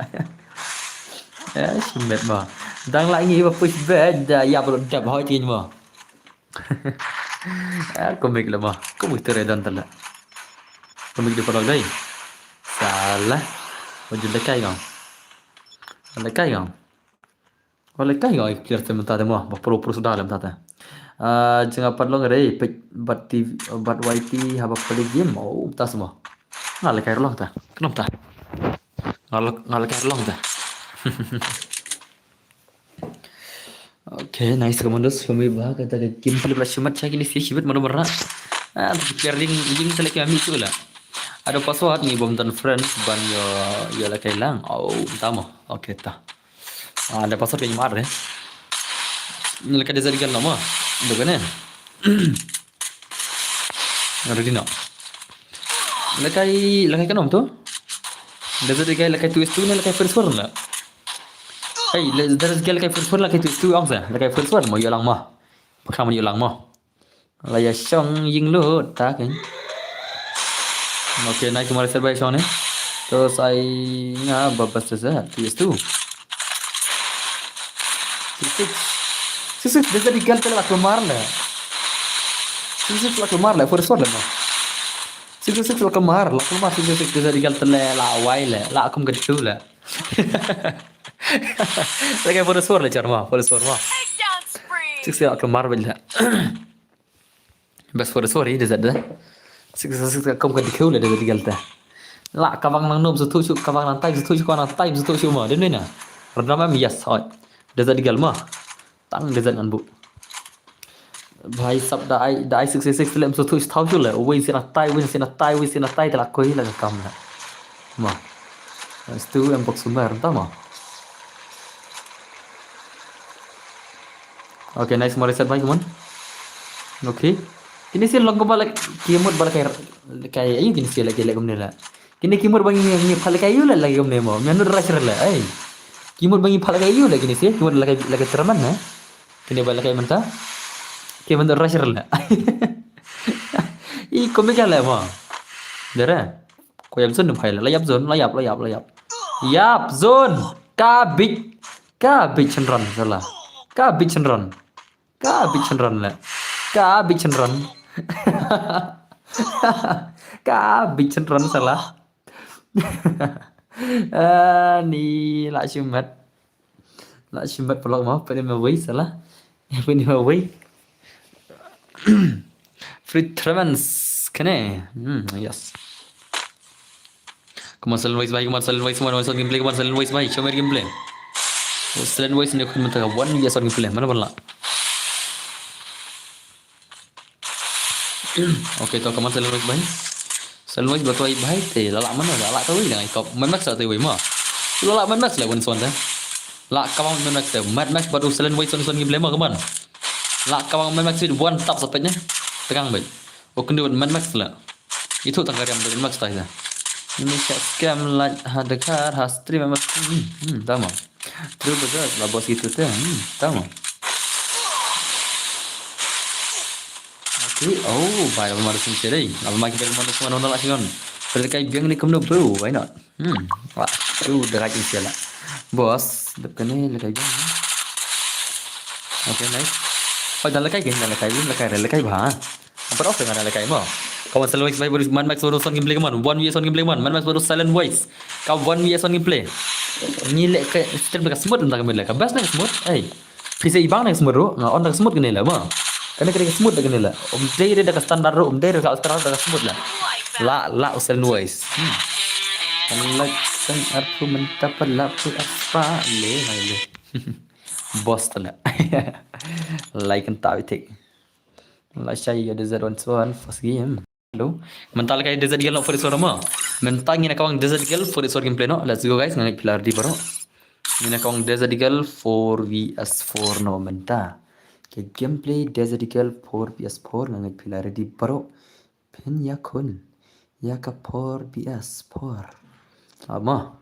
Ya, shu mat mo. Dang la ngi ba push bed da ya bro dap hoi tin mo. Ah, komik la mo. Komik tu redon tala. Komik di parok dai. Salah. Wajib dekai kong. Dekai kong. Wala kai ngai clear te mynta te mo, ba pro pro suda le mynta te. Ah, jingapar long re, peit bat T V, bat Y T haba pale game. Oh, tas mo. Nga le kai long ta. Knom ta. Nga le, nga le kai long ta. Okay, nice commandos. Kami ba kata ke game pale pala shimat cha kini si shimat mano mara. Ah, clear ding ding sele kami tu la. Ada password ni bom tan friend ban yo yo le kai lang. Oh, ta mo. Okay ta. Ah, da password ka ïa mar de. Lehkai desert girl no mo. Dok ne. Ready no. Lehkai, lehkai ka nom tu. Desert girl lehkai tu is tu ne lehkai first world la. Hey, le- desert girl lehkai first world lehkai tu is tu ong sa. Lehkai first world mo ïa lang mo. Pakam mo ïa lang mo. La ïa shong ïing lut ta kan. Okay, nai kumar ser bai shong ne. To sai nga babas tu sa, tu is tu. Six six. Six six, desert girl te la kulmar le. Six six la kulmar le, first world le mo. Six six la kulmar, la kulmar six six, desert girl te la wai le, la kum ka tu le. Lehkai first world le char mo, first world mo. Six six la kulmar bel le. Best for the story, desert da. Six six ka kum ka dikhew le desert girl ta. La ka bang nang nop suthu shu, ka bang nang tai suthu shu, ka nang tai suthu shu mo. Dei ne na. Radam em yes hoi. Desert girl mo. Tang desert ngan bu. Bhai sab da ai, da ai six six six lem suthu shu thau shu le. Wei sina tai, wei sina tai, wei sina tai te la koi la ka kam la. Mo. Stu em bok sumber ta mo. Okay, nice mo reset bhai, come on. Okay. Kini si long ko bala ki mut bala kai Lehkai aïu kine sha lehkai leh kumne la. Kine ki mut ba ngi, ngi phah lehkai aïu la lehkai kumne mo. Mynta rush la ai. Ki mut ba ngi phah lehkai aïu la kine sha, ki mut lehkai, lehkai tyrmen na. Kine ba lehkai mynta. Ki mynta rush la. I kumne ka leh mo. Dara. Ko ïap zone nym khai la. La ïap zone, la ïap, la ïap, la ïap. Ïap zone. Ka bit. Ka bit chynran sala. Ka bit chynran. Ka bit chynran la. Ka bit chynran. Ka bit chynran sala. Ah, ni la shimet. La shimet pelok mo, pynïa ma wei sala. Pynïa ma wei. Free Tremens kane. Hmm, yes. Come on, Silent Voice bhai, come on, Silent Voice, come on, Silent Gameplay, come on, Silent Voice bhai, show me gameplay. Oh, Silent Voice ne khun mynta ka one V S one gameplay, mana bala. Okay, to, come on, Silent Voice bhai. Silent Voice ba toi bhai, te la la mana, la la toi, la ikop, Mad Max la toi mo. La la Mad Max la one V S one te. La ka bang Mad Max te, Mad Max bad u Silent Voice one V S one gameplay mo, come on. La ka bang Mad Max with one tap sa pet ne. Tegang bhai. O kynduh Mad Max la. Itu tang ka riam Mad Max tai da. Ini sha scam like ha dekar ha stream Mad Max. Hmm, hmm, tama. True betul la bos itu te. Hmm, tama. Okay, oh, bai, apa maru sini dei. Apa makin dari mana semua nonton lah sih kan. Pada kai biang ni kumno bro, why not? Hmm, wah, tu dah kai sini lah. Bos, depan ni lehkai biang. Okay, nice. Oh, dah lehkai kan, dah lehkai, belum lehkai, dah lehkai bah. Apa off dengan lehkai mo? Kawan Silent Voice bhai, Mad Max baru sound gameplay kawan. One V S one gameplay kawan. Mad Max baru Silent Voice. Ka one V S one gameplay. Ni lehkai stream ka smooth entah ka mid lehkai. Best na ka smooth. Hey. Pisa ibang na ka smooth ru. Nga on na ka smooth kene la mo. Kane kane ka smooth kene la. Um dei da ka standard ru, um dei da ka ultra da ka smooth la. La la u Silent Voice. Hmm. Kan la kan arpu mentapa la pu apa le hai le. Boss tala. Like and tawi tik. La shai ya desert one one first game. Hello. Mynta lehkai Desert Eagle no for this one mo. Mynta ngin ïa kawang Desert Eagle for this one gameplay no. Let's go guys, nga ngeit phi la ready baroh. Ngin ïa kawang Desert Eagle four V S four no mynta. Ka gameplay Desert Eagle four V S four nga ngeit phi la ready baroh. Phin ïakhun ïa ka four V S four. Amo.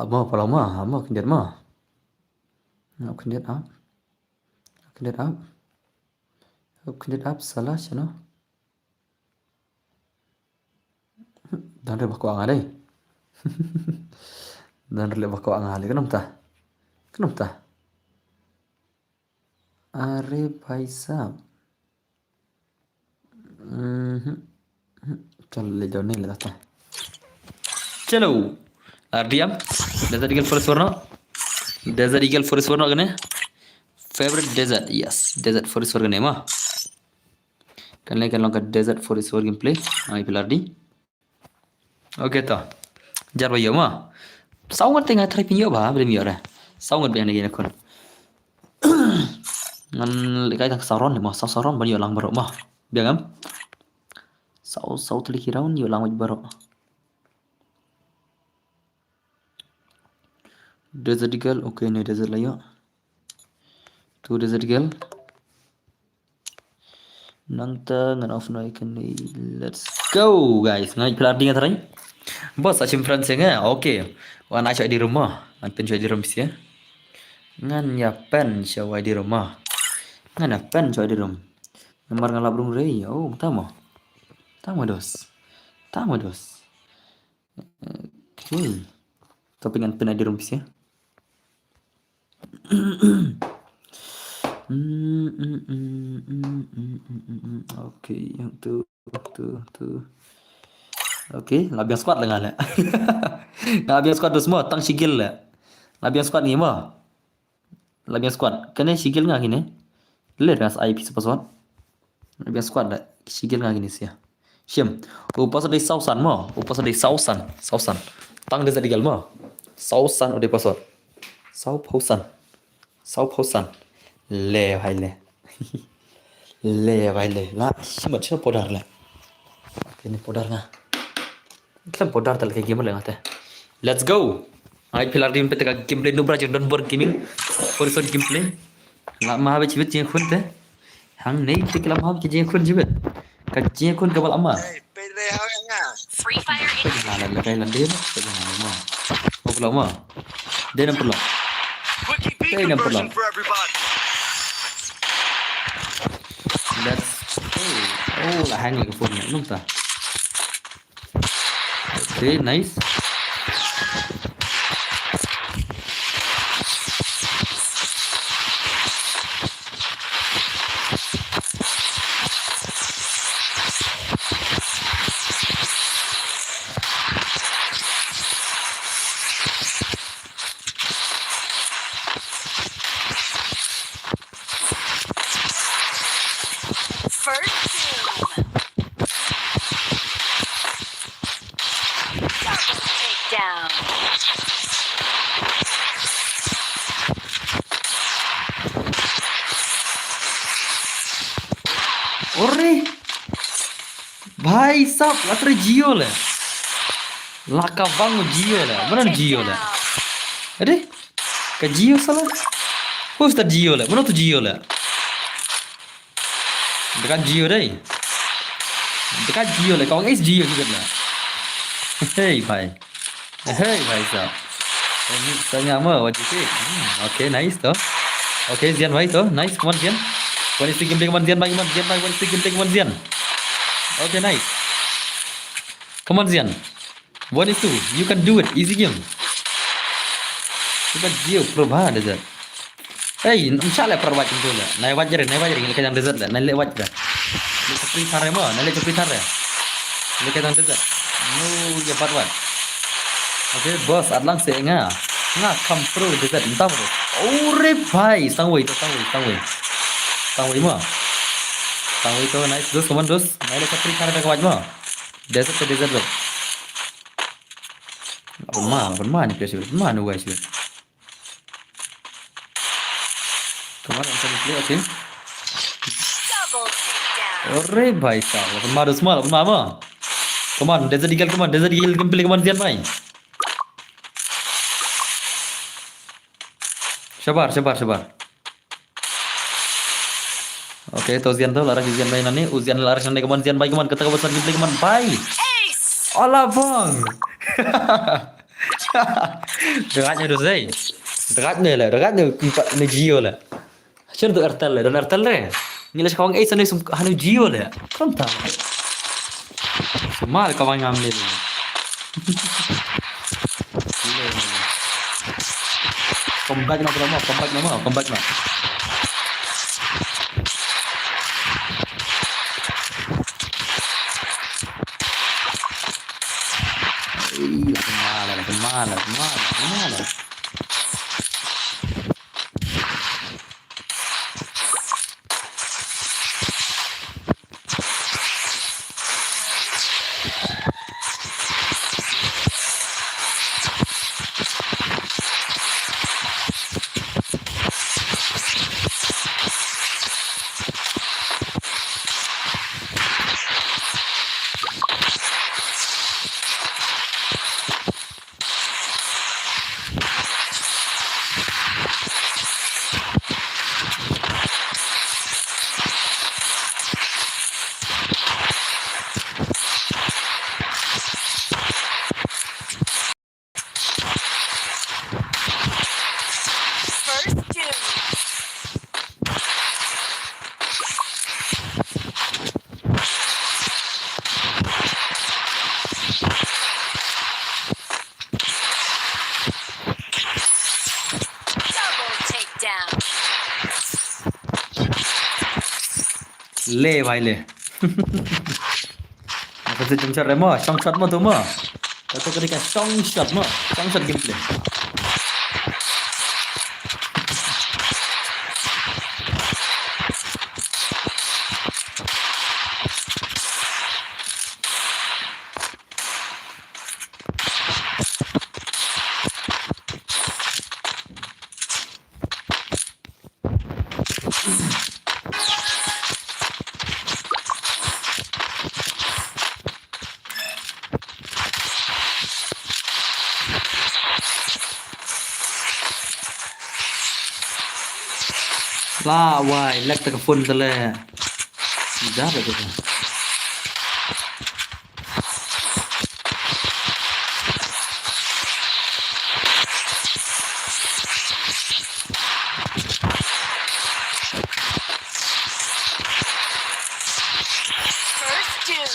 Amo, pala mo, amo khyndiat mo. Amo khyndiat ap. Khyndiat ap. Khyndiat ap sala shano. Don re ba kwah nga dei. Don re ba kwah nga le, ka namta. Ka namta. Are bhai sahab. Mhm. Chalo, le jaw nahi lagata. Chalo. R D M. Desert Eagle four V S four no. Desert Eagle four V S four no kane. Favorite desert. Yes. Desert four V S four kane mo. Kan lehkai long ka Desert four V S four gameplay. Ai pilar di. Okay to. Jar ba ïoh mo. Saw ngut te nga try pynïoh ba, bym ïoh re. Saw ngut ba ïa ne khun. Ngan lehkai tang saw round mo, saw saw round ban ïoh lang baroh mo. Biang em? Saw saw tylli ki round ïoh lang baroh. Desert Eagle, okay ne Desert la ïoh. Tu Desert Eagle. Nangta ngan off noi kane. Let's go guys. Ngan pynlait ding trai. Bos, sa shim friend sing eh. Okay. Wan ai shoi di room mo. Ngan pyn shoi di room sia. Ngan ïa pyn shoi di room mo. Ngan ïa pyn shoi di room. Namar nga lap rung rei. Oh, tama. Tama dos. Tama dos. Okay. Tapi ngan pyn ai di room sia. Okay, yang tu, tu, tu. Okay, la biang squad la nga le. Nga la biang squad tu semua, tang shigil le. La biang squad ngi mo. La biang squad. Kane shigil nga kine. Le ras I P support. Biang squad da. Shigil nga kine sia. Shim. U password dei saw san mo. U password dei saw san. Saw san. Tang dei sa digal mo. Saw san u dei password. Saw phew san. Saw phew san. Le bhai le. Le bhai le. La shim, shim powder le. Kine powder nga. Khlem powder tal ke game le nga te. Let's go. Ai pilar dim pete ka gameplay Nubra jong Don Bor Gaming. First gameplay. La ma habe chibit jing khun te. Hang nei te la ma habe jing khun chibit. Ka jingïakhun kaba la ma. Hey, peit re haw ïa nga. Free Fire in. Peit ha la, la kai la dei ma. Peit ha la ma. Peit la ma. Dei nam peit la. Quickie Dei beacon nam peit la. Version for everybody. Let's go. Oh, la hang ïa ka phone ïa num ta. Okay, nice. First doom. Double takedown. Ore. Bhai sab, la trei Jio le. La ka bang Jio le. Mana Jio le? Ade? Ka Jio sala? Who's that Jio le? Mana tu Jio le? Dekat Jio dei. Dekat Jio le. Kong is Jio juga le. Hey, bhai. Hey, bhai sab. Ini tanya ma wajib. Hmm, okay, nice to. Okay, Zian bhai to. Nice, come on, Zian. One is to game, come on, Zian bhai, come on, Zian bhai. One is to game, come on, Zian. Okay, nice. Come on, Zian. One is two. You can do it. Easy game. You can do it, bro. Bha, Desert. Hey, ym shah leh par wait kumto leh. Nai wait jare, nai wait jare, ngi leh ka jang Desert leh, nai leh wait jare. Leh ka free thar mo, nai leh ka free thar. Leh ka jang Desert. No, ya bat wait. Okay, boss, at lang se nga. Nga kham pro Desert, nta bro. Ore bhai, stang wei to, stang wei, stang wei. Stang wei mo. Stang wei to, nice, dos, come on, dos. Nai leh ka free thar da ka wait mo. Desert to Desert wait. Apa ma, apa ma ni pesi, apa ma ni wait sih. Come on, I'm trying to play, okay. Double takedown. Ore bhai sab, lapan ma, dos ma, lapan ma, ma. Come on, Desert Eagle, come on, Desert Eagle, come play, come on, Zian bhai. Shabar, shabar, shabar. Okay, to Zian to, la rak Zian bhai nani, u Zian la rak nani, come on, Zian bhai, come on, kata ka pasal gameplay, come on, bhai. Ace. Ala bang. Dekat ni tu sei. Dekat ni lah, dekat ni empat ni Jio lah. Macam tu Airtel lah, dan Airtel re. Ni lah sekarang eh sana sum hanu Jio lah. Kau tahu. Semua kau ngam ni. Come back na, come back na, come back na. Ih, la kena, la kena, la kena, la kena. First doom. Double takedown. Le bhai le. Apa tu jump shot re mo? Shong shot mo tu mo? Kata ka dei ka shong shot mo? Shong shot gameplay. La wai, lag ta ka phone te le. Jar da ka. First doom.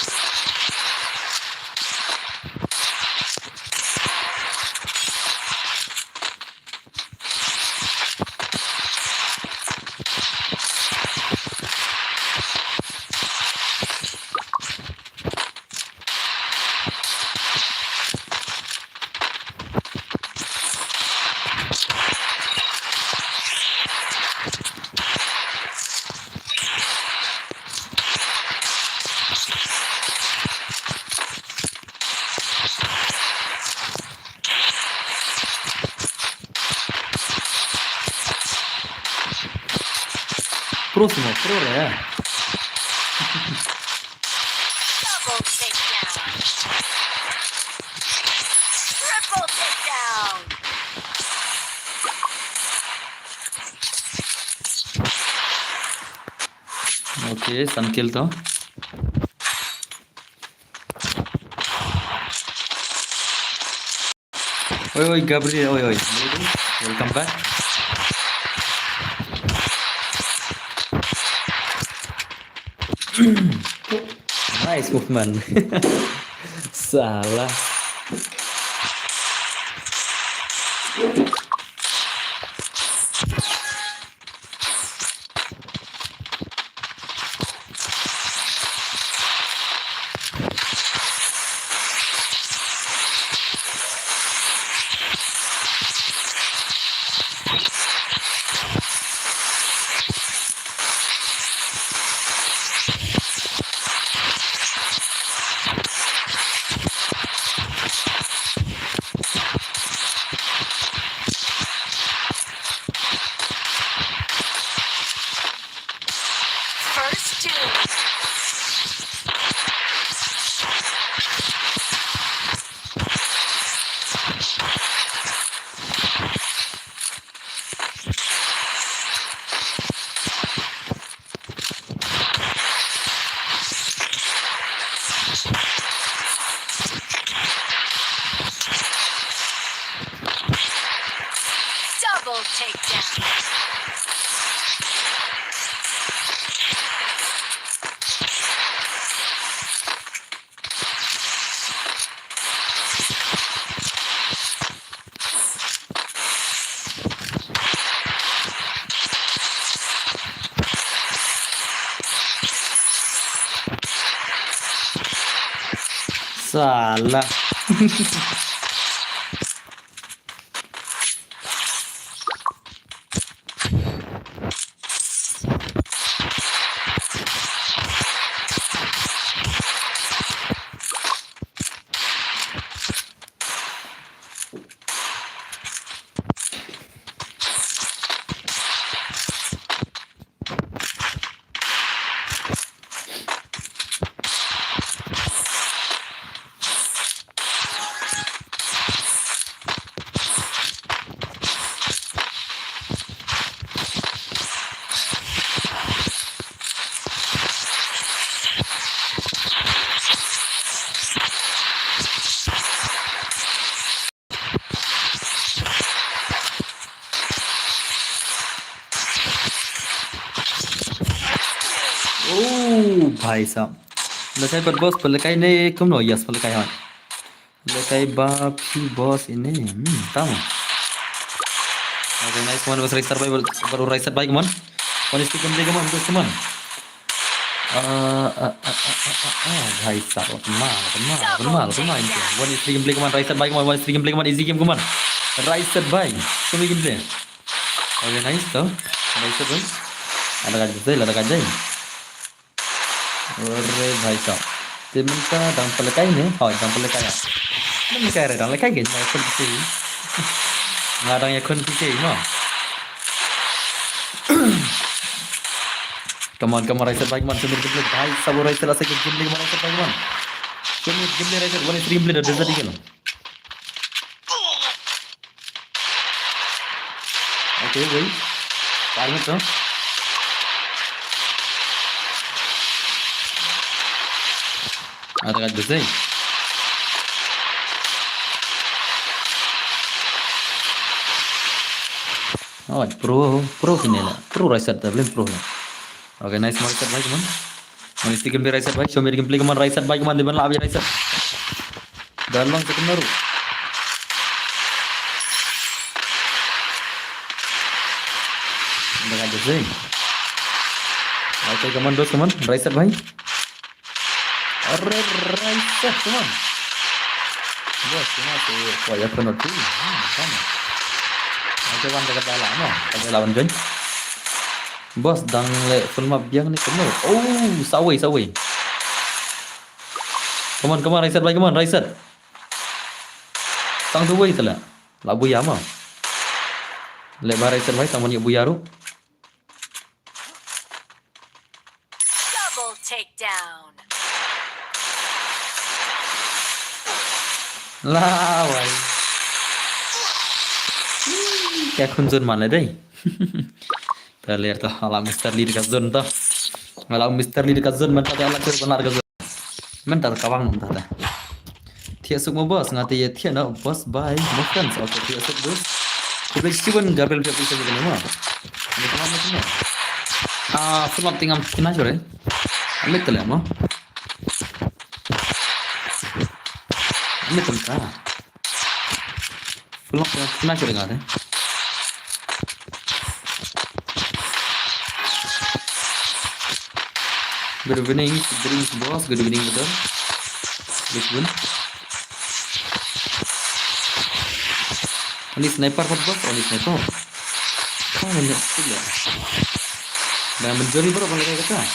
Próximo, pro, eh. Double takedown. Triple takedown. Okay, san kill to. Oi, oi, Gabriel, oi, oi. Welcome back. Nice movement. Salah. First doom. Double takedown. Salah. Oh, bhai sahab. Lashai pat boss, pynlehkai ne kumno? Yes, pynlehkai hoi. Lehkai ba phi boss ine. Hmm, tama. Okay, nice one, boss. Rise set bhai, baru rise set bhai, come on. One is to come, come on, come on. Ah, ah, ah, bhai sahab, come on, come on, come on, come on. One is to come, come on, rise set bhai, come on, one is to come, come on, easy game, come on. Rise set bhai, come on, game play. Okay, nice, to. Rise set bhai. Lada ka jai, lada ka jai. Ore bhai sahab. Te mynta dang pynlehkai ne? Hoi, dang pynlehkai. Dang pynlehkai re, dang lehkai ke? Nga ïakhun phi. Nga dang ïakhun phi ke, no? Come on, come on, rise set bhai, come on, Sumit gameplay. Bhai sahab, rise set, asa ke gameplay, come on, rise set bhai, come on. Sumit gameplay, rise set, one is gameplay, da desert eagle. Okay, wait. Five minutes, huh? Ata ka dusai. Oh, pro, pro kine la. Pro Raisat ta blem pro la. Okay, nice mo Raisat bhai, come on. Mani stick em pi Raisat bhai, show me gameplay, come on Raisat bhai, come on, diban la abi Raisat. Dan lang second baru. Ata ka dusai. Okay, come on, dos, come on. Raisat bhai. Arre, Raisat, come on. Bos, come on, tu. Wah, ya kena tu. Hmm, come on. Macam mana kata lah, no? Kata lawan join. Bos, dang le full map biang ni kena. Oh, sawei, sawei. Come on, come on, Raisat bhai, come on, Raisat. Tang tu wei tala. La buya ma. Le ba Raisat bhai, tang man ya buya ru. Double takedown. Lawai. Ka khun zone man le dei. Ta ler ta ala Mister Lee ka zone ta. Ala Mister Lee ka zone man ta ala ka zone. Mynta ka bang mynta ta. Thiah suk mo boss, nga te ïa thiah noh boss, bye mo friends. Okay, thiah suk boss. Khublei shibun Gabriel, thiah suk mo. Ni ka mo. Ah, sebab tinggal kena jore. Amit tele mo. Amit tele ka. Vlog ya, pernah kita dengar ya. Good evening, good evening, boss. Good evening, brother. Good evening. Only sniper, boss, only sniper. Oh, banyak juga. Dah mencuri, bro, balik lagi ke atas.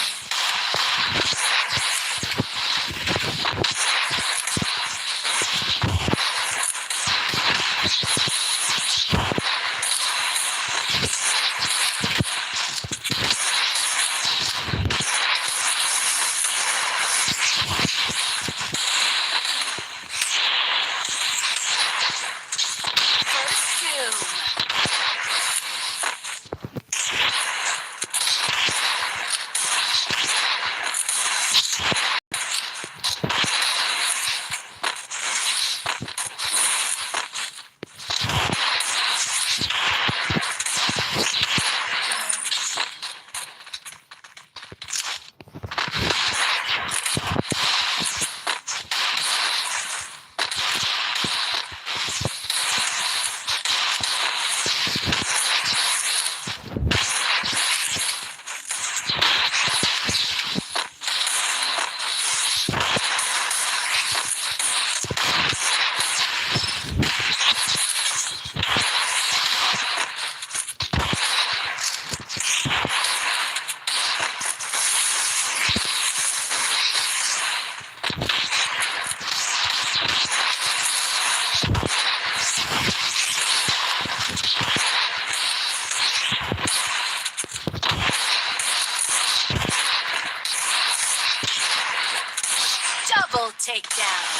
Double takedown.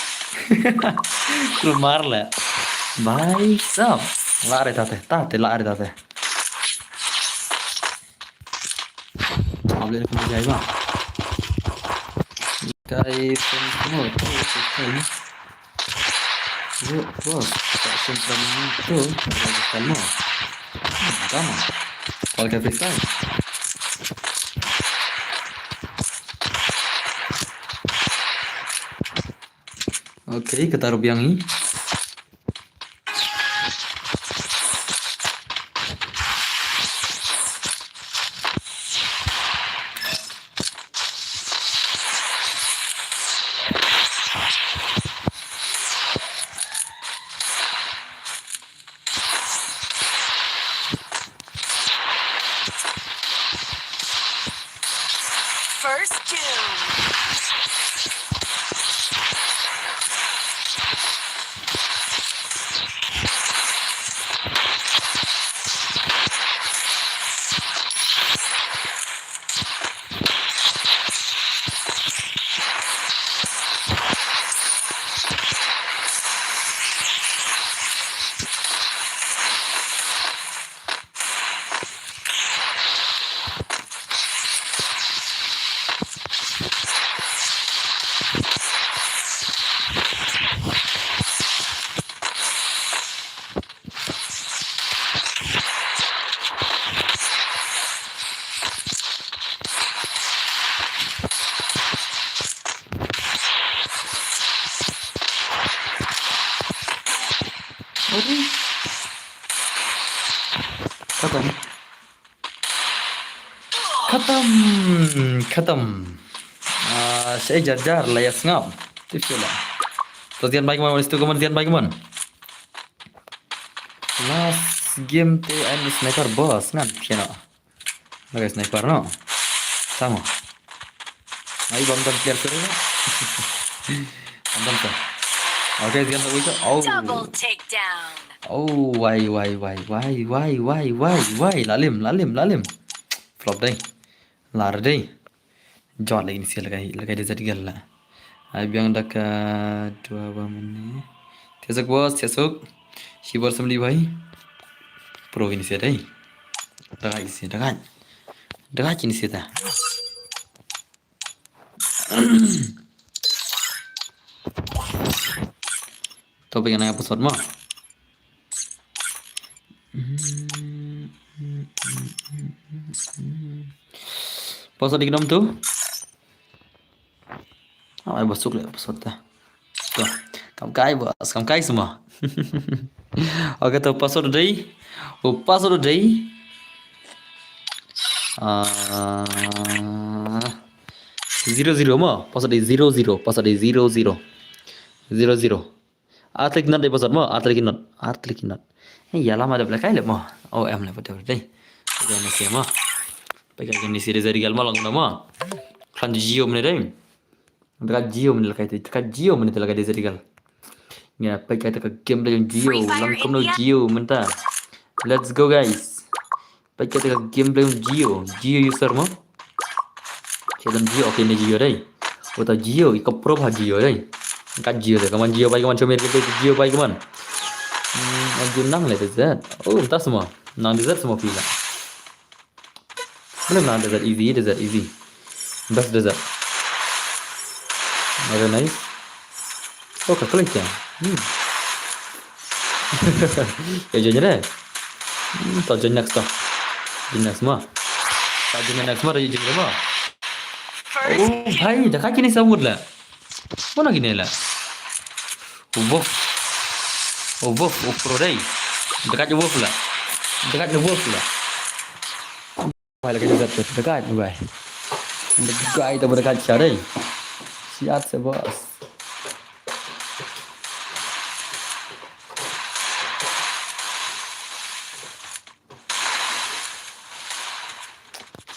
Lumar le. Bhai sab. La re tate, tate, la re tate. Abli ni kena jai ba. Kai pun semua tu, tu, tu. Yuk, bos. Tak sempat tu, tak sempat. Hmm, sama. Kalau kita freestyle. Okay, kita rubiang ni. First doom. Khatam. Khatam. Khatam. Ah, shai jar jar la ïa sngap. Tip sila. To zian bai kumon, wan stu kumon, zian bai kumon. Last game te ai sniper boss ngan kena. Lagi sniper no. Sama. Ai bam tam player sure. Bam tam. Okay, zian tak wika. Oh. Double takedown. Oh, wai, wai, wai. Lalim, lalim, lalim. Flop dei. Lar dei. Jot lagi ni sia lagai, lagai desert girl la. Ai biang da ka dua ba mene. Tiasuk bos, tiasuk. Shibor samli bai. Pro kini sia dei. Dagai sia, dagai. Dagai kini sia ta. Topik yang nang episode mo. Pause di gnam tu. Oh, ai basuk le episode ta. To, kam kai bos, kam kai semua. Okay, to password dei. Oh, password dei. Ah, zero zero mo. Password dei zero zero. Password dei zero zero. Zero zero. Artlik not dei password mo. Artlik not. Artlik not. Eh, ya lama da belakang le mo. Oh, em le pada dei. Pada ni sia mo. Pada ni sia dei zari gal mo lang mo. Klan Jio mene dei. Dekat Jio mene lakai tu, dekat Jio mene tu lakai desert girl. Ya, peit katta ka gameplay jong Jio, lang kumno Jio mynta. Let's go guys. Peit katta ka gameplay jong Jio, Jio user mo. Kidam Jio, okay ne Jio dei. Uta Jio, ika pro ha Jio dei. Ka Jio dei, kaman Jio bai kaman chomir kita Jio bai kaman. Hmm, aju nang le desert. Oh, tas mo. Nang desert mo pila. Mana na desert easy, desert easy. Best desert. Ada nice. Oh, ka klik ya. Hmm. Ya, join ya deh. Hmm, to join next to. Join next mo. To join next mo, to join mo. Oh, bhai, dah kaki ni sabut lah. Mana gini lah. Wolf. Oh, wolf, oh, pro dei. Dekat je wolf lah. Dekat je wolf lah. Bai, lagi dekat tu, dekat bai. Dekat tu, dekat siat dei. Siat se bos.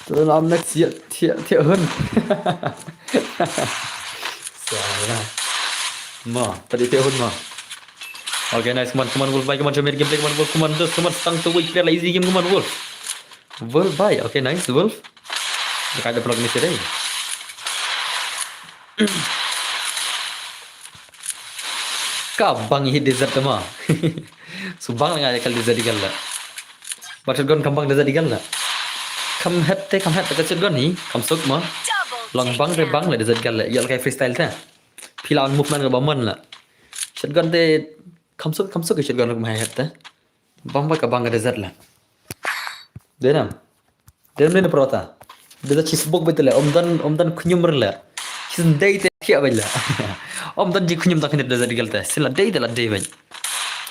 Tu lam next siat, siat, siat hun. Salah. Ma, tadi siat hun ma. Okay, nice, come on, come on, Wolf, bye, come on, show me the gameplay, come on, Wolf, come on, just, come on, stang tu, wait, player la easy game, come on, Wolf. Wolf, bye, okay, nice, Wolf. Dekat ada vlog ni sedai. Ka bang hi desert ma. So bang nga kal desert igal la. Ba shotgun kam bang desert igal la. Kam het te, kam het te ka shotgun hi, kam suk ma. Long bang te bang la desert igal la. Ïa la kai freestyle te. Phi la on movement ka ba man la. Shotgun te kam suk, kam suk ka shotgun ka ma het te. Bang ba ka bang ka desert la. Dei nam. Dei nam dei na prota. Desert chi sbok beit le. Om don, om don khñium re le. Chi sndei te thiah beit le. Om don ji khñium ta khñium desert igal te. Sila dei te la dei beit.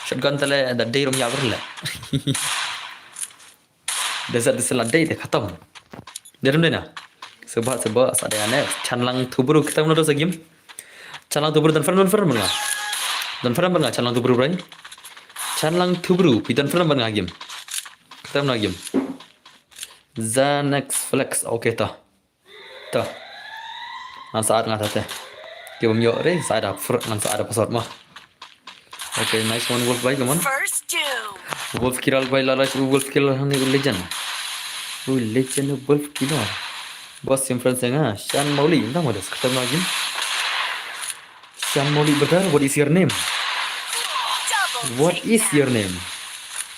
Shotgun te le da dei rom ya re le. Desert te sila dei te khatam. Dei nam dei na. Seba, seba, sa dei ane. Chanlang Tubru khatam na dosa game. Chanlang Tubru dan friend, dan friend banga. Dan friend banga, Chanlang Tubru rai. Chanlang Tubru, pi dan friend banga game. Khatam na game. Xanax Flex, okay ta. Ta. Ngan saat nga ta te. Ki bam yo re, saat da fr, ngan saat da password ma. Okay, nice one, Wolf bhai, come on. First doom. Wolf Kiral bhai, Lala, Wolf Kiral, hani u legend. U legend, Wolf Kiral. Boss, sim friend senga, Shan Mauli, entah ma des, khatam lagi. Shan Mauli brother, what is your name? What is your name?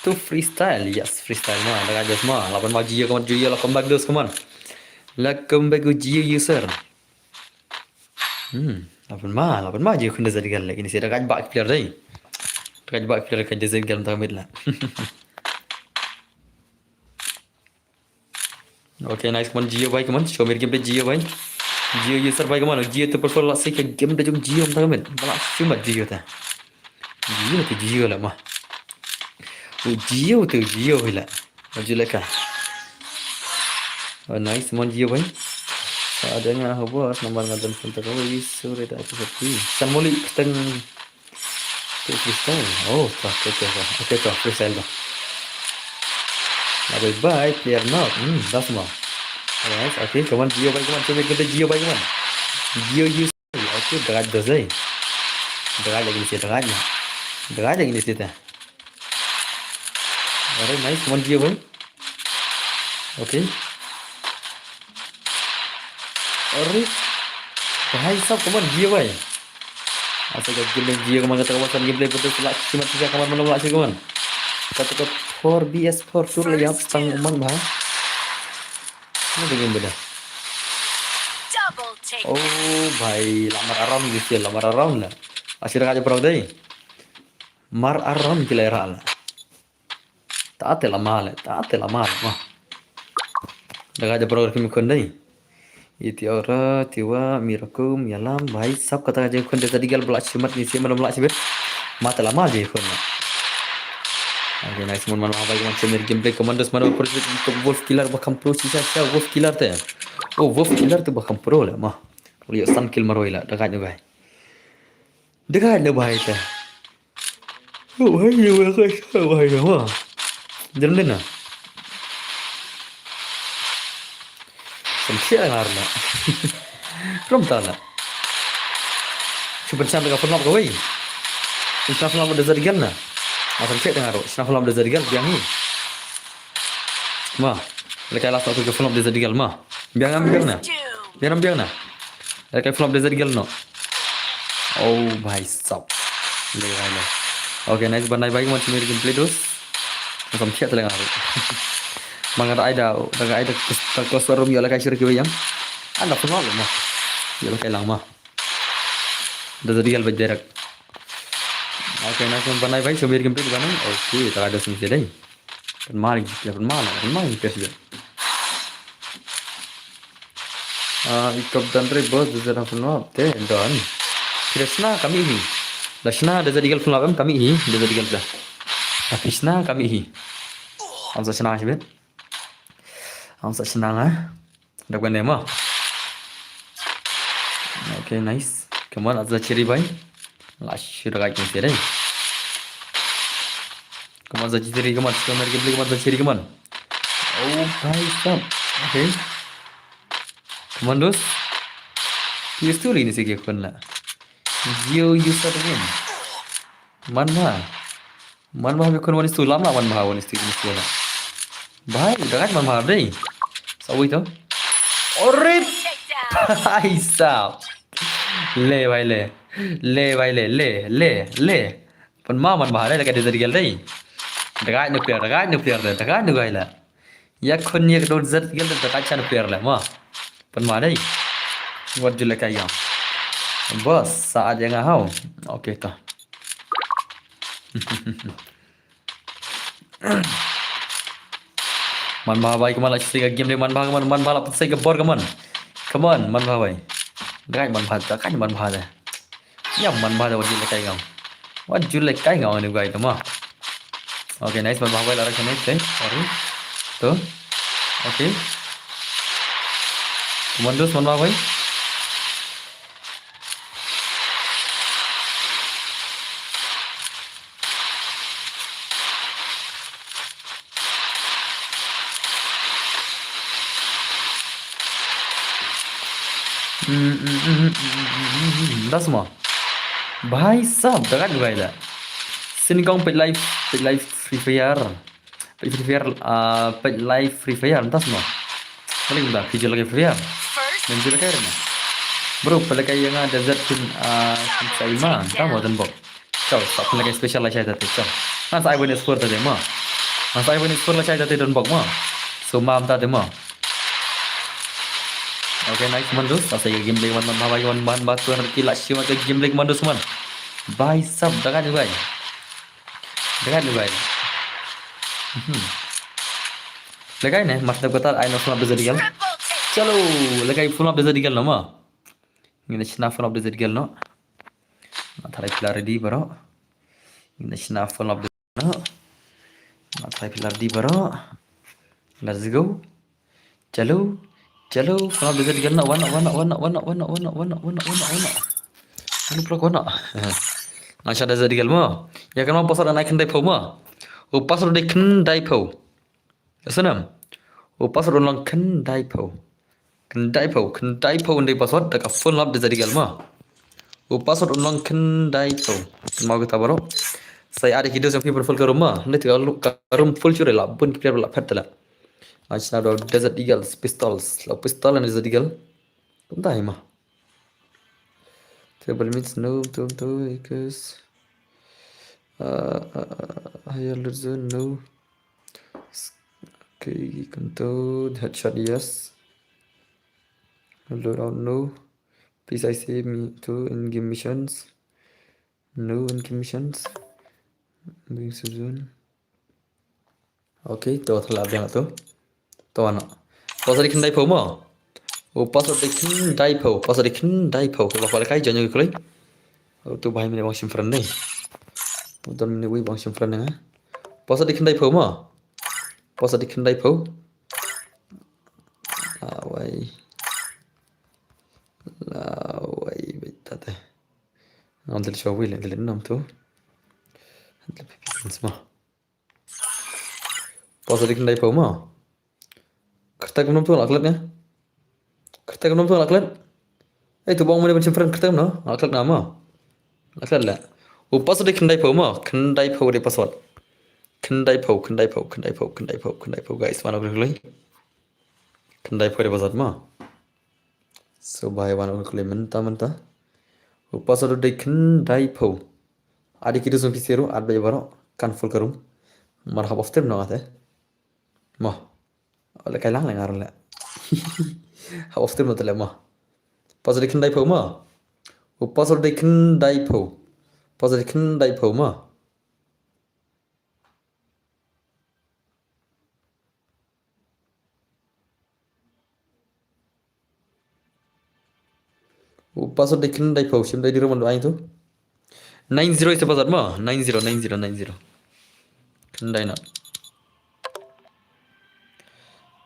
To freestyle, yes, freestyle ma, da ka just ma, laban ma Jio, come on, Jio, welcome back, dos, come on. Welcome back to Jio user. Hmm, laban ma, laban ma Jio khun desert igal lagi ni sida kaj bak player dei. Kaj bak player kaj desert igal ta mid la. Okay, nice, come on, Jio bhai, come on. Show me gameplay, Jio bhai. Jio user bhai, come on. Jio tu perform la sik game de jong Jio ta mid. Bala sima Jio ta. Jio tu Jio la ma. U Jio te u Jio hi la. Aju leka. Oh, nice mon Jio bhai. Sa ada nga hobor namar nga don phone ta kawei, sorry da aku sepi. Samoli keteng tu freestyle. Oh, tu, tu, tu, tu. Okay, tu freestyle tu. Bye bye player not. Hmm, das mo. Alright, okay, come on Jio bhai, come on. Coba kita Jio bhai, come on. Jio use. Okay, drag dah saya. Drag lagi ni saya, drag ni. Drag lagi ni saya. Alright, nice. Come on, Jio bhai. Okay. Alright. Bhai sab, come on, Jio bhai. Asa ka game Jio, come on, kata ka WhatsApp gameplay betul selak cuma tiga kamar mana melak sih, come on. Kata ka four B S four tu lagi apa tang umang bhai. Mana game beda? Double take. Oh bhai, lamar aram gitu ya, lamar aram lah. Asir aja pro deh. Mar aram kila era lah. Tate la male, tate la male, ma. Daga ja bro kim khun dei. Iti ora tiwa mirakum yalam bhai sab kata ja khun dei tadi gal belak simat ni simat belak sibit. Mate la mal je khun. Okay, nice mon man bhai man semir gameplay commandos man pro wolf killer ba kam pro sisa sisa wolf killer te. Oh, wolf killer te ba kam pro le ma. Liyo san kill maroi la daga ja bhai. Daga ja bhai te. Oh, bhai, ye bhai, ka sa, bhai, ye bhai. Jam din na. Samsiah ngar na. Rum ta na. Cuba cam dekat phone ka wei. Sna phone da zat gal na. Asam cek dengar. Sna phone da zat gal biang hi. Ma. Lekai last aku ke phone da zat gal ma. Biang am biang na. Biang am biang na. Lekai phone da zat gal no. Oh bhai sab. Le bhai le. Okay, nice ban nai bhai, man simi gameplay dos. Sam khiat le ngar. Manga da aida, da aida kus ta kus rum yo lekai shir ki yang. Anda phone ma. Yo lekai lang ma. Da zat gal bhai direct. Okay, nice ban nai bhai, simi gameplay ban nai. Okay, ta da simi dai. Pynmar gi player, pynmar, pynmar gi player. Ah, ikop dan re boss, da zat phone te don. Krishna kami hi. Da shna da zat gal phone em kami hi, da zat gal da. Da Krishna kami hi. Am sa shna shibit. Am sa shna nga. Dak ban demo. Okay, nice. Come on, Azza Cherry bhai. Last shoot right ni sih deh. Come on, Azza Cherry, come on. Come on, come on, Azza Cherry, come on. Oh, bhai sab. Okay. Come on, dos. Use tu ni sih khun la. You, you start again. Man bha. Man bha, bi khun one is two lam la, man bha, one is two, one is two la. Bhai, dagat man bha dei. Sawi to. Orit. Bhai sab. Le bhai le. Le bhai le, le, le, le. Pynmar man bha dei, dagat dei zat gal dei. Dagat nuclear, dagat nuclear dei, dagat nuclear la. Ya khun ya ka dot zat gal da ka chan player la ma. Pynmar dei. Wat ju lekai ya. Boss, saat ya nga hau. Okay ta. Man bha bhai, kaman la shisha ka game dei man bha, kaman man bha la pynshai ka bor kaman. Kaman man bha bhai. Dai man bha, dai man bha dei. Ya man bha da wat ju lekai ngam. Wat ju lekai ngam ani guy tama. Okay, nice man bha bhai la rakha nice, eh. Sorry. To. Okay. Commandos man bha bhai. Das ma. Bhai sab, dagat bhai la. Sini kong pet live, pet live Free Fire. Pet Free Fire, ah, pet live Free Fire, das ma. Paling dah, video lagi Free Fire. Dan juga kayak mana? Bro, pada kayak yang ada zat pun, ah, saya ma, kamu dan bok. Chau, sa pynlehkai special la shai ta te, chau. Ngan sa ai bonus four ta te ma. Ngan sa ai bonus four la shai ta te don bok ma. So mam ta te ma. Okay, nice commandos. Sa sa gameplay man man bha, man man bha, tu ki la shi ma te gameplay commandos man. Bhai sab, dagat ni bhai. Dagat ni bhai. Hmm. Lekai ne, mas da kota ai no flop da zat gal. Chalo, lekai flop da zat gal no ma. Ngin shna flop da zat gal no. Nga tharai phi la ready baroh. Ngin shna flop da no. Try phi lah di baroh. Let's go. Chalo. Chalo. Kano da zat gal na, wan na, wan na, wan na. Anu plak wan na. Nga sha da zat gal mo. Ïa kano password nai khyndai phew mo. U password dei khyndai phew. Ïa snam. U password un long khyndai phew. Khyndai phew, khyndai phew un dei password, da ka full map da zat gal mo. U password un long khyndai phew. Mo kita baroh. Sa ïa da ki dos jong phi ban full ka room mo. Hynrei te ka lu-, ka room full shuh re la bun ki player la phet te la. Nga sha da Desert Eagles, Pistols, la Pistol and Desert Eagle. Kumta hi mo. Table means no, to, to, because, uh, uh, uh, higher load zone, no. Okay, kumto, headshot, yes. Loadout, no. Please, I say me to in game missions. No in game missions. Being zone. Okay, to thala biang to. To ano. Password dei khyndai phew mo. U password dei khyndai phew. Password dei khyndai phew. Ba kwah lehkai join ïa u kloi. U tu bahai mine bang shim friend dei. U don mine wi bang shim friend dei nga. Password dei khyndai phew mo. Password dei khyndai phew. Lawai. Lawai beta te. Ngam dal show wi le dal nam tu. Dal pipi mo. Password dei khyndai phew mo. Kyrta kumno to la klet nga. Kyrta kumno to la klet. Ei, to bang mo dei ban shim friend kyrta kumno. La klet nga mo. La klet la. U password dei khyndai phew mo. Khyndai phew dei password. Khyndai phew, khyndai phew, khyndai phew, khyndai phew, khyndai phew, guys. Wan u kloi. Khyndai phew dei password mo. So, bhai wan u kloi mynta mynta. U password dei khyndai phew. Adi kitu sum pisiru, ad bai baro, kan full ka room. Mar hap of stream no ate. Mo. Ole kai lang lengar le. Hap of stream no tele mo. Password dei khyndai phew mo. U password dei khyndai phew. Password dei khyndai phew mo. U password dei khyndai phew, shim dei di roman do ain tu. Nine zero is a password mo, nine zero, nine zero, nine zero. Khyndai na.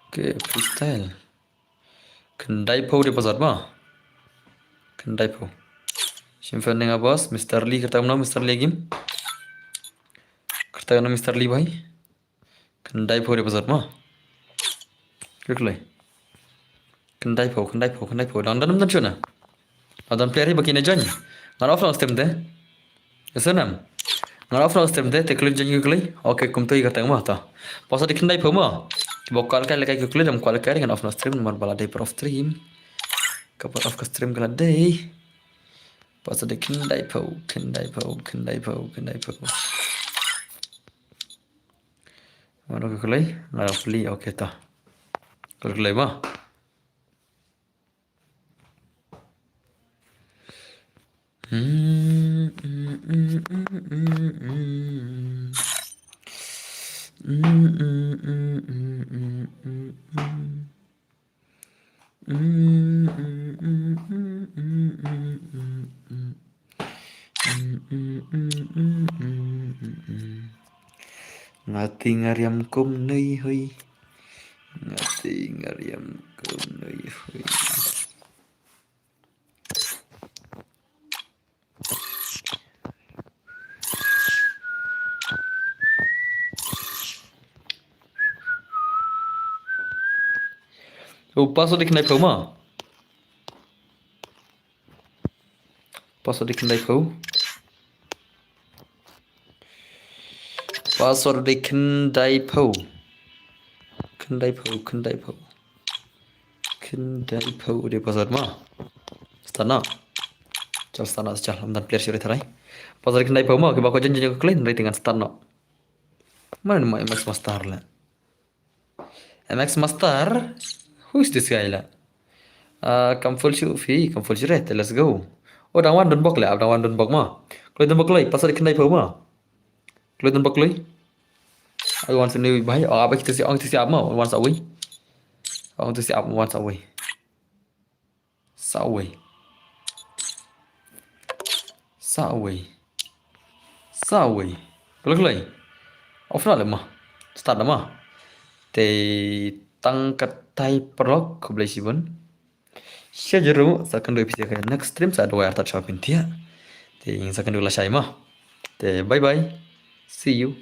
Okay, freestyle. Khyndai phew dei password mo. Khyndai phew. Shim friend nga boss, Mister Lee kata no, Mister Lee game. Kata no Mister Lee bhai. Khyndai phew dei password mo. Klik lai. Khyndai phew, khyndai phew, khyndai phew. Dang dang dang shuna. Dang player hi ba kine join. Ngan off lang stream te. Ese nam. Ngan off lang stream te, te klik join klik lai. Okay, kumto i kata mo ta. Password dei khyndai phew mo. Ba kwah kai le kai klik lai, dam kwah kai ngan off lang stream, namar ba la dei par off stream. Ka par off ka stream ka la dei. Password dei khyndai phew, khyndai phew, khyndai phew, khyndai phew. Mano ka kulai? Nga dah peli, okay ta. Ka kulai mo. Nga ti nga riam kum nui hui. Nga ti nga riam kum nui hui. U password dei khyndai phew mo. Password dei khyndai phew. Password dei khyndai phew. Khyndai phew, khyndai phew. Khyndai phew dei password mo. Start noh. Chal start noh, chal. Ym don player shuh re tharai. Password dei khyndai phew mo. Kiba kwah join join ka kulai, hynrei te ngan start noh. Mano ma M X Master la. M X Master? Who is this guy la? Ah, kam full shuh phi, kam full shuh re, te let's go. Oh, dang wan donbok le, dang wan donbok mo. Kloi donbok kloi, password dei khyndai phew mo. Kloi donbok kloi. Ai wan sini bhai, oh, aba kita si, ong kita si ap mo, wan sa wei. Ong kita si ap, wan sa wei. Sa wei. Sa wei. Sa wei. Kloi kloi. Off na le mo. start na mo. Te tang katei paralok, khublei shibun. Sha jrong sa kynduh phi sa ka next stream, sa duwai artat sha pynthia. Te ïa sa kynduh lashai mo. Te bye bye. See you.